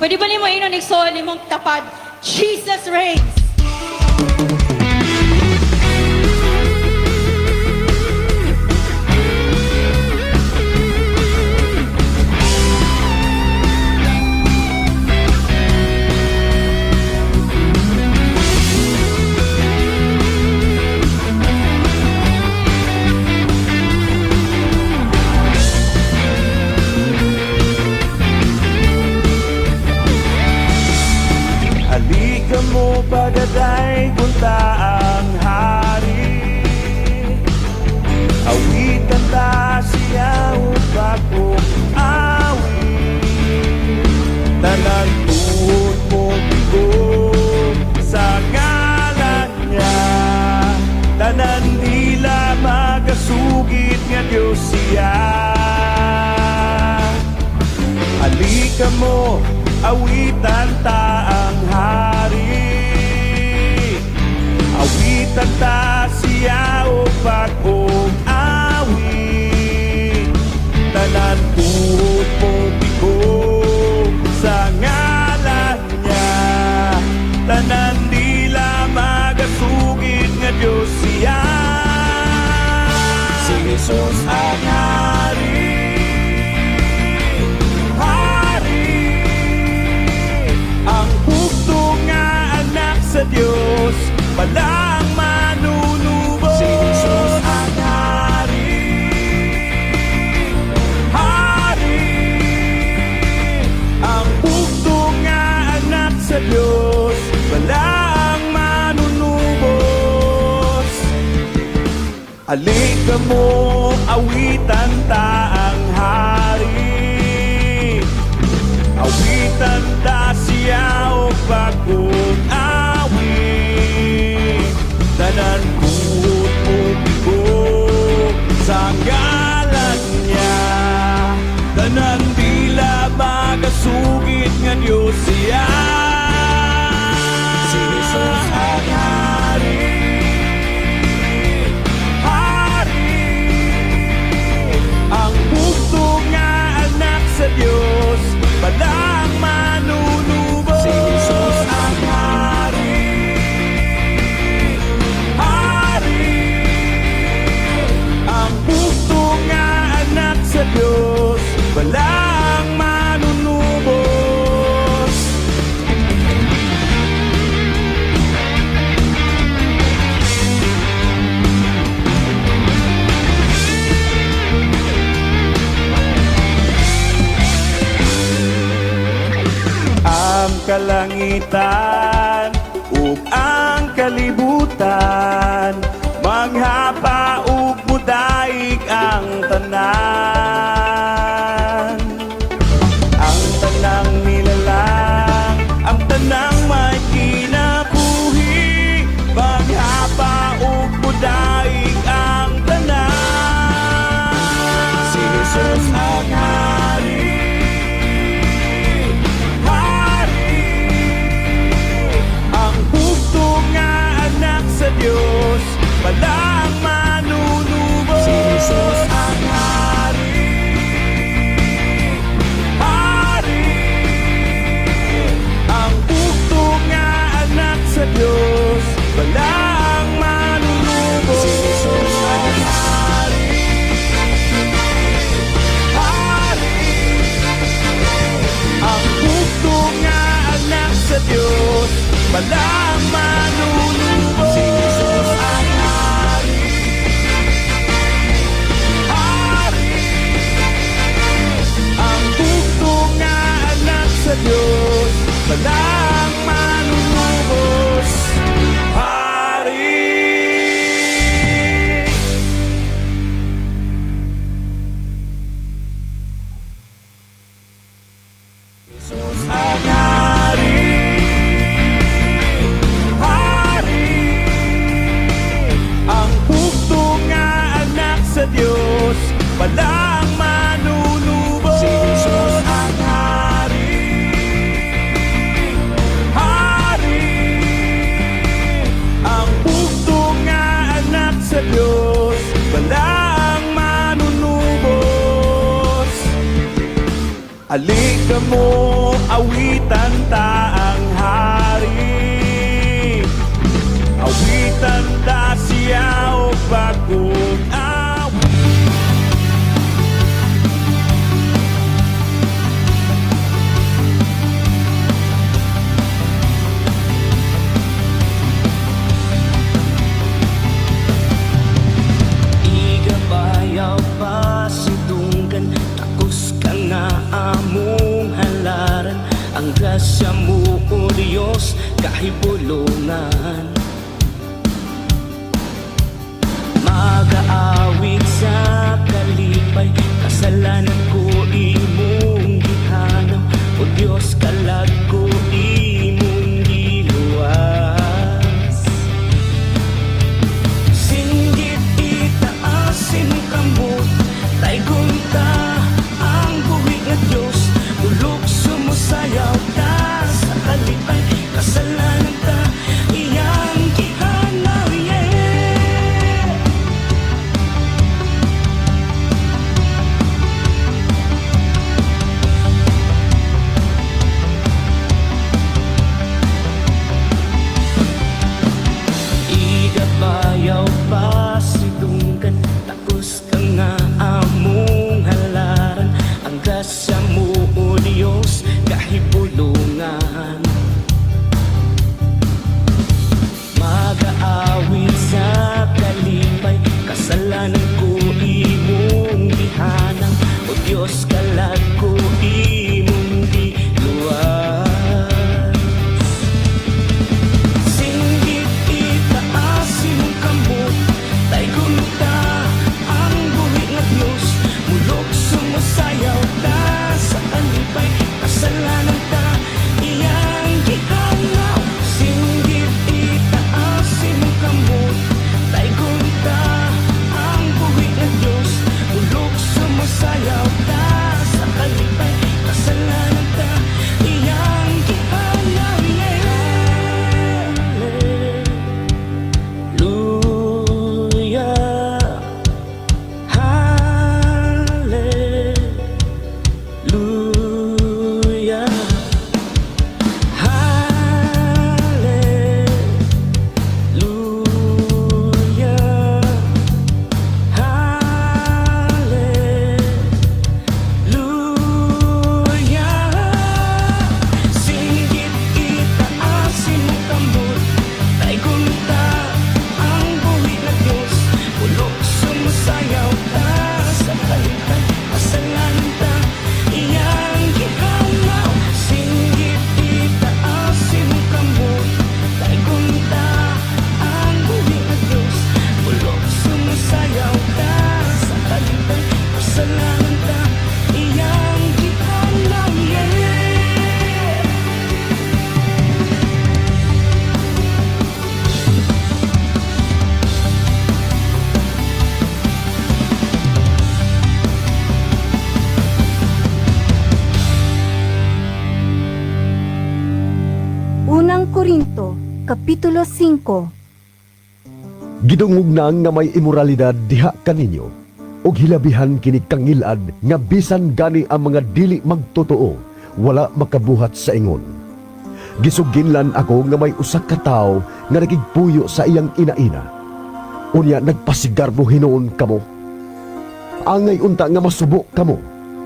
Pwede ba nimo ingnon, igsoon, imong tapad, "Jesus reigns"? Halika mo, pagaday punta ang hari. Awitan ta siya ug awit. Tanan tuhod mo tigom sa ngalan niya. Tanan dila magasugid nga Diyos siya. Halika mo, awitan ta ang hari. Awitan ta siya o bag-ong awit. Tanan tuhod mo tigom sa ngalan niya. Tanan dila magasugid nga Diyos siya. Si Jesus ang hari, hari. Ang bugto nga anak sa Diyos, walang manunubos. Si Jesus ang hari, hari. Ang bugto nga anak sa Diyos, walang manunubos. Alika mo, awitan ta ang hari. Awitan ta siya o bagong awit. Tanan tuhod mo tigom sa ngalan niya. Tanan dila magasugid nga Diyos siya. Si Jesus ang hari, hari. Ang bugto nga anak sa Diyos, walang manunubos. Si Jesus ang hari, hari. Ang bugto nga anak sa Diyos, walang manunubos. Ang kalangitan ug ang kalibutan manghapa ug mudaig ang tanan. Ang tanang nilalang, ang tanang may kinabuhi, manghapa ug mudaig ang tanan. Si Jesus ang hari, hari. Ang bugto nga anak sa Diyos, walang manunubos. Si Jesus ang hari, hari. Ang bugto nga anak sa Diyos, walang manunubos. Si Jesus ang hari, hari. Ang bugto nga anak sa Diyos, walang manunubos. Si Jesus ang hari, hari. Ang bugto nga anak sa Diyos, walang manunubos. Hari. Jesus ang hari, hari. Ang bugto nga anak sa Diyos, walang manunubos. Si Jesus ang hari, hari. Ang bugto nga anak sa Diyos, walang manunubos. Alika mo, awitan ta ang hari. Awitan ta siya o bagong awit. Igabayaw pa sidunggan, takos ka nga among halaran. Ang grasya mo, O Diyos, kahibulungan. Magaawit sa kalipay, kasalanan ko imong gihanaw. O Diyos, kalag ko imong giluwas. Singgit itaasin kamot, taygon ta ang buhi nga Diyos. Mulok sumusayaw ta sa kalipay, kasalanan ta iyang gihanaw, yeah. Igabayaw pa sidunggan, takos ka nga among halaran. Ang grasya mo, O Diyos, kahibulungan. Magaawit sa kalipay, kasalanan ko imong gihanaw. O Diyos, kalag ko imong giluwas. Singgit itaasin mong kamot, taygon ta ang buhi nga Diyos. Mulok sumusayaw ta sa kalipay, kasalanan ta iyang gihanaw. Singgit itaasin mong kamot, taygon ta ang buhi nga Diyos. Mulok sumusayaw ta sa kalipay, kasalanan ta iyang gihanaw, yeah. Hallelujah. Hallelujah. Hallelujah. Hallelujah. Singgit itaasin mo kamot, taygon ta ang buhi na Diyos. Pulok sumusayaw ta sa kalipay, kasalanan ta iyang gihanaw. Singgit itaasin mo kamot, taygon ta ang buhi na Diyos. Pulok sumusayaw ta sa kalipay, kasalanan ta iyang gihanaw, yeah. Unang Korinto, Kapitulo 5. Gidungog na nga may imoralidad diha kaninyo, ug hilabihan kini kangilad nga bisan gani ang mga dili magtotoo wala makabuhat sa ingon. Gisuginlan ako nga may usa ka tawo nga nakigpuyo sa iyang ina-ina. Unya nagpasigarbo hinuon kamo. Angay unta nga masubo kamo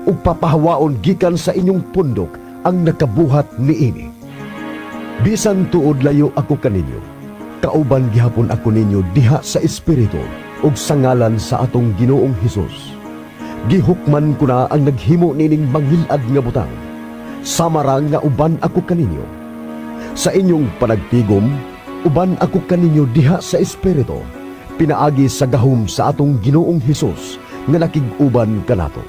ug papahawaon gikan sa inyong pundok ang nakabuhat niini. Bisan tuod layo ako kaninyo, kauban gihapon ako ninyo diha sa espiritu ug sa ngalan sa atong Ginoong Hesus. Gihukman ko na ang naghimo nining mangilad nga butang. Sama ra nga uban ako kaninyo. Sa inyong panagtigom, uban ako kaninyo diha sa espiritu, pinaagi sa gahom sa atong Ginoong Hesus nga nakig-uban kanato.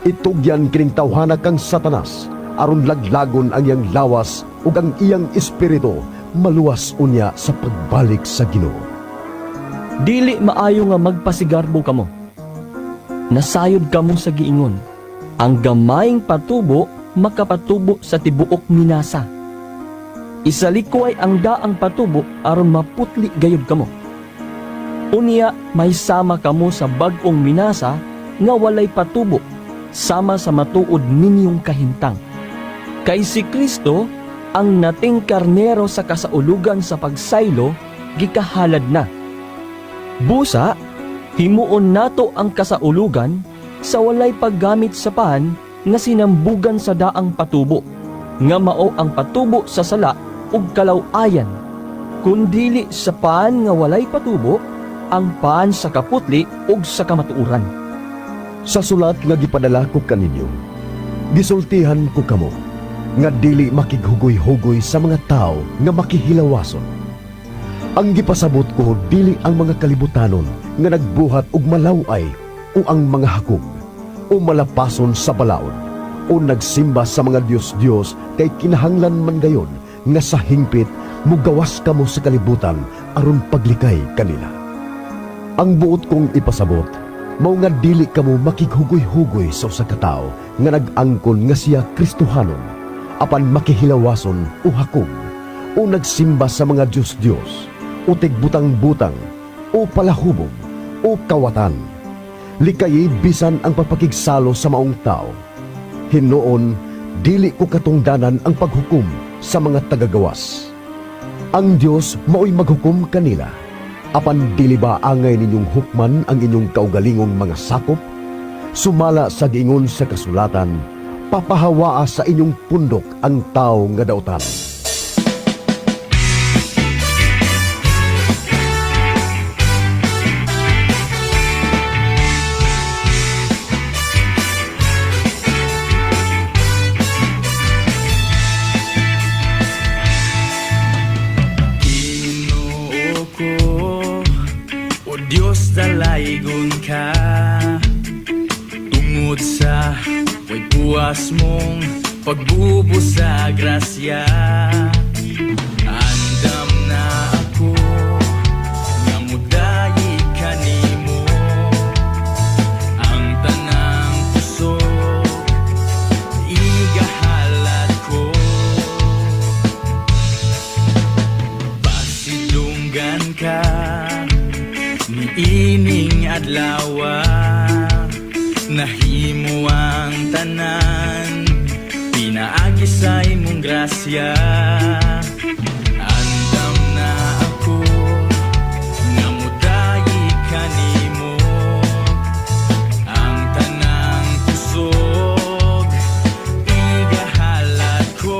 Itugyan kining tawhana kang Satanas aron laglagon ang iyang lawas ug ang iyang espiritu maluwas unya sa pagbalik sa Ginoo. Dili maayo nga magpasigarbo kamo. Nasayod kamo sa giingon. Ang gamayng patubo makapatubo sa tibuok minasa. Isalikway ang daang patubo aron maputli gayud kamo. Unya may sama kamo sa bag-ong minasa nga walay patubo. sama sa matuod ninyong kahimtang. Kay si Kristo ang nating karnero sa kasaulugan sa pagsaylo, gikahalad na. Busa, himuon nato ang kasaulugan sa walay paggamit sa pan nga sinambugan sa daang patubo, nga mao ang patubo sa sala ug kalaw-ayan, kundili sa pan nga walay patubo, ang pan sa kaputli ug sa kamatuoran. Sa sulat nga gipadala ko kaninyo, gisultihan ko kamo nga dili makighugoy-hugoy sa mga tao nga makihilawason. Ang gipasabot ko dili ang mga kalibutanon nga nagbuhat og malaw-ay o ang mga hakog o malapason sa balaod o nagsimba sa mga Diyos-Diyos, kay kinahanglan man gayon nga sa hingpit mugawas kamo sa kalibutan aron paglikay kanila. Ang buot kong ipasabot mao nga dili kamo makighugoy-hugoy sa usa ka tawo nga nag-angkon nga siya Kristohanon apan makihilawason o hakog o nagsimba sa mga Diyos-Diyos o tigbutang-butang o palahubog o kawatan. Likayi bisan ang pagpakigsalo sa maong tao. Hinuon, dili ko katungdanan ang paghukom sa mga tagagawas. Ang Dios mao'y maghukom kanila. Apan dili ba angay ninyong hukman ang inyong kaugalingong mga sakop? Sumala sa giingon sa kasulatan, papahawaa sa inyong pundok ang tao nga dautan. Ginoo ko, O Diyos, dalaygon ka tungod sa way puwas mong pagbubos sa grasya. Andam na ako nga mudayi kanimo. Ang tanang kusog igahalat ko. Pasidunggan ka niining adlawa. Nahimo ang tanan pinaagi sa imong grasya. Andam na ako nga mudayi kanimo. Ang tanang kusog igahalat ko.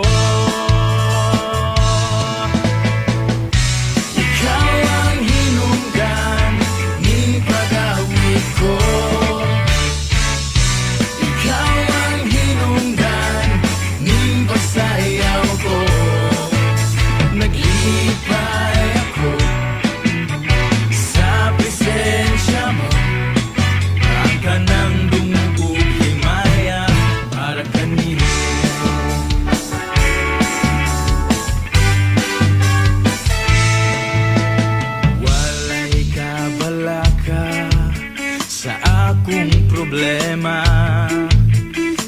Ikaw ang hinungdan ning pag-awit ko. Ikaw ang hinungdan ning pagsayaw ko. Naglipay ako sa presensya mo. Ang kanang dungog himaya para kanino. Walay kabalaka sa akong problema.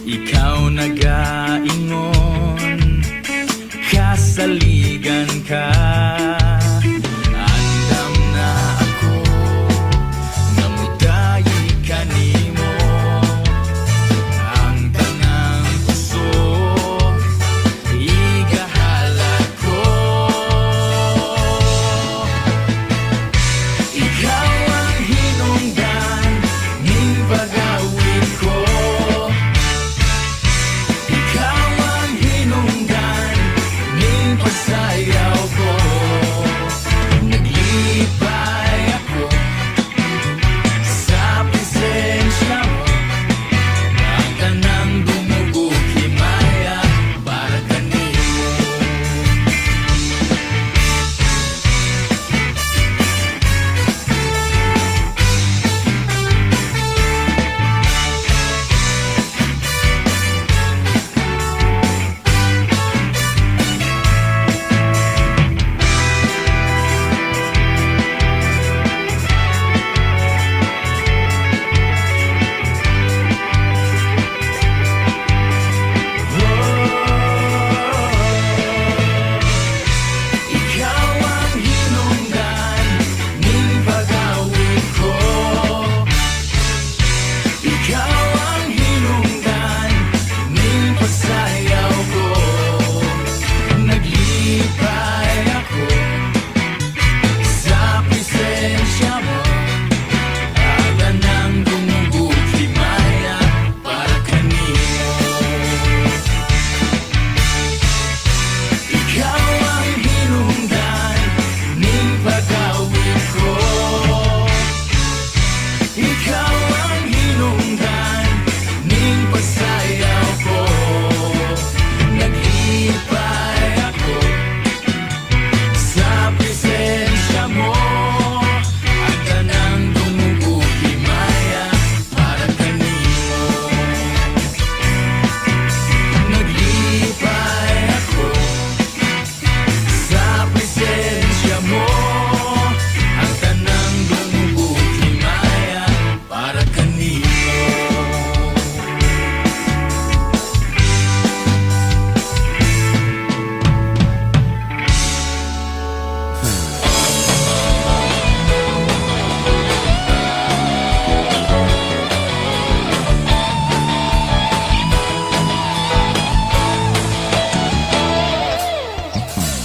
Ikaw nagaingon, kasaligan ka. Andam na ako nga mudayi kanimo. Ang tanang kusog igahalat ko. Ikaw ang hinungdan ning pag-awit ko. Ikaw ang hinungdan ning pagsayaw ko.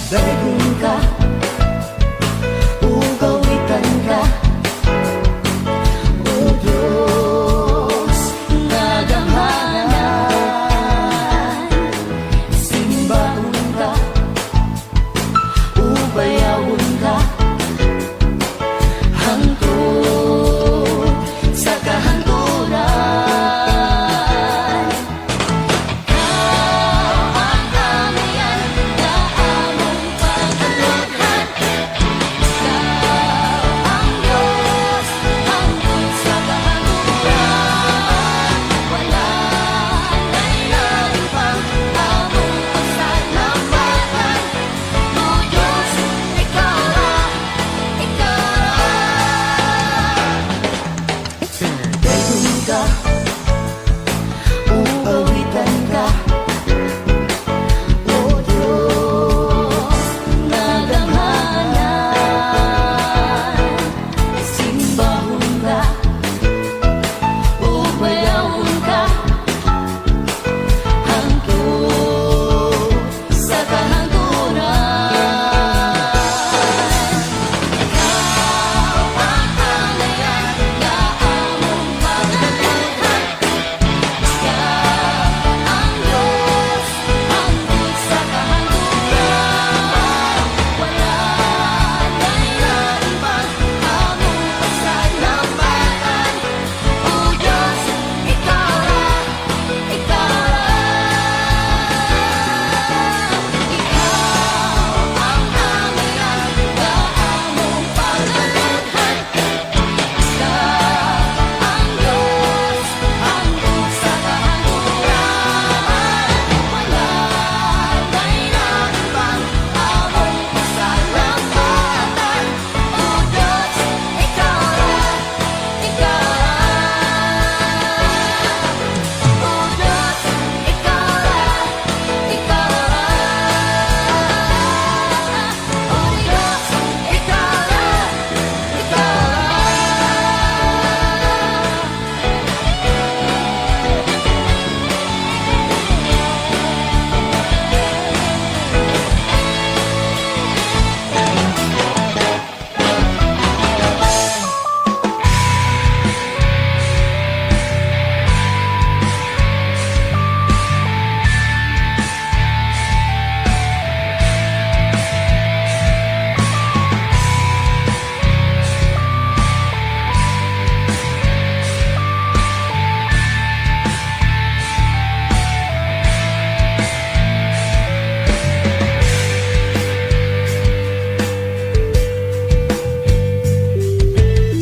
Daygon ka, ug awitan ka, O Diyos nga gamhanan. Simbahon ka, ug bayawon ka, hangtod sa kahangturan. Ikaw ang angayan nga among pagalughan. Ikaw ang Diyos hangtod sa kahangturan. Wala na'y lain pang among pasalamatan. O Diyos, ikaw ra, ikaw ra. Daygon ka, ug awitan ka, O Diyos nga gamhanan. Simbahon ka, ug bayawon ka, hangtod sa kahangturan. Ikaw ang angayan nga among pagalughan. Ikaw ang Diyos hangtod sa kahangturan. Wala na'y lain pang among pasalamatan. O Diyos, ikaw ra, ikaw ra. Ikaw ang angayan nga among pagalughan. Ikaw ang Diyos hangtod sa kahangturan. Wala na'y lain pang among pasalamatan. O Diyos, ikaw ra, ikaw ra. O Diyos, ikaw ra, ikaw ra. O Diyos, ikaw ra, ikaw ra.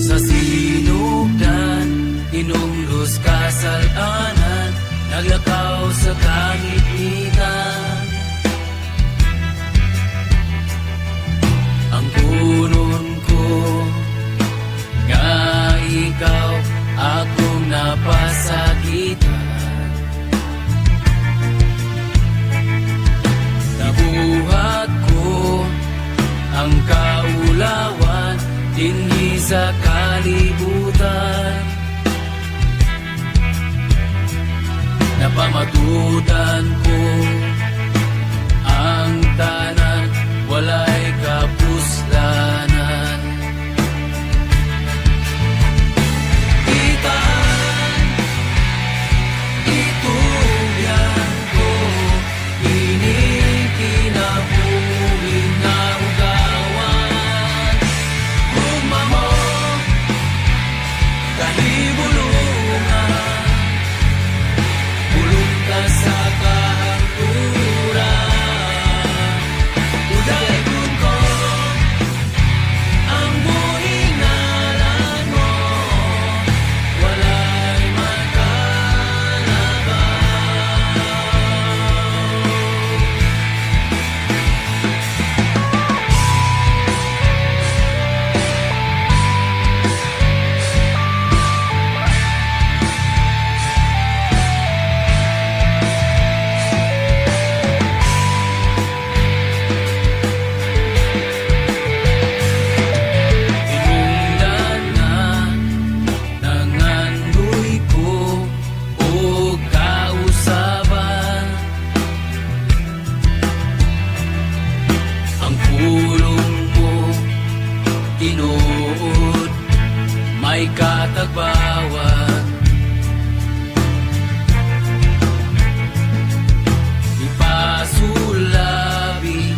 Sa sinugdan, hinumlos kasalanan, naglakaw sa kangitngitan. Ang kunon ko nga ikaw akong napasakitan. Nabuhat ko ang kaulawan dinhi sa kalibutan. Napamatudan ko ang tanan, walay kapuslanan. Itan, itugyan ko, ining kinabuhi nga ugawan. Gugma mo, kahibulungan, pulong ka sa kahangturan. Katagbawan. Ipasulabi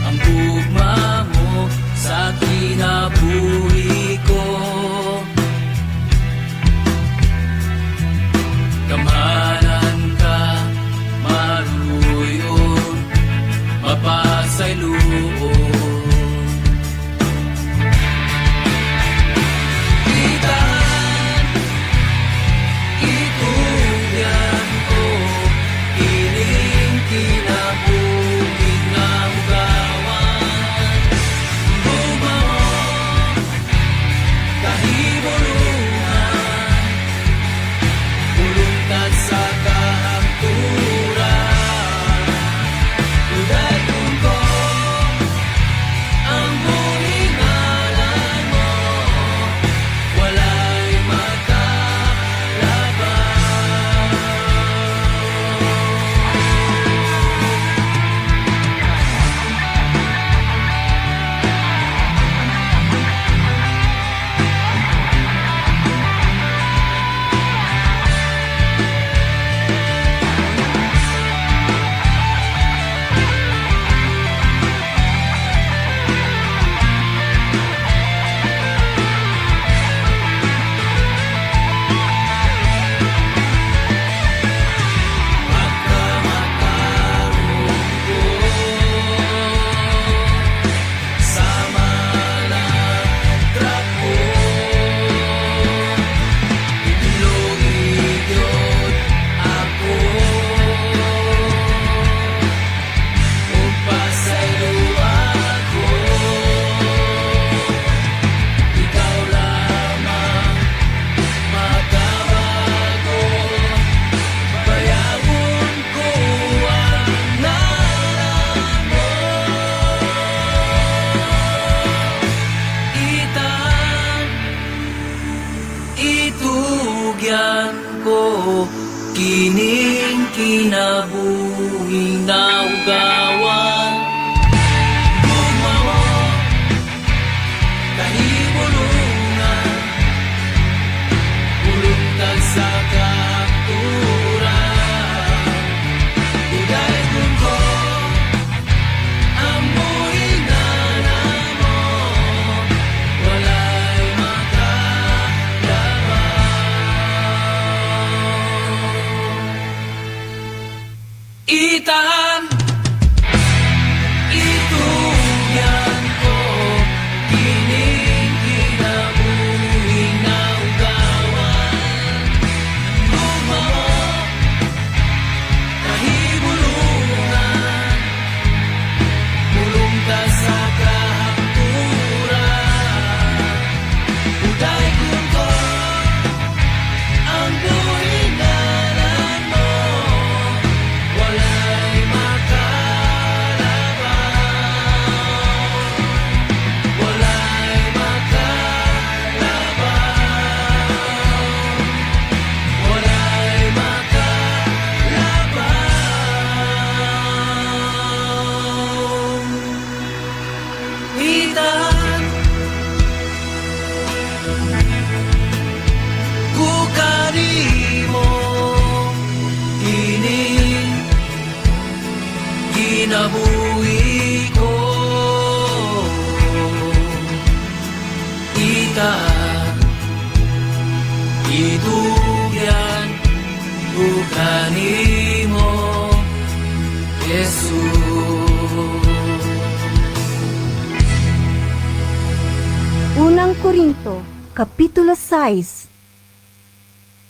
ang gugma mo sa kinabuhi ko. Gamhanan ka, maluyon, mapasayloon. Itahan, itugyan ko, kining kinabuhi nga hugawan. Gugma mo, kahibulungan, mulungtad sa kahangturan. Uday ko ang buhing ngalan mo, walay makalaban. Sa malatrako, Itulungi gyud ako ug pasaylo ako. Ikaw lamang makabago, Bayawon ko ang ngalan mo. Itahan, itugyan ko, kining kinabuhi nga hugawan. Gugma mo, kahibulungan, mulungtad sa kahangturan. Uday ko ang buhing ngalan mo, walay makalaban. Itahan, itugyan ko, kining kinabuhi nga hugawan. Gugma mo, kahibulungan, mulungtad sa kahangturan. Uday ko ang buhing ngalan mo, walay makalaban. Walay makalaban. Walay makalaban. Itahan ko kanimo, kining kinabuhi ko. Itahan, itugyan ko kanimo, Jesus. Unang Korinto, Kapitulo 6.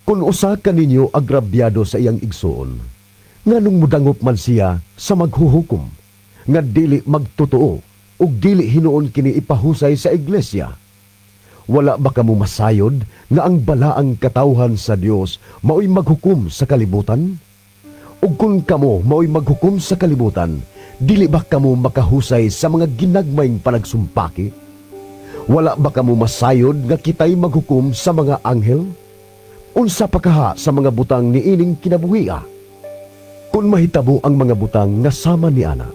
Kung usa kaninyo agrabyado sa iyang igsoon, nganong mudangop man siya sa maghuhukom, nga dili magtotoo ug dili hinuon kini ipahusay sa iglesia? Wala ba kamo masayod nga ang balaang katawhan sa Dios maoy maghukom sa kalibutan? Ug kung kamo maoy maghukom sa kalibutan, dili ba kamo makahusay sa mga ginagmayng panagsumpaki? Wala ba kamo masayod nga kitay maghukom sa mga anghel? Unsa pa kaha sa mga butang niining kinabuhia? Kung mahitabo ang mga butang nga sama ni ana,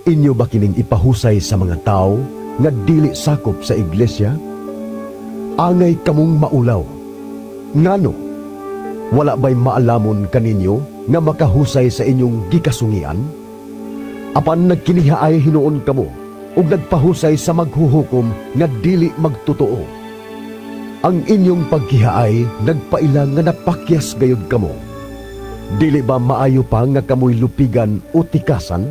inyo ba kining ipahusay sa mga tao nga dili sakop sa iglesia? Angay kamong maulaw. Ngano? Wala ba'y maalamon kaninyo nga makahusay sa inyong gikasungian? Apan nagkinihaay hinuon kamo ug nagpahusay sa maghuhukom nga dili magtotoo. Ang inyong pagkihaay nagpaila nga napakyas gayud kamo. Dili ba maayo pa nga kamoy lupigan o tikasan?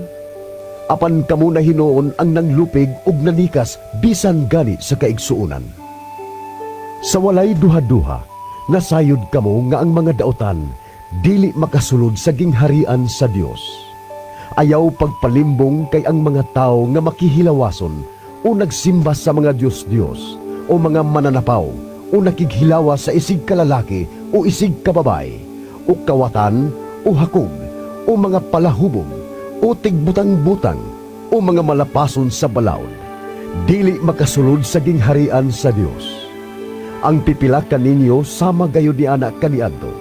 Apan kamo na hinuon ang nanglupig ug nanikas bisan gani sa kaigsuonan. Sa walay duha-duha, nasayod kamo nga ang mga daotan dili makasulod sa gingharian sa Dios. Ayaw pagpalimbong kay ang mga tao nga makihilawason o nagsimba sa mga Diyos-Diyos o mga mananapaw o nakighilawa sa isig kalalaki o isig kababae o kawatan o hakog o mga palahubog o tigbutang-butang o mga malapason sa balaod, dili makasulod sa gingharian sa Dios. Ang pipila kaninyo sama gayud ni ana kaniadto,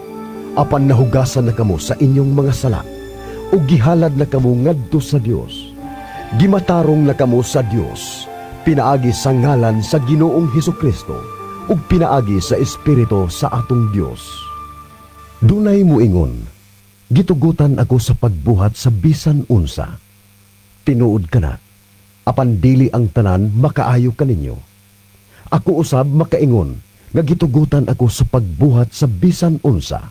apan nahugasan na kamo sa inyong mga sala ug gihalad na kamo ngadto sa Dios. Gimatarong na kamo sa Dios pinaagi sa ngalan sa Ginoong Hesukristo ug pinaagi sa Espiritu sa atong Dios. Dunay muingon, gitugutan ako sa pagbuhat sa bisan unsa. Tinuod kana, apan dili ang tanan makaayo kaninyo. Ako usab makaingon nga gitugutan ako sa pagbuhat sa bisan unsa,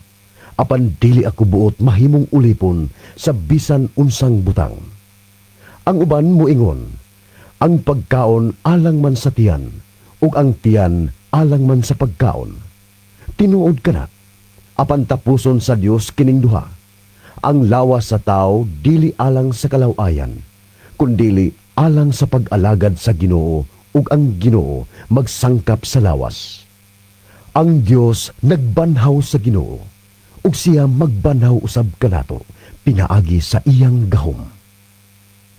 apan dili ako buot mahimong ulipon sa bisan unsang butang. Ang uban moingon, ang pagkaon alang man sa tiyan, ug ang tiyan alang man sa pagkaon. Tinuod kana, apan tapuson sa Dios kining duha. Ang lawas sa tao dili alang sa kalawayan, kundili alang sa pag-alagad sa Ginoo, ug ang Ginoo magsangkap sa lawas. Ang Dios nagbanhaw sa Ginoo, ug siya magbanhaw usab kanato pinaagi sa iyang gahom.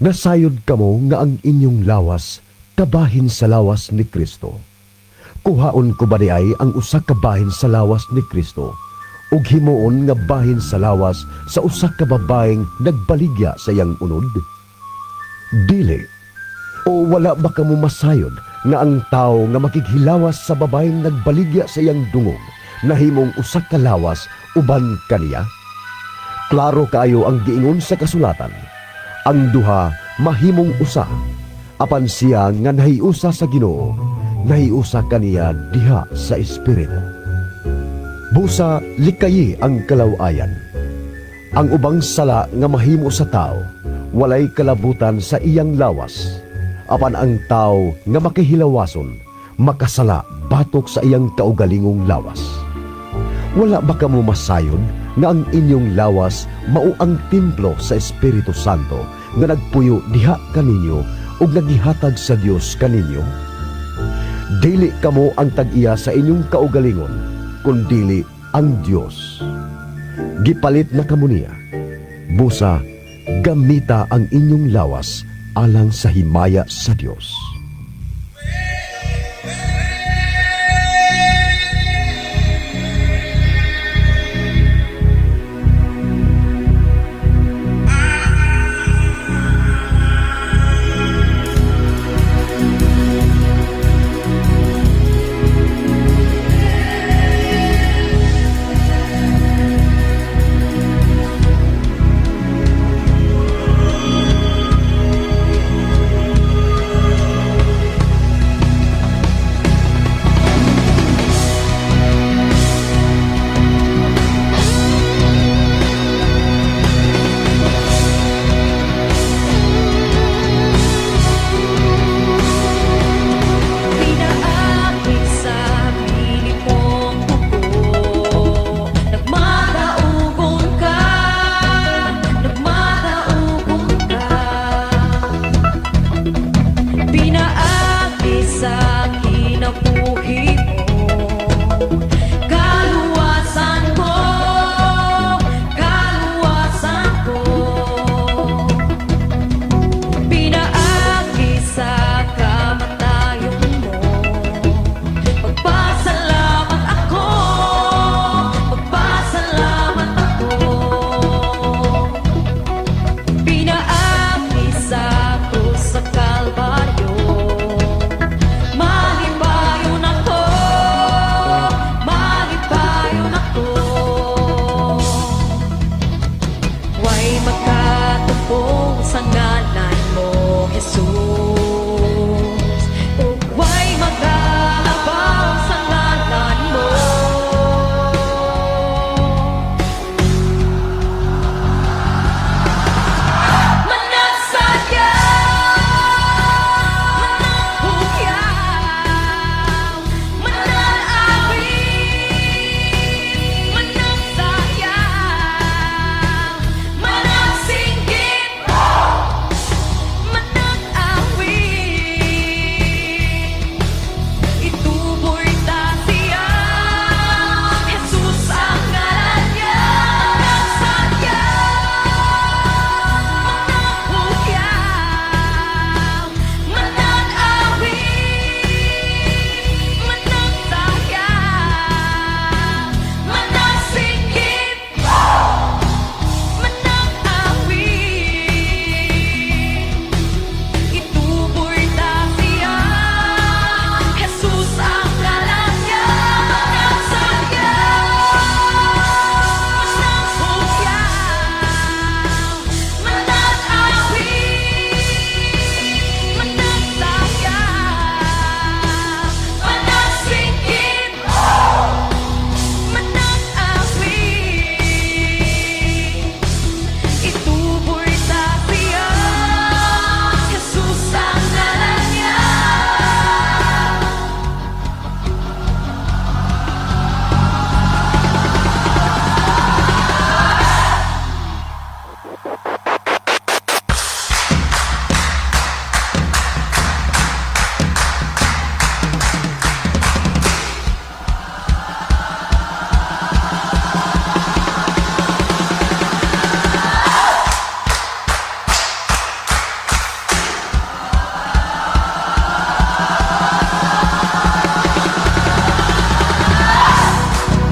Nasayod kamo nga ang inyong lawas kabahin sa lawas ni Kristo. Kuhaon ko ba diay ang usa ka bahin sa lawas ni Kristo ug himuon nga bahin sa lawas sa usa ka babaeng nagbaligya sa iyang unod? Dili. O wala ba kamo masayod nga ang tawo nga makighilawas sa babaeng nagbaligya sa iyang dungog nahimong usa ka lawas uban kaniya? Klaro kaayo ang giingon sa kasulatan. Ang duha mahimong usa. Apan siya nga nahiusa sa Ginoo, nahiusa kaniya diha sa espiritu. Busa likayi ang kalawayan. Ang ubang sala nga mahimo sa tao, walay kalabutan sa iyang lawas. Apan ang tao nga makihilawason, makasala batok sa iyang kaugalingong lawas. Wala ba kamo masayod nga ang inyong lawas mao ang templo sa Espiritu Santo nga nagpuyo diha kaninyo ug nagihatag sa Dios kaninyo? Dili kamo ang tag-iya sa inyong kaugalingon, kundili ang Dios. Gipalit na kamo niya. Busa, gamita ang inyong lawas alang sa himaya sa Dios. Jesus, ug way magkalabaw sa ngalan mo. Managsaya, managhuyaw, manag-awit, managsaya, managsinggit, manag-awit. Ituboy ta siya, Jesus ang ngalan niya. Managsaya, managhuyaw, manag-awit, managsaya, managsinggit, manag-awit. Ituboy ta siya, Jesus ang ngalan niya. Managsaya, managhuyaw, manag-awit, managsaya, managsinggit, manag-awit. Ituboy ta siya, Jesus ang ngalan niya.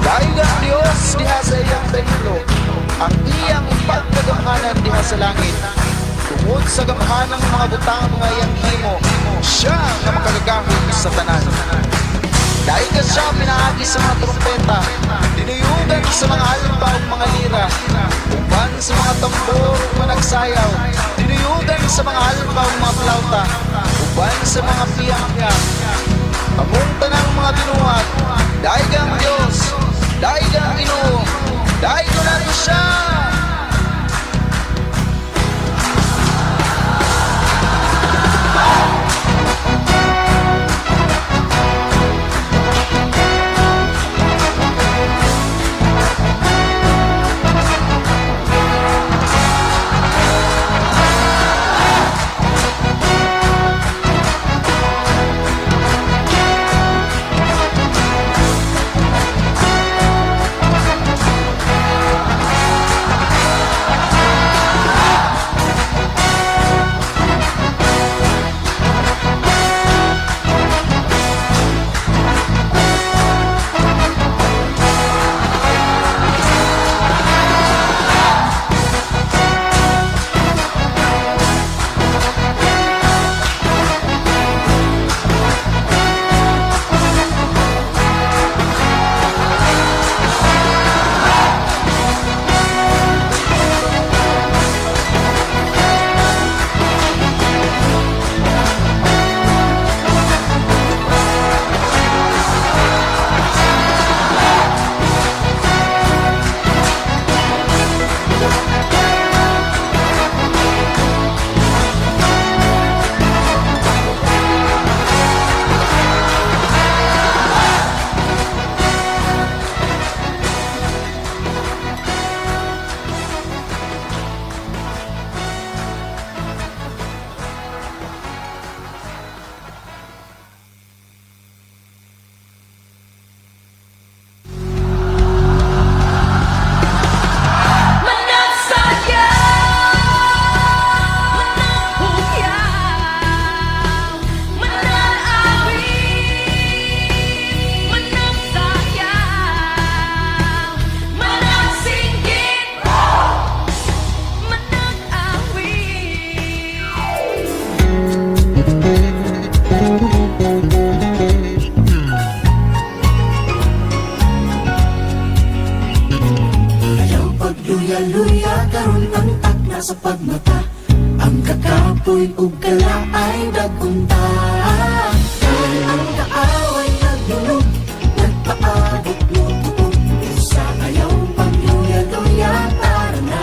Dahil ang Diyos diha sa iyang templo, ang iyang pagkagamhanan diha sa langit. Tungod sa gamhanang mga butang nga iyang himo, siya nga makagagahom sa tanan. Dahil ka siya pinaagi sa mga trumpeta, dinuyugan sa mga alpa ug mga lira, uban sa mga tambor ug managsayaw, dinuyugan sa mga alpa ug mga plauta, uban sa mga piyang. Among tanang mga binuhat, dahil ang Diyos, dahil ang Ginoo, dahil nato siya. Kapoy ug kalaay dagunta. Kay ang kaaway nagdulog, nagpaabot mo tuog. Sa ayaw pagluya-luya, tara na.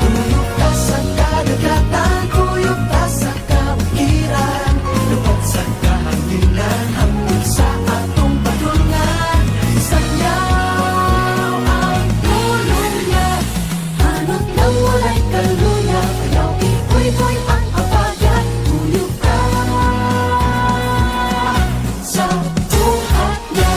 Kuyog ta sa kadagatan, kuyog ta sa kabukiran, lupad sa kahanginan, hangtod sa atong padulngan. Sangyaw ang pulong niya, hanot lang walay kaluya, ayaw ikuy-kuy ang abaga, kuyog ta sa buhat niya.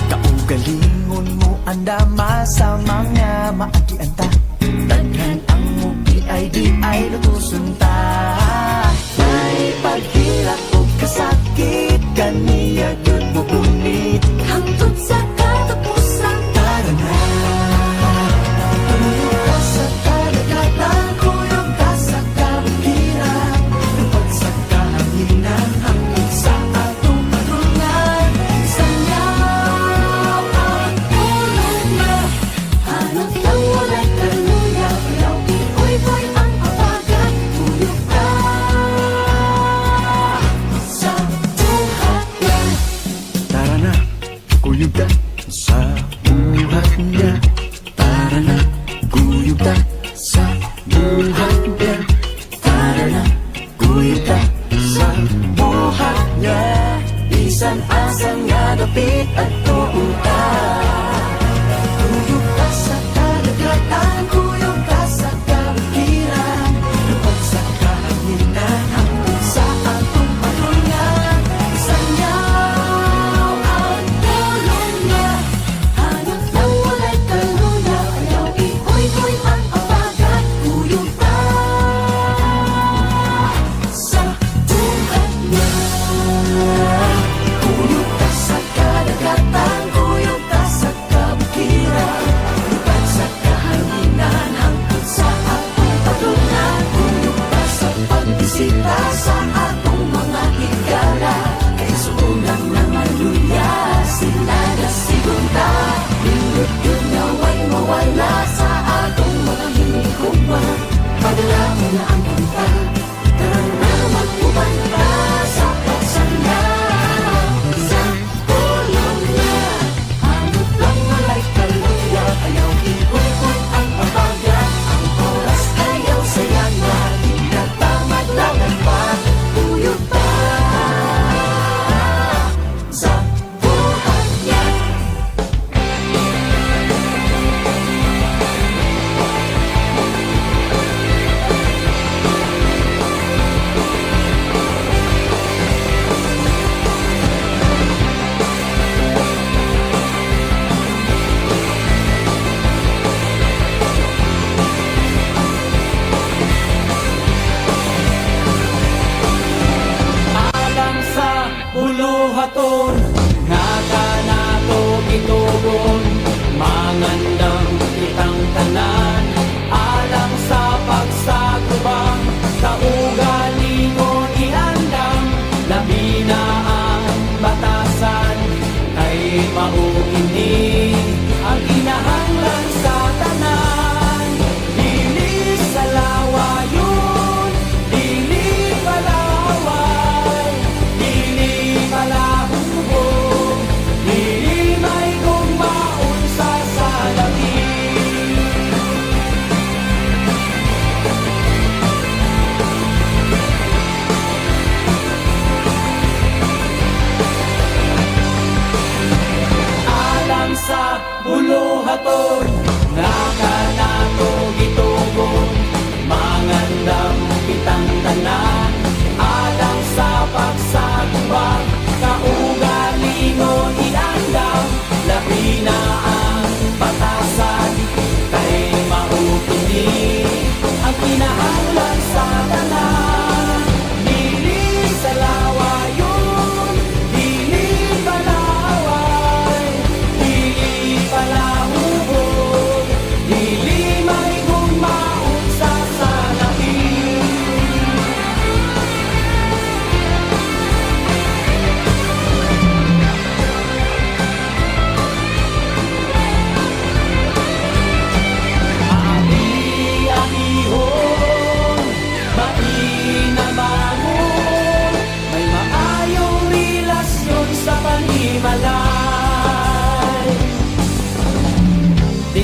Kaugalingon mo andama sa mga maagian ta. Daghan ang mugi ay di ay lutuson ta. May paghilak o kasakit, kaniya gyud mo punit. Hangtod sa katapusan, tara na. Kuyog ta sa kadagatan, kuyog ta sa kabukiran, lupad sa kahanginan, hangtod sa atong padulngan. Sangyaw ang pulong niya, hanot lang walay kaluya, ayaw ikuy-kuy ang abaga, kuyog ta sa buhat niya. Tara na, kuyog ta sa buhat niya. Tara na, kuyog ta sa buhat niya. Tara na, kuyog ta sa buhat niya. Bisan asan nga dapit at tuuta. Kuyog ta sa kadagatan, kuyog ta sa kabukiran, lupad sa kahanginan, hangtod sa atong padulngan. Sangyaw ang pulong niya, hanot lang walay kaluya, ayaw ikuy-kuy ang abaga, kuyog ta sa buhat niya. Kuyog ta sa kadagatan, kuyog ta sa kabukiran, lupad sa kahanginan, hangtod sa atong padulngan. Kuyog ta sa pagbisita sa atong mga higala, kay suonan nga maluya, sila na sigunta. Nindot yun nga way mawala sa atong mga hinigugma. Padala mo na ang punta, tara na mag-uban ta sa pagsangyaw sa pulong niya. Hanot lang walay kaluya, ayaw ikuy-kuy ang abaga, ang oras ayaw sayanga, di na ta maglagan pa, kuyog ta sa buhat niya. Alang sa buluhaton nga kanato gitugon, mangandam kitang tanan. Alang sa pagsagubang kaugalingon iandam, labi na ang batasan kay mao kini ang kinahanglan sa tanan. Dili sa lawayon, dili palaway, dili palahubog, dili may gugmaon sa salamin. Alang sa buluhaton nga kanato gitugon, mangandam kitang tanan. Alang sa pagsagubang kaugalingon iandam, labi na ang batasan kay mao kini ang kinahanglan sa tanan. Dili sa lawayon, dili palaway, dili palahubog,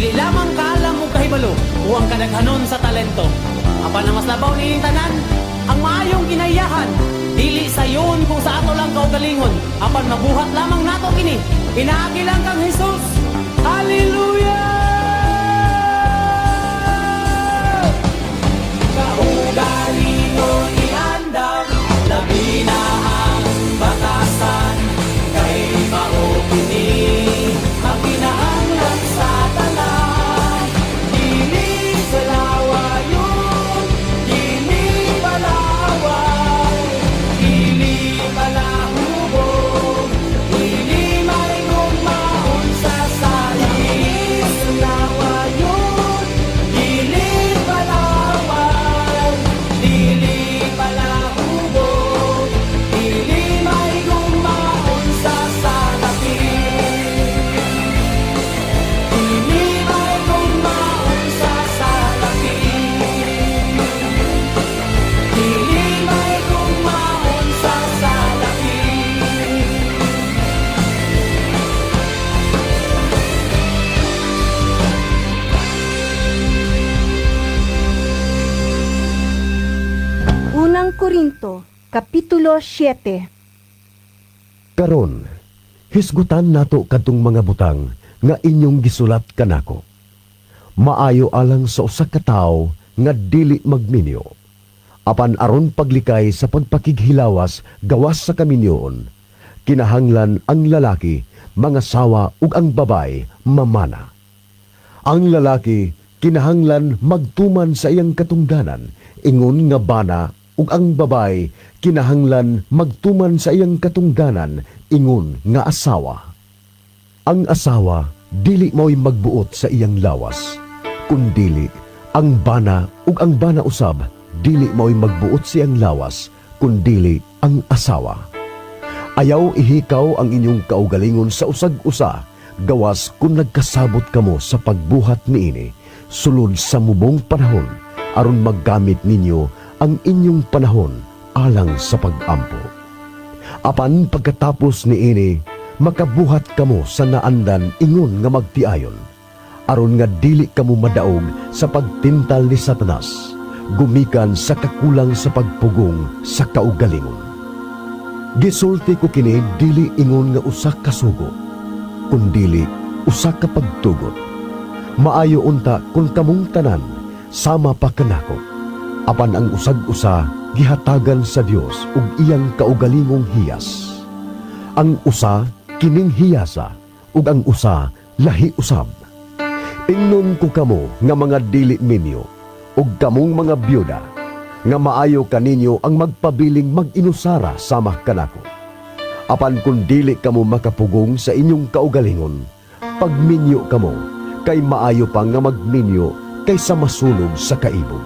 Dili lamang kaalam ug kahibalo o ang kadaghanon sa talento. Apan ang mas labaw niining tanan, ang maayong kinaiyahan, dili sayon kung sa ato lang kaugalingon, apan mabuhat lamang nato kini. Pinaagi lang kang Jesus. Hallelujah! Kaugalingon iandam, labi na ang batasan, kay mao kini ang kinahanglan sa tanan. Dili sa lawayon, dili palaway, dili palahubog, dili may gugmaon sa sala. Dili sa lawayon, dili palaway, dili palahubog, dili may gugmaon sa salapit. Dili may gugmaon sa salapit. Dili may gugmaon sa salapit. Unang Korinto, Kapitulo 7. Karon, hisgutan nato kadtong mga butang nga inyong gisulat kanako. Maayo alang sa usa ka tawo nga dili magminyo. Apan aron paglikay sa pagpakighilawas gawas sa kaminyoon, kinahanglan ang lalaki mangasawa ug ang babay mamana. Ang lalaki kinahanglan magtuman sa iyang katungdanan ingon nga bana ug ang babay kinahanglan magtuman sa iyang katungdanan ingon nga asawa. Ang asawa dili mao'y magbuot sa iyang lawas, kundili ang bana ug ang bana usab dili mao'y magbuot sa iyang lawas, kundili ang asawa. Ayaw ihikaw ang inyong kaugalingon sa usag-usa, gawas kung nagkasabot kamo sa pagbuhat niini, sulod sa mubong panahon, aron maggamit ninyo ang inyong panahon alang sa pag-ampo. Apan pagkatapos niini, makabuhat kamo sa naandan ingon nga magtiayon, aron nga dili kamo madaog sa pagtintal ni Satanas, gumikan sa kakulang sa pagpugong sa kaugalingon. Gisulti ko kini dili ingon nga usa ka sugo, kundili usa ka pagtugot. Maayo unta kung kamong tanan sama pa kanako, apan ang usag-usa gihatagan sa Dios ug iyang kaugalingong hiyas. Ang usa kining hiyasa ug ang usa lahi usab. Ingnon ko kamo nga mga dili minyo ug kamong mga byuda, nga maayo kaninyo ang magpabiling mag-inusara sama kanako. Apan kung dili kamo makapugong sa inyong kaugalingon, pagminyo kamo, kay maayo pa nga magminyo kaysa masunog sa kaibog.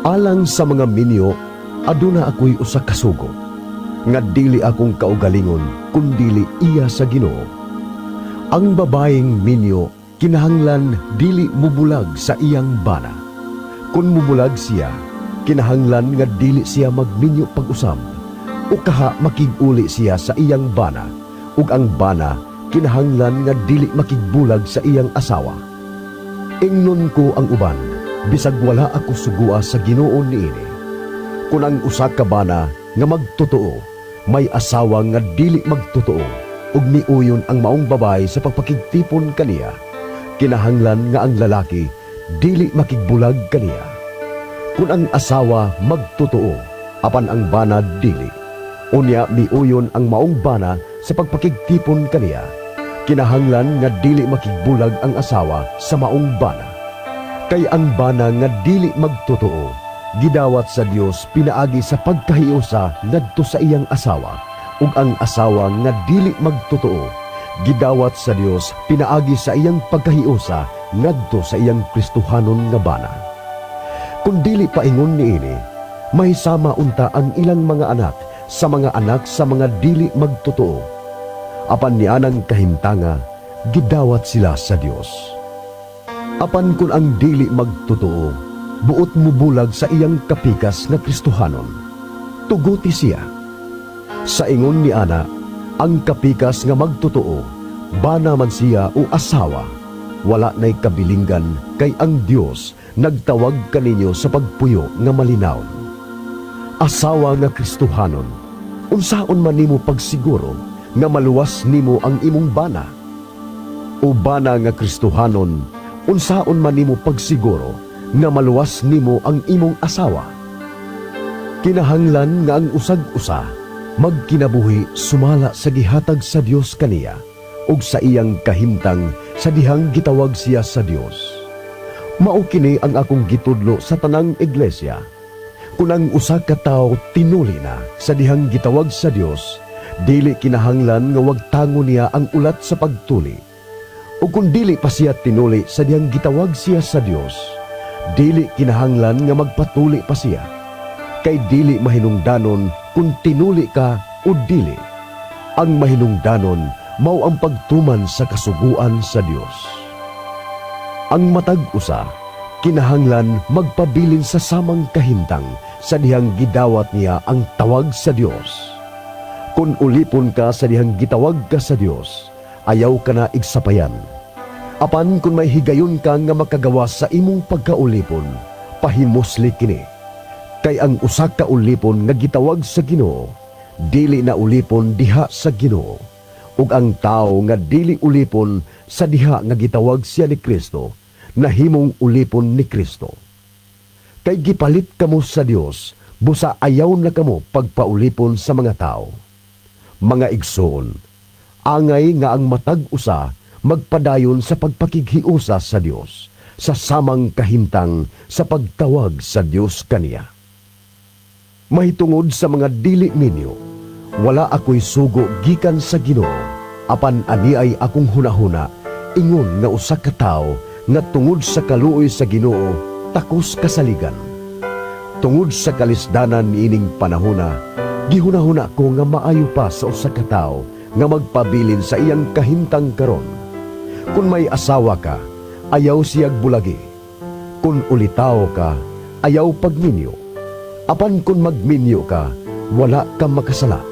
Alang sa mga minyo, aduna ako'y usa ka sugo, nga dili akong kaugalingon kundili iya sa Ginoo. Ang babaeng minyo kinahanglan dili mubulag sa iyang bana. Kung mubulag siya, kinahanglan nga dili siya magminyo pag-usab, o kaha makig-uli siya sa iyang bana, ug ang bana kinahanglan nga dili makigbulag sa iyang asawa. Ingnon ko ang uban, bisag wala ako sugua sa Ginoo niini. Kun ang usa ka bana nga magtotoo, may asawa nga dili magtotoo, ug miuyon ang maong babay sa pagpakigtipon kaniya, kinahanglan nga ang lalaki dili makigbulag kaniya. Kun ang asawa magtotoo, apan ang bana dili, unya miuyon ang maong bana sa pagpakigtipon kaniya, kinahanglan nga dili makigbulag ang asawa sa maong bana. Kay ang bana nga dili magtotoo, gidawat sa Dios pinaagi sa pagkahiusa ngadto sa iyang asawa, ug ang asawa nga dili magtotoo, gidawat sa Dios pinaagi sa iyang pagkahiusa ngadto sa iyang Kristohanon nga bana. Kung dili paingon niini, mahisama unta ang ilang mga anak sa mga anak sa mga dili magtotoo. Apan nianang kahimtanga, gidawat sila sa Dios. Apan kung ang dili magtotoo, buot mubulag sa iyang kapikas nga Kristohanon, tuguti siya. Sa ingon ni Ana, ang kapikas nga magtotoo, bana man siya o asawa, Wala na'y kabilinggan kay ang Dios nagtawag kaninyo sa pagpuyo nga malinawon. Asawa nga Kristohanon, unsaon man nimo pagsiguro nga maluwas nimo ang imong bana? O bana nga Kristohanon, unsaon man nimo pagsiguro nga maluwas nimo ang imong asawa? Kinahanglan nga ang usag-usa magkinabuhi sumala sa gihatag sa Dios kaniya ug sa iyang kahimtang sa dihang gitawag siya sa Dios. Mao kini ang akong gitudlo sa tanang iglesia. Kung ang usa ka tawo tinuli na sa dihang gitawag sa Dios, dili kinahanglan nga wagtango niya ang ulat sa pagtuli. O kung dili pa siya tinuli sa dihang gitawag siya sa Dios, dili kinahanglan nga magpatuli pa siya. Kay dili mahinungdanon kung tinuli ka o dili. Ang mahinungdanon mao ang pagtuman sa kasuguan sa Dios. Ang matag usa kinahanglan magpabilin sa samang kahimtang sa dihang gidawat niya ang tawag sa Dios. Kung ulipon ka sa dihang gitawag ka sa Dios, ayaw ka na igsapayan. Apan kung may higayon ka nga makagawa sa imong pagkaulipon, pahimusli kini. Kay ang usa ka ulipon nga gitawag sa Ginoo, dili na ulipon diha sa Ginoo. Ug ang tawo nga dili ulipon sa diha nga gitawag siya ni Kristo, nahimong ulipon ni Kristo. Kay gipalit kamo sa Dios, busa ayaw na kamo pagpaulipon sa mga tao. Mga igsoon, angay nga ang matag usa magpadayon sa pagpakighiusa sa Dios, sa samang kahimtang sa pagtawag sa Dios kaniya. Mahitungod sa mga dili minyo, wala ako'y sugo gikan sa Ginoo, apan ani ay akong hunahuna, ingon nga usa ka tawo nga tungod sa kaluoy sa Ginoo takos kasaligan. Tungod sa kalisdanan niining panahona, gihunahuna ko nga maayo pa sa usa ka tawo nga magpabilin sa iyang kahimtang karon. Kung may asawa ka, ayaw siyag bulagi. Kung ulitaw ka, ayaw pagminyo. Apan kung magminyo ka, wala ka makasala.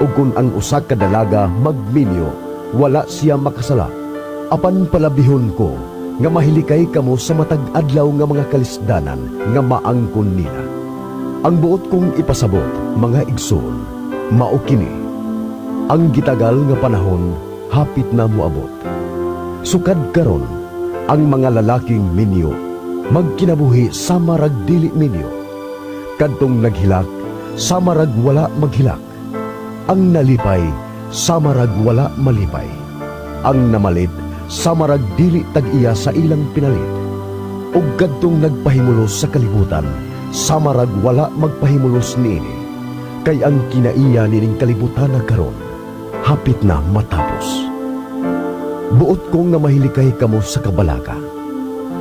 O kung ang usa ka dalaga magminyo, wala siya makasala. Apan palabihon ko nga mahilikay kamo sa matag adlaw nga mga kalisdanan nga maangkon nila. Ang buot kong ipasabot, mga igsoon, mao kini. Ang gitagal nga panahon, hapit na moabot. Sukad karon, ang mga lalaking minyo, magkinabuhi sa marag dili minyo. Kadtong naghilak, sa marag wala maghilak. Ang nalipay, sa marag wala malipay. Ang namalit, sa marag dili tag-iya sa ilang pinalit. Ug kadtong nagpahimulos sa kalibutan, sa marag wala magpahimulos niini. Kay ang kinaiya nining kalibutan na karon, hapit na matapos. Buot ko nga mahilikay kamo sa kabalaka.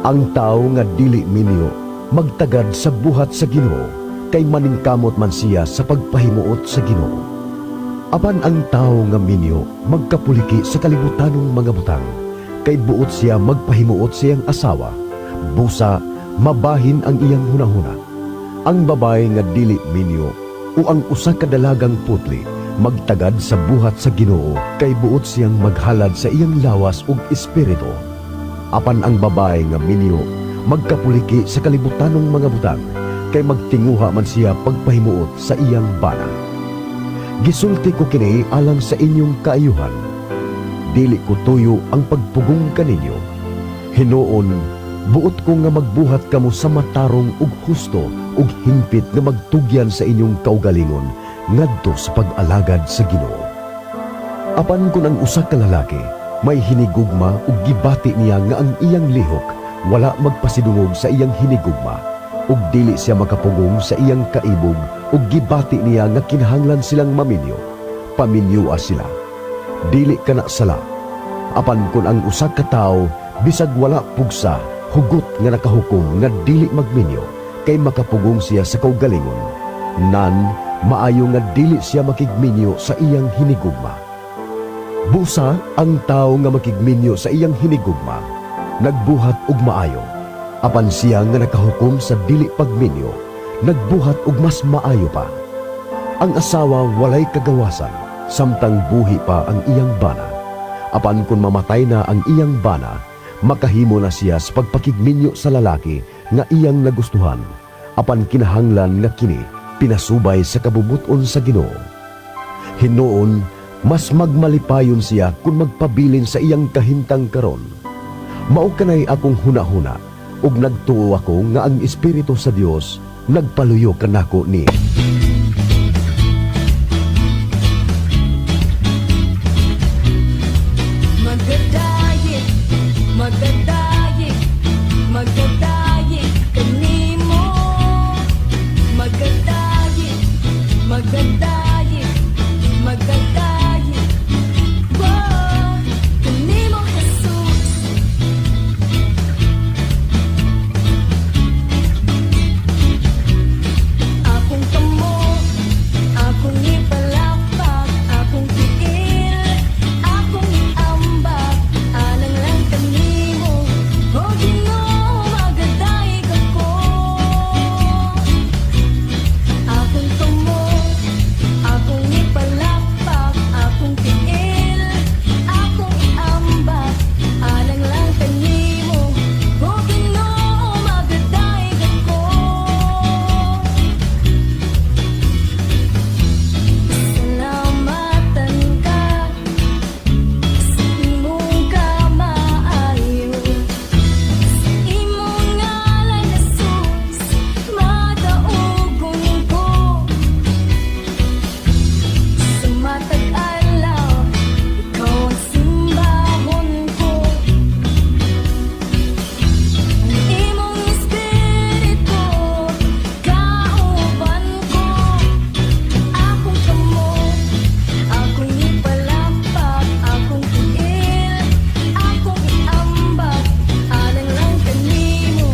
Ang tao nga dili minyo magtagad sa buhat sa Ginoo, kay maningkamot man siya sa pagpahimuot sa Ginoo. Apan ang tao nga minyo magkapuliki sa kalibutanong mga butang, kay buot siya magpahimuot siyang asawa, busa mabahin ang iyang hunahuna. Ang babae nga dili minyo o ang usa ka dalagang putli magtagad sa buhat sa Ginoo, kay buot siyang maghalad sa iyang lawas ug espiritu. Apan ang babae nga minyo magkapuliki sa kalibutanong mga butang, kay magtinguha man siya pagpahimuot sa iyang bana. Gisulti ko kini alang sa inyong kaayuhan. Dili ko tuyo ang pagpugong kaninyo. Hinuon, buot ko nga magbuhat kamo sa matarong ug husto ug hingpit nga magtugyan sa inyong kaugalingon ngadto sa pag-alagad sa Ginoo. Apan kun ang usa ka lalaki may hinigugma ug gibati niya nga ang iyang lihok wala magpasidungog sa iyang hinigugma ug dili siya makapugong sa iyang kaibog ug gibati niya nga kinahanglan silang maminyo, paminyoa sila. Dili kana sala. Apan kun ang usa ka tawo bisag wala pugsa, hugot nga nakahukom nga dili magminyo, kay makapugong siya sa kaugalingon, nan maayo nga dili siya makigminyo sa iyang hinigugma. Busa ang tawo nga makigminyo sa iyang hinigugma nagbuhat og maayo. Apan siya nga nakahukom sa dili pagminyo nagbuhat og mas maayo pa. Ang asawa walay kagawasan samtang buhi pa ang iyang bana. Apan kung mamatay na ang iyang bana, Makahimo na siya sa pagpakigminyo sa lalaki nga iyang nagustuhan, apan kinahanglan nga kini pinasubay sa kabubut-on sa Ginoo. Hinuon, mas magmalipayon siya kung magpabilin sa iyang kahimtang karon. Mao kanay akong hunahuna ug nagtuo ako nga ang Espiritu sa Dios nagpaluyo kanako ni. Magadayi, magadayi, magadayi kanimo. Magadayi, magadayi, magadayi. Wow, kanimo Jesus. Akong kamo, akong ipalakpak, akong tiil, akong iambak, alang lang kanimo. O Ginoo, magadayeg ako. Akong kamo, akong ipalakpak, akong tiil, akong iambak, alang lang kanimo. O Ginoo, magadayeg ako. Salamatan ka sa imong kamaayo, sa imong ngalan Jesus, madaugon ko. Sa matag adlaw, ikaw ang simbahon ko. Ang imong espiritu, kauban ko. Akong kamo, akong ipalakpak, akong tiil, akong iambak, alang lang kanimo.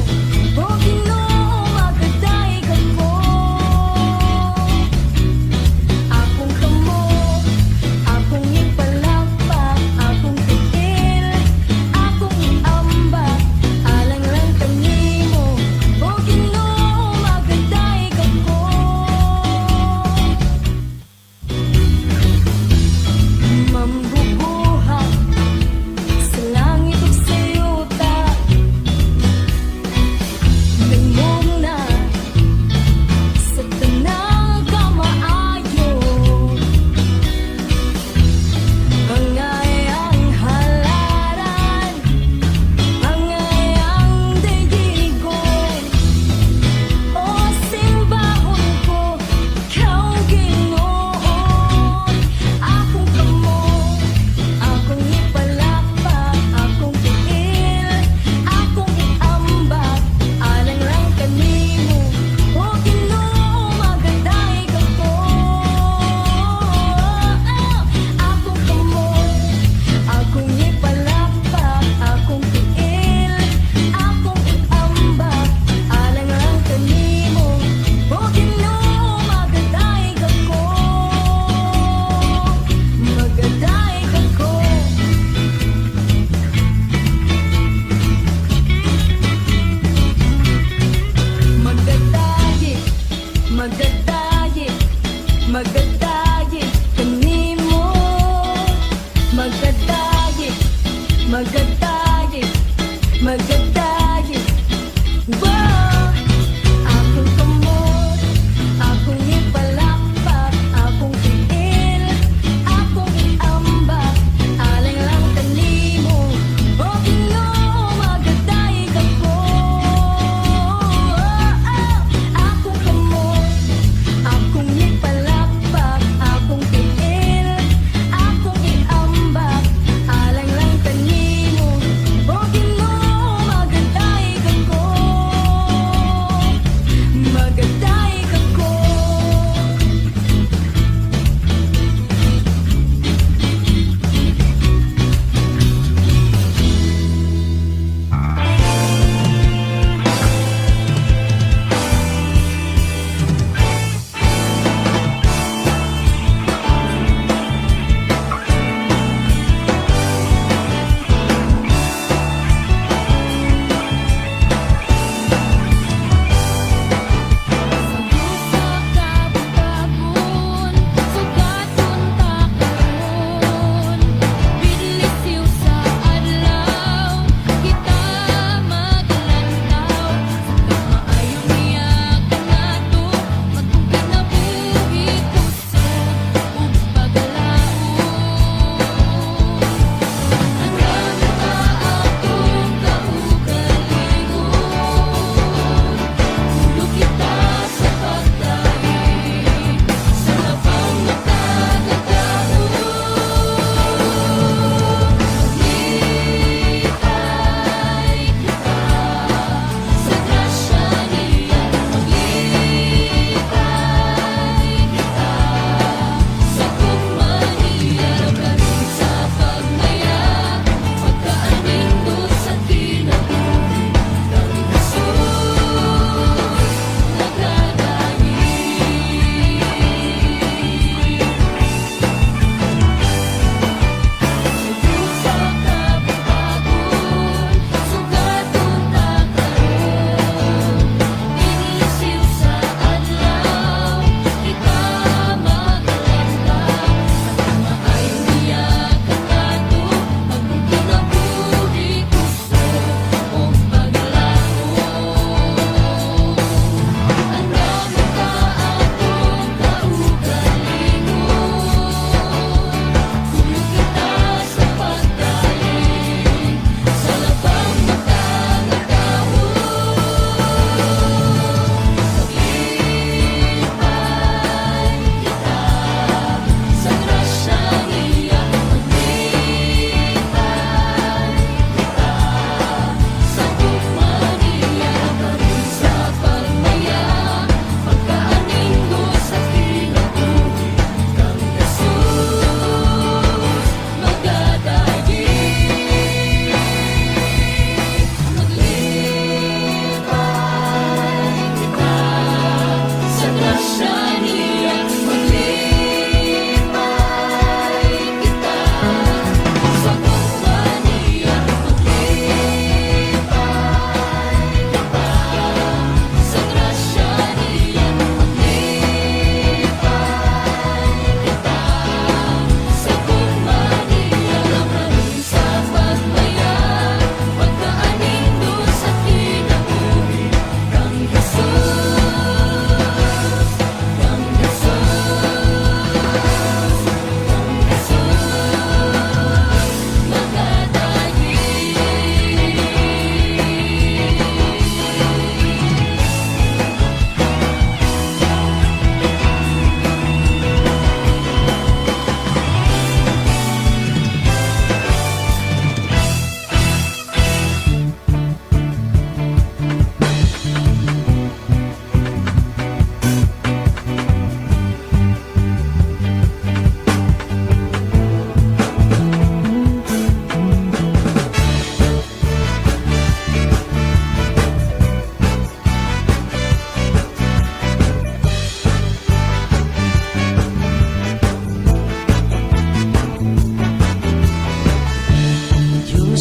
O Ginoo, magadayeg ako. Akong kamo, akong ipalakpak, akong tiil, akong iambak, alang lang kanimo. O Ginoo, magadayeg ako. Mambubuhat sa langit ug sa yuta, nagmugna sa tanang kamaayo. Angay ang halaran, angay ang dayigon. O simbahon ko, ikaw Ginoo. Akong kamo, akong ipalakpak, akong tiil, akong iambak, alang lang kanimo. O Ginoo, magadayeg ako. Akong kamo, akong ipalakpak, akong tiil, akong iambak, alang lang kanimo. O Ginoo, magadayeg ako. Magadayeg ako. Magadayi, magadayi, magadayi kanimo. Magadayi, magadayi, magadayi. Wow! Akong kamot, akong ipalakpak, akong tiil, akong iambak, alang lang kanimo. O Ginoo, magadayeg ako. Akong kamot, akong ipalakpak, akong tiil, akong iambak, alang lang kanimo.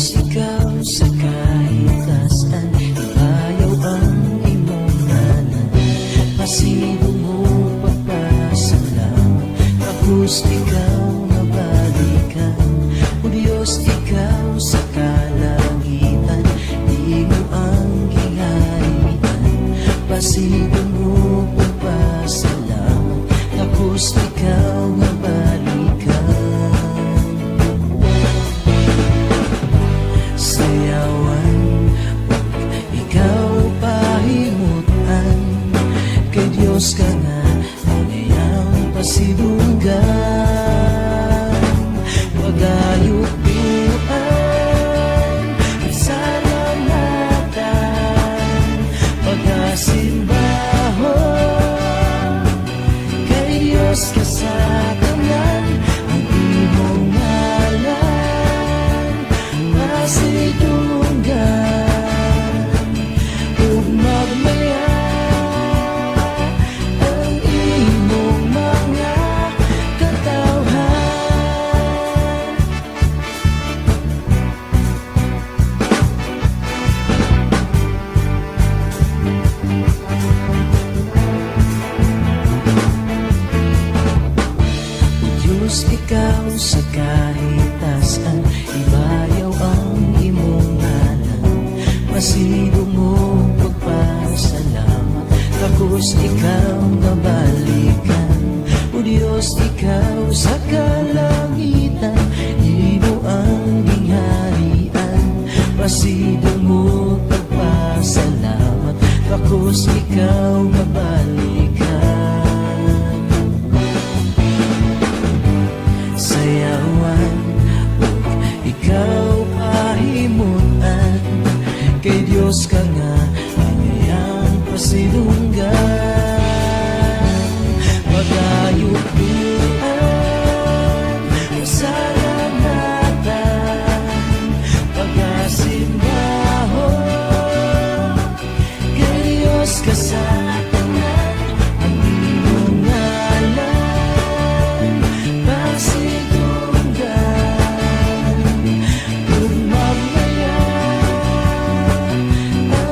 Diyos, ikaw sa kahitasan, ibayaw ang imong ngalan. Pasigo mo pagpasalamat, tapos ikaw nga balikan. O Diyos, ikaw sa kalangitan, imo ang gingharian. Pasigo mo pagpasalamat, tapos ikaw nga balikan. Sayawan, ug ikaw pahimutan, kay Diyos ka nga ang iyang pasidunggan. Pagayuan, salamatan, pagasimbahon, kay Diyos ka sa tanan, ang imong ngalan pasidunggan, ug magmaya ang imong mga katawhan. O Diyos, ikaw sa kahitasan, ibayaw ang imong ngalan. Pasigo mo pagpasalamat, tapos ikaw nga balikan. O Diyos, ikaw sa kalangitan, imo ang gingharian. Pasigo mo pagpasalamat, tapos ikaw nga balikan. Sayawan, ug ikaw pahimutan, kay Diyos ka nga ang iyang pasidunggan. Pagayuan, salamatan, pagasimbahon, kay Diyos ka sa tanan, ang imong ngalan pasidunggan, ug mamaya ang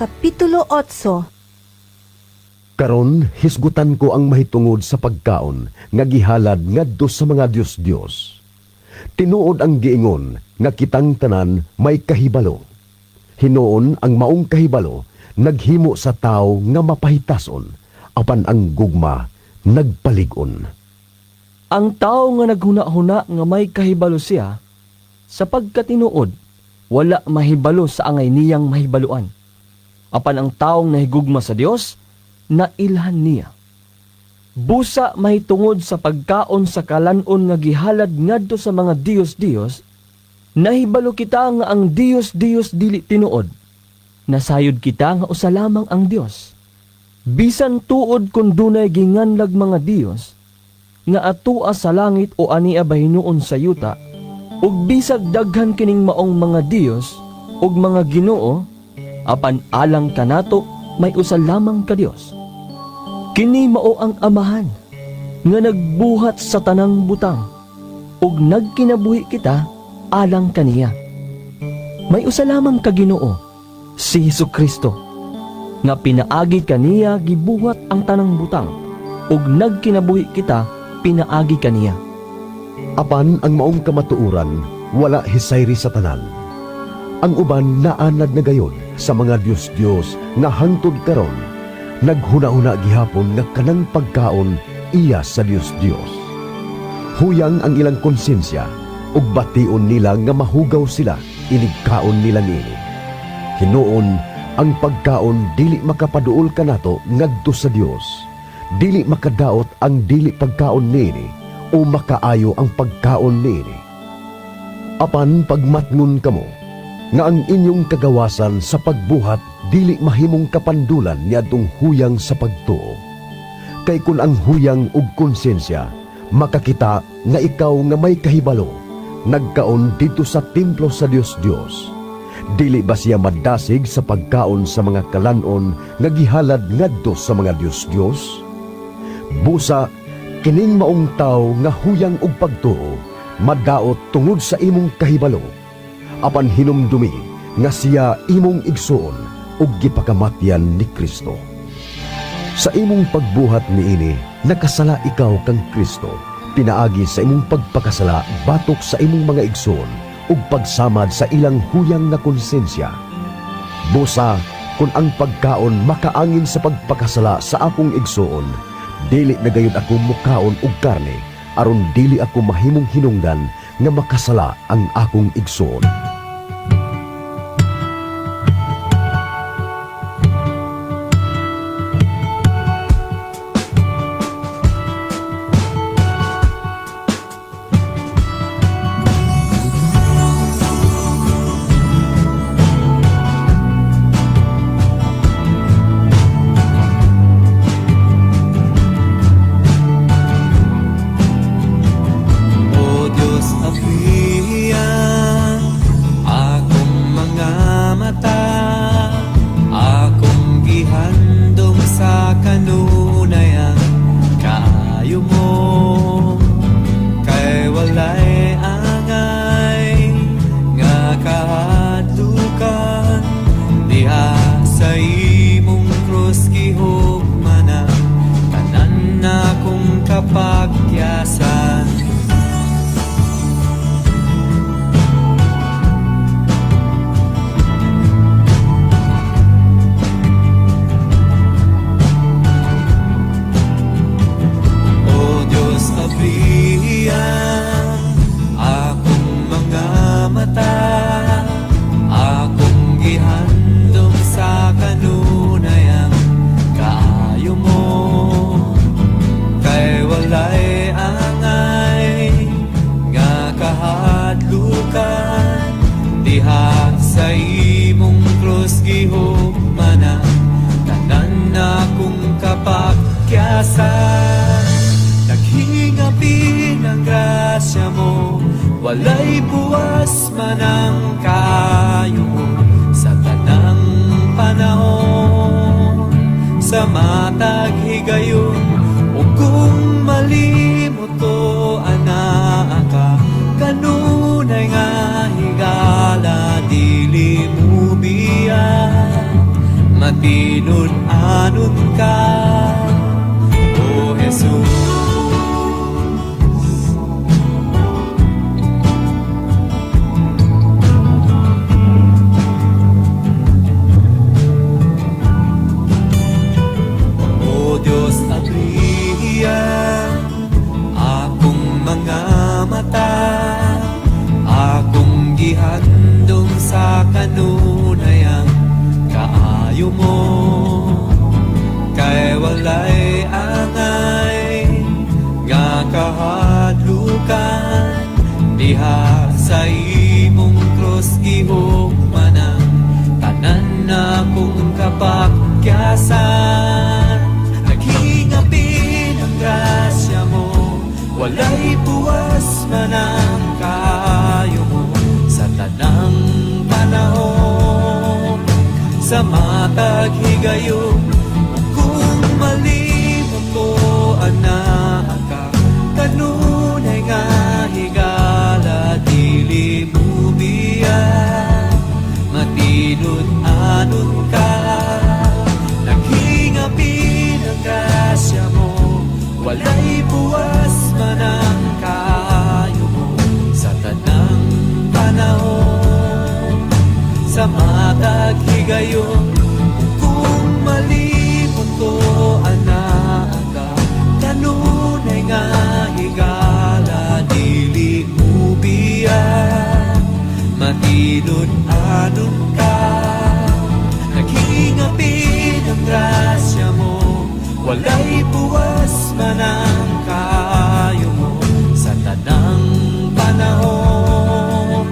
Kapitulo 8. Karon hisgutan ko ang mahitungod sa pagkaon nga gihalad ngadto sa mga Dios-Dios. Tinuod ang giingon nga kitang tanan may kahibalo. Hinuon ang maong kahibalo naghimo sa tawo nga mapahitason, apan ang gugma nagpalig-on. Ang tao nga naghuna-huna nga may kahibalo siya, sa pagkatinuod, wala mahibalo sa angay niyang mahibaluan. Apan ang taong nahigugma sa Dios, nailhan niya. Busa mahitungod sa pagkaon sa kalanon nga gihalad ngadto sa mga Dios-Dios, nahibalo kita nga ang Dios-Dios dili tinuod. Nasayod kita nga usa lamang ang Dios. Bisan tuod kun dunay ginganlag mga Dios, nga atua sa langit o ania bahinuon sa yuta, ug bisag daghan kining maong mga Dios ug mga Ginoo, apan alang kanato may usa lamang ka Dios. Kini mao ang Amahan nga nagbuhat sa tanang butang ug nagkinabuhi kita alang kaniya. May usa lamang ka Ginoo, si Hesukristo, nga pinaagi kaniya gibuhat ang tanang butang ug nagkinabuhi kita pinaagi kaniya. Apan ang maong kamatuoran wala hisayri sa tanan. Ang uban naanad na gayon sa mga Dios-Dios nga hangtod karon naghuna-huna gihapon nga kanang pagkaon iya sa Dios-Dios. Huyang ang ilang konsensya ug bation nila nga mahugaw sila inig kaon nila niini. Hinuon ang pagkaon dili makapaduol kanato ngadto sa Dios. Dili makadaot ang dili pagkaon niini o makaayo ang pagkaon niini. Apan pagmatngon kamo nga ang inyong kagawasan sa pagbuhat dili mahimong kapandulan niadtong huyang sa pagtuo. Kay kun ang huyang ug konsensya makakita nga ikaw nga may kahibalo nagkaon dito sa templo sa Dios Dios, dili ba siya madasig sa pagkaon sa mga kalanon nga gihalad ngadto sa mga Dios Dios? Busa kining maong tawo nga huyang og pagtuo madaot tungod sa imong kahibalo, apan hinumdumi nga siya imong igsuon ug gipakamatyan ni Kristo. Sa imong pagbuhat niini, nakasala ikaw kang Kristo, pinaagi sa imong pagpakasala batok sa imong mga igsoon ug pagsamad sa ilang huyang nga konsensya. Busa, kung ang pagkaon makaangin sa pagpakasala sa akong igsoon, dili na gayud ako mukaon og karne, aron dili ako mahimong hinungdan nga makasala ang akong igsoon. O Diyos, ablihan akong mga mata, akong gihandom sa kanunayang kaayo mo. Kay walay angay nga kahadlukan, diha sa imong krus gihugmana tanan akong kapagyasan. O Diyos, ablihan akong mga mata, akong gihandom sa kanunayang kaayo mo. Kay walay angay nga kahadlukan, diha sa imong krus gihugmana tanan akong kapagyasan. Naghingapin ang grasya mo, walay puwas man ang kaayo mo sa tanang panahon. Sa matag higayon, ug kung malimot ko anaa ka, kanunay nga higala dili mo biya. Diha sa imong krus gihukman ang tanan nakong kapakyasan. Naghingapin ang grasya mo, walay puwas man ang kaayo mo sa tanang panahon. Sa matag higayon, kung malimot ko anaa ka, kanunay nga higala dili mo biya, matinud-anon ka. Naghingapin ang grasya mo, walay puwas man ang kaayo mo sa tanang panahon. Sa matag higayon, kung malimot ko anaa ka, kanunay nga higala dili mo biya, matinud-anon ka. Naghingapin ang grasya mo, walay puwas man ang kaayo mo sa tanang panahon.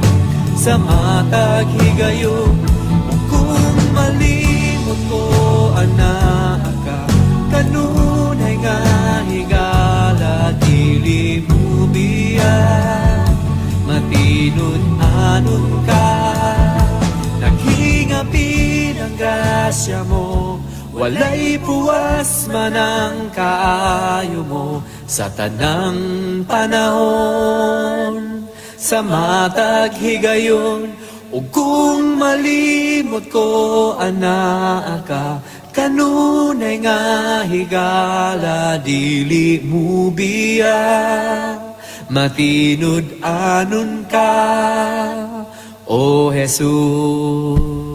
Sa matag higayon, kung malimot ko anaa ka, kanunay nga higala dili mo biya, matinud-anon ka. Naghingapin ang grasya mo, walay puwas man ang kaayo mo sa tanang panahon. Sa matag higayon, ug kung malimot ko anaa ka, kanunay nga higala dili mo biya, matinud-anon ka, O Jesus.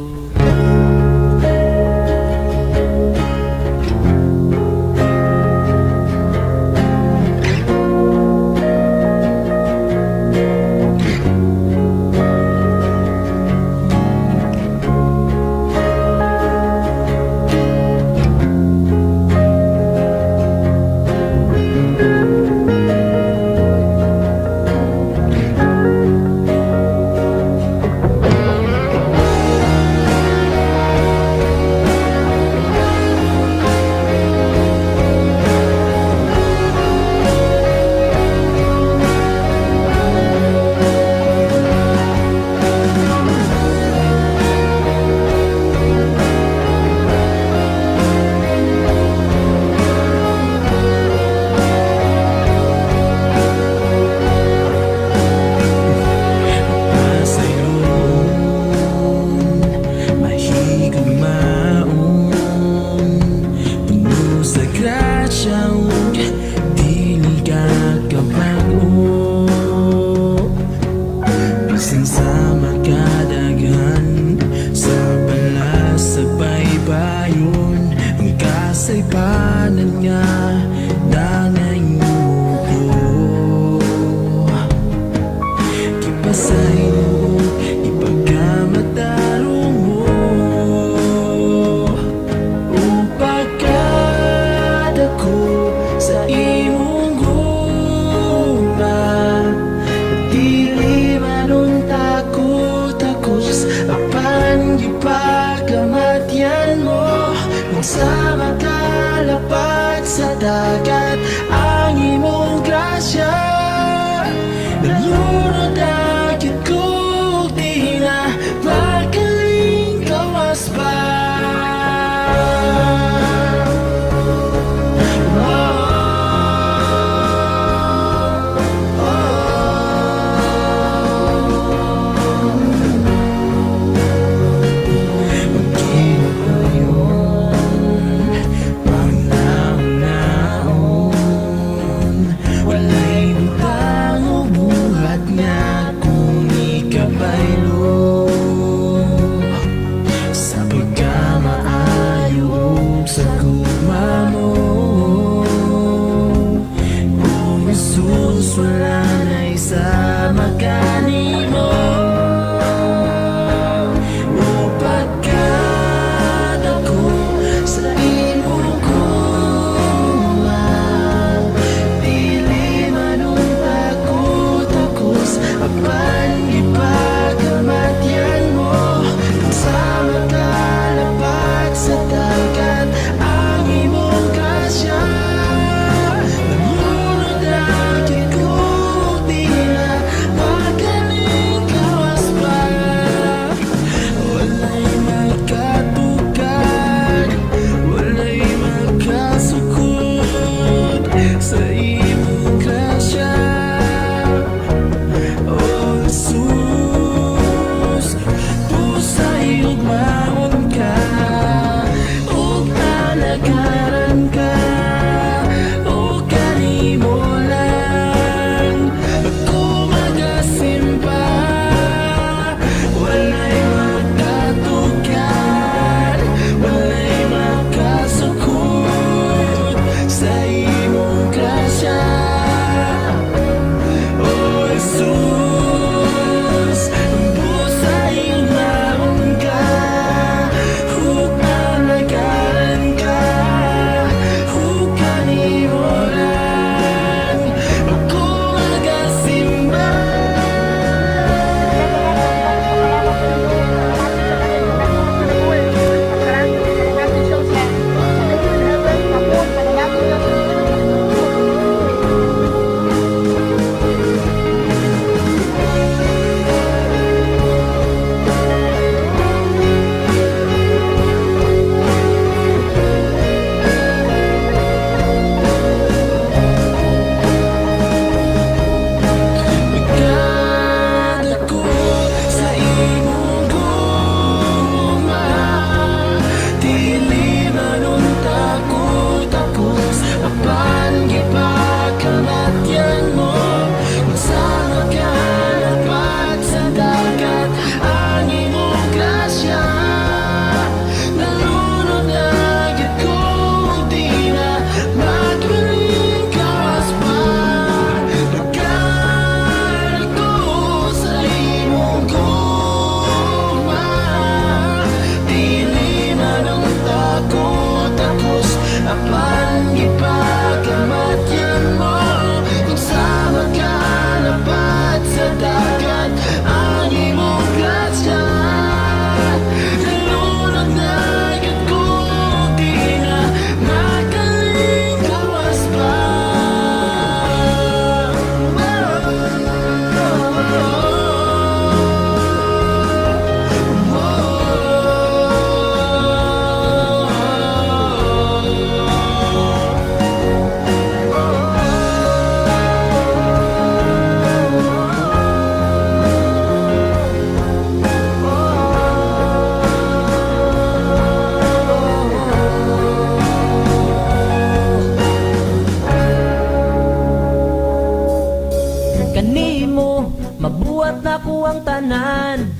Kanimo mabuhat nako ang tanan.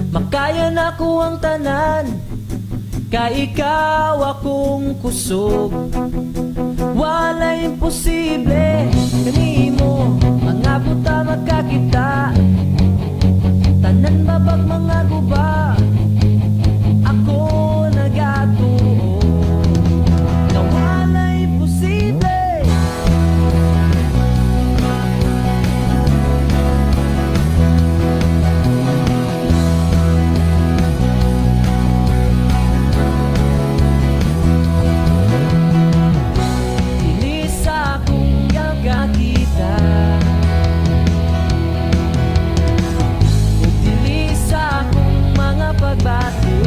Makaya nako ang tanan, kay ikaw akong kusog. Walay imposible kanimo, mga buta makakita, tanan babag mga guba. Ako nagatuo nga walay imposible. Dili sa akong gagakita ug dili sa akong mga pagbati,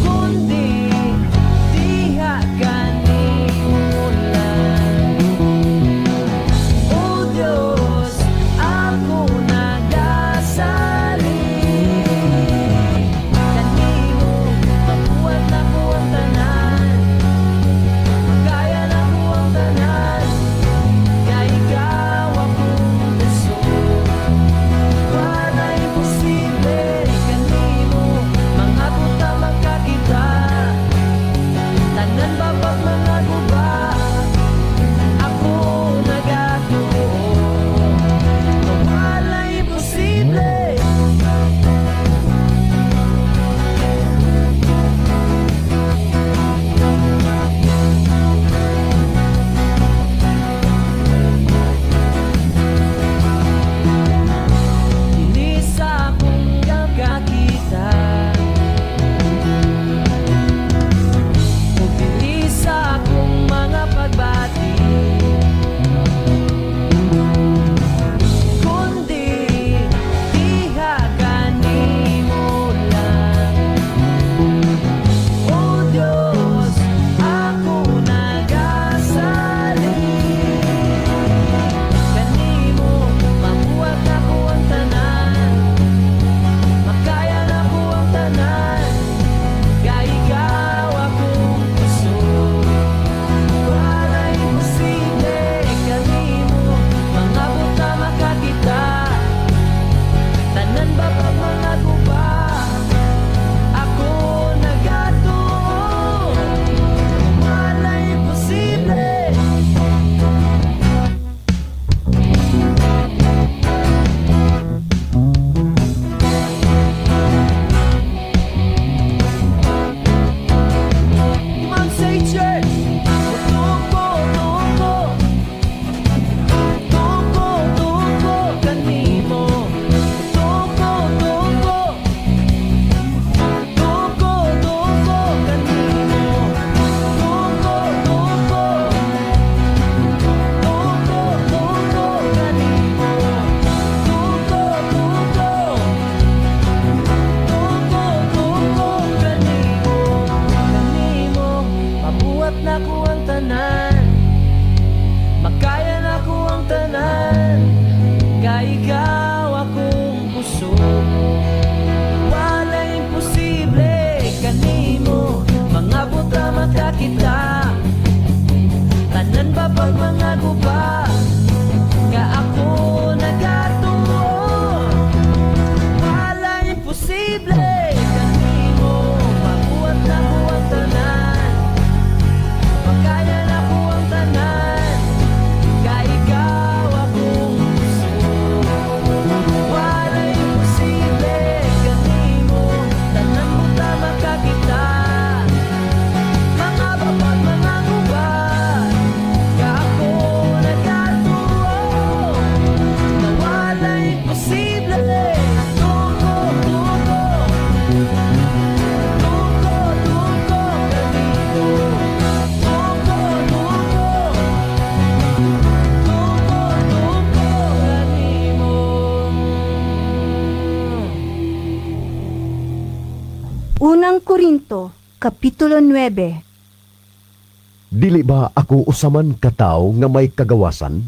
kundi diha kanimo lang, O Diyos, ako nagasalig. Kanimo mabuhat nako ang tanan, makaya nako ang tanan, kay ikaw akong kusog. Walay imposible kanimo, mga buta makakita, tanan babag mga guba. Ako nagatuo nga walay imposible. Dili sa akong gagakita ug dili sa akong mga pagbati, kundi diha kanimo lang, O Diyos, ako nagasalig. Kanimo mabuhat nako ang tanan, makaya nako ang tanan, kay ikaw akong kusog. Walay imposible kanimo, mga buta makakita, tanan babag mga guba. Ako nagatuo, walay imposible. Come on, say church. Tuko, tuko, tuko, tuko kanimo. Tuko, tuko, tuko, tuko kanimo. Tuko, tuko, tuko, tuko kanimo. Tuko, tuko, tuko, tuko kanimo. Kanimo mabuhat nako ang tanan, makaya nako ang tanan, kay ikaw akong kusog. Walay imposible kanimo, mga buta makakita, tanan babag mga guba. Nga ako nagatuo, walay imposible kanimo, mabuhat nako ang tanan, makaya nako ang tanan, kay ikaw akong kusog. Walay imposible kanimo, tanan buta makakita, mga babag mga guba. Nga ako nagatuo na walay imposible. Tuko, tuko, tuko, tuko kanimo. Tuko, tuko, tuko, tuko kanimo. Unang Korinto, Kapitulo 9. Dili ba ako usaman ka tawo nga may kagawasan?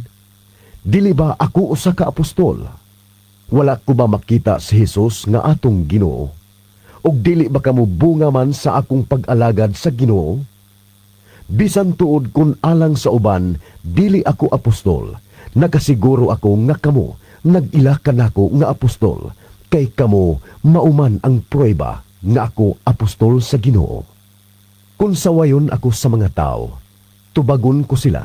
Dili ba ako usa ka apostol? Wala ko ba makita si Jesus nga atong Ginoo? Ug dili ba kamo bunga man sa akong pag-alagad sa Ginoo? Bisan tuod kun alang sa uban dili ako apostol, nakasiguro ako nga kamo nag-ila kanako nga apostol, kay kamo mauman ang prueba nga ako apostol sa Ginoo. Kung sawayon ako sa mga tao, tubagon ko sila.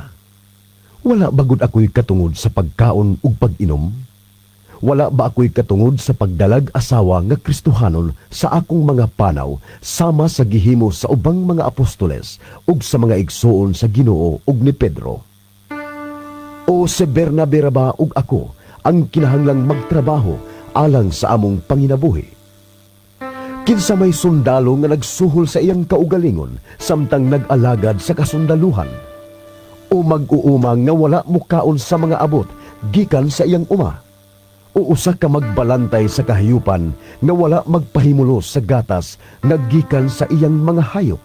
Wala bagud ako'y katungod sa pagkaon ug pag-inom? Wala ba ako'y katungod sa pagdalag asawa nga Kristohanon sa akong mga panaw sama sa gihimo sa ubang mga apostoles ug sa mga igsuon sa Ginoo ug ni Pedro? O si Bernabe ra ba ug ako ang kinahanglang magtrabaho alang sa among panginabuhi? Kinsa may sundalo nga nagsuhol sa iyang kaugalingon samtang nag-alagad sa kasundaluhan? O mag-uuma nga wala mukaon sa mga abot gikan sa iyang uma? O usa ka magbalantay sa kahayupan nga wala magpahimulos sa gatas nga gikan sa iyang mga hayop?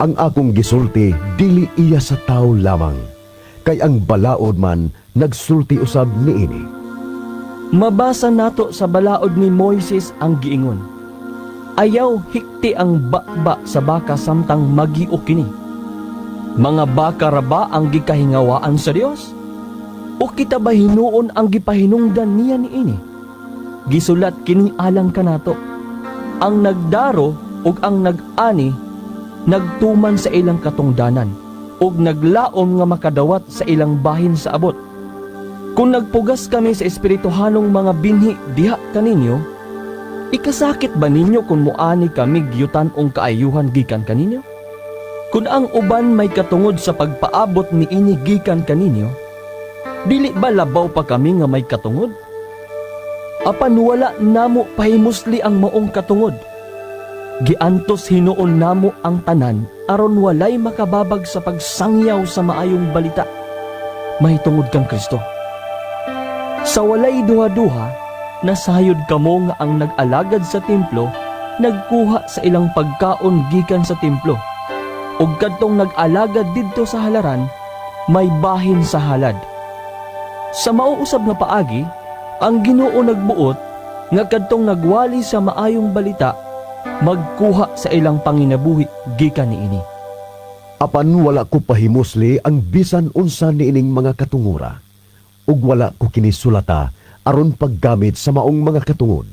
Ang akong gisulti dili iya sa tawo lamang, kay ang balaod man nagsulti usab niini. Mabasa nato sa balaod ni Moises ang giingon, ayaw hikti ang baba sa baka samtang magio kini. Mga baka ra ba ang gikahingawaan sa Dios? O kita ba hinuon ang gipahinungdan niya niini? Gisulat kini alang kanato. Ang nagdaro ug ang nag-ani nagtuman sa ilang katungdanan ug naglaom nga makadawat sa ilang bahin sa abot. Kung nagpugas kami sa espirituhanong mga binhi diha kaninyo, ikasakit ba ninyo kung muani kami giyutan-ong kaayuhan gikan kaninyo? Kung ang uban may katungod sa pagpaabot niini gikan kaninyo, dili ba labaw pa kami nga may katungod? Apan wala namo pahimusli ang maong katungod. Giantos hinuon namo ang tanan aron walay makababag sa pagsangyaw sa maayong balita mahitungod kang Kristo. Sa walay duha-duha, nasayod kamo nga ang nag-alagad sa templo nagkuha sa ilang pagkaon gikan sa templo, ug kadtong nag-alagad didto sa halaran may bahin sa halad. Sa mauusab nga paagi, ang Ginoo nagbuot nga kadtong nagwali sa maayong balita magkuha sa ilang panginabuhi gikan niini. Apan wala ko pahimusli ang bisan unsa niining mga katungura, ug wala ko kini sulata aron paggamit sa maong mga katungod.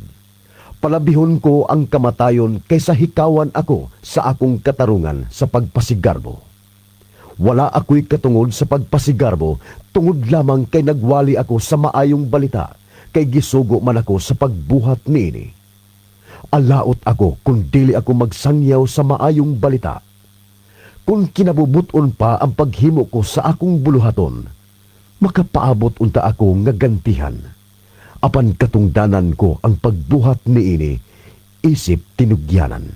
Palabihon ko ang kamatayon kaysa hikawan ako sa akong katarungan sa pagpasigarbo. Wala ako'y katungod sa pagpasigarbo tungod lamang kay nagwali ako sa maayong balita, kay gisugo man ako sa pagbuhat niini. Alaot ako kung dili ako magsangyaw sa maayong balita. Kung kinabubuton pa ang paghimo ko sa akong buluhaton, makapaabot unta ako nga gantihan. Apan katungdanan ko ang pagbuhat niini, isip tinugyanan.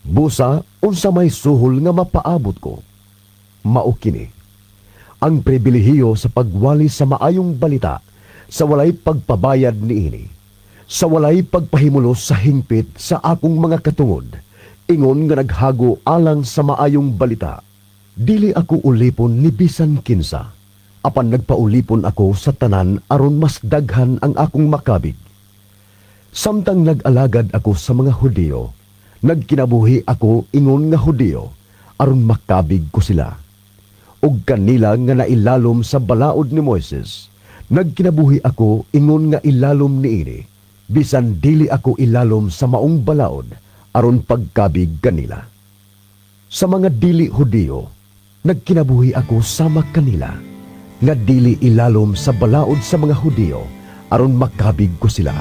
Busa, unsa may suhol nga mapaabot ko, mao kini ang pribilehiyo sa pagwali sa maayong balita sa walay pagpabayad niini, sa walay pagpahimulos sa hingpit sa akong mga katungod, ingon nga naghago alang sa maayong balita. Dili ako ulipon ni bisan kinsa, apan nagpaulipon ako sa tanan aron mas daghan ang akong makabig. Samtang nag-alagad ako sa mga Hudiyo, nagkinabuhi ako ingon nga Hudiyo aron makabig ko sila. Ug kanila nga nailalom sa balaod ni Moises, nagkinabuhi ako ingon nga ilalom niini, bisan dili ako ilalom sa maong balaod aron pagkabig kanila. Sa mga dili Hudiyo, nagkinabuhi ako sama kanila, nga dili ilalom sa balaod sa mga Hudiyo aron makabig ko sila.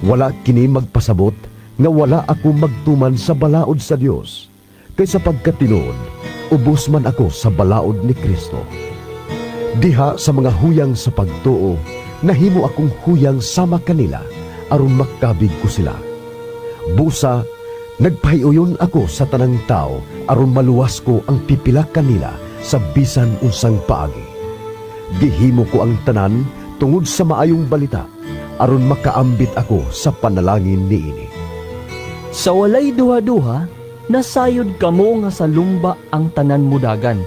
Wala kini magpasabot nga wala ako magtuman sa balaod sa Dios, kay sa pagkatinuod, ubos man ako sa balaod ni Kristo. Diha sa mga huyang sa pagtuo, nahimo akong huyang sama kanila aron makabig ko sila. Busa, nagpahiuyon ako sa tanang tao aron maluwas ko ang pipila kanila sa bisan unsang paagi. Gihimo ko ang tanan tungod sa maayong balita aron makaambit ako sa panalangin niini. Sa walay duha-duha, nasayod kamo nga sa lumba ang tanan mudagan.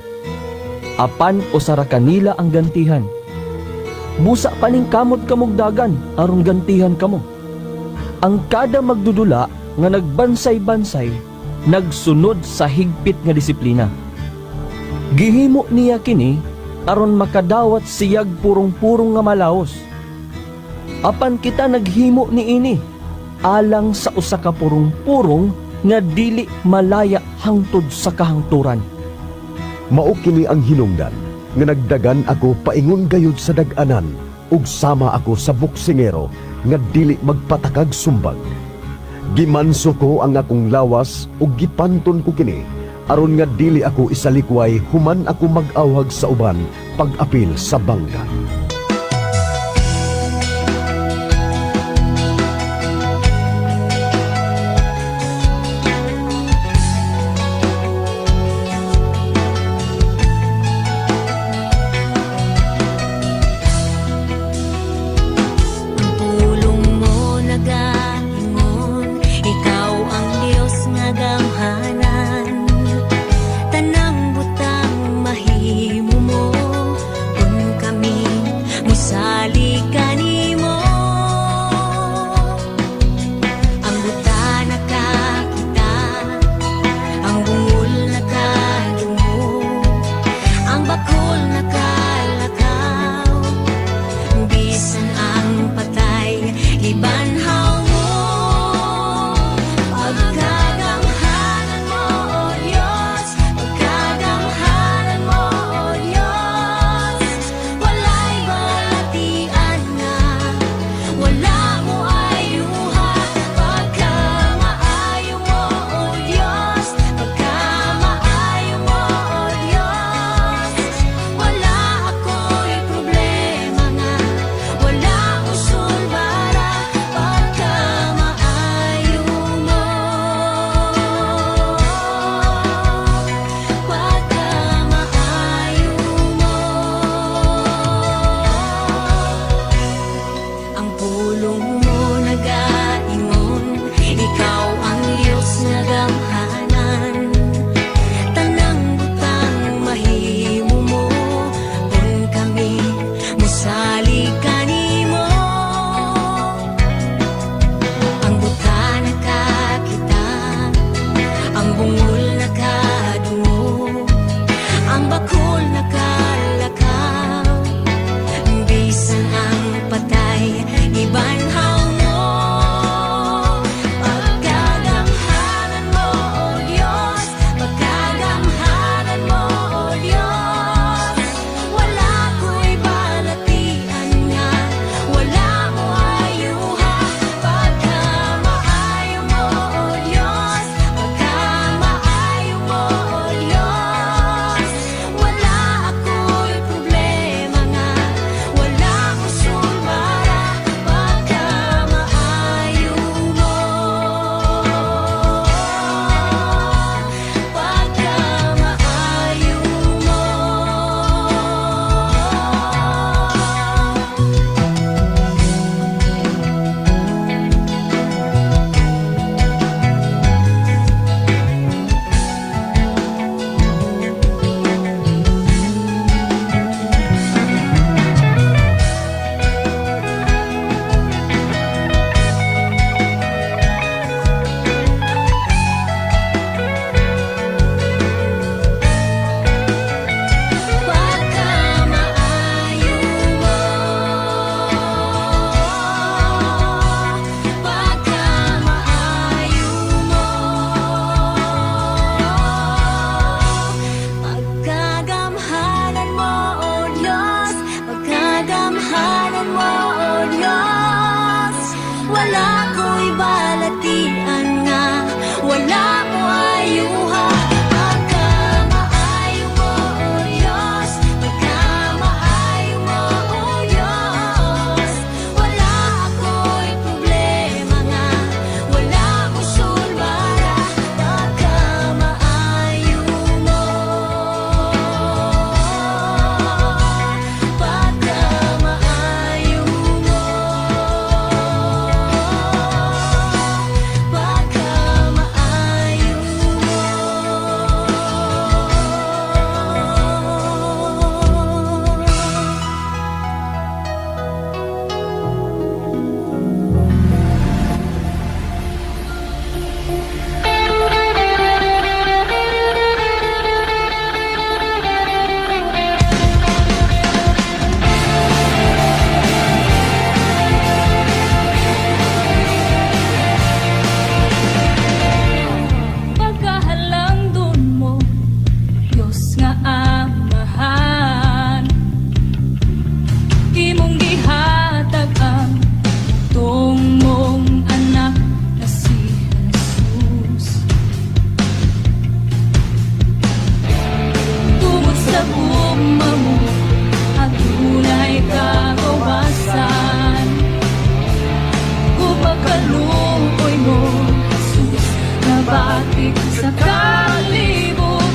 Apan usara kanila ang gantihan. Busa paning kamot kamugdagan aron gantihan kamo. Ang kada magdudula nga nagbansay-bansay, nagsunod sa higpit nga disiplina. Gihimo niya kini aron makadawat siyag purong-purong nga malaos. Apan kita naghimo niini alang sa usa ka purong-purong nga dili malaya hangtod sa kahangturan. Mao kini ang hinungdan nga nagdagan ako paingon gayud sa dag-anan ug sama ako sa boksingero nga dili magpatakag sumbag. Gimanso ko ang akong lawas ug gipanton ko kini aron nga dili ako isalikway human ako mag-awhag sa uban pag-apil sa bangga. Ang pulong mo nagaingon, ikaw ang Dios nga gamhanan. Tanang butang mahimo mo kung kami nga Amahan. Imong gihatag ang bugtong mong anak na si Jesus. Tungod sa gugma mo, adunay kagawasan. Ug pagkaluoy mo, Jesus, nabatik sa kalibutan.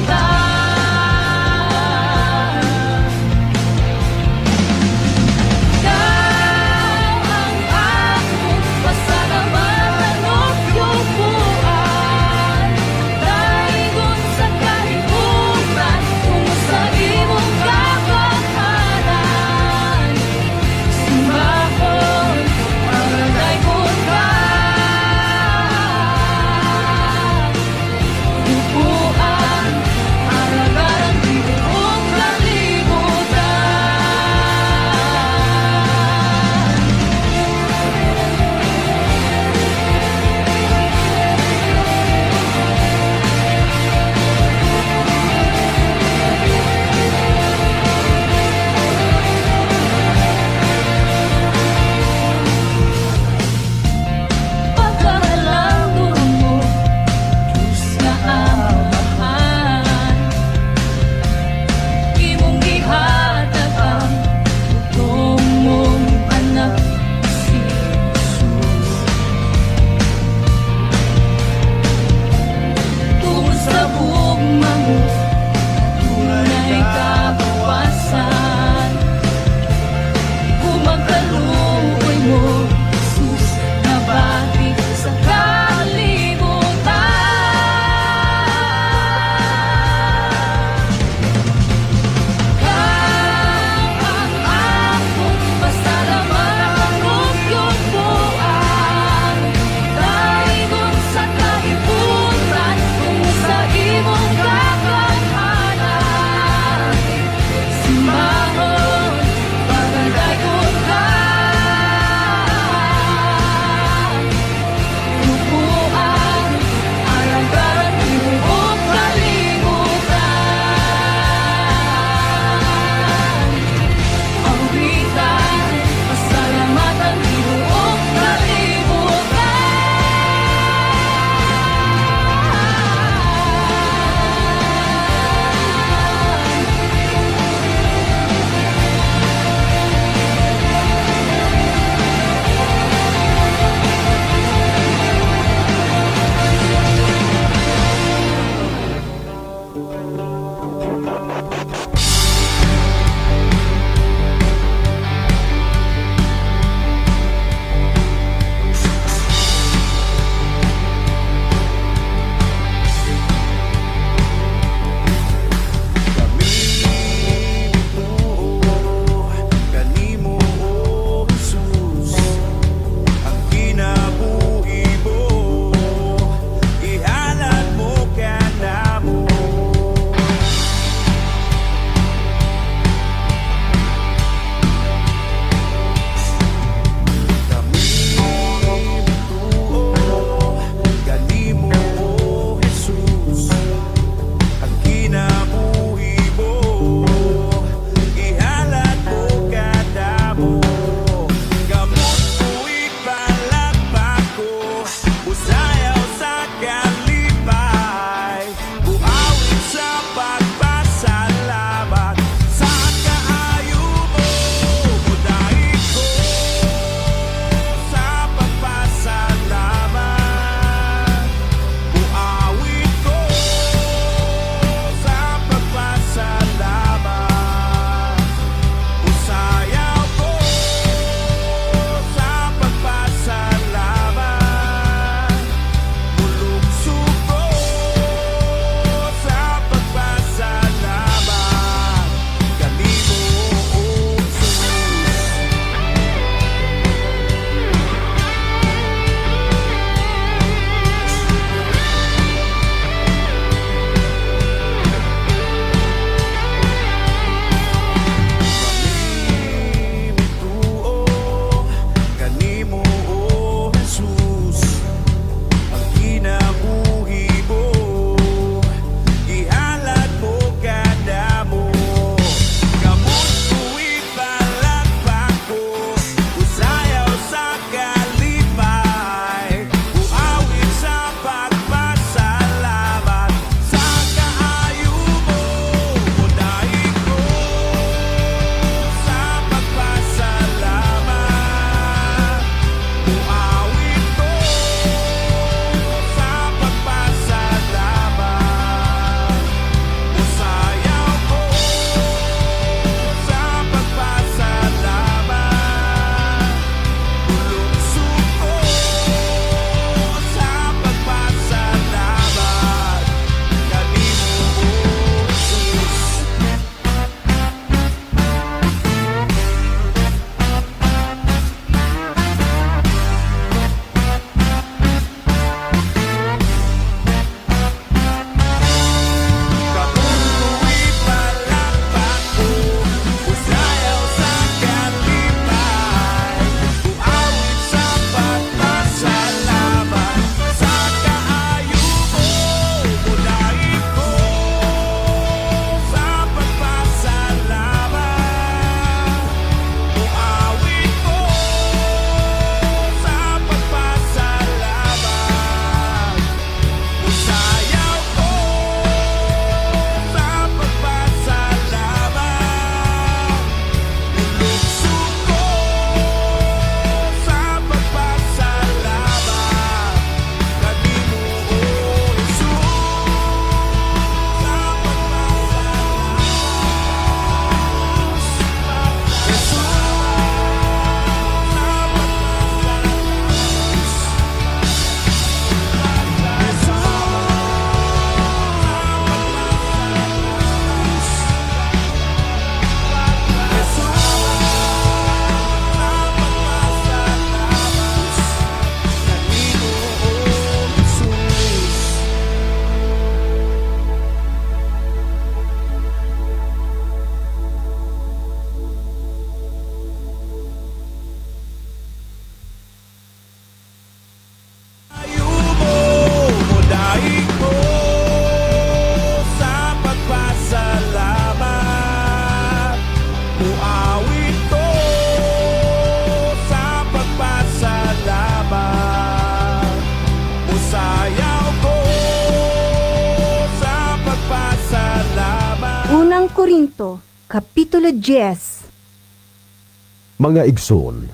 Unang Korinto, Kapitulo 10. Mga igsoon,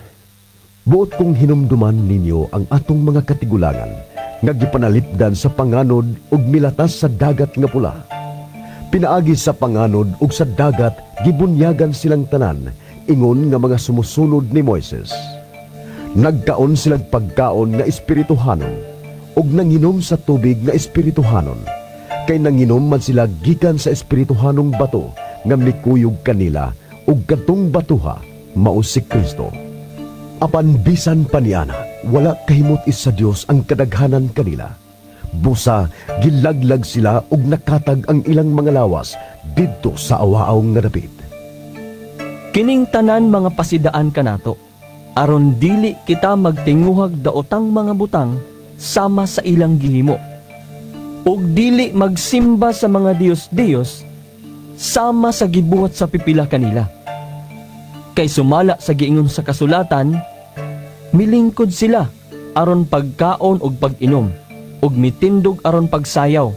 buot kong hinumduman ninyo ang atong mga katigulangan nga gipanalipdan sa panganod ug milatas sa Dagat nga Pula. Pinaagi sa panganod ug sa dagat gibunyagan silang tanan ingon nga mga sumusunod ni Moises. Nagkaon silang pagkaon nga espirituhanon ug nanginom sa tubig nga espirituhanon, kay nanginom man sila gikan sa espirituhanong bato nga mikuyog kanila, ug kadtong batuha mao si Kristo. Apan bisan pa niana, wala kahimut-i sa Dios ang kadaghanan kanila. Busa gilaglag sila ug nakatag ang ilang mga lawas didto sa awaaw nga dapit. Kining tanan mga pasidaan kanato, aron dili kita magtinguhag daotang mga butang sama sa ilang gihimo, ug dili magsimba sa mga diyos-diyos sama sa gibuhat sa pipila kanila. Kay sumala sa giingon sa kasulatan, milingkod sila aron pagkaon ug pag-inom, ug mitindog aron pagsayaw.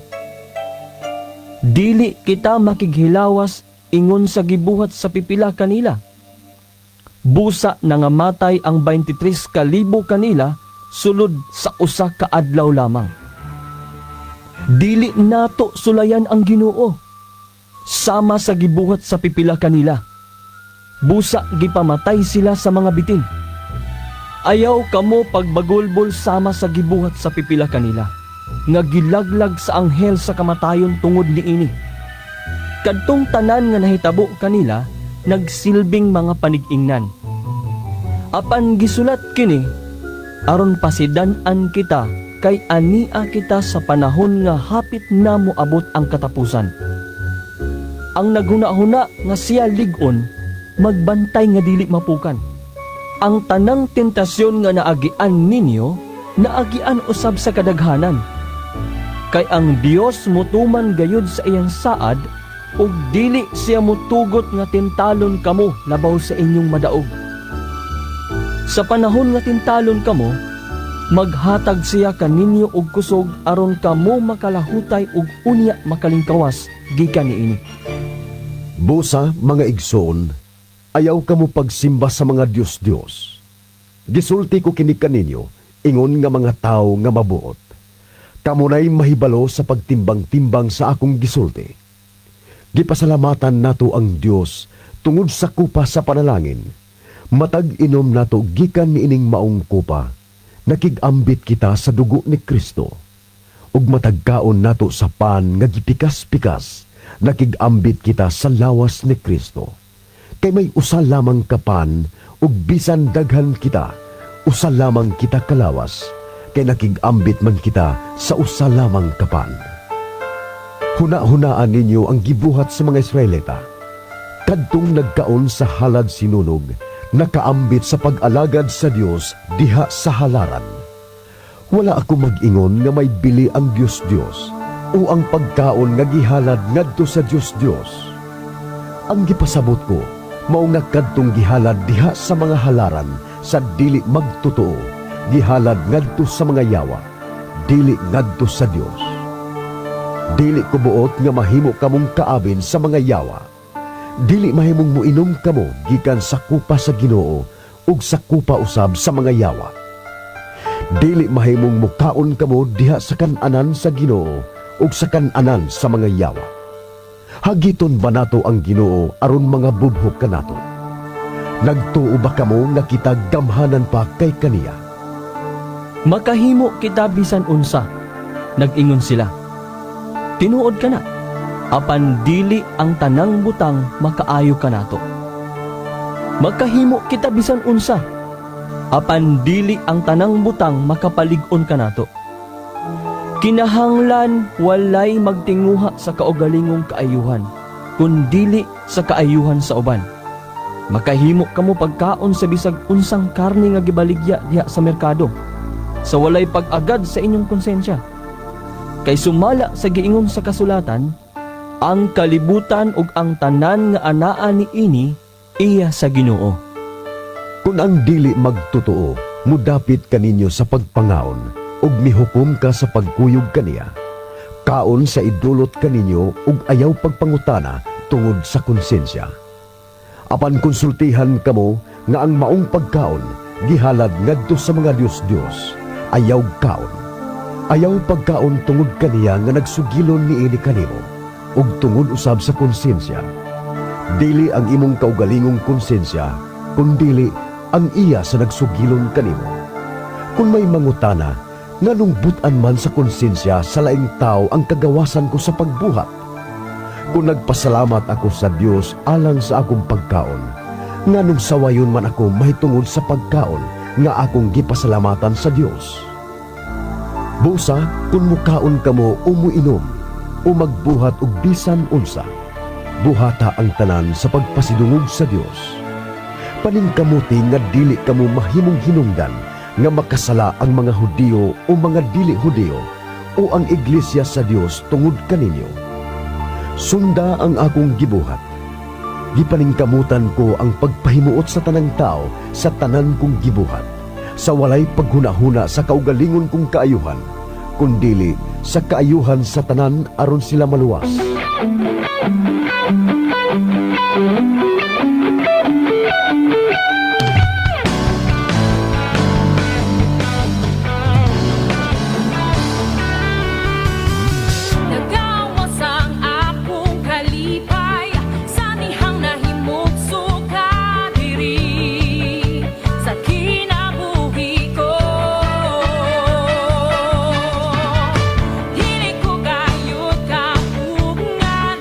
Dili kita makighilawas ingon sa gibuhat sa pipila kanila. Busa nangamatay ang 23,000 kanila sulod sa usa ka adlaw lamang. Dili nato sulayan ang Ginoo sama sa gibuhat sa pipila kanila. Busa gipamatay sila sa mga bitin. Ayaw kamo pagbagulbol sama sa gibuhat sa pipila kanila, nga gilaglag sa anghel sa kamatayon tungod niini. Kadtong tanan nga nahitabo kanila nagsilbing mga panig-ingnan. Apan gisulat kini aron pasidan-an kita, kay ania kita sa panahon nga hapit na moabot ang katapusan. Ang naghuna-huna nga siya lig-on, magbantay nga dili mapukan. Ang tanang tentasyon nga naagian ninyo, naagian usab sa kadaghanan. Kay ang Dios motuman gayud sa iyang saad, ug dili siya motugot nga tintalon kamo labaw sa inyong madaog. Sa panahon nga tintalon kamo, maghatag siya kaninyo og kusog aron kamo makalahutay ug unya makalingkawas gikan niini. Busa, mga igsoon, ayaw kamo pagsimba sa mga Diyos-Diyos. Gisulti ko kini kaninyo, ingon nga mga tao nga mabuot. Kamo na'y mahibalo sa pagtimbang-timbang sa akong gisulti. Gipasalamatan nato ang Dios tungod sa kupa sa panalangin. Matag inom nato gikan niining maong kupa, nakig-ambit kita sa dugo ni Kristo. Ug matag kaon nato sa pan nga gipikas-pikas, nakig-ambit kita sa lawas ni Kristo. Kay may usa lamang ka pan, ug bisan daghan kita, usa lamang kita kalawas, kay nakig-ambit man kita sa usa lamang ka pan. Huna-hunaan ninyo ang gibuhat sa mga Israelita. Kadtong nagkaon sa halad sinunog, nakaambit sa pag-alagad sa Dios diha sa halaran. Wala ako mag-ingon nga may bili ang Dios-Dios o ang pagkaon nga gihalad ngadto sa Dios-Dios. Ang gipasabot ko, mao nga kadtong gihalad diha sa mga halaran sa dili magtotoo, gihalad ngadto sa mga yawa, dili ngadto sa Dios. Dili ko buot nga mahimo kamong kaabin sa mga yawa. Dili mahimong moinom kamo gikan sa kupa sa Ginoo ug sa kupa usab sa mga yawa. Dili mahimong mukaon kamo diha sa kan-anan sa Ginoo ug sa kan-anan sa mga yawa. Hagiton ba nato ang Ginoo aron mga bubhok kanato? Nagtuo ba kamo nga kita gamhanan pa kay kaniya? Makahimo kita bisan unsa, nag-ingon sila. Tinuod ka na, apan dili ang tanang butang makaayo kanato. Makahimo kita bisan unsa, apan dili ang tanang butang makapalig-on kanato. Kinahanglan walay magtinguha sa kaugalingong kaayuhan, kun dili sa kaayuhan sa uban. Makahimo kamo pagkaon sa bisag unsang karne nga gibaligya diha sa merkado, sa walay pag-agad sa inyong konsensya. Kay sumala sa giingon sa kasulatan, ang kalibutan ug ang tanan nga anaa niini iya sa Ginoo. Kung ang dili magtotoo, mudapit kaninyo sa pagpangaon ug mihukom ka sa pagkuyog kaniya. Kaon sa idulot kaninyo ug ayaw pagpangutana tungod sa konsensya. Apan konsultihan kamo nga ang maong pagkaon gihalad ngadto sa mga dios-dios, ayaw kaon. Ayaw pagkaon tungod kaniya nga nagsugilon niini kanimo ug tungod usab sa konsensya. Dili ang imong kaugalingong konsensya, kundili ang iya sa nagsugilon kanimo. Kung may mangutana, nganong butan man sa konsensya sa laing tao ang kagawasan ko sa pagbuhat? Kung nagpasalamat ako sa Dios alang sa akong pagkaon, nganong sawayon man ako mahitungod sa pagkaon nga akong gipasalamatan sa Dios? Busa, kung mukaon kamo o muinom, o magbuhat og bisan unsa, buhata ang tanan sa pagpasidungog sa Dios. Paningkamuti nga dili kamo mahimong hinungdan nga makasala ang mga Hudiyo o mga dili Hudiyo o ang iglesia sa Dios tungod kaninyo. Sunda ang akong gibuhat. Gipaningkamutan ko ang pagpahimuot sa tanang tao sa tanan kong gibuhat, sa walay paghunahuna sa kaugalingon kong kaayuhan, kundili sa kaayuhan sa tanan aron sila maluwas. Nagawas ang akong kalipay sa dihang nahimugso ka diri sa kinabuhi ko. Dili ko gayud kaugngan.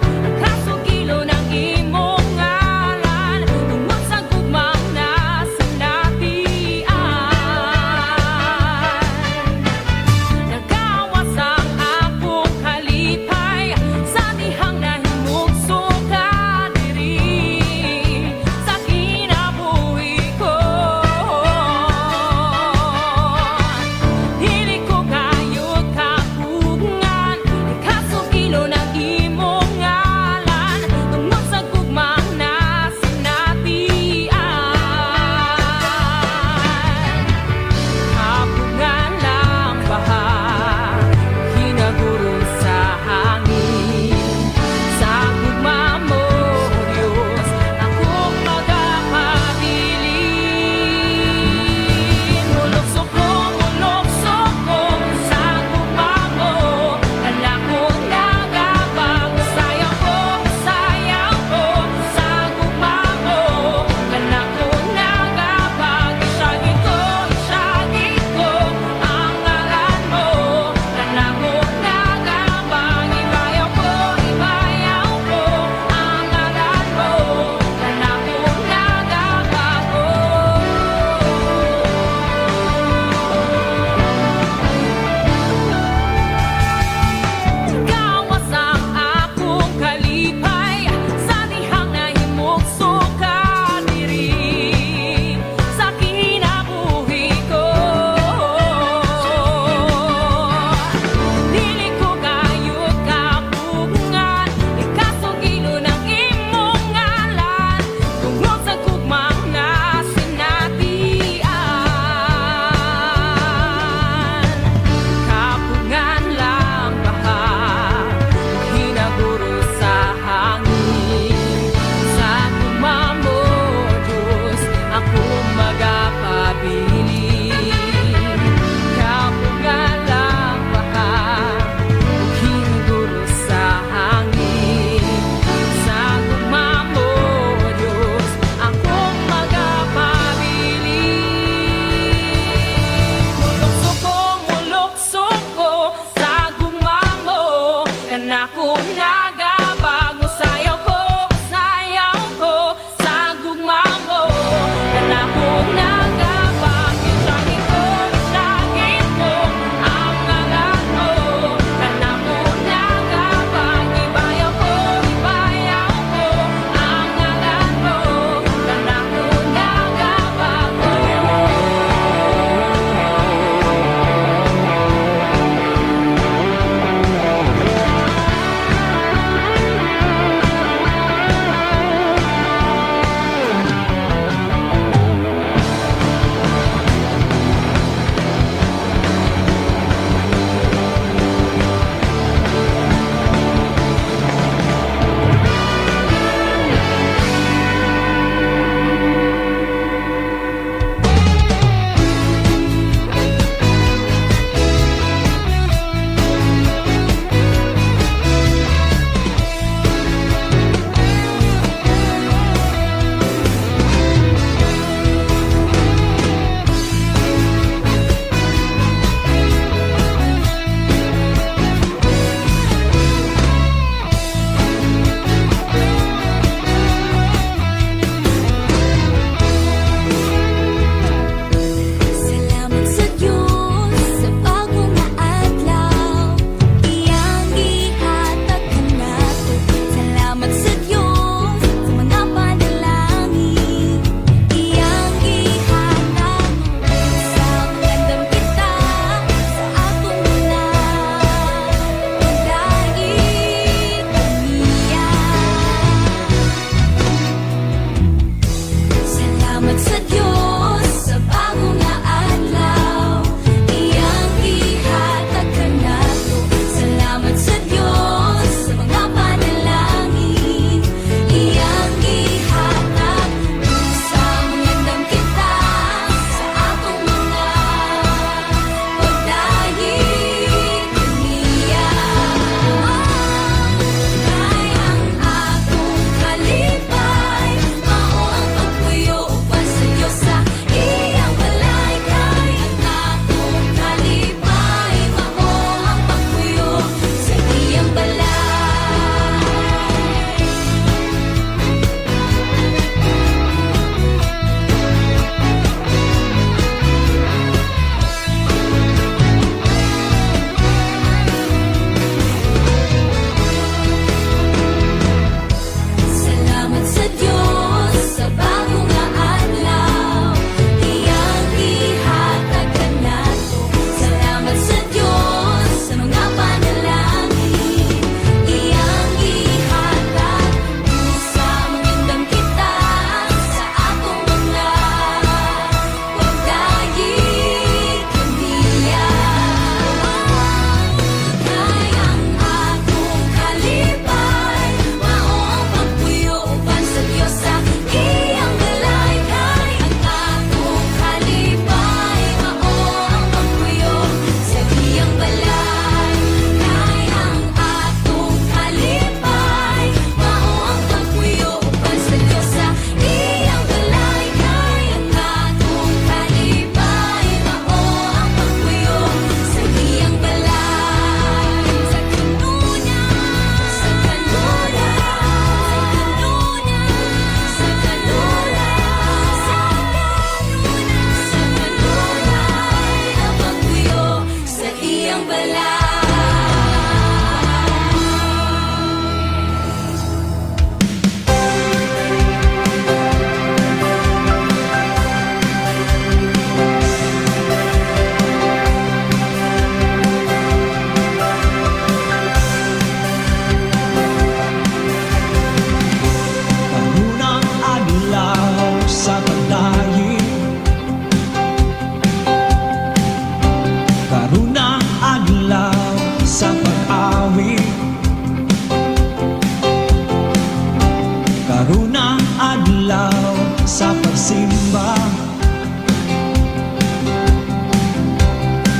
Adlaw sa pagsimba.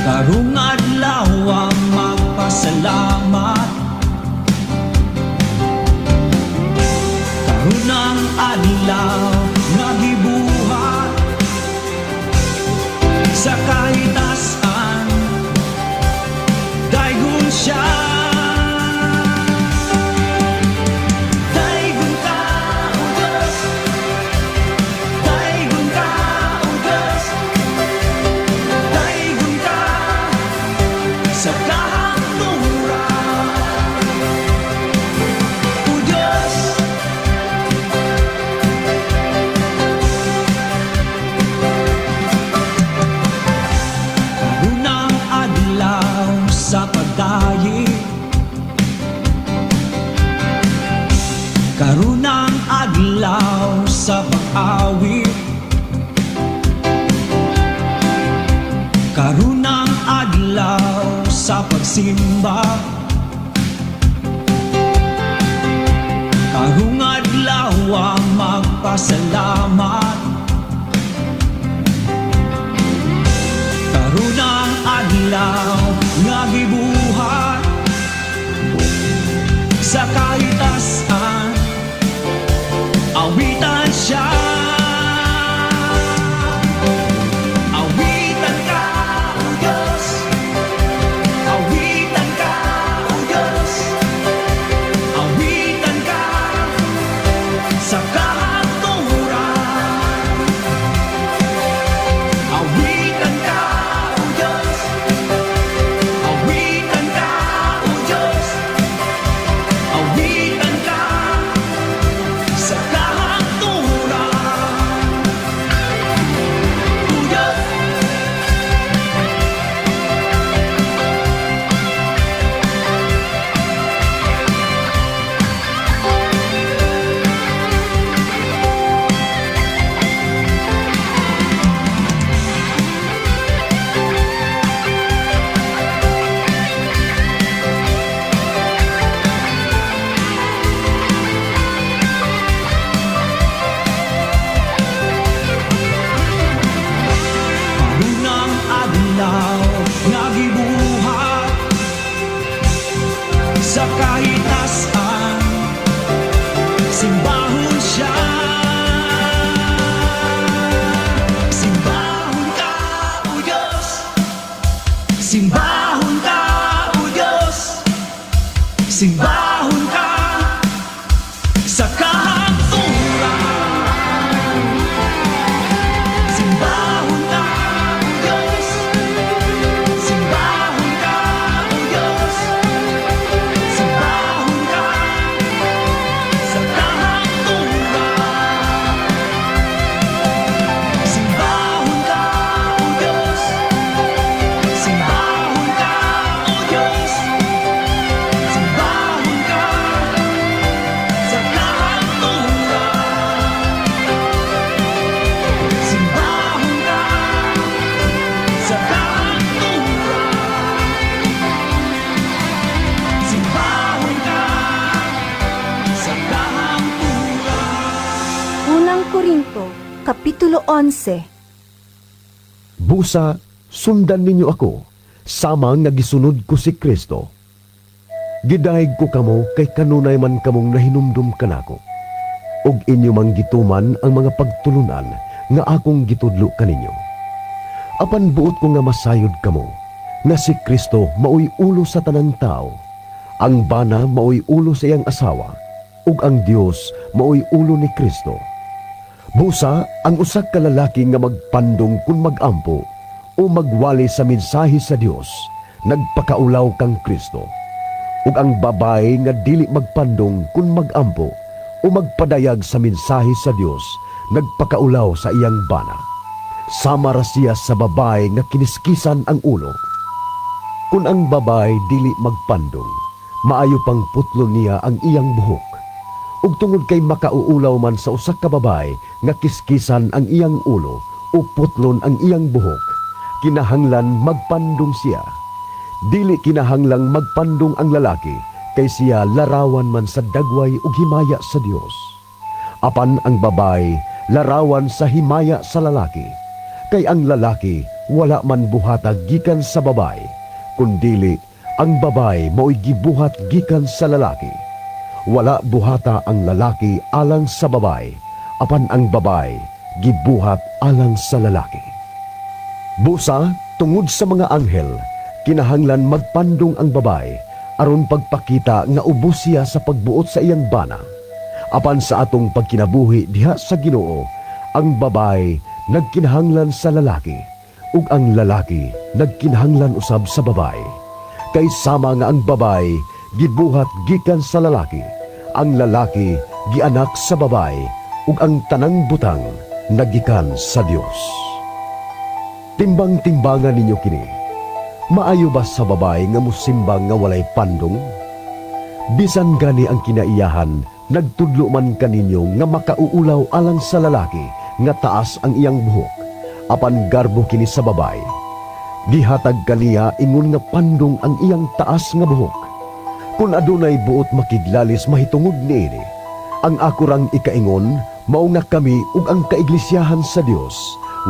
Karong adlaw ang magpasalamat. Karon ang adlaw nga gibuhat sa kahitasan, daygon siya. Daygon ka, O Diyos. Daygon ka, O Diyos. Daygon ka sa kahangturan, O Diyos. Karon ang adlaw sa pagdayi. Karon ang adlaw sa pag-awit. Karon ang adlaw sa pagsimba. Karong adlaw ang magpasalamat. Karon ang adlaw nga gibuhat sa kahitasan, awitan siya. Awitan ka, O Diyos. Awitan ka, O Diyos. Awitan ka sa kahangturan. Awitan ka, O Diyos. Awitan ka, O Diyos. Awitan ka sa kahangturan, O Diyos. Karunang adlaw nga gibuhat sa kahitasan, simbahon siya. Simbahon ka, O Diyos. Simbahon ka, O Diyos. Simbahon ka sa kahangturan. Simbahon ka, O Diyos. Simbahon ka, O Diyos. Simbahon ka sa kahangturan. Simbahon ka, O Diyos. Simbahon ka, O Diyos. Simbahon ka sa kahangturan. Simbahon ka sa kahangturan. Simbahon ka sa kahangturan. Unang Korinto, Kapitulo 11. Busa, sundan ninyo ako, sama nga gisunod ko si Kristo. Gidayeg ko kamo kay kanunay man kamong nahinumdum kanako. Ug inyo mang gituman ang mga pagtulunan nga akong gitudlo kaninyo. Apan buot ko nga masayod kamo, nga si Kristo maoy ulo sa tanang tao, ang bana maoy ulo sa iyang asawa, ug ang Dios maoy ulo ni Kristo. Busa, ang usa ka lalaki nga magpandong kun magampo o magwali sa mensahe sa Dios, nagpakaulaw kang Kristo. Ug ang babae nga dili magpandong kun magampo o magpadayag sa mensahe sa Dios, nagpakaulaw sa iyang bana. Sama ra siya sa babae nga kiniskisan ang ulo. Kun ang babae dili magpandong, maayo pang putlo niya ang iyang buhok. Ug tungod kay makauulaw man sa usa ka babae nga kiskisan ang iyang ulo o putlon ang iyang buhok, kinahanglan magpandong siya. Dili kinahanglang magpandong ang lalaki, kay siya larawan man sa dagway ug himaya sa Dios. Apan ang babae larawan sa himaya sa lalaki. Kay ang lalaki wala man buhata gikan sa babae, kundili ang babae mao'y gibuhat gikan sa lalaki. Wala buhata ang lalaki alang sa babae, apan ang babae gibuhat alang sa lalaki. Busa, tungod sa mga anghel, kinahanglan magpandong ang babae aron pagpakita nga ubos siya sa pagbuot sa iyang bana. Apan sa atong pagkinabuhi diha sa Ginoo, ang babae nagkinahanglan sa lalaki ug ang lalaki nagkinahanglan usab sa babae. Kay sama nga ang babae gibuhat gikan sa lalaki, ang lalaki gianak sa babae ug ang tanang butang nagikan sa Dios. Timbang-timbangan ninyo kini. Maayo ba sa babae nga musimbang nga walay pandong? Bisan gani ang kinaiyahan, nagtudlo man kaninyo nga makauulaw alang sa lalaki nga taas ang iyang buhok, apan garbo kini sa babae. Gihatag kaniya ingon nga pandong ang iyang taas nga buhok. Kung adunay buot makiglalis mahitungod niini, ang ako rang ikaingon, mao nga kami ug ang kaiglesyahan sa Dios,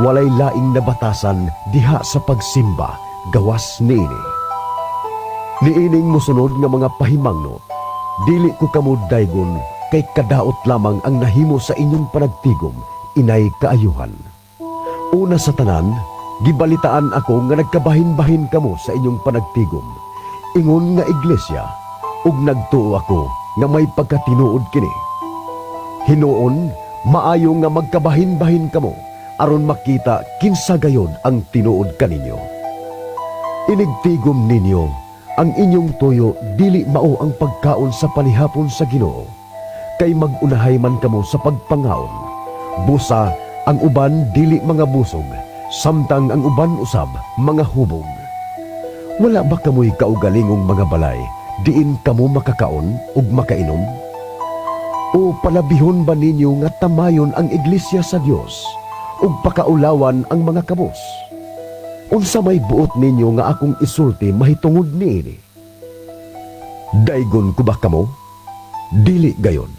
walay laing nabatasan diha sa pagsimba gawas niini. Niining mosunod nga mga pahimangno, dili ko kamo daygon kay kadaot lamang ang nahimo sa inyong panagtigom, inay kaayuhan. Una sa tanan, gibalitaan ako nga nagkabahin-bahin kamo sa inyong panagtigom, ingon nga iglesia, ug nagtuo ako nga may pagkatinuod kini. Hinuon, maayo nga magkabahin-bahin kamo aron makita kinsa gayod ang tinuod kaninyo. Inigtigom ninyo, ang inyong tuyo dili mao ang pagkaon sa panihapon sa Ginoo, kay magunahay man kamo sa pagpangaon. Busa ang uban dili mga busog, samtang ang uban usab mga hubog. Wala ba kamoy kaugalingong mga balay, diin kamo makakaon ug makainom? O palabihon ba ninyo nga tamayon ang iglesia sa Dios ug pakaulawan ang mga kabos? Unsa may buot ninyo nga akong isulti mahitungod niini? Daygon ko ba kamo? Dili gayod.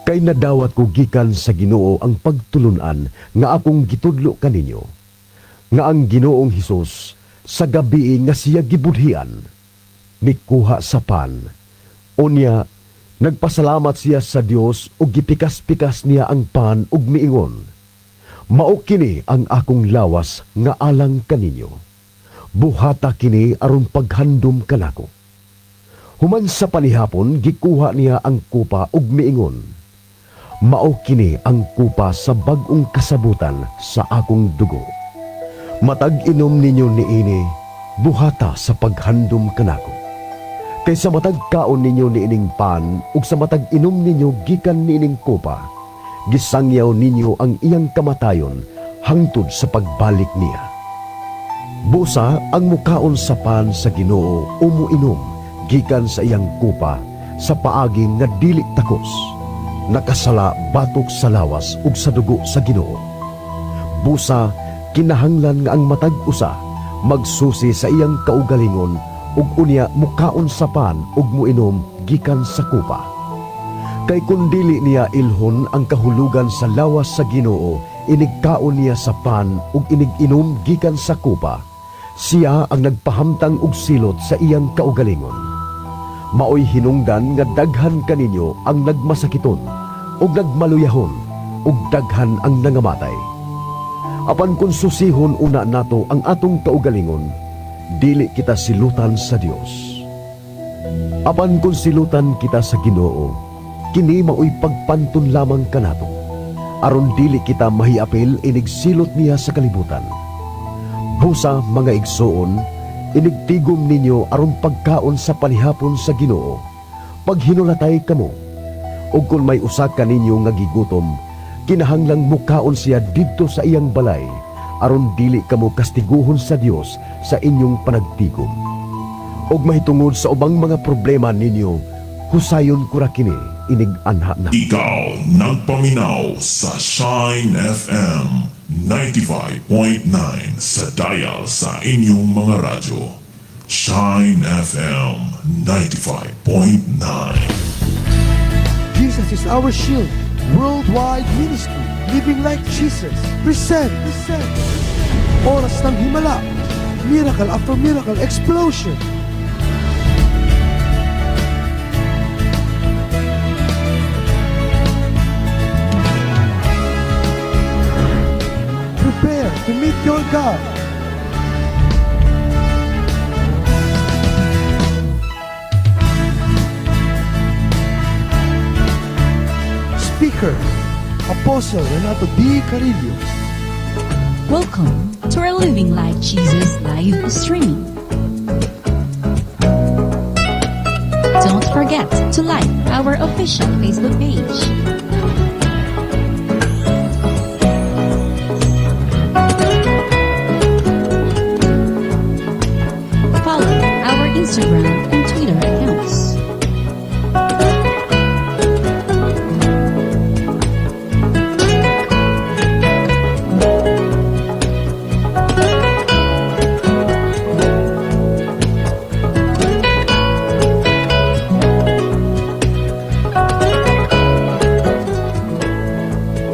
Kay nadawat ko gikan sa Ginoo ang pagtulunan nga akong gitudlo kaninyo, nga ang Ginoong Hesus sa gabii nga siya gibudhian, nikuha sa pan. Unya, nagpasalamat siya sa Dios ug gipikas-pikas niya ang pan ug miingon, "Mao kini ang akong lawas nga alang kaninyo. Buhata kini aron paghandom kanako." Human sa panihapon, gikuha niya ang kupa ug miingon, "Mao kini ang kupa sa bag-ong kasabutan sa akong dugo. Matag inom ninyo niini, buhata sa paghandom kanako. Kay sa matag kaon ninyo niining pan ug sa matag inom ninyo gikan niining kupa, gisangyaw ninyo ang iyang kamatayon hangtod sa pagbalik niya. Busa ang mukaon sa pan sa Ginoo o muinom gikan sa iyang kupa sa paagi nga dili takos, nakasala batok sa lawas ug sa dugo sa Ginoo. Busa kinahanglan nga ang matag usa magsusi sa iyang kaugalingon ug unya mukaon sa pan ug muinom gikan sa kupa. Kay kun dili niya ilhon ang kahulugan sa lawas sa Ginoo, inigkaon niya sa pan ug inig-inom gikan sa kupa, siya ang nagpahamtang og silot sa iyang kaugalingon. Maoy hinungdan nga daghan kaninyo ang nagmasakiton ug nagmaluyahon ug daghan ang nangamatay. Apan kung susihon una nato ang atong kaugalingon, dili kita silutan sa Dios. Apan kung silutan kita sa Ginoo, kini maoy pagpanton lamang kanato, aron dili kita mahiapil inig silot niya sa kalibutan. Busa mga igsoon, inigtigom ninyo aron pagkaon sa panihapon sa Ginoo, paghinulatay kamo. Ug kung may usa kaninyo nga gigutom, kinahanglang mukaon siya didto sa iyang balay, aron dili kamo kastiguhon sa Dios sa inyong panagtigom. Ug mahitungod sa ubang mga problema ninyo, husayon ko ra kini inig-anha na. Ikaw nagpaminaw sa Shine FM 95.9 sa dial sa inyong mga radyo. Shine FM 95.9. Jesus is our shield. Worldwide Ministry, Living Like Jesus, present, present, Oras ng Himala, Miracle After Miracle Explosion. Prepare to meet your God. Speaker, Apostle Renato D. Carillo. Welcome to our Living Like Jesus live streaming. Don't forget to like our official Facebook page. Follow our Instagram and Twitter accounts.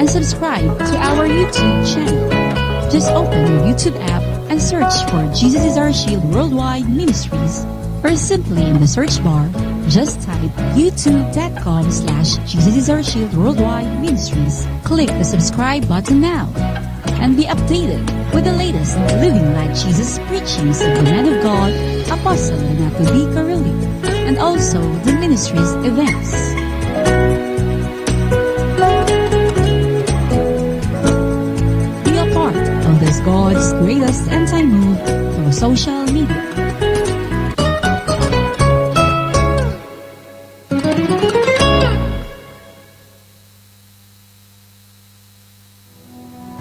And subscribe to our YouTube channel. Just open your YouTube app and search for Jesus is Our Shield Worldwide Ministries, or simply in the search bar, just type youtube.com/Jesus is Our Shield Worldwide Ministries. Click the subscribe button now and be updated with the latest Living Like Jesus preachings of the man of God, Apostle Renato D. Carillo, and also the ministry's events. Be a part of this God's greatest end-time move through social media.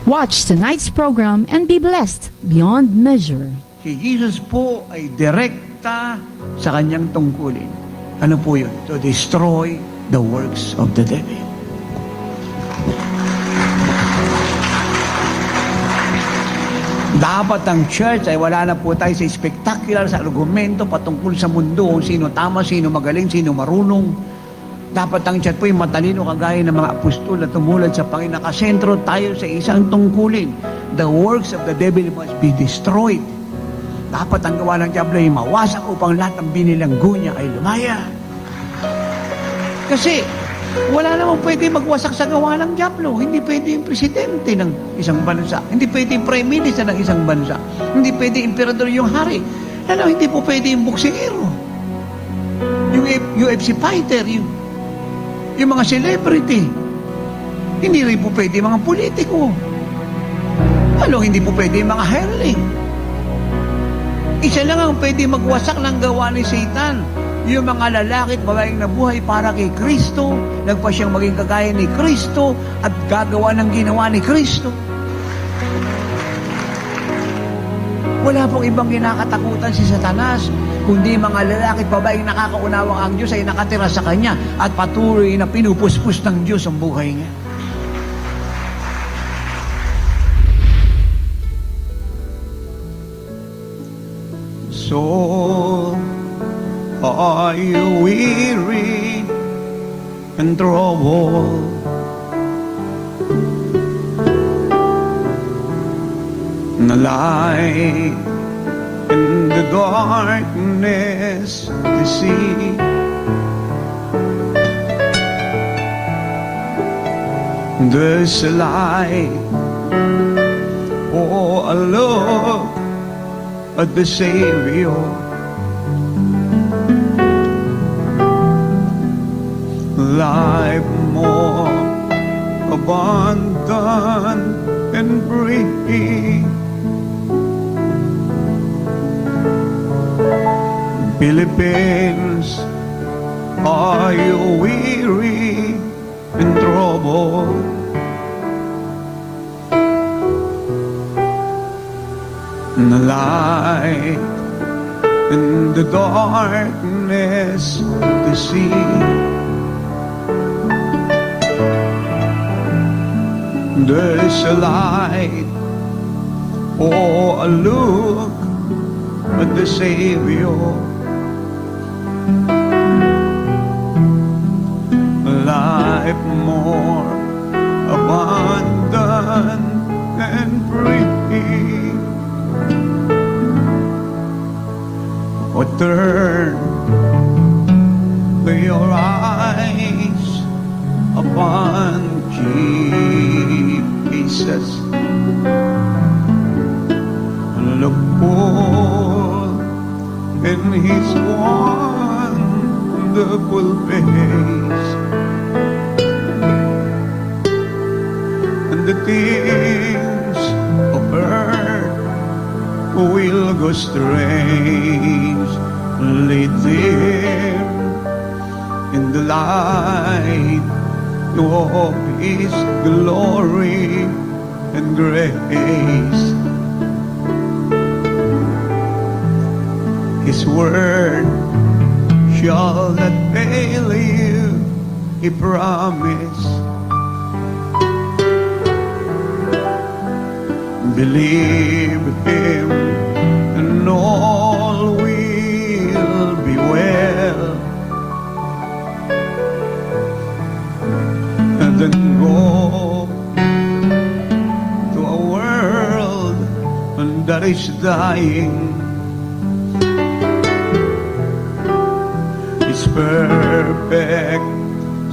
Watch tonight's program and be blessed beyond measure. Si Jesus po ay direkta sa kanyang tungkulin. Ano po yun? To destroy the works of the devil. Dapat ang church ay wala na po tayo sa spectacular, sa argumento patungkol sa mundo, kung sino tama, sino magaling, sino marunong. Dapat ang church po ay matalino kagaya ng mga apostol na tumulad sa Panginoon. Nakasentro tayo sa isang tungkulin. The works of the devil must be destroyed. Dapat ang gawa ng diablo ay mawasak upang lahat ng binilanggo niya ay lumaya. Kasi wala namang pwede magwasak sa gawa ng diablo. Hindi pwede yung presidente ng isang bansa. Hindi pwede yung prime minister ng isang bansa. Hindi pwede emperador yung hari. Lalo, hindi po pwede yung boksingero. Yung UFC fighter, yung mga celebrity. Hindi rin po pwede yung mga politiko. Lalo, hindi po pwede yung mga hireling. Isa lang ang pwede magwasak ng gawa ni Satan. Yung mga lalaki at babaeng nabuhay para kay Kristo, nagpa siyang maging kagaya ni Kristo at gagawa ng ginawa ni Kristo. Wala pong ibang kinakatakutan si Satanas, kundi mga lalaki at babaeng nakakaunawang ang Diyos ay nakatira sa kanya at patuloy na pinupuspos ng Diyos ang buhay niya. So, are you weary and troubled? The light in the darkness to see. There's a light, oh, a look at the Savior. Life more abundant and free. Philippines, are you weary and troubled? The light in the darkness to see. There's a light, oh, a look at the Savior. Life more Abandoned and free. Oh, turn your eyes upon Jesus. Look full in His wonderful face, and the things of earth will go strangely dim in the light of His glory and grace. His word shall not fail you, He promised. Believe Him and all will be well. And then go to a world that is dying. His perfect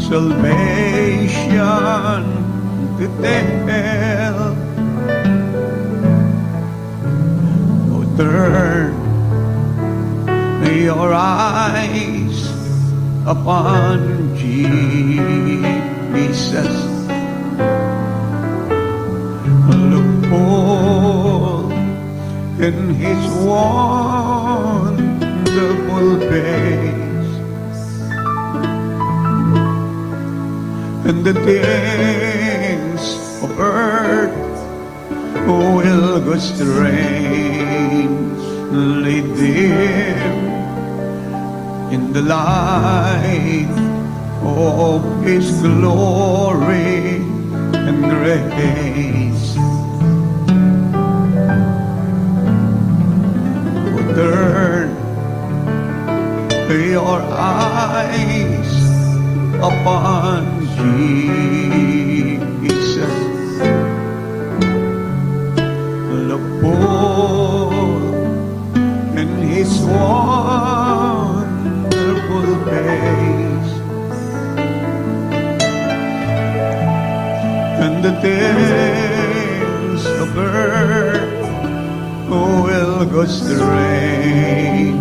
salvation to tell. Oh, turn your eyes upon Jesus. Look full in His wonderful face, and the things of earth will go strangely dim in the light of His glory and grace. Oh, turn your eyes upon Jesus. Look full in His wonderful face, and the things of earth will go strangely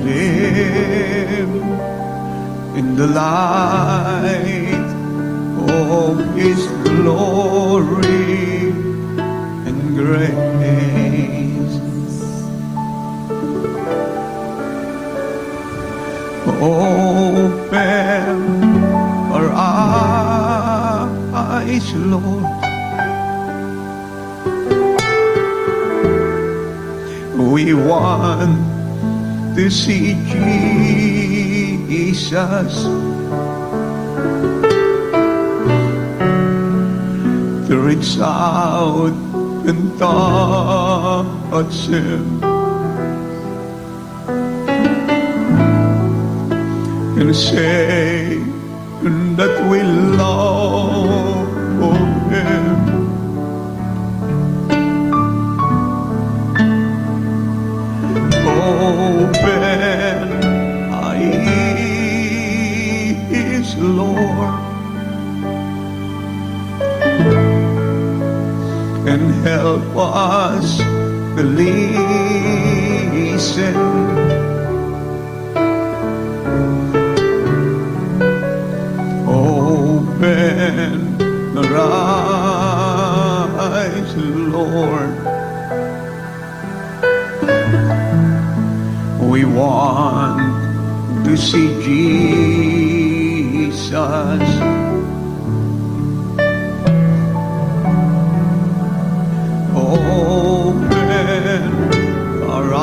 dim in the light of His glory and grace. Open our eyes, Lord. We want to see Jesus, to reach out and touch Him, and say that we love Him. Open eyes, Lord, and help us to listen. Open our eyes, Lord. We want to see Jesus. Open our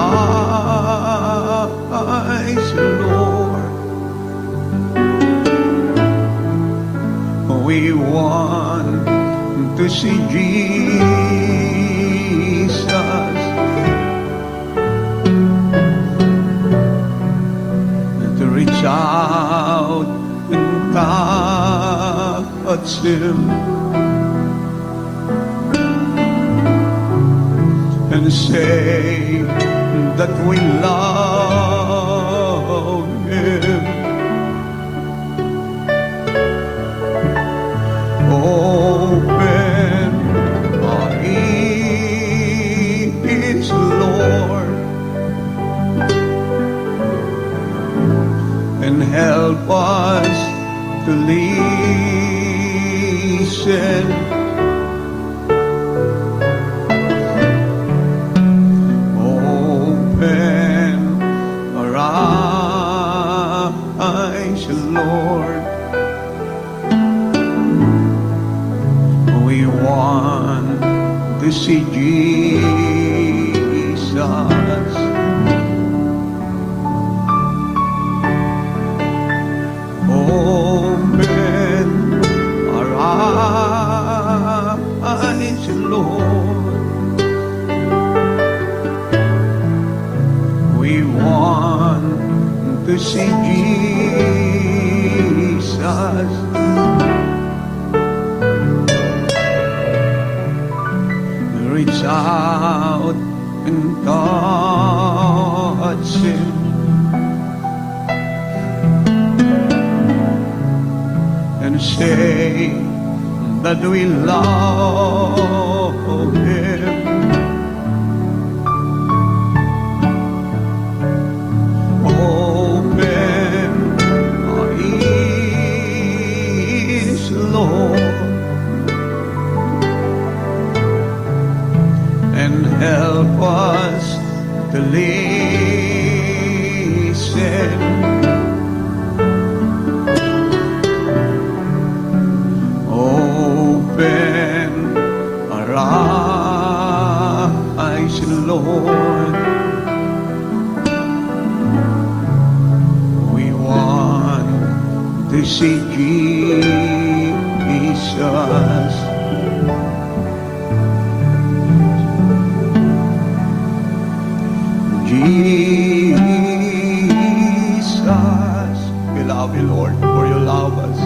eyes, Lord. We want to see Jesus. To reach out and touch Touch him and say that we love him. Open our ears, Lord, and help us to listen. Open our eyes, Lord. We want to see Jesus. Open our eyes, Lord. We want to see Jesus. Reach out and touch him and say that we love him. Open our ears, Lord, and help us to listen. Open our eyes, Lord. We want to see Jesus. Jesus, we love you, Lord, for you love us.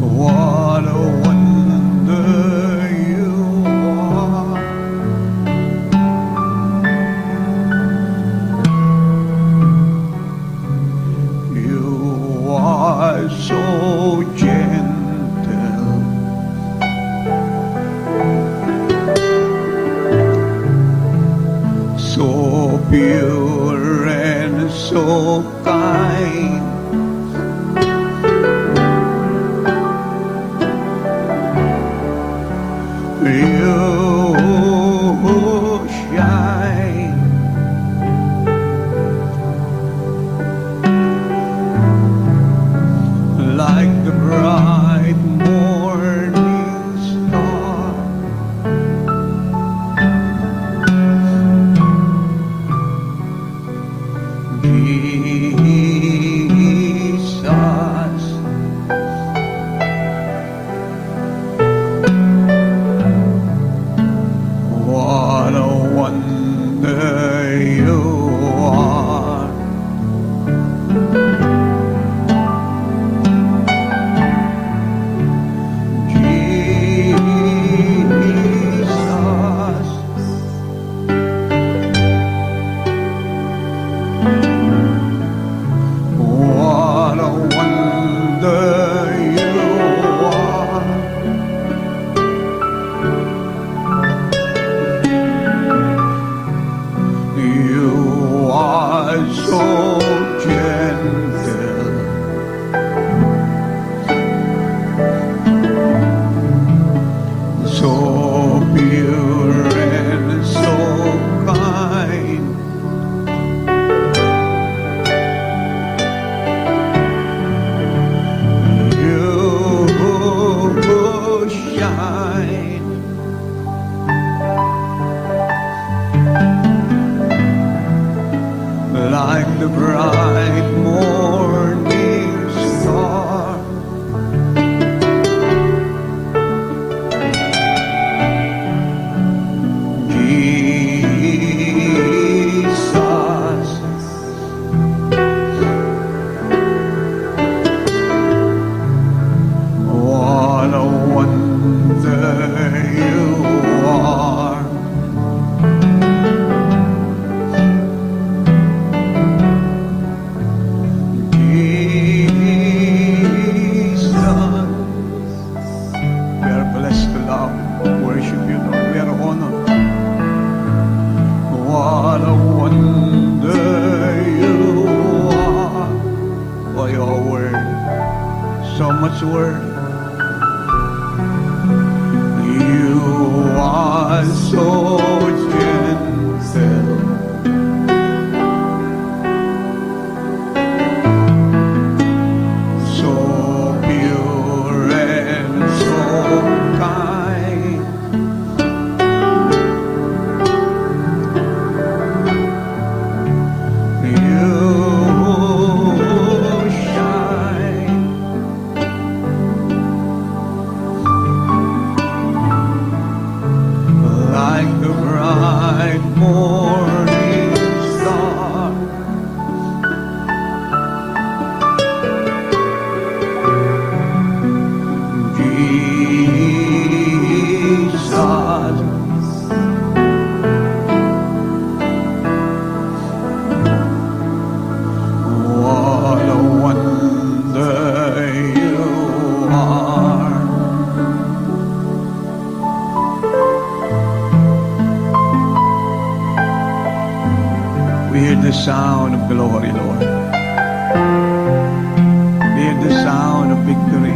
What a wonder you are. You are so gentle, so pure and so kind. You shine like the So much word. You are so gentle, so pure and so kind. You shine like the bright morning star. Jesus, what a wonder you are. We hear the sound of glory, Lord. We hear the sound of victory.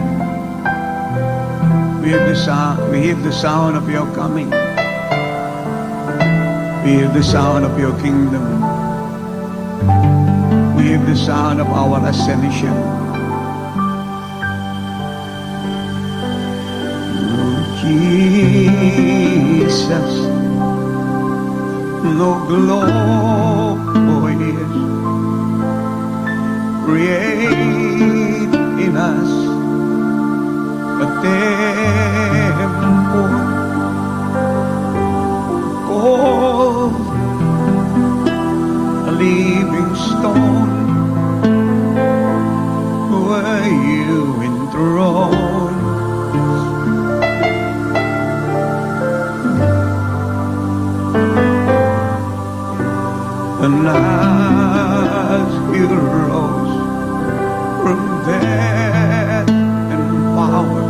We hear the sound, we hear the sound of your coming. We hear the sound of your kingdom. We hear the sound of our ascension. Lord Jesus, no glory create in us a temple called a living stone where you enthrone. And as you rose from death and power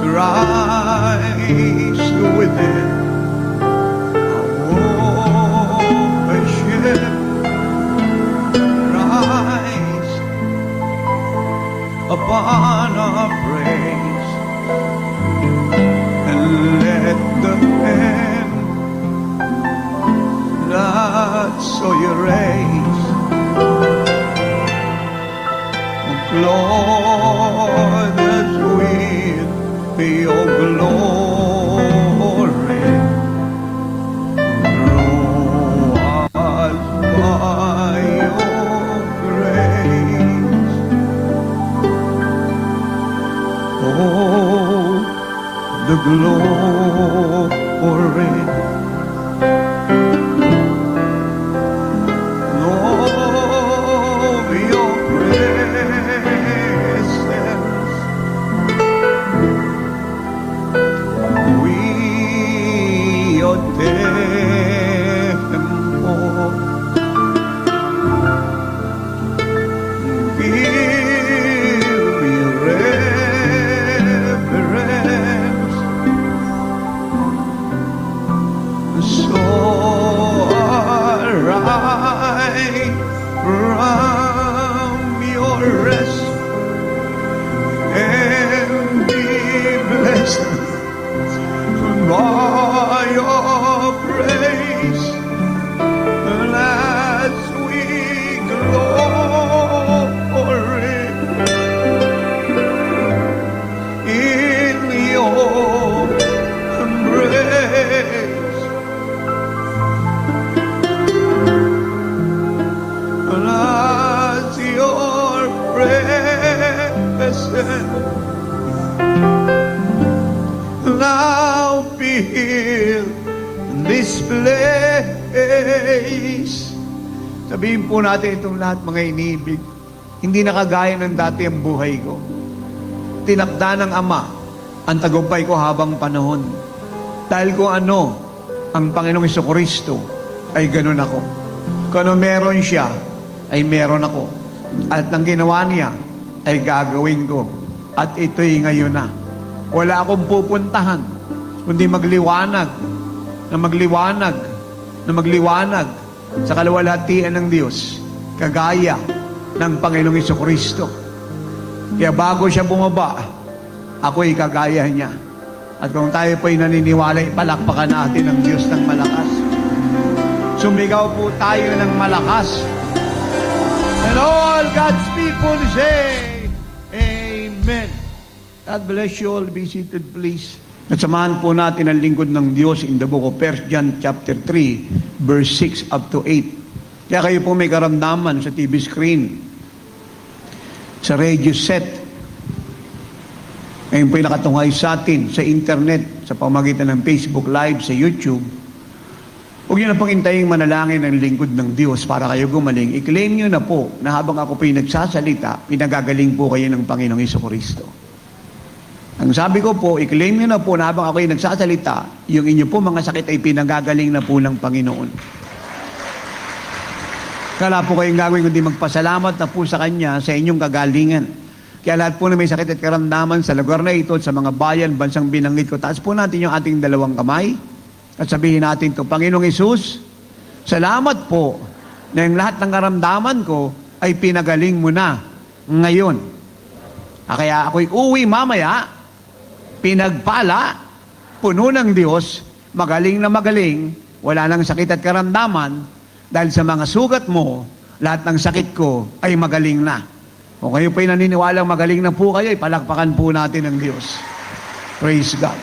to rise within our worship, rise upon our praise, and let the hand that saw you raise clothe us with your glory. Grow us by your grace. Oh, the glory of your presence. We your temple. Give you reverence. So arise from your rest and be blessed by your praise. As we glory in your embrace. As your presence now fill this place. Sabihin po natin itong lahat, mga iniibig. Hindi na kagaya ng dati ang buhay ko. Tinakda ng Ama ang tagumpay ko habang panahon. Dahil kung ano ang Panginoong Hesukristo, ay ganun ako. Kung ano meron siya, ay meron ako. At ang ginawa niya, ay gagawin ko. At ito'y ngayon na. Wala akong pupuntahan, kundi magliwanag, na magliwanag, na magliwanag sa kaluwalhatian ng Diyos, kagaya ng Panginoong Hesukristo. Kaya bago siya bumaba, ako'y kagaya niya. At kung tayo po'y naniniwala, ipalakpakan natin ang Diyos ng malakas. Sumigaw po tayo ng malakas. And all God's people say, "Amen." God bless you all. Be seated, please. At samahan po natin ang lingkod ng Diyos in the book of 1 John chapter 3, verse 6 up to 8. Kaya kayo po may karamdaman sa TV screen, sa radio set, ngayon po'y nakatunghay sa atin sa internet, sa pamagitan ng Facebook Live, sa YouTube. Huwag niyo na pong hintayin manalangin ng lingkod ng Diyos para kayo gumaling. I-claim niyo na po na habang ako po'y nagsasalita, pinagagaling po kayo ng Panginoong Kristo. Ang sabi ko po, i-claim niyo na po na habang ako'y nagsasalita, yung inyo po mga sakit ay pinagagaling na po ng Panginoon. Wala po kayong gagawin kundi magpasalamat na po sa Kanya sa inyong kagalingan. Kaya lahat po na may sakit at karamdaman sa lugar na ito at sa mga bayan, bansang binanggit ko, taas po natin yung ating dalawang kamay at sabihin natin to, "Panginoong Hesus, salamat po na yung lahat ng karamdaman ko ay pinagaling mo na ngayon. Kaya ako'y uwi mamaya, pinagpala, puno ng Diyos, magaling na magaling, wala nang sakit at karamdaman, dahil sa mga sugat mo, lahat ng sakit ko ay magaling na." Kung kayo po'y naniniwalang magaling na po kayo, palakpakan po natin ang Diyos. Praise God.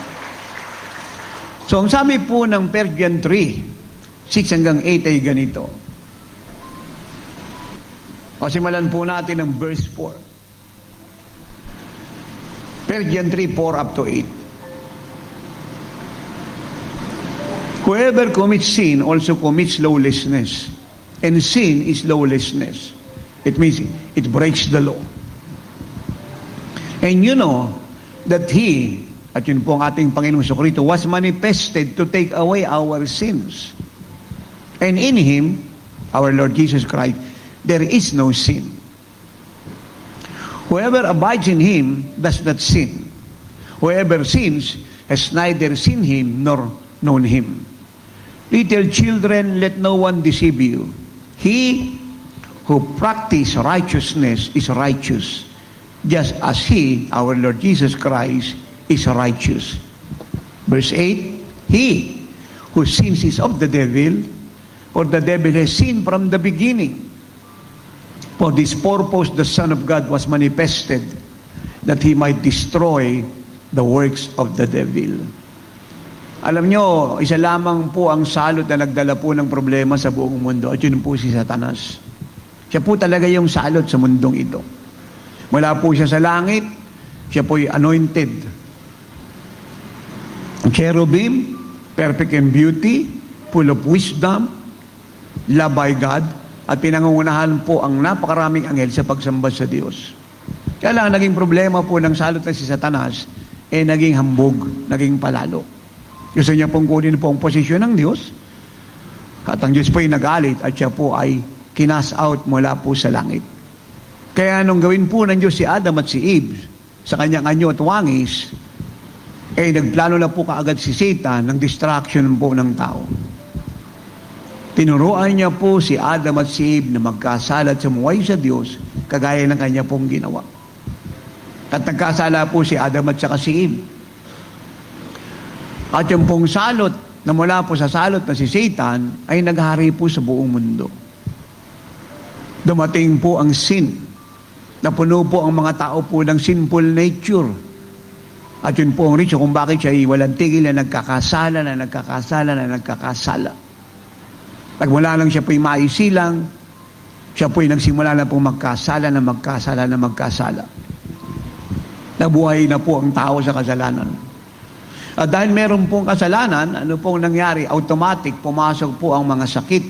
So, ang sabi po ng 1 John 3, 6 hanggang 8 ay ganito. O simulan po natin ang verse 4. 1 John 3, 4 up to 8. Whoever commits sin also commits lawlessness. And sin is lawlessness. It means it breaks the law. And you know that He, at yun po ang ating Panginoong Kristo, was manifested to take away our sins. And in Him, our Lord Jesus Christ, there is no sin. Whoever abides in Him does not sin. Whoever sins has neither seen Him nor known Him. Little children, let no one deceive you. He who practice righteousness is righteous, just as He, our Lord Jesus Christ, is righteous. Verse 8, He who sins is of the devil, for the devil has sinned from the beginning. For this purpose the Son of God was manifested, that He might destroy the works of the devil. Alam nyo, isa lamang po ang salot na nagdala po ng problema sa buong mundo, at yun po si Satanas. Siya po talaga yung salot sa mundong ito. Mula po siya sa langit, siya po'y anointed. Cherubim, perfect in beauty, full of wisdom, loved by God, at pinangungunahan po ang napakaraming anghel sa pagsamba sa Diyos. Kaya lang, naging problema po ng salot na si Satanas, eh naging hambog, naging palalo. Gusto niya pong kunin po ang posisyon ng Diyos, at ang Diyos po ay nagalit at siya po ay kinast out mula po sa langit. Kaya nung gawin po ng Diyos si Adam at si Eve sa kanyang anyo at wangis, eh nagplano na po kaagad si Satan ng destruction po ng tao. Tinuruan niya po si Adam at si Eve na magkasala at sumuway sa Diyos kagaya ng kanya pong ginawa. At nagkasala po si Adam at saka si Eve. At yung pong salot na mula po sa salot na si Satan ay naghari po sa buong mundo. Dumating po ang sin. Napuno po ang mga tao po ng sinful nature. At yun po ang reason kung bakit siya ay walang tigil na nagkakasala, na nagkakasala, na nagkakasala. Nagmula lang siya po'y maisilang, siya po'y nagsimula na po magkasala, na magkasala, na magkasala. Nabuhay na po ang tao sa kasalanan. At dahil meron pong kasalanan, ano pong nangyari? Automatic, pumasok po ang mga sakit,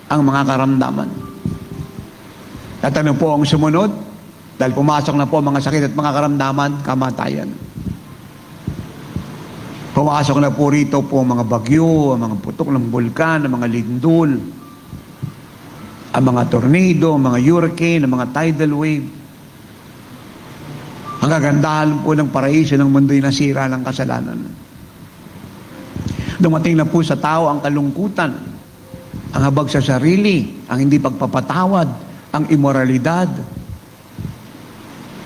ang mga karamdaman. At ano po ang sumunod? Dahil pumasok na po ang mga sakit at mga karamdaman, kamatayan. Pumasok na po rito po ang mga bagyo, ang mga putok ng bulkan, ang mga lindol, ang mga tornado, ang mga hurricane, ang mga tidal wave. Ang kagandahan po ng paraiso ng mundo'y nasira ng kasalanan. Dumating na po sa tao ang kalungkutan, ang habag sa sarili, ang hindi pagpapatawad, ang imoralidad.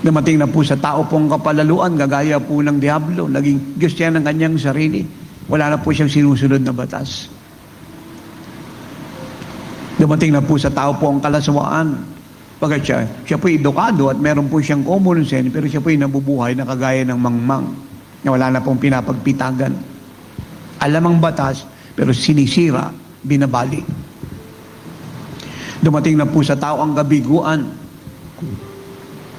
Dumating na po sa tao pong kapalaluan, gagaya po ng diablo. Naging Diyos siya ng kanyang sarili. Wala na po siyang sinusunod na batas. Dumating na po sa tao po ang kalaswaan. Pagkat siya po edukado at meron po siyang common sense, pero siya po nabubuhay na kagaya ng mangmang, na wala na pong pinapagpitagan. Alam ang batas, pero sinisira, binabali. Dumating na po sa tao ang kabiguan.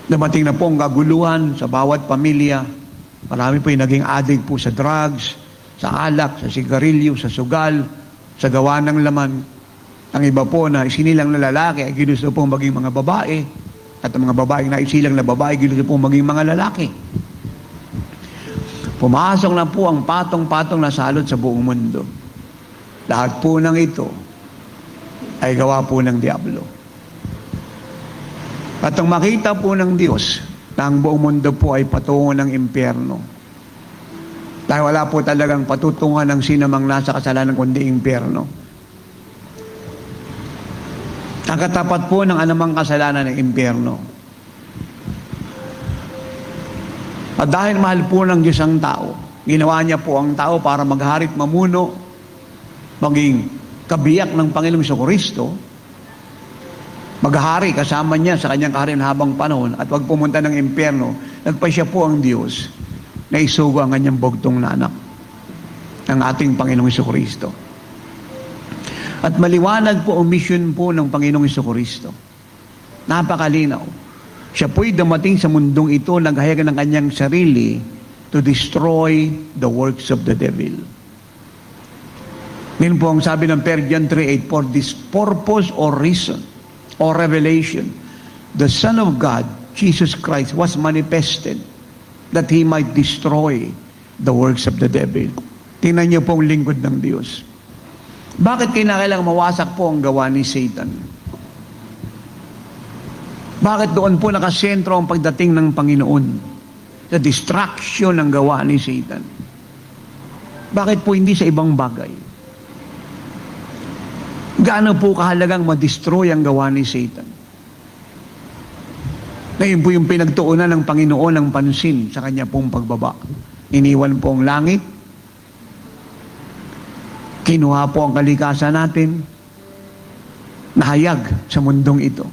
Dumating na po ang kaguluhan sa bawat pamilya. Marami po yung naging addict po sa drugs, sa alak, sa sigarilyo, sa sugal, sa gawa ng laman. Ang iba po na isinilang na lalaki ay ginusto pong maging mga babae. At ang mga babaeng na isilang na babae, ginusto pong maging mga lalaki. Pumasok na po ang patong-patong na salot sa buong mundo. Lahat po ng ito ay gawa po ng diablo. At ang makita po ng Diyos na ang buong mundo po ay patungo ng impyerno. Dahil wala po talagang patutungan ng sinamang nasa kasalanan kundi impyerno. Ang katapat po ng anumang kasalanan ng impyerno. At dahil mahal po ng Diyos ang tao, ginawa niya po ang tao para magharit, mamuno, maging kabiyak ng Panginoong Kristo, maghari kasama niya sa kanyang kaharian habang panahon at wag pumunta ng impyerno, nagpasya po ang Diyos na isugo ang kanyang bugtong na anak, ang ating Panginoong Kristo. At maliwanag po ang mission po ng Panginoong Kristo. Napakalinaw. Siya po'y dumating sa mundong ito, naghayag ng kanyang sarili to destroy the works of the devil. Ngayon po ang sabi ng 1 John 3:8, "For this purpose or reason or revelation, the Son of God, Jesus Christ, was manifested that He might destroy the works of the devil." Tingnan niyo po ang lingkod ng Diyos. Bakit kinakailangang mawasak po ang gawa ni Satan? Bakit doon po nakasentro ang pagdating ng Panginoon? Sa destruction ng gawa ni Satan. Bakit po hindi sa ibang bagay? Gaano po kahalagang ma-destroy ang gawa ni Satan? Ngayon po yung pinagtuunan ng Panginoon ng pansin sa kanya pong pagbaba. Iniwan po ang langit. Kinuha po ang kalikasan natin. Nahayag sa mundong ito.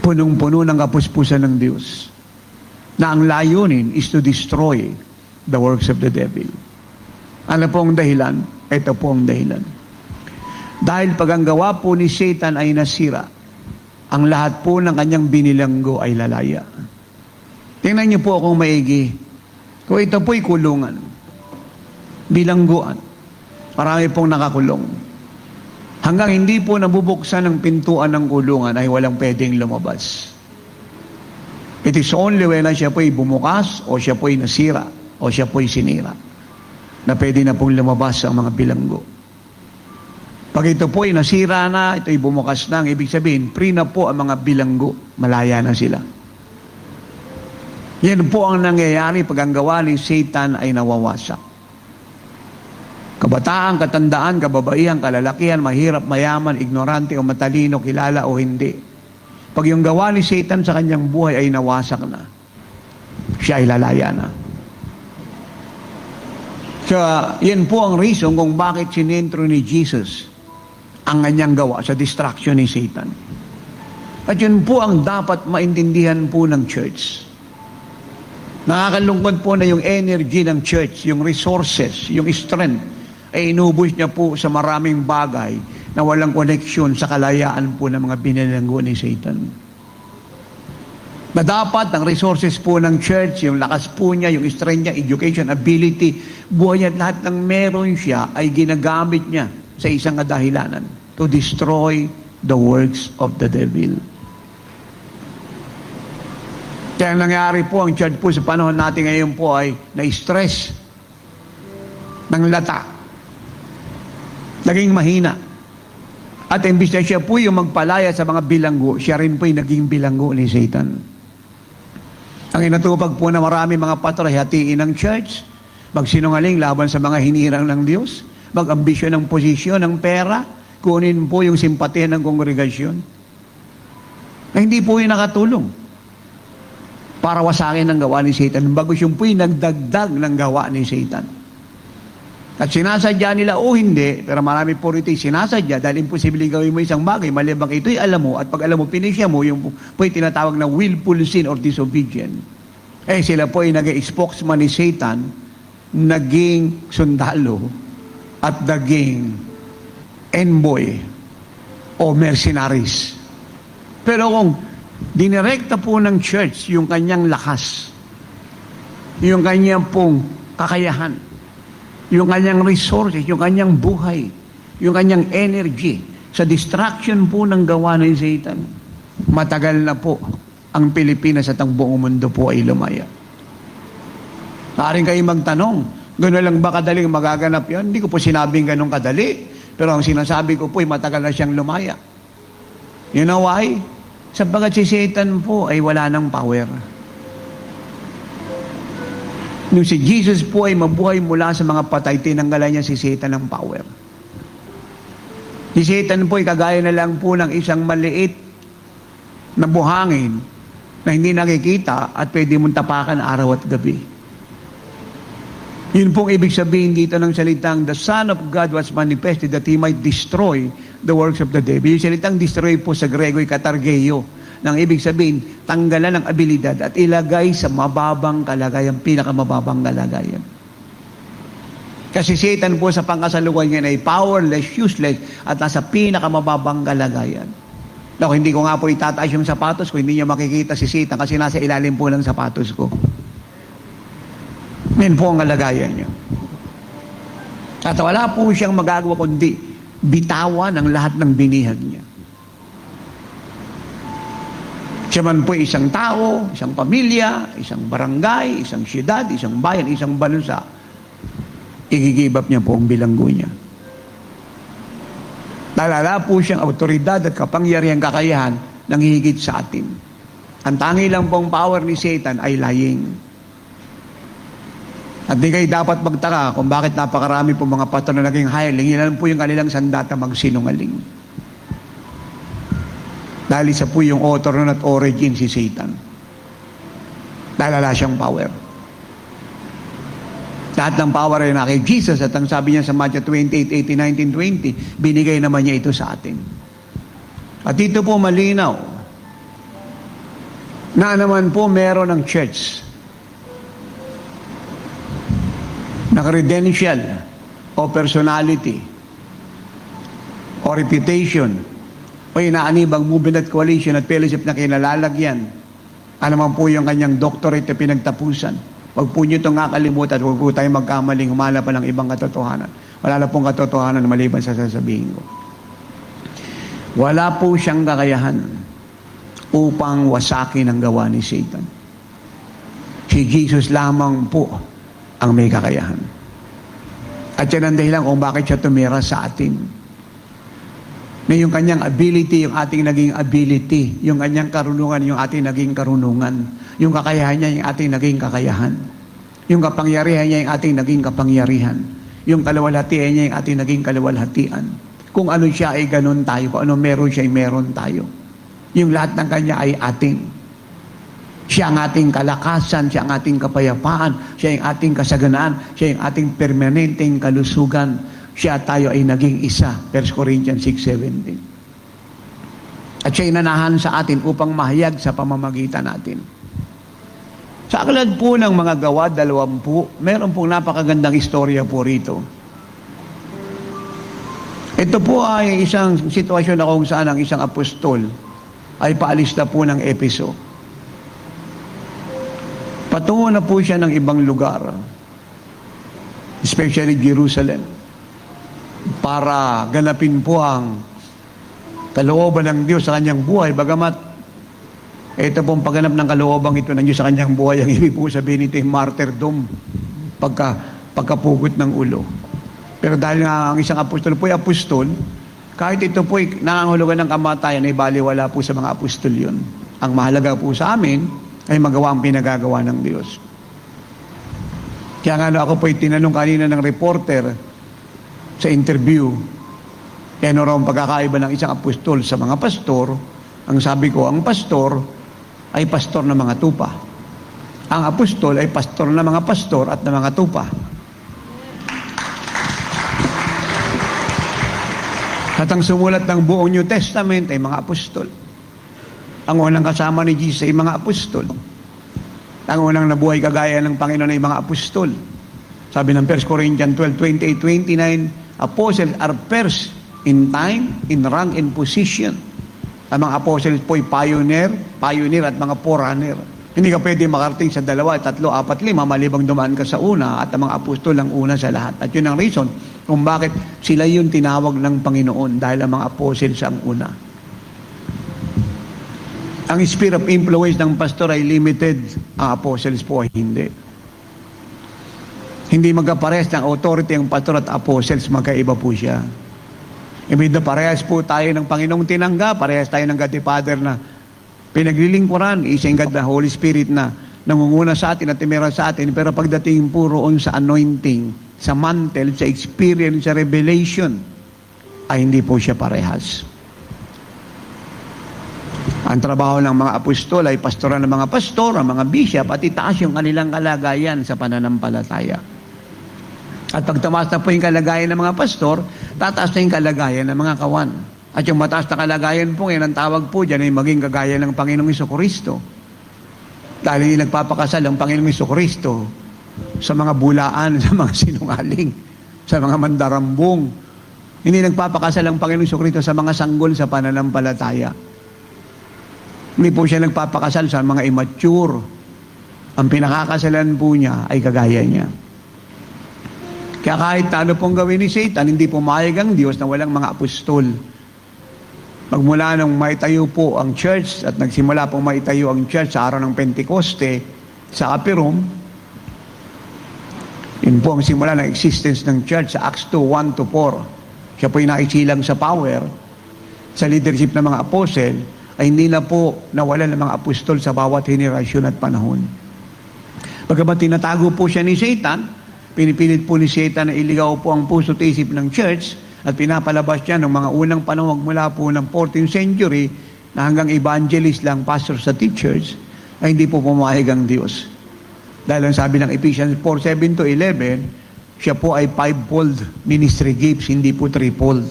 Punong-puno ng kapuspusan ng Diyos. Na ang layunin is to destroy the works of the devil. Ano po ang dahilan? Ito po ang dahilan. Dahil pag ang gawa po ni Satan ay nasira, ang lahat po ng kanyang binilanggo ay lalaya. Tingnan niyo po akong maigi. Kung ito po'y kulungan, bilangguan, marami pong nakakulong. Hanggang hindi po nabubuksan ang pintuan ng kulungan ay walang pwedeng lumabas. It is only when na siya po'y bumukas o siya po'y nasira o siya po'y sinira na pwede na pong lumabas ang mga bilanggo. Pag ito po'y nasira na, ito'y bumukas na, ang ibig sabihin, free na po ang mga bilanggo, malaya na sila. Yan po ang nangyayari pag ang gawa ni Satan ay nawawasak. Kabataan, katandaan, kababaihan, kalalakihan, mahirap, mayaman, ignorante o matalino, kilala o hindi. Pag yung gawa ni Satan sa kanyang buhay ay nawasak na, siya ay lalaya na. So, yan po ang reason kung bakit sinentro ni Jesus ang kanyang gawa sa destruction ni Satan. At yun po ang dapat maintindihan po ng church. Nakakalungkot po na yung energy ng church, yung resources, yung strength, ay inubos niya po sa maraming bagay na walang connection sa kalayaan po ng mga binilanggo ni Satan. Na dapat ang resources po ng church, yung lakas po niya, yung strength niya, education, ability, buhay niya, lahat ng meron siya ay ginagamit niya sa isang kadahilanan, to destroy the works of the devil. Kaya ang nangyari po, ang church po sa panahon natin ngayon po ay na-stress ng lata. Naging mahina. At imbis na siya po yung magpalaya sa mga bilanggo, siya rin po yung naging bilanggo ni Satan. Ang inatupag po na marami mga pastor ay hatiin ng church, magsinungaling laban sa mga hinirang ng Diyos, mag-ambisyon ng posisyon, ng pera, kunin po yung simpatiya ng kongregasyon. Na hindi po yung nakatulong. Para wasakin ang gawa ni Satan. Bagkus yung po'y nagdagdag ng gawa ni Satan. At sinasadya nila o hindi, pero marami po rito sinasadya dahil imposible gawin mo isang bagay, malibang ito'y alam mo, at pag alam mo, pinisya mo, yung po'y tinatawag na willful sin or disobedient. Eh sila po ay naging spokesman ni Satan, naging sundalo, at naging envoy o mercenaries. Pero kung dinirekta po ng church yung kanyang lakas, yung kanyang pong kakayahan, yung kanyang resources, yung kanyang buhay, yung kanyang energy sa destruction po ng gawa ni Satan, matagal na po ang Pilipinas at ang buong mundo po ay lumaya. Maaaring kayo magtanong, gano'n lang ba kadaling magaganap yun? Hindi ko po sinabing ganun kadali. Pero ang sinasabi ko po ay matagal na siyang lumaya. You know why? Sapagkat si Satan po ay wala ng power. Nung si Jesus po ay mabuhay mula sa mga patay, tinanggalan niya si Satan ng power. Si Satan po ay kagaya na lang po ng isang maliit na buhangin na hindi nakikita at pwede mong tapakan araw at gabi. Yun pong ibig sabihin dito ng salitang the Son of God was manifested that He might destroy the works of the devil. Yung salitang destroy po sa Grego ay katargeo. Nang ibig sabihin, tanggalan ng abilidad at ilagay sa mababang kalagayan, pinakamababang kalagayan. Kasi Satan po sa pangkasalukuyan ngayon ay powerless, useless, at nasa pinakamababang kalagayan. Naku, hindi ko nga po itataas yung sapatos ko, hindi niya makikita si Satan kasi nasa ilalim po ng sapatos ko. Yan po ang kalagayan niya. At wala po siyang magagawa kundi bitawan ang lahat ng binihag niya. Siya man po isang tao, isang pamilya, isang barangay, isang siyudad, isang bayan, isang bansa, i-give up niya po ang bilanggo niya. Wala po siyang autoridad at kapangyarihan, kakayahan ng higit sa atin. Ang tangi lang pong power ni Satan ay lying. At di kayo dapat magtaka kung bakit napakarami po mga pastor na naging hireling. Ilan po yung kanilang sandata magsinungaling. Dahil isa po yung author nun at origin si Satan. Dahil wala siyang power. Lahat ng power ay na kay Jesus at ang sabi niya sa Matthew 28, 18, 19, 20, binigay naman niya ito sa atin. At dito po malinaw na naman po meron ng church na credential o personality o reputation o inaanibang movement at coalition at fellowship na kinalalagyan. Ano man po yung kanyang doctorate na pinagtapusan. Huwag po niyo itong kakalimutan at huwag po tayo magkamaling humala pa ng ibang katotohanan. Wala na pong katotohanan maliban sa sasabihin ko. Wala po siyang kakayahan upang wasakin ang gawa ni Satan. Si Jesus lamang po ang may kakayahan. At yan ang dahilan kung bakit siya tumira sa atin. Na yung kanyang ability, yung ating naging ability, yung kanyang karunungan, yung ating naging karunungan, yung kakayahan niya, yung ating naging kakayahan, yung kapangyarihan niya, yung ating naging kapangyarihan, yung kaluwalhatian niya, yung ating naging kaluwalhatian. Kung ano siya ay ganun tayo, kung ano meron siya ay meron tayo. Yung lahat ng kanya ay ating. Siya ang ating kalakasan, siya ang ating kapayapaan, siya ang ating kasaganaan, siya ang ating permanenteng kalusugan. Siya at tayo ay naging isa. 1 Corinthians 6:17. At siya ay nanahan sa atin upang mahayag sa pamamagitan natin. Sa aklat po ng mga Gawa 20, meron pong napakagandang istorya po rito. Ito po ay isang sitwasyon na kung saan ang isang apostol ay paalis na po ng Epeso. Patungo na po siya ng ibang lugar, especially Jerusalem, para ganapin po ang kalooban ng Diyos sa kanyang buhay. Bagamat ito pong pagganap ng kaloobang ito ng Diyos sa kanyang buhay, ang ibig po sabihin nito ay martyrdom, pagkapugot ng ulo. Pero dahil nga ang isang apostol po ay apostol, kahit ito po ay nangangahulugan ng kamatayan, ay baliwala po sa mga apostol yun. Ang mahalaga po sa amin ay magawa ang pinagagawa ng Diyos. Kaya nga no, ako po'y tinanong kanina ng reporter sa interview, ano raw ang pagkakaiba ng isang apostol sa mga pastor? Ang sabi ko, ang pastor ay pastor ng mga tupa. Ang apostol ay pastor ng mga pastor at ng mga tupa. At ang sumulat ng buong New Testament ay mga apostol. Ang unang kasama ni Jesus ay mga apostol. Ang unang nabuhay kagaya ng Panginoon ay mga apostol. Sabi ng 1 Corinthians 12, 28, 29, apostles are first in time, in rank, in position. Ang mga apostles po ay pioneer, pioneer at mga forerunner. Hindi ka pwede makarating sa dalawa, tatlo, apat, lima, malibang dumaan ka sa una at ang mga apostol ang una sa lahat. At yun ang reason kung bakit sila yung tinawag ng Panginoon dahil ang mga apostles ang una. Ang sphere of influence ng pastor ay limited, ang apostles po ay hindi. Hindi magkaparehas ng authority ang pastor at apostles, magkaiba po siya. Ibig na parehas po tayo ng Panginoong tinanggap, parehas tayo ng God the Father na pinaglilingkuran, isang God the Holy Spirit na nangunguna sa atin at tumira sa atin, pero pagdating po roon sa anointing, sa mantle, sa experience, sa revelation, ay hindi po siya parehas. Ang trabaho ng mga apostol ay pastoran ng mga pastor, ang mga bishop, at itaas yung kanilang kalagayan sa pananampalataya. At pag tumaas na po yung kalagayan ng mga pastor, tataas na yung kalagayan ng mga kawan. At yung mataas na kalagayan po, ngayon ang tawag po dyan ay maging kagaya ng Panginoong Kristo. Dahil hindi nagpapakasal ang Panginoong Kristo sa mga bulaan, sa mga sinungaling, sa mga mandarambong. Hindi nagpapakasal ang Panginoong Kristo sa mga sanggol sa pananampalataya. Hindi po siya nagpapakasal sa mga immature. Ang pinakakasalan po niya ay kagaya niya. Kaya kahit ano pong gawin ni Satan, hindi pumayag ang Diyos na walang mga apostol. Magmula nung maitayo po ang church at nagsimula pong maitayo ang church sa araw ng Pentecoste sa Upper Room, yun po ang simula ng existence ng church sa Acts 2, 1 to 4. Siya po yung naisilang sa power, sa leadership ng mga apostle, ay hindi na po nawala ng mga apostol sa bawat henerasyon at panahon. Pagkabat tinatago po siya ni Satan, pinipilit po ni Satan na iligaw po ang puso at isip ng church at pinapalabas niya ng mga unang panahon mula po ng 14th century na hanggang evangelist lang, pastors at teachers, ay hindi po pumayag ang Diyos. Dahil ang sabi ng Ephesians 4, 7 to 11, siya po ay fivefold ministry gifts, hindi po threefold.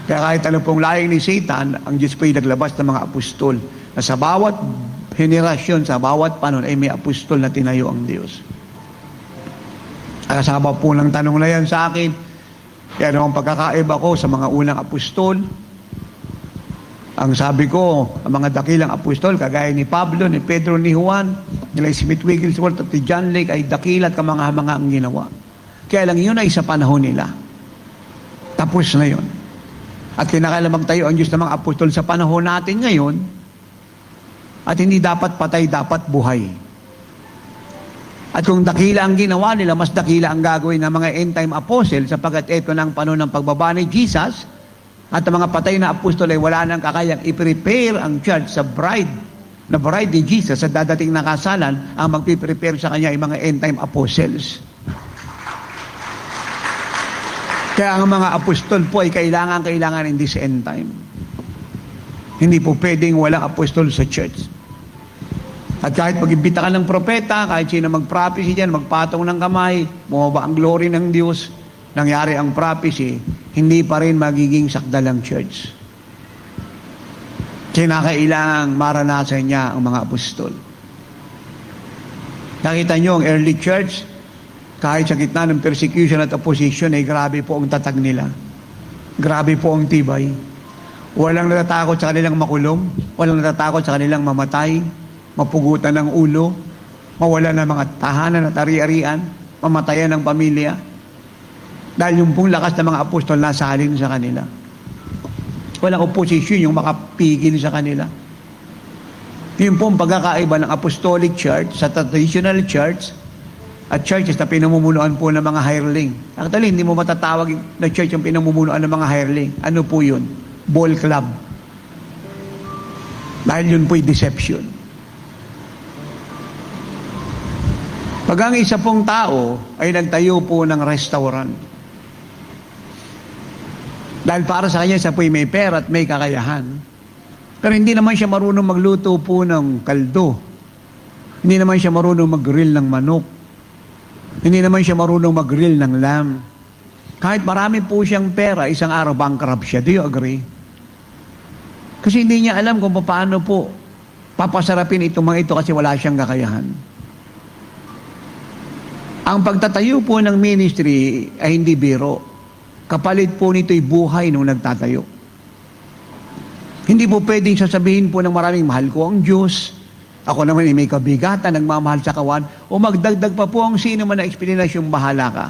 Kaya kahit ano pong laing ni Satan, ang Diyos po ay naglabas ng mga apostol na sa bawat henerasyon, sa bawat panahon ay may apostol na tinayo ang Diyos. Kasama po ng tanong na yan sa akin, kaya ano ang pagkakaiba ko sa mga unang apostol? Ang sabi ko, ang mga dakilang apostol, kagaya ni Pablo, ni Pedro, ni Juan, nila Smith Wigglesworth at ni John Lake ay dakila at kamangha-mangha ang ginawa. Kaya lang yun ay sa panahon nila. Tapos na yun. At kinakailangan magtayo ang Diyos ng mga apostol sa panahon natin ngayon at hindi dapat patay, dapat buhay. At kung dakila ang ginawa nila, mas dakila ang gagawin ng mga end-time apostle sapagkat ito na ang panahon ng pagbaba ni Jesus at ang mga patay na apostol ay wala nang kakayang i-prepare ang church sa bride, na bride ni Jesus sa dadating na kasalan, ang magpiprepare sa kanya ay mga end-time apostles. Kaya ang mga apostol po ay kailangan in this end time. Hindi po pwedeng walang apostol sa church. At kahit mag-imbita ka ng propeta, kahit sino mag-prophecy dyan, magpatong ng kamay, bumaba ang glory ng Diyos, nangyari ang prophecy, hindi pa rin magiging sakdal ang church. Kinakailangang maranasan niya ang mga apostol. Nakita niyo ang early church, kahit sa gitna ng persecution at opposition, ay grabe po ang tatag nila. Grabe po ang tibay. Walang natatakot sa kanilang makulong, walang natatakot sa kanilang mamatay, mapugutan ng ulo, mawala ng mga tahanan at ari-arian, mamatayan ng pamilya. Dahil yung pong lakas ng mga apostol nasalin sa kanila. Walang opposition yung makapigil sa kanila. Yung pong pagkakaiba ng apostolic church sa traditional church at churches na pinamumunuan po ng mga hireling. Actually, hindi mo matatawag na church yung pinamumunuan ng mga hireling. Ano po yun? Ball club. Dahil yun po'y deception. Pag ang isa pong tao ay nagtayo po ng restaurant, dahil para sa kanya siya po'y may pera at may kakayahan, pero hindi naman siya marunong magluto po ng kaldo. Hindi naman siya marunong mag-grill ng manok. Hindi naman siya marunong mag-grill ng lamb. Kahit marami po siyang pera, isang araw bankrupt siya. Do you agree? Kasi hindi niya alam kung paano po papasarapin itong mga ito kasi wala siyang kakayahan. Ang pagtatayo po ng ministry ay hindi biro. Kapalit po nito'y buhay nung nagtatayo. Hindi po pwedeng sasabihin po ng maraming, "Mahal ko ang Diyos. Ako naman ay may kabigatan, nagmamahal sa kawan," o magdagdag pa po ang sino man na explanation, bahala ka.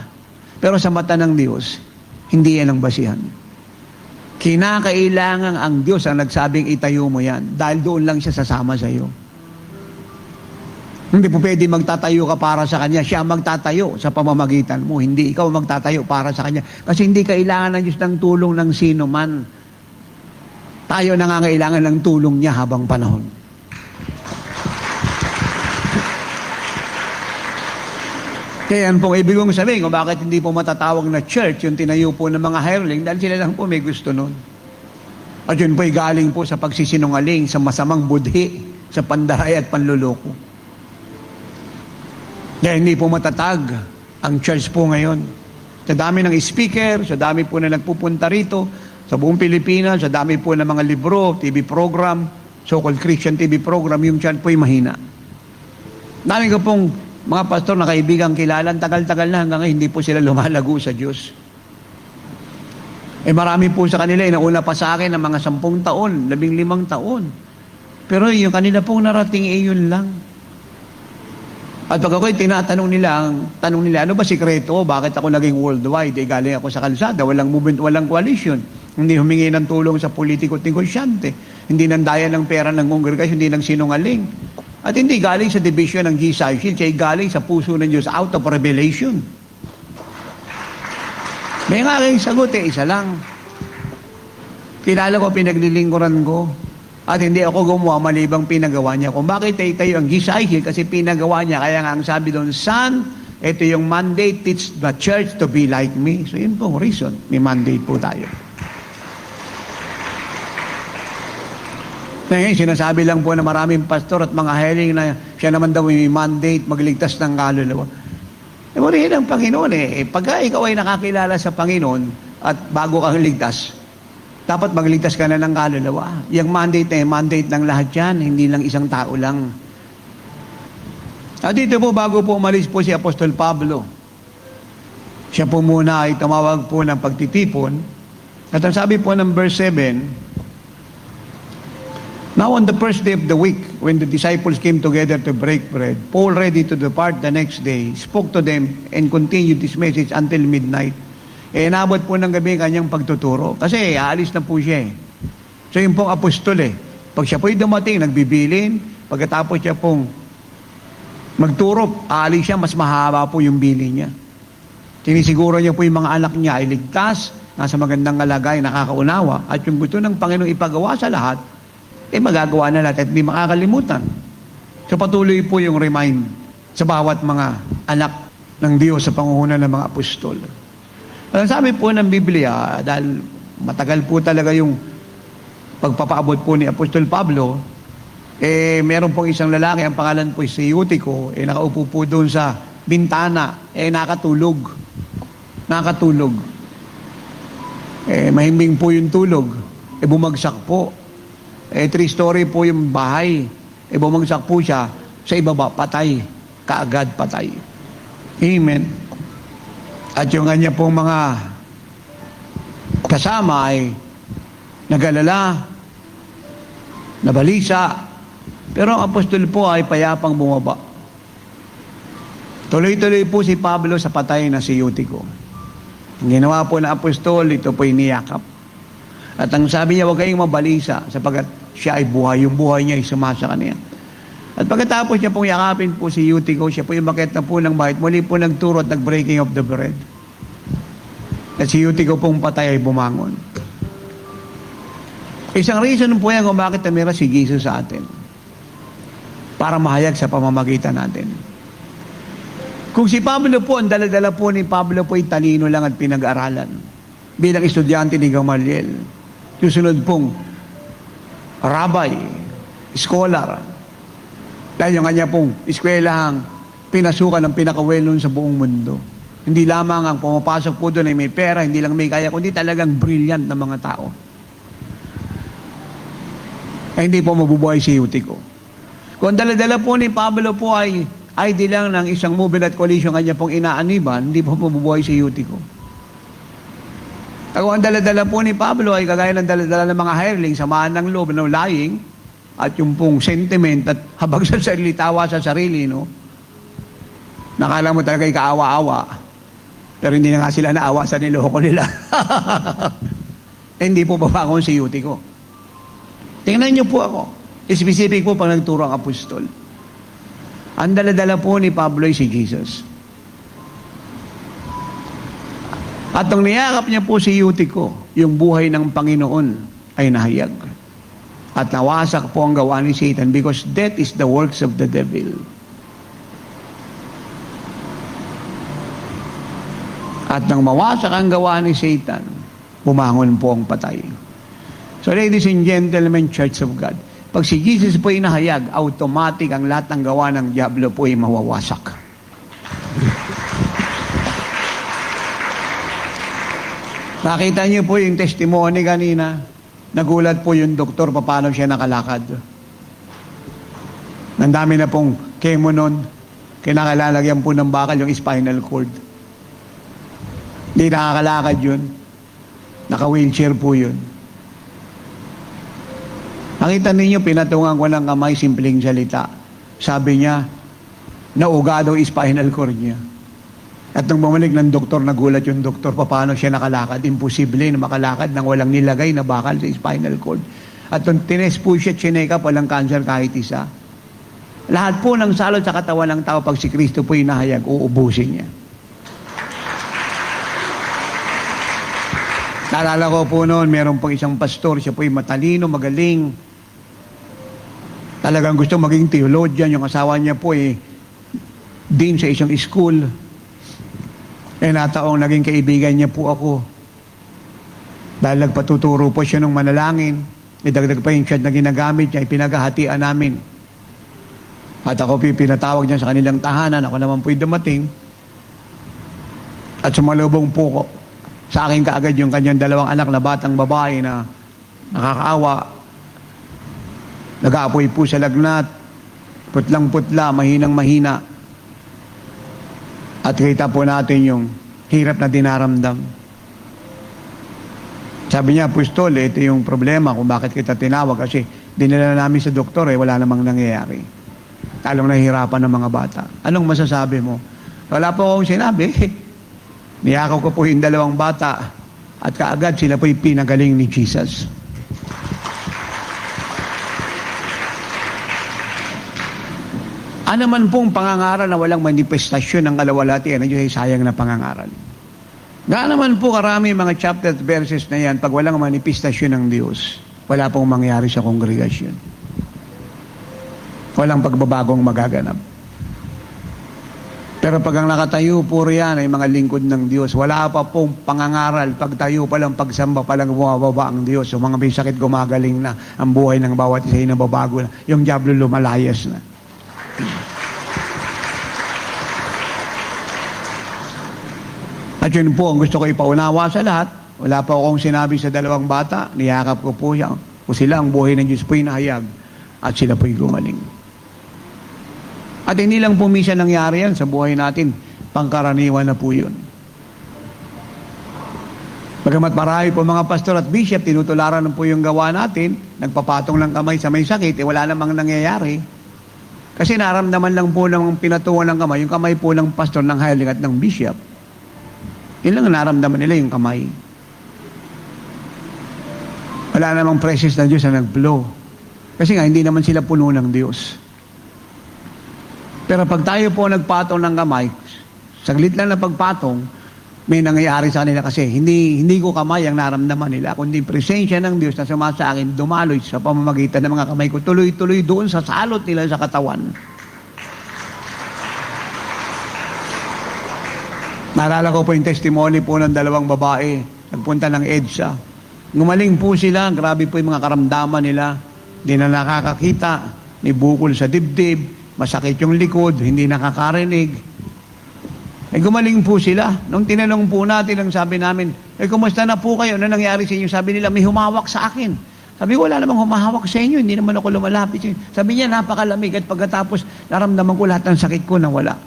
Pero sa mata ng Diyos, hindi yan ang basihan. Kinakailangan ang Diyos ang nagsabing itayo mo yan dahil doon lang siya sasama sa iyo. Hindi po pwede magtatayo ka para sa Kanya. Siya ang magtatayo sa pamamagitan mo. Hindi ikaw magtatayo para sa Kanya. Kasi hindi kailangan ng Diyos ng tulong ng sino man. Tayo nangangailangan ng tulong niya habang panahon. Kaya yan pong ibig kong sabihin kung bakit hindi po matatawag na church yung tinayo po ng mga hireling dahil sila lang po may gusto nun. At yun po'y galing po sa pagsisinungaling, sa masamang budhi, sa pandaray at panluloko. Kaya hindi po matatag ang church po ngayon. Sa dami ng speaker, sa dami po na nagpupunta rito, sa buong Pilipinas, sa dami po ng mga libro, TV program, so-called Christian TV program, yung church po'y mahina. Dami ko pong mga pastor na kaibigan kilala, tagal-tagal na hanggang ngayon hindi po sila lumalago sa Diyos. Eh marami po sa kanila, eh, nauna pa sa akin ng mga 10 taon, 15 taon. Pero yung kanila pong narating, eh yun lang. At pag ako'y tinatanong nila, ang tanong nila, "Ano ba sikreto? Bakit ako naging worldwide? Eh, galing ako sa kalsada, walang movement, walang coalition. Hindi humingi ng tulong sa politiko at negosyante. Hindi nandaya ng pera ng kongregasyon, hindi ng sinungaling. At hindi galing sa division ng G-Cycle, siya galing sa puso ng Diyos out of revelation." May nga aking sagot eh, isa lang. Kilala ko, pinaglilingkuran ko. At hindi ako gumawa malibang pinagawa niya. Kung bakit ay tayo ang G-Cycle, kasi pinagawa niya. Kaya nga ang sabi doon, "Son, ito yung mandate, teach the church to be like me." So yun pong reason, may mandate po tayo. Ngayon, sinasabi lang po na maraming pastor at mga hireling na siya naman daw may mandate magligtas ng kaluluwa. Eh, purihin ang Panginoon eh. Pagka ikaw ay nakakilala sa Panginoon at bago kang ligtas, dapat magligtas ka na ng kaluluwa. Yung mandate na eh, mandate ng lahat yan, hindi lang isang tao lang. At dito po, bago po umalis po si Apostol Pablo, siya po muna ay tumawag po ng pagtitipon. At ang sabi po ng verse 7, "Now on the first day of the week, when the disciples came together to break bread, Paul, ready to depart the next day, spoke to them and continued his message until midnight." Eh, inabot po ng gabi ang kanyang pagtuturo. Kasi aalis na po siya eh. So yung pong apostol eh, pag siya po'y dumating, nagbibilin, pagkatapos siya pong magturo, aalis siya, mas mahaba po yung bilin niya. Sinisiguro niya po yung mga anak niya ay ligtas, nasa magandang kalagayan, nakakaunawa, at yung gusto ng Panginoon ipagawa sa lahat, eh magagawa na lahat at hindi makakalimutan. So patuloy po yung remind sa bawat mga anak ng Diyos sa pangunguna ng mga apostol. Ang sabi po ng Biblia, dahil matagal po talaga yung pagpapaabot po ni Apostol Pablo, eh meron pong isang lalaki, ang pangalan po si Eutico, eh nakaupo po doon sa bintana, eh nakatulog. Nakatulog. Eh mahimbing po yung tulog. Eh bumagsak po. Eh 3-story po yung bahay. Eh bumagsak po siya sa ibaba, patay. Kaagad patay. Amen. At yung kanya pong mga kasama ay nag-alala, nabalisa, pero ang apostol po ay payapang bumaba. Tuloy-tuloy po si Pablo sa patay na si Eutico. Ang ginawa po ng apostol, ito po'y niyakap. At ang sabi niya, huwag kayong mabalisa sapagkat siya ay buhay. Yung buhay niya ay sumasa kaniya. At pagkatapos niya pong yakapin po si Eutico, siya po yung umakyat na po ng bahay. Muli po nagturo at nag-breaking of the bread. At si Eutico pong patay ay bumangon. Isang reason po yan kung bakit tumira si Jesus sa atin. Para mahayag sa pamamagitan natin. Kung si Pablo po, ang dala-dala po ni Pablo po ay talino lang at pinag-aralan. Bilang estudyante ni Gamaliel. Susunod pong rabbi, scholar. Dahil yung kanya pong eskwelahang pinasukan ng pinaka-well sa buong mundo. Hindi lamang ang pumapasok po doon ay may pera, hindi lang may kaya, kundi talagang brilliant na mga tao. Ay hindi po mabubuhay si Eutico. Kung dala-dala po ni Pablo po ay ID lang ng isang movement at coalition kanya pong inaaniban, hindi po mabubuhay si Eutico. Kung ang dala-dala po ni Pablo ay kagaya ng dala-dala ng mga hireling, samaan ng loob, no, lying, at yung pong sentiment at habag sa sarili, tawa sa sarili, no? Nakala mo talaga kaawa-awa. Pero hindi na nga sila naawa sa niloko nila. Hindi po babangon si Eutico. Tingnan niyo po ako. Specific po pag nagturo ang apostol. Ang dala-dala po ni Pablo ay si Jesus. At nung niyakap niya po si Eutico, yung buhay ng Panginoon ay nahayag. At nawasak po ang gawa ni Satan because death is the works of the devil. At nang mawasak ang gawa ni Satan, bumangon po ang patay. So ladies and gentlemen, Church of God, pag si Jesus po ay nahayag, automatic ang lahat ng gawa ng diablo po ay mawawasak. Nakita niyo po yung testimony kanina. Nagulat po yung doktor paano siya nakalakad. Ang dami na pong chemo nun. Kinakalalagyan po ng bakal yung spinal cord. Hindi nakakalakad yun. Naka-wheelchair po yun. Nakita ninyo, pinatungan ko ng kamay, simpleng salita. Sabi niya, nauga daw spinal cord niya. At nung bumalik ng doktor, nagulat yung doktor, paano siya nakalakad? Imposible na makalakad nang walang nilagay na bakal sa spinal cord. At nung tinest po siya, chineka, walang cancer kahit isa. Lahat po ng salot sa katawan ng tao, pag si Kristo po inahayag, uubusin niya. Naalala ko po noon, meron pong isang pastor, siya po'y matalino, magaling. Talagang gusto maging theologian. Yung asawa niya po eh, dean sa isang school. Eh, nataong naging kaibigan niya po ako. Dahil nagpatuturo po siya ng manalangin. Idagdag pa yung chat na ginagamit niya, ipinaghahatian namin. At ako po pinatawag niya sa kanilang tahanan. Ako naman po'y dumating. At sumalubong po ko sa akin kaagad yung kanyang dalawang anak na batang babae na nakakaawa. Nag-aapoy po sa lagnat. Putlang-putla, mahinang-mahina. At kita po natin yung hirap na dinaramdam. Sabi niya, Apostol, ito yung problema kung bakit kita tinawag kasi dinala namin sa doktor, eh, wala namang nangyayari. Talong nahihirapan ng mga bata. Anong masasabi mo? Wala po akong sinabi. Niyakaw ko po yung dalawang bata at kaagad sila po'y pinagaling ni Jesus. Ano man pong pangangaral na walang manifestasyon ng kalawalhatian ng Diyos ay sayang na pangangaral. Gaano man po karami mga chapter at verses na yan, pag walang manifestasyon ng Diyos, wala pong mangyari sa kongregasyon. Walang pagbabagong magaganap. Pero pag ang nakatayo po riyan ay mga lingkod ng Diyos, wala pa pong pangangaral, pagtayo pa lang, pagsamba pa lang, bumababa ang Diyos. So mga may sakit gumagaling na, ang buhay ng bawat isa ay nababago na, yung diablo lumalayas na. At yun po ang gusto ko ipaunawa sa lahat. Wala pa akong sinabi sa dalawang bata. Niyakap ko po siya. O sila, ang buhay ng Diyos po'y nahayag. At sila po'y gumaling. At hindi lang po minsan nangyari yan sa buhay natin. Pangkaraniwan na po yun. Bagamat marami po mga pastor at bishop, tinutularan po yung gawa natin, nagpapatong ng kamay sa may sakit, eh wala namang nangyayari. Kasi naramdaman lang po ng pinatungan ng kamay, yung kamay po ng pastor, ng hireling at ng bishop. Yun lang naramdaman nila, yung kamay. Wala namang presence ng Diyos na nag-blow. Kasi nga, hindi naman sila puno ng Diyos. Pero pag tayo po nagpatong ng kamay, saglit lang na pagpatong, may nangyayari sa kanila kasi hindi ko kamay ang naramdaman nila, kundi presensya ng Diyos na sumasa akin, dumaloy sa pamamagitan ng mga kamay ko, tuloy-tuloy doon sa salot nila sa katawan. Naalala ko po yung testimony po ng dalawang babae, nagpunta ng EDSA. Gumaling po sila, grabe po yung mga karamdaman nila. Hindi na nakakakita, may bukol sa dibdib, Masakit yung likod, hindi nakakarinig. Eh gumaling po sila. Nung tinanong po natin, ang sabi namin, "Eh kumusta na po kayo? Ano nangyari sa inyo?" Sabi nila, "May humawak sa akin." Sabi ko, "Wala namang humahawak sa inyo. Hindi naman ako lumalapit sa inyo." Sabi niya, "Napakalamig. At pagkatapos, naramdaman ko lahat ng sakit ko na wala."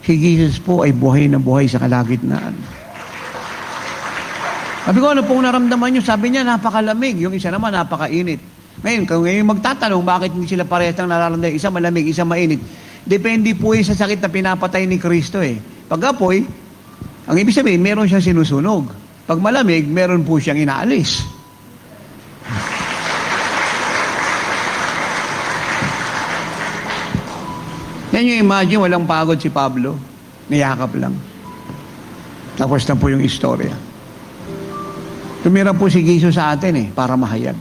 Si Jesus po ay buhay na buhay sa kalagitnaan. Sabi ko, "Ano pong naramdaman niyo?" Sabi niya, "Napakalamig." Yung isa naman, napakainit. Ngayon, kung ngayon magtatanong, bakit hindi sila parehas ng nararamdaman? Isa malamig, isa mainit. Depende po yun sa sakit na pinapatay ni Kristo eh. Pag apoy, ang ibig sabihin, meron siyang sinusunog. Pag malamig, meron po siyang inaalis. Yan yung imagine, walang pagod si Pablo. Niyakap lang. Tapos na po yung istorya. Tumira po si Jesus sa atin eh, para mahayag.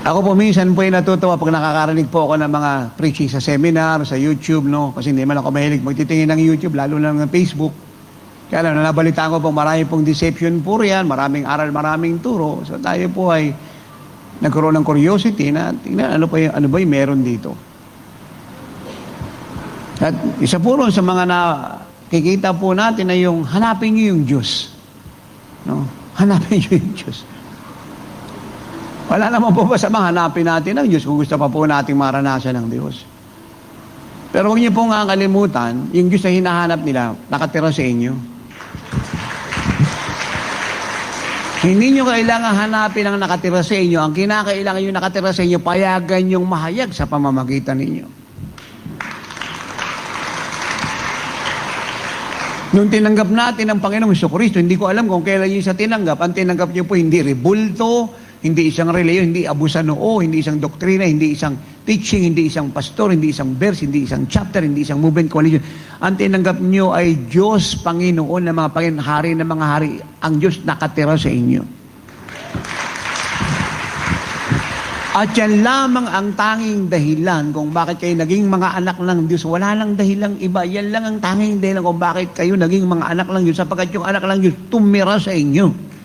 Ako po minsan po ay natutuwa pag nakakarinig po ako ng mga preaching sa seminar, sa YouTube, no? Kasi hindi man ako mahilig magtitingin ng YouTube, lalo na ng Facebook. Kaya lang, nabalitaan ko po marami pong deception po riyan, maraming aral, maraming turo. So tayo po ay nagkaroon ng curiosity na tingnan ano ba yung meron dito. At isa po ron sa mga nakikita po natin ay yung hanapin niyo yung Diyos. No? Hanapin niyo yung Diyos. Wala naman po ba sa mga hanapin natin ang Diyos kung gusto pa po nating maranasan ng Diyos. Pero huwag niyo pong kakalimutan, yung Diyos na hinahanap nila, nakatira sa inyo. Hindi niyo kailangan hanapin ang nakatira sa inyo. Ang kinakailangan yung nakatira sa inyo, payagan yung mahayag sa pamamagitan ninyo. Nung tinanggap natin ang Panginoong Jesucristo, hindi ko alam kung kailan niyo siya tinanggap. Ang tinanggap niyo po hindi rebulto, hindi isang relihiyon, hindi abusan noo, hindi isang doktrina, hindi isang teaching, hindi isang pastor, hindi isang verse, hindi isang chapter, hindi isang movement coalition. Ang tinanggap niyo ay Diyos, Panginoon ng mga Panginoon, Hari ng mga hari. Ang Diyos nakatira sa inyo. At yan lamang ang tanging dahilan kung bakit kayo naging mga anak ng Diyos. Wala lang dahilang iba. Yan lang ang tanging dahilan kung bakit kayo naging mga anak ng Diyos. Sapagkat yung anak ng Diyos tumira sa inyo.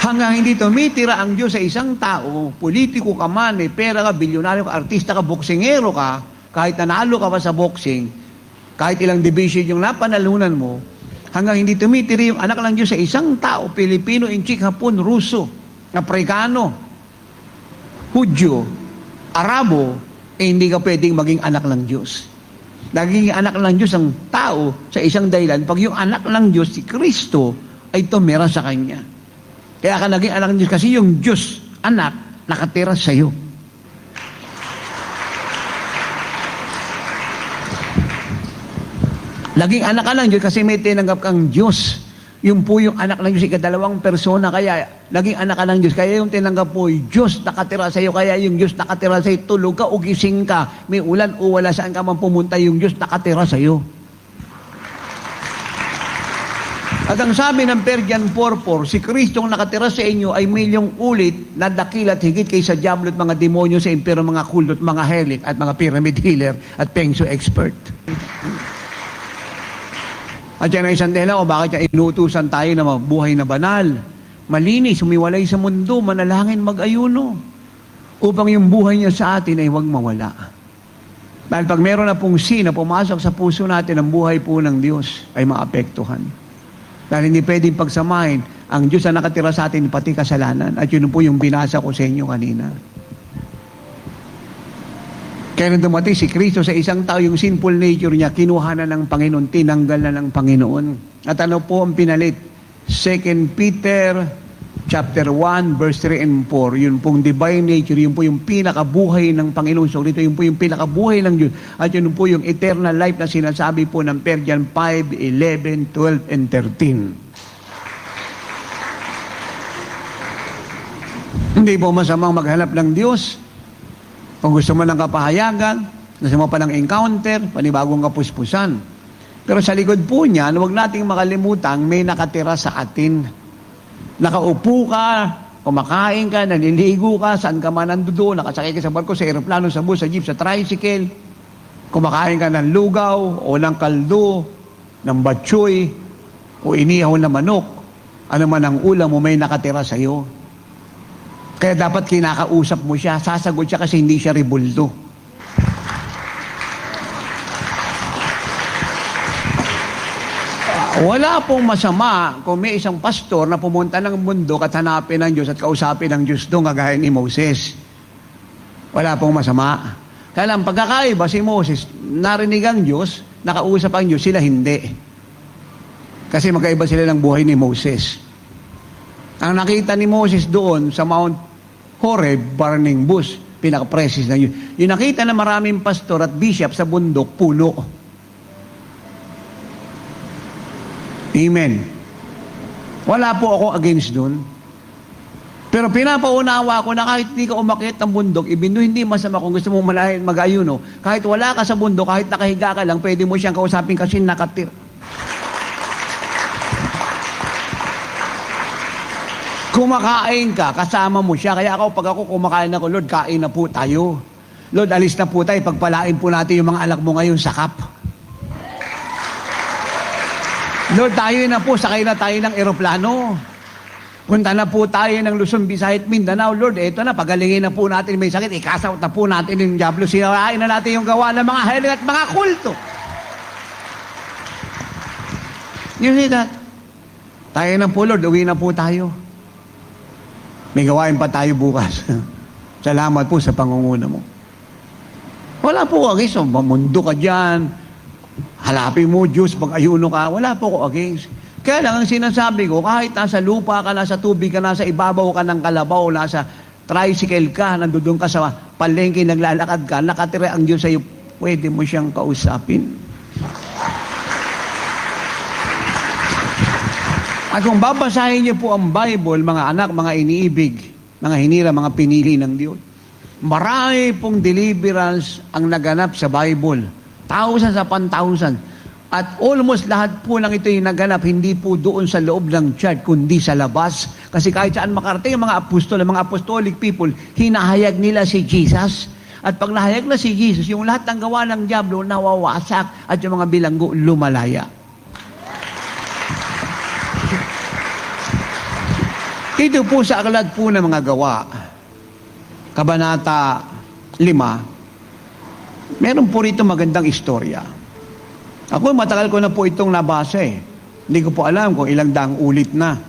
Hanggang hindi tumitira ang Diyos sa isang tao, politiko ka man, may pera ka, bilyonaryo ka, artista ka, boksingero ka, kahit nanalo ka pa sa boxing, kahit ilang division yung napanalunan mo, hanggang hindi tumitira yung anak ng Diyos sa isang tao, Pilipino, Intsik, Hapon, Ruso, Afrikano, Hudyo, Arabo, eh hindi ka pwedeng maging anak ng Diyos. Nagiging anak ng Diyos ang tao sa isang dahilan, pag yung anak ng Diyos, si Kristo, ay tumira sa kanya. Kaya ka naging anak ng Diyos kasi yung Diyos, anak, nakatira sa iyo. Naging anak ka ng Diyos kasi may tinanggap kang Diyos. Yung po yung anak ng Diyos, ikadalawang persona, kaya naging anak ka ng Diyos. Kaya yung tinanggap po, yung Diyos nakatira sa iyo. Kaya yung Diyos nakatira sa iyo, tulog ka o gising ka, may ulan o wala, saan ka man pumunta, yung Diyos nakatira sa iyo. At ang sabi ng Persian 4:4, si Kristong nakatira sa inyo ay milyong ulit na dakila at higit kaysa diablo at mga demonyo sa impyerno, mga kulto at mga helik at mga pyramid healer at feng shui expert. At yan ang isang dahilan kung bakit niya inuutusan tayo na mabuhay na banal, malinis, humiwalay sa mundo, manalangin, mag-ayuno, upang yung buhay niya sa atin ay huwag mawala. Dahil pag meron na pong sin na pumasok sa puso natin, ang buhay po ng Diyos ay maapektuhan. Dahil hindi pwedeng pagsamahin ang Diyos na nakatira sa atin, pati kasalanan. At yun po yung binasa ko sa inyo kanina. Kaya nung dumating si Kristo sa isang tao, yung sinful nature niya, kinuha na ng Panginoon, tinanggal na ng Panginoon. At ano po ang pinalit? 2 Peter chapter 1, verse 3 and 4, yun pong divine nature, yun po yung pinakabuhay ng Panginoon. So dito, yun po yung pinakabuhay ng Diyos. At yun po yung eternal life na sinasabi po ng 1 John 5, 11, 12, and 13. Hindi po masamang maghanap ng Diyos. Kung gusto mo ng kapahayagan, gusto mo pa ng encounter, panibagong kapuspusan. Pero sa likod po niyan, huwag nating makalimutan, may nakatira sa atin. Nakaupo ka, kumakain ka, naliligo ka, saan ka man nandoon, nakasakay ka sa barko, sa aeroplano, sa bus, sa jeep, sa tricycle, kumakain ka ng lugaw o ng kaldo, ng batchoy, o inihaw na manok, ano man ang ulam mo, may nakatira sa'yo. Kaya dapat kinakausap mo siya, sasagot siya kasi hindi siya rebulto. Wala pong masama kung may isang pastor na pumunta ng bundok at hanapin ng Diyos at kausapin ng Diyos doon kagaya ni Moses. Wala pong masama. Kaya lang, pagkakaiba si Moses, narinig ang Diyos, nakausap ang Diyos, sila hindi. Kasi magkaiba sila ng buhay ni Moses. Ang nakita ni Moses doon sa Mount Horeb, burning bush, pinaka-presence ng Diyos. Yung nakita na maraming pastor at bishop sa bundok, puno. Amen. Wala po ako against doon. Pero pinapaunawa ko na kahit hindi ka umakyat ng bundok, even though hindi masama kung gusto mong malahin mag-ayuno, kahit wala ka sa bundok, kahit nakahiga ka lang, pwede mo siyang kausapin kasi nakatira. Kumakain ka, kasama mo siya. Kaya ako, pag ako kumakain ako, Lord, kain na po tayo. Lord, alis na po tayo. Pagpalain po natin yung mga anak mo ngayon sa kap. Lord, tayo na po, sakay na tayo ng eroplano. Punta na po tayo ng Luzon, Visayas, Mindanao. Lord, eto na, pagalingin na po natin may sakit. I-cast out na po natin yung diablo. Sirain na natin yung gawa ng mga hireling at mga kulto. You see that? Tayo na po, Lord. Uwi na po tayo. May gawain pa tayo bukas. Salamat po sa pangunguna mo. Wala po ako against. Mundo ka dyan. Hanapin mo, Diyos, pag-ayuno ka. Wala po ako against. Kaya lang ang sinasabi ko, kahit nasa lupa ka, nasa tubig ka, nasa ibabaw ka ng kalabaw, nasa tricycle ka, nandoon ka sa palengke, naglalakad ka, nakatira ang Diyos sa'yo, pwede mo siyang kausapin. At kung babasahin niyo po ang Bible, mga anak, mga iniibig, mga hinira, mga pinili ng Diyos, marami pong deliverance ang naganap sa Bible. Thousands upon thousands. At almost lahat po ng ito yung naganap, hindi po doon sa loob ng church, kundi sa labas. Kasi kahit saan makarating ang mga apostol, ang mga apostolic people, hinahayag nila si Jesus. At pag nahayag na si Jesus, yung lahat ng gawa ng diablo nawawasak at yung mga bilanggo lumalaya. Dito po sa aklat po ng mga gawa, Kabanata 5, meron po rito magandang istorya. Ako, matagal ko na po itong nabasa eh. Hindi ko po alam kung ilang daang ulit na.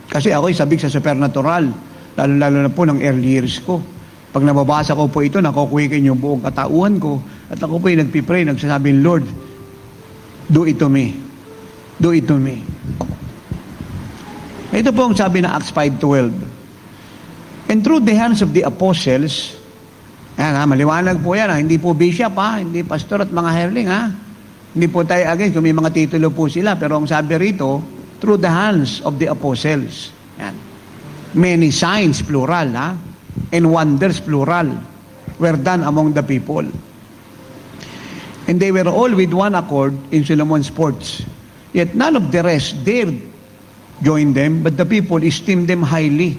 Kasi ako'y sabik sa supernatural, lalo-lalo na po ng early years ko. Pag nababasa ko po ito, nakukuwikin yung buong katauhan ko. At ako po ay nagpipray, nagsasabing, Lord, do it to me. Do it to me. Ito po ang sabi ng Acts 5:12. And through the hands of the apostles, ayan, ha, maliwanag po yan, ha, hindi po bishop, ha, hindi pastor at mga hireling, ha. Hindi po tayo against kung may mga titulo po sila, pero ang sabi rito, through the hands of the apostles. Ayan. Many signs, plural, ha, and wonders, plural, were done among the people. And they were all with one accord in Solomon's porch. Yet none of the rest dared join them, but the people esteemed them highly.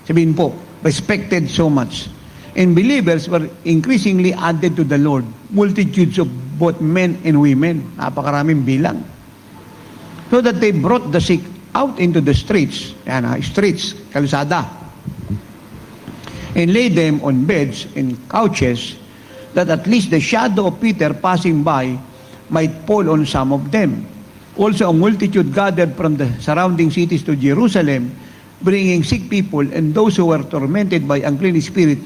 Sabihin po, respected so much. And believers were increasingly added to the Lord, multitudes of both men and women. Napakaraming bilang. So that they brought the sick out into the streets, yan, ha, streets, kalsada, and laid them on beds and couches, that at least the shadow of Peter passing by might fall on some of them. Also, a multitude gathered from the surrounding cities to Jerusalem, bringing sick people and those who were tormented by unclean spirit,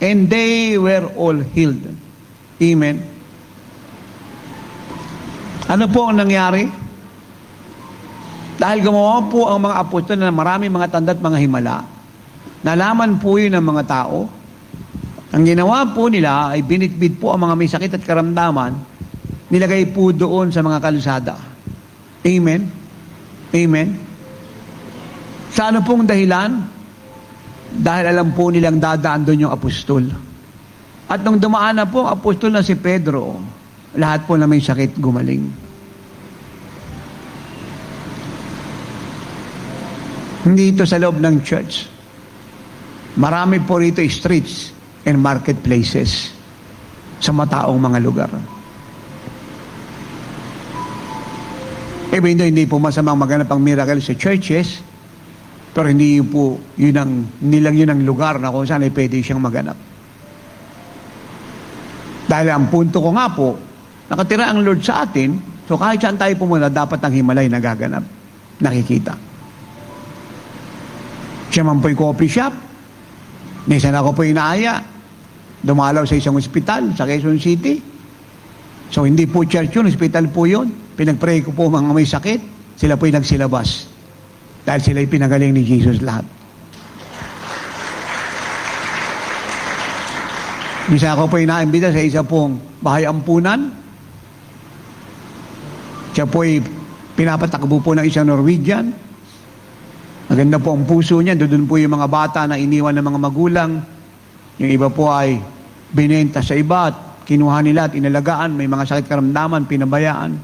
and they were all healed. Amen. Ano po ang nangyari? Dahil gumawa po ang mga apostol na maraming mga tanda at mga himala, nalaman po yun ng mga tao. Ang ginawa po nila ay binitbit po ang mga may sakit at karamdaman, nilagay po doon sa mga kalsada. Amen? Amen? Sa ano pong dahilan? Dahil alam po nilang dadaan doon yung apostol. At nung dumaan na po ang apostol na si Pedro, lahat po na may sakit gumaling. Hindi ito sa loob ng church. Marami po rito streets and marketplaces sa mataong mga lugar. Even though hindi po masamang maganap ang miracle sa churches, Pero hindi po yun ang, hindi lang yun ang lugar na kung saan ay pwede siyang maganap. Dahil ang punto ko nga po, nakatira ang Lord sa atin, so kahit saan tayo pumunta, dapat ang himalay nagaganap, nakikita. Siya man po'y coffee shop, minsan ako po'y inaaya, dumalaw sa isang ospital sa Quezon City. So hindi po church yun, hospital po yun. Pinag-pray ko po mga may sakit, sila po'y nagsilabas. Dahil sila'y pinagaling ni Jesus lahat. Minsan ako po'y naimbita sa isa pong bahay ampunan. Siya po'y pinapatakbo po ng isang Norwegian. Maganda po ang puso niya. Doon po yung mga bata na iniwan ng mga magulang. Yung iba po ay binenta sa iba at kinuha nila at inalagaan. May mga sakit karamdaman, pinabayaan.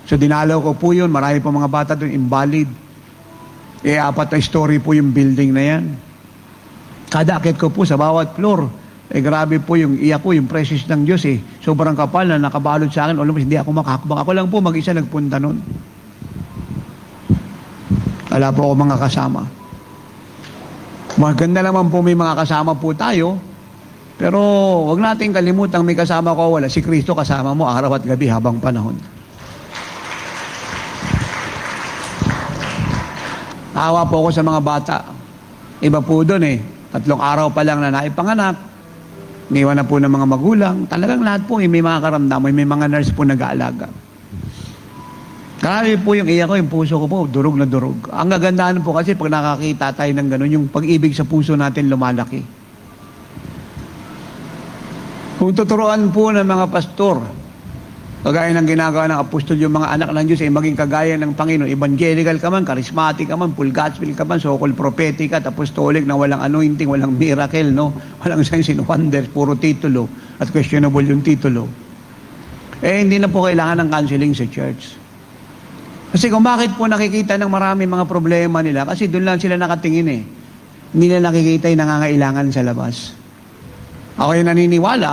So dinalaw ko po yun. Marami po mga bata doon, invalid. Eh, apat na story po yung building na yan. Kada akit ko po sa bawat floor, eh grabe po yung iyak ko, yung presence ng Diyos eh. Sobrang kapal na nakabalot sa akin. Almost hindi ako makahakbang. Ako lang po mag-isa nagpunta nun. Wala po ako mga kasama. Maganda naman po may mga kasama po tayo. Pero wag natin kalimutang may kasama ko wala. Si Kristo kasama mo araw at gabi habang panahon. Awa po ako sa mga bata. Iba po doon eh. 3 araw pa lang na naipanganak. Iniwan na po ng mga magulang. Talagang lahat po eh, may mga karamdaman, may mga nurse po nag-aalaga. Grabe po yung iyak ko, yung puso ko po, durog na durog. Ang gagandaan po kasi pag nakakita tayo ng ganun, yung pag-ibig sa puso natin lumalaki. Kung tuturuan po ng mga pastor, kagaya ng ginagawa ng apostol, yung mga anak ng Diyos ay maging kagaya ng Panginoon. Evangelical ka man, charismatic ka man, full gospel ka man, so-called prophetic at apostolic na walang anointing, walang miracle, no? Walang signs and wonders, puro titulo at questionable yung titulo. Eh, hindi na po kailangan ng counseling sa church. Kasi kung bakit po nakikita ng marami mga problema nila, kasi doon lang sila nakatingin eh. Hindi nila nakikita yung nangangailangan sa labas. Ako yung naniniwala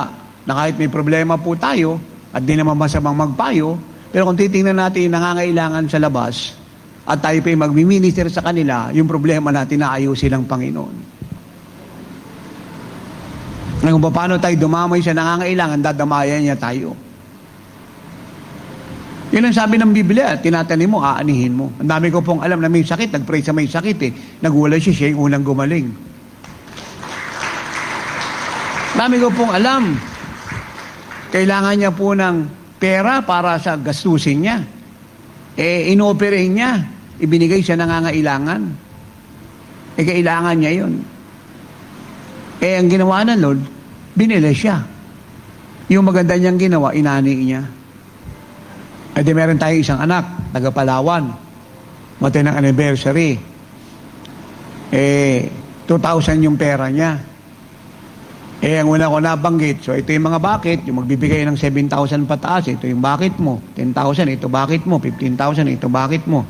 na kahit may problema po tayo, at di naman masamang magpayo, pero kung titingnan natin yung nangangailangan sa labas, at tayo pa'y magmi-minister sa kanila, yung problema natin na ayusin ng Panginoon. Ngayon, kung paano tayo dumamay sa nangangailangan, dadamayan niya tayo. Yun ang sabi ng Biblia, tinatanim mo, aanihin mo. Ang dami ko pong alam na may sakit, nag-pray sa may sakit eh. Nagwala siya, siya yung unang gumaling. Ang dami ko pong alam. Kailangan niya po ng pera para sa gastusin niya. Eh, inooperahin niya. Ibinigay siya nangangailangan. Eh, kailangan niya yun. Eh, ang ginawa ng Lord, binili siya. Yung maganda niyang ginawa, inani niya. Eh, di meron tayong isang anak, taga Palawan. Matay ng anniversary. Eh, 2,000 yung pera niya. Eh, ang una ko nabanggit, so ito yung mga bakit, yung magbibigay ng 7,000 pataas, ito yung bakit mo. 10,000, ito bakit mo. 15,000, ito bakit mo.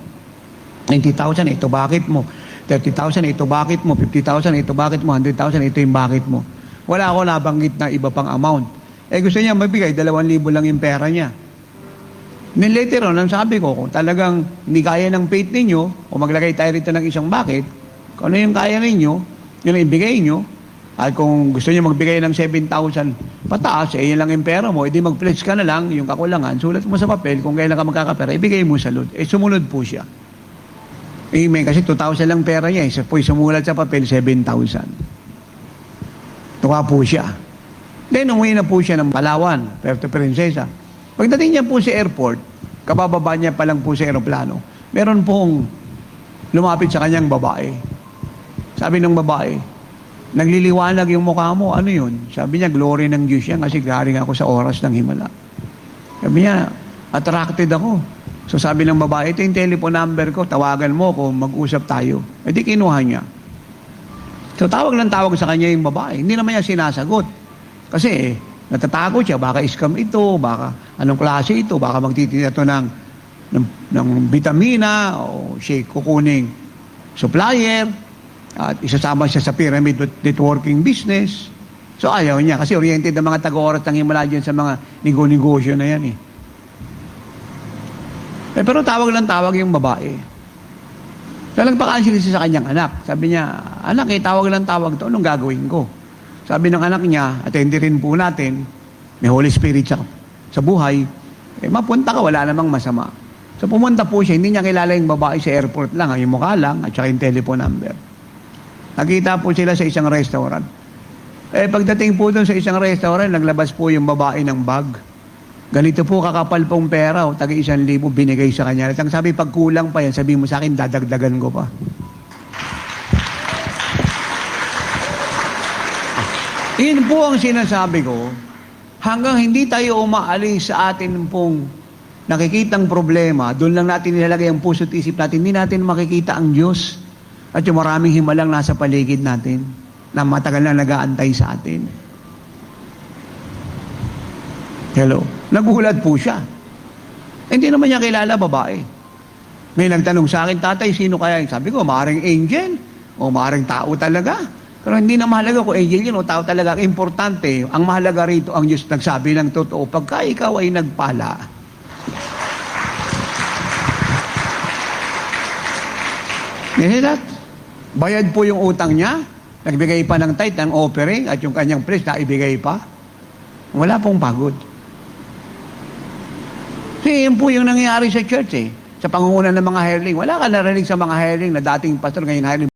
90,000, ito bakit mo. 30,000, ito bakit mo. 50,000, ito bakit mo. 100,000, ito yung bakit mo. Wala ako nabanggit na iba pang amount. Eh, gusto niya magbigay, 2,000 lang yung pera niya. Then later on, ang sabi ko, kung talagang hindi kaya ng faith ninyo, o maglagay tayo rito ng isang bakit, kung ano yung kaya ninyo, yun ang ibigay nyo. At kung gusto niyo magbigay ng 7,000 pataas, eh, yun lang yung pera mo, edi mag-pledge ka na lang, yung kakulangan, sulat mo sa papel, kung kailan ka magkakapera, ibigay mo sa Lord. Eh, sumunod po siya. Amen. Kasi 2,000 lang pera niya. Eh. So, po'y sumulat sa papel, 7,000. Tuwa po siya. Then, umuwi na po siya ng Palawan, Puerto Princesa. Pagdating niya po sa airport, kabababa niya pa lang po sa aeroplano, meron pong lumapit sa kanyang babae. Sabi ng babae, nagliliwanag yung mukha mo, ano yun? Sabi niya, glory ng Diyos yan kasi galing ako sa oras ng himala. Sabi niya, attracted ako. So sabi ng babae, ito yung telephone number ko, tawagan mo kung mag-usap tayo. E di kinuha niya. So tawag lang tawag sa kanya yung babae. Hindi naman niya sinasagot. Kasi natatakot siya, baka scam ito, baka anong klase ito, baka magtitinda ito ng vitamina o siya kukuning supplier at isasama siya sa pyramid networking business. So ayaw niya kasi oriented ang mga taga-oras ng himala dyan sa mga nego-negosyo na yan eh. Eh pero tawag lang tawag yung babae. So nagpa-cancel siya sa kanyang anak. Sabi niya, "Anak, eh, tawag lang tawag to. Anong gagawin ko?" Sabi ng anak niya, at hindi rin po natin, may Holy Spirit sa buhay, eh, mapunta ka, wala namang masama. So pumunta po siya, hindi niya kilala yung babae sa airport lang, yung mukha lang, at saka yung telephone number. Nakita po sila sa isang restaurant. Eh, pagdating po doon sa isang restaurant, naglabas po yung babae ng bag. Ganito po kakapal pong pera, o, tagi 1,000 binigay sa kanya. At ang sabi, "Pag kulang pa yan, sabihin mo sa akin, dadagdagan ko pa." Yun po ang sinasabi ko, hanggang hindi tayo umaalis sa atin pong nakikitang problema, doon lang natin nilalagay ang puso at isip natin, hindi natin makikita ang Diyos at yung maraming himalang nasa paligid natin na matagal na nag-aantay sa atin. Hello? Nagulat po siya. Hindi naman niya kilala babae. May nagtanong sa akin, "Tatay, sino kaya?" Sabi ko, "Maaaring angel o maaaring tao talaga." Pero hindi na mahalaga kung angel yun o tao talaga. Ang importante, ang mahalaga rito, ang Diyos nagsabi ng totoo. Pagka ikaw ay nagpala, you see that? Bayad po yung utang niya. Nagbigay pa ng tithe, ng offering, at yung kanyang pledge na ibigay pa. Wala pong pagod. Kasi yun po yung nangyayari sa church eh. Sa pangunguna ng mga hireling. Wala ka narinig sa mga hireling na dating pastor, ngayon hireling.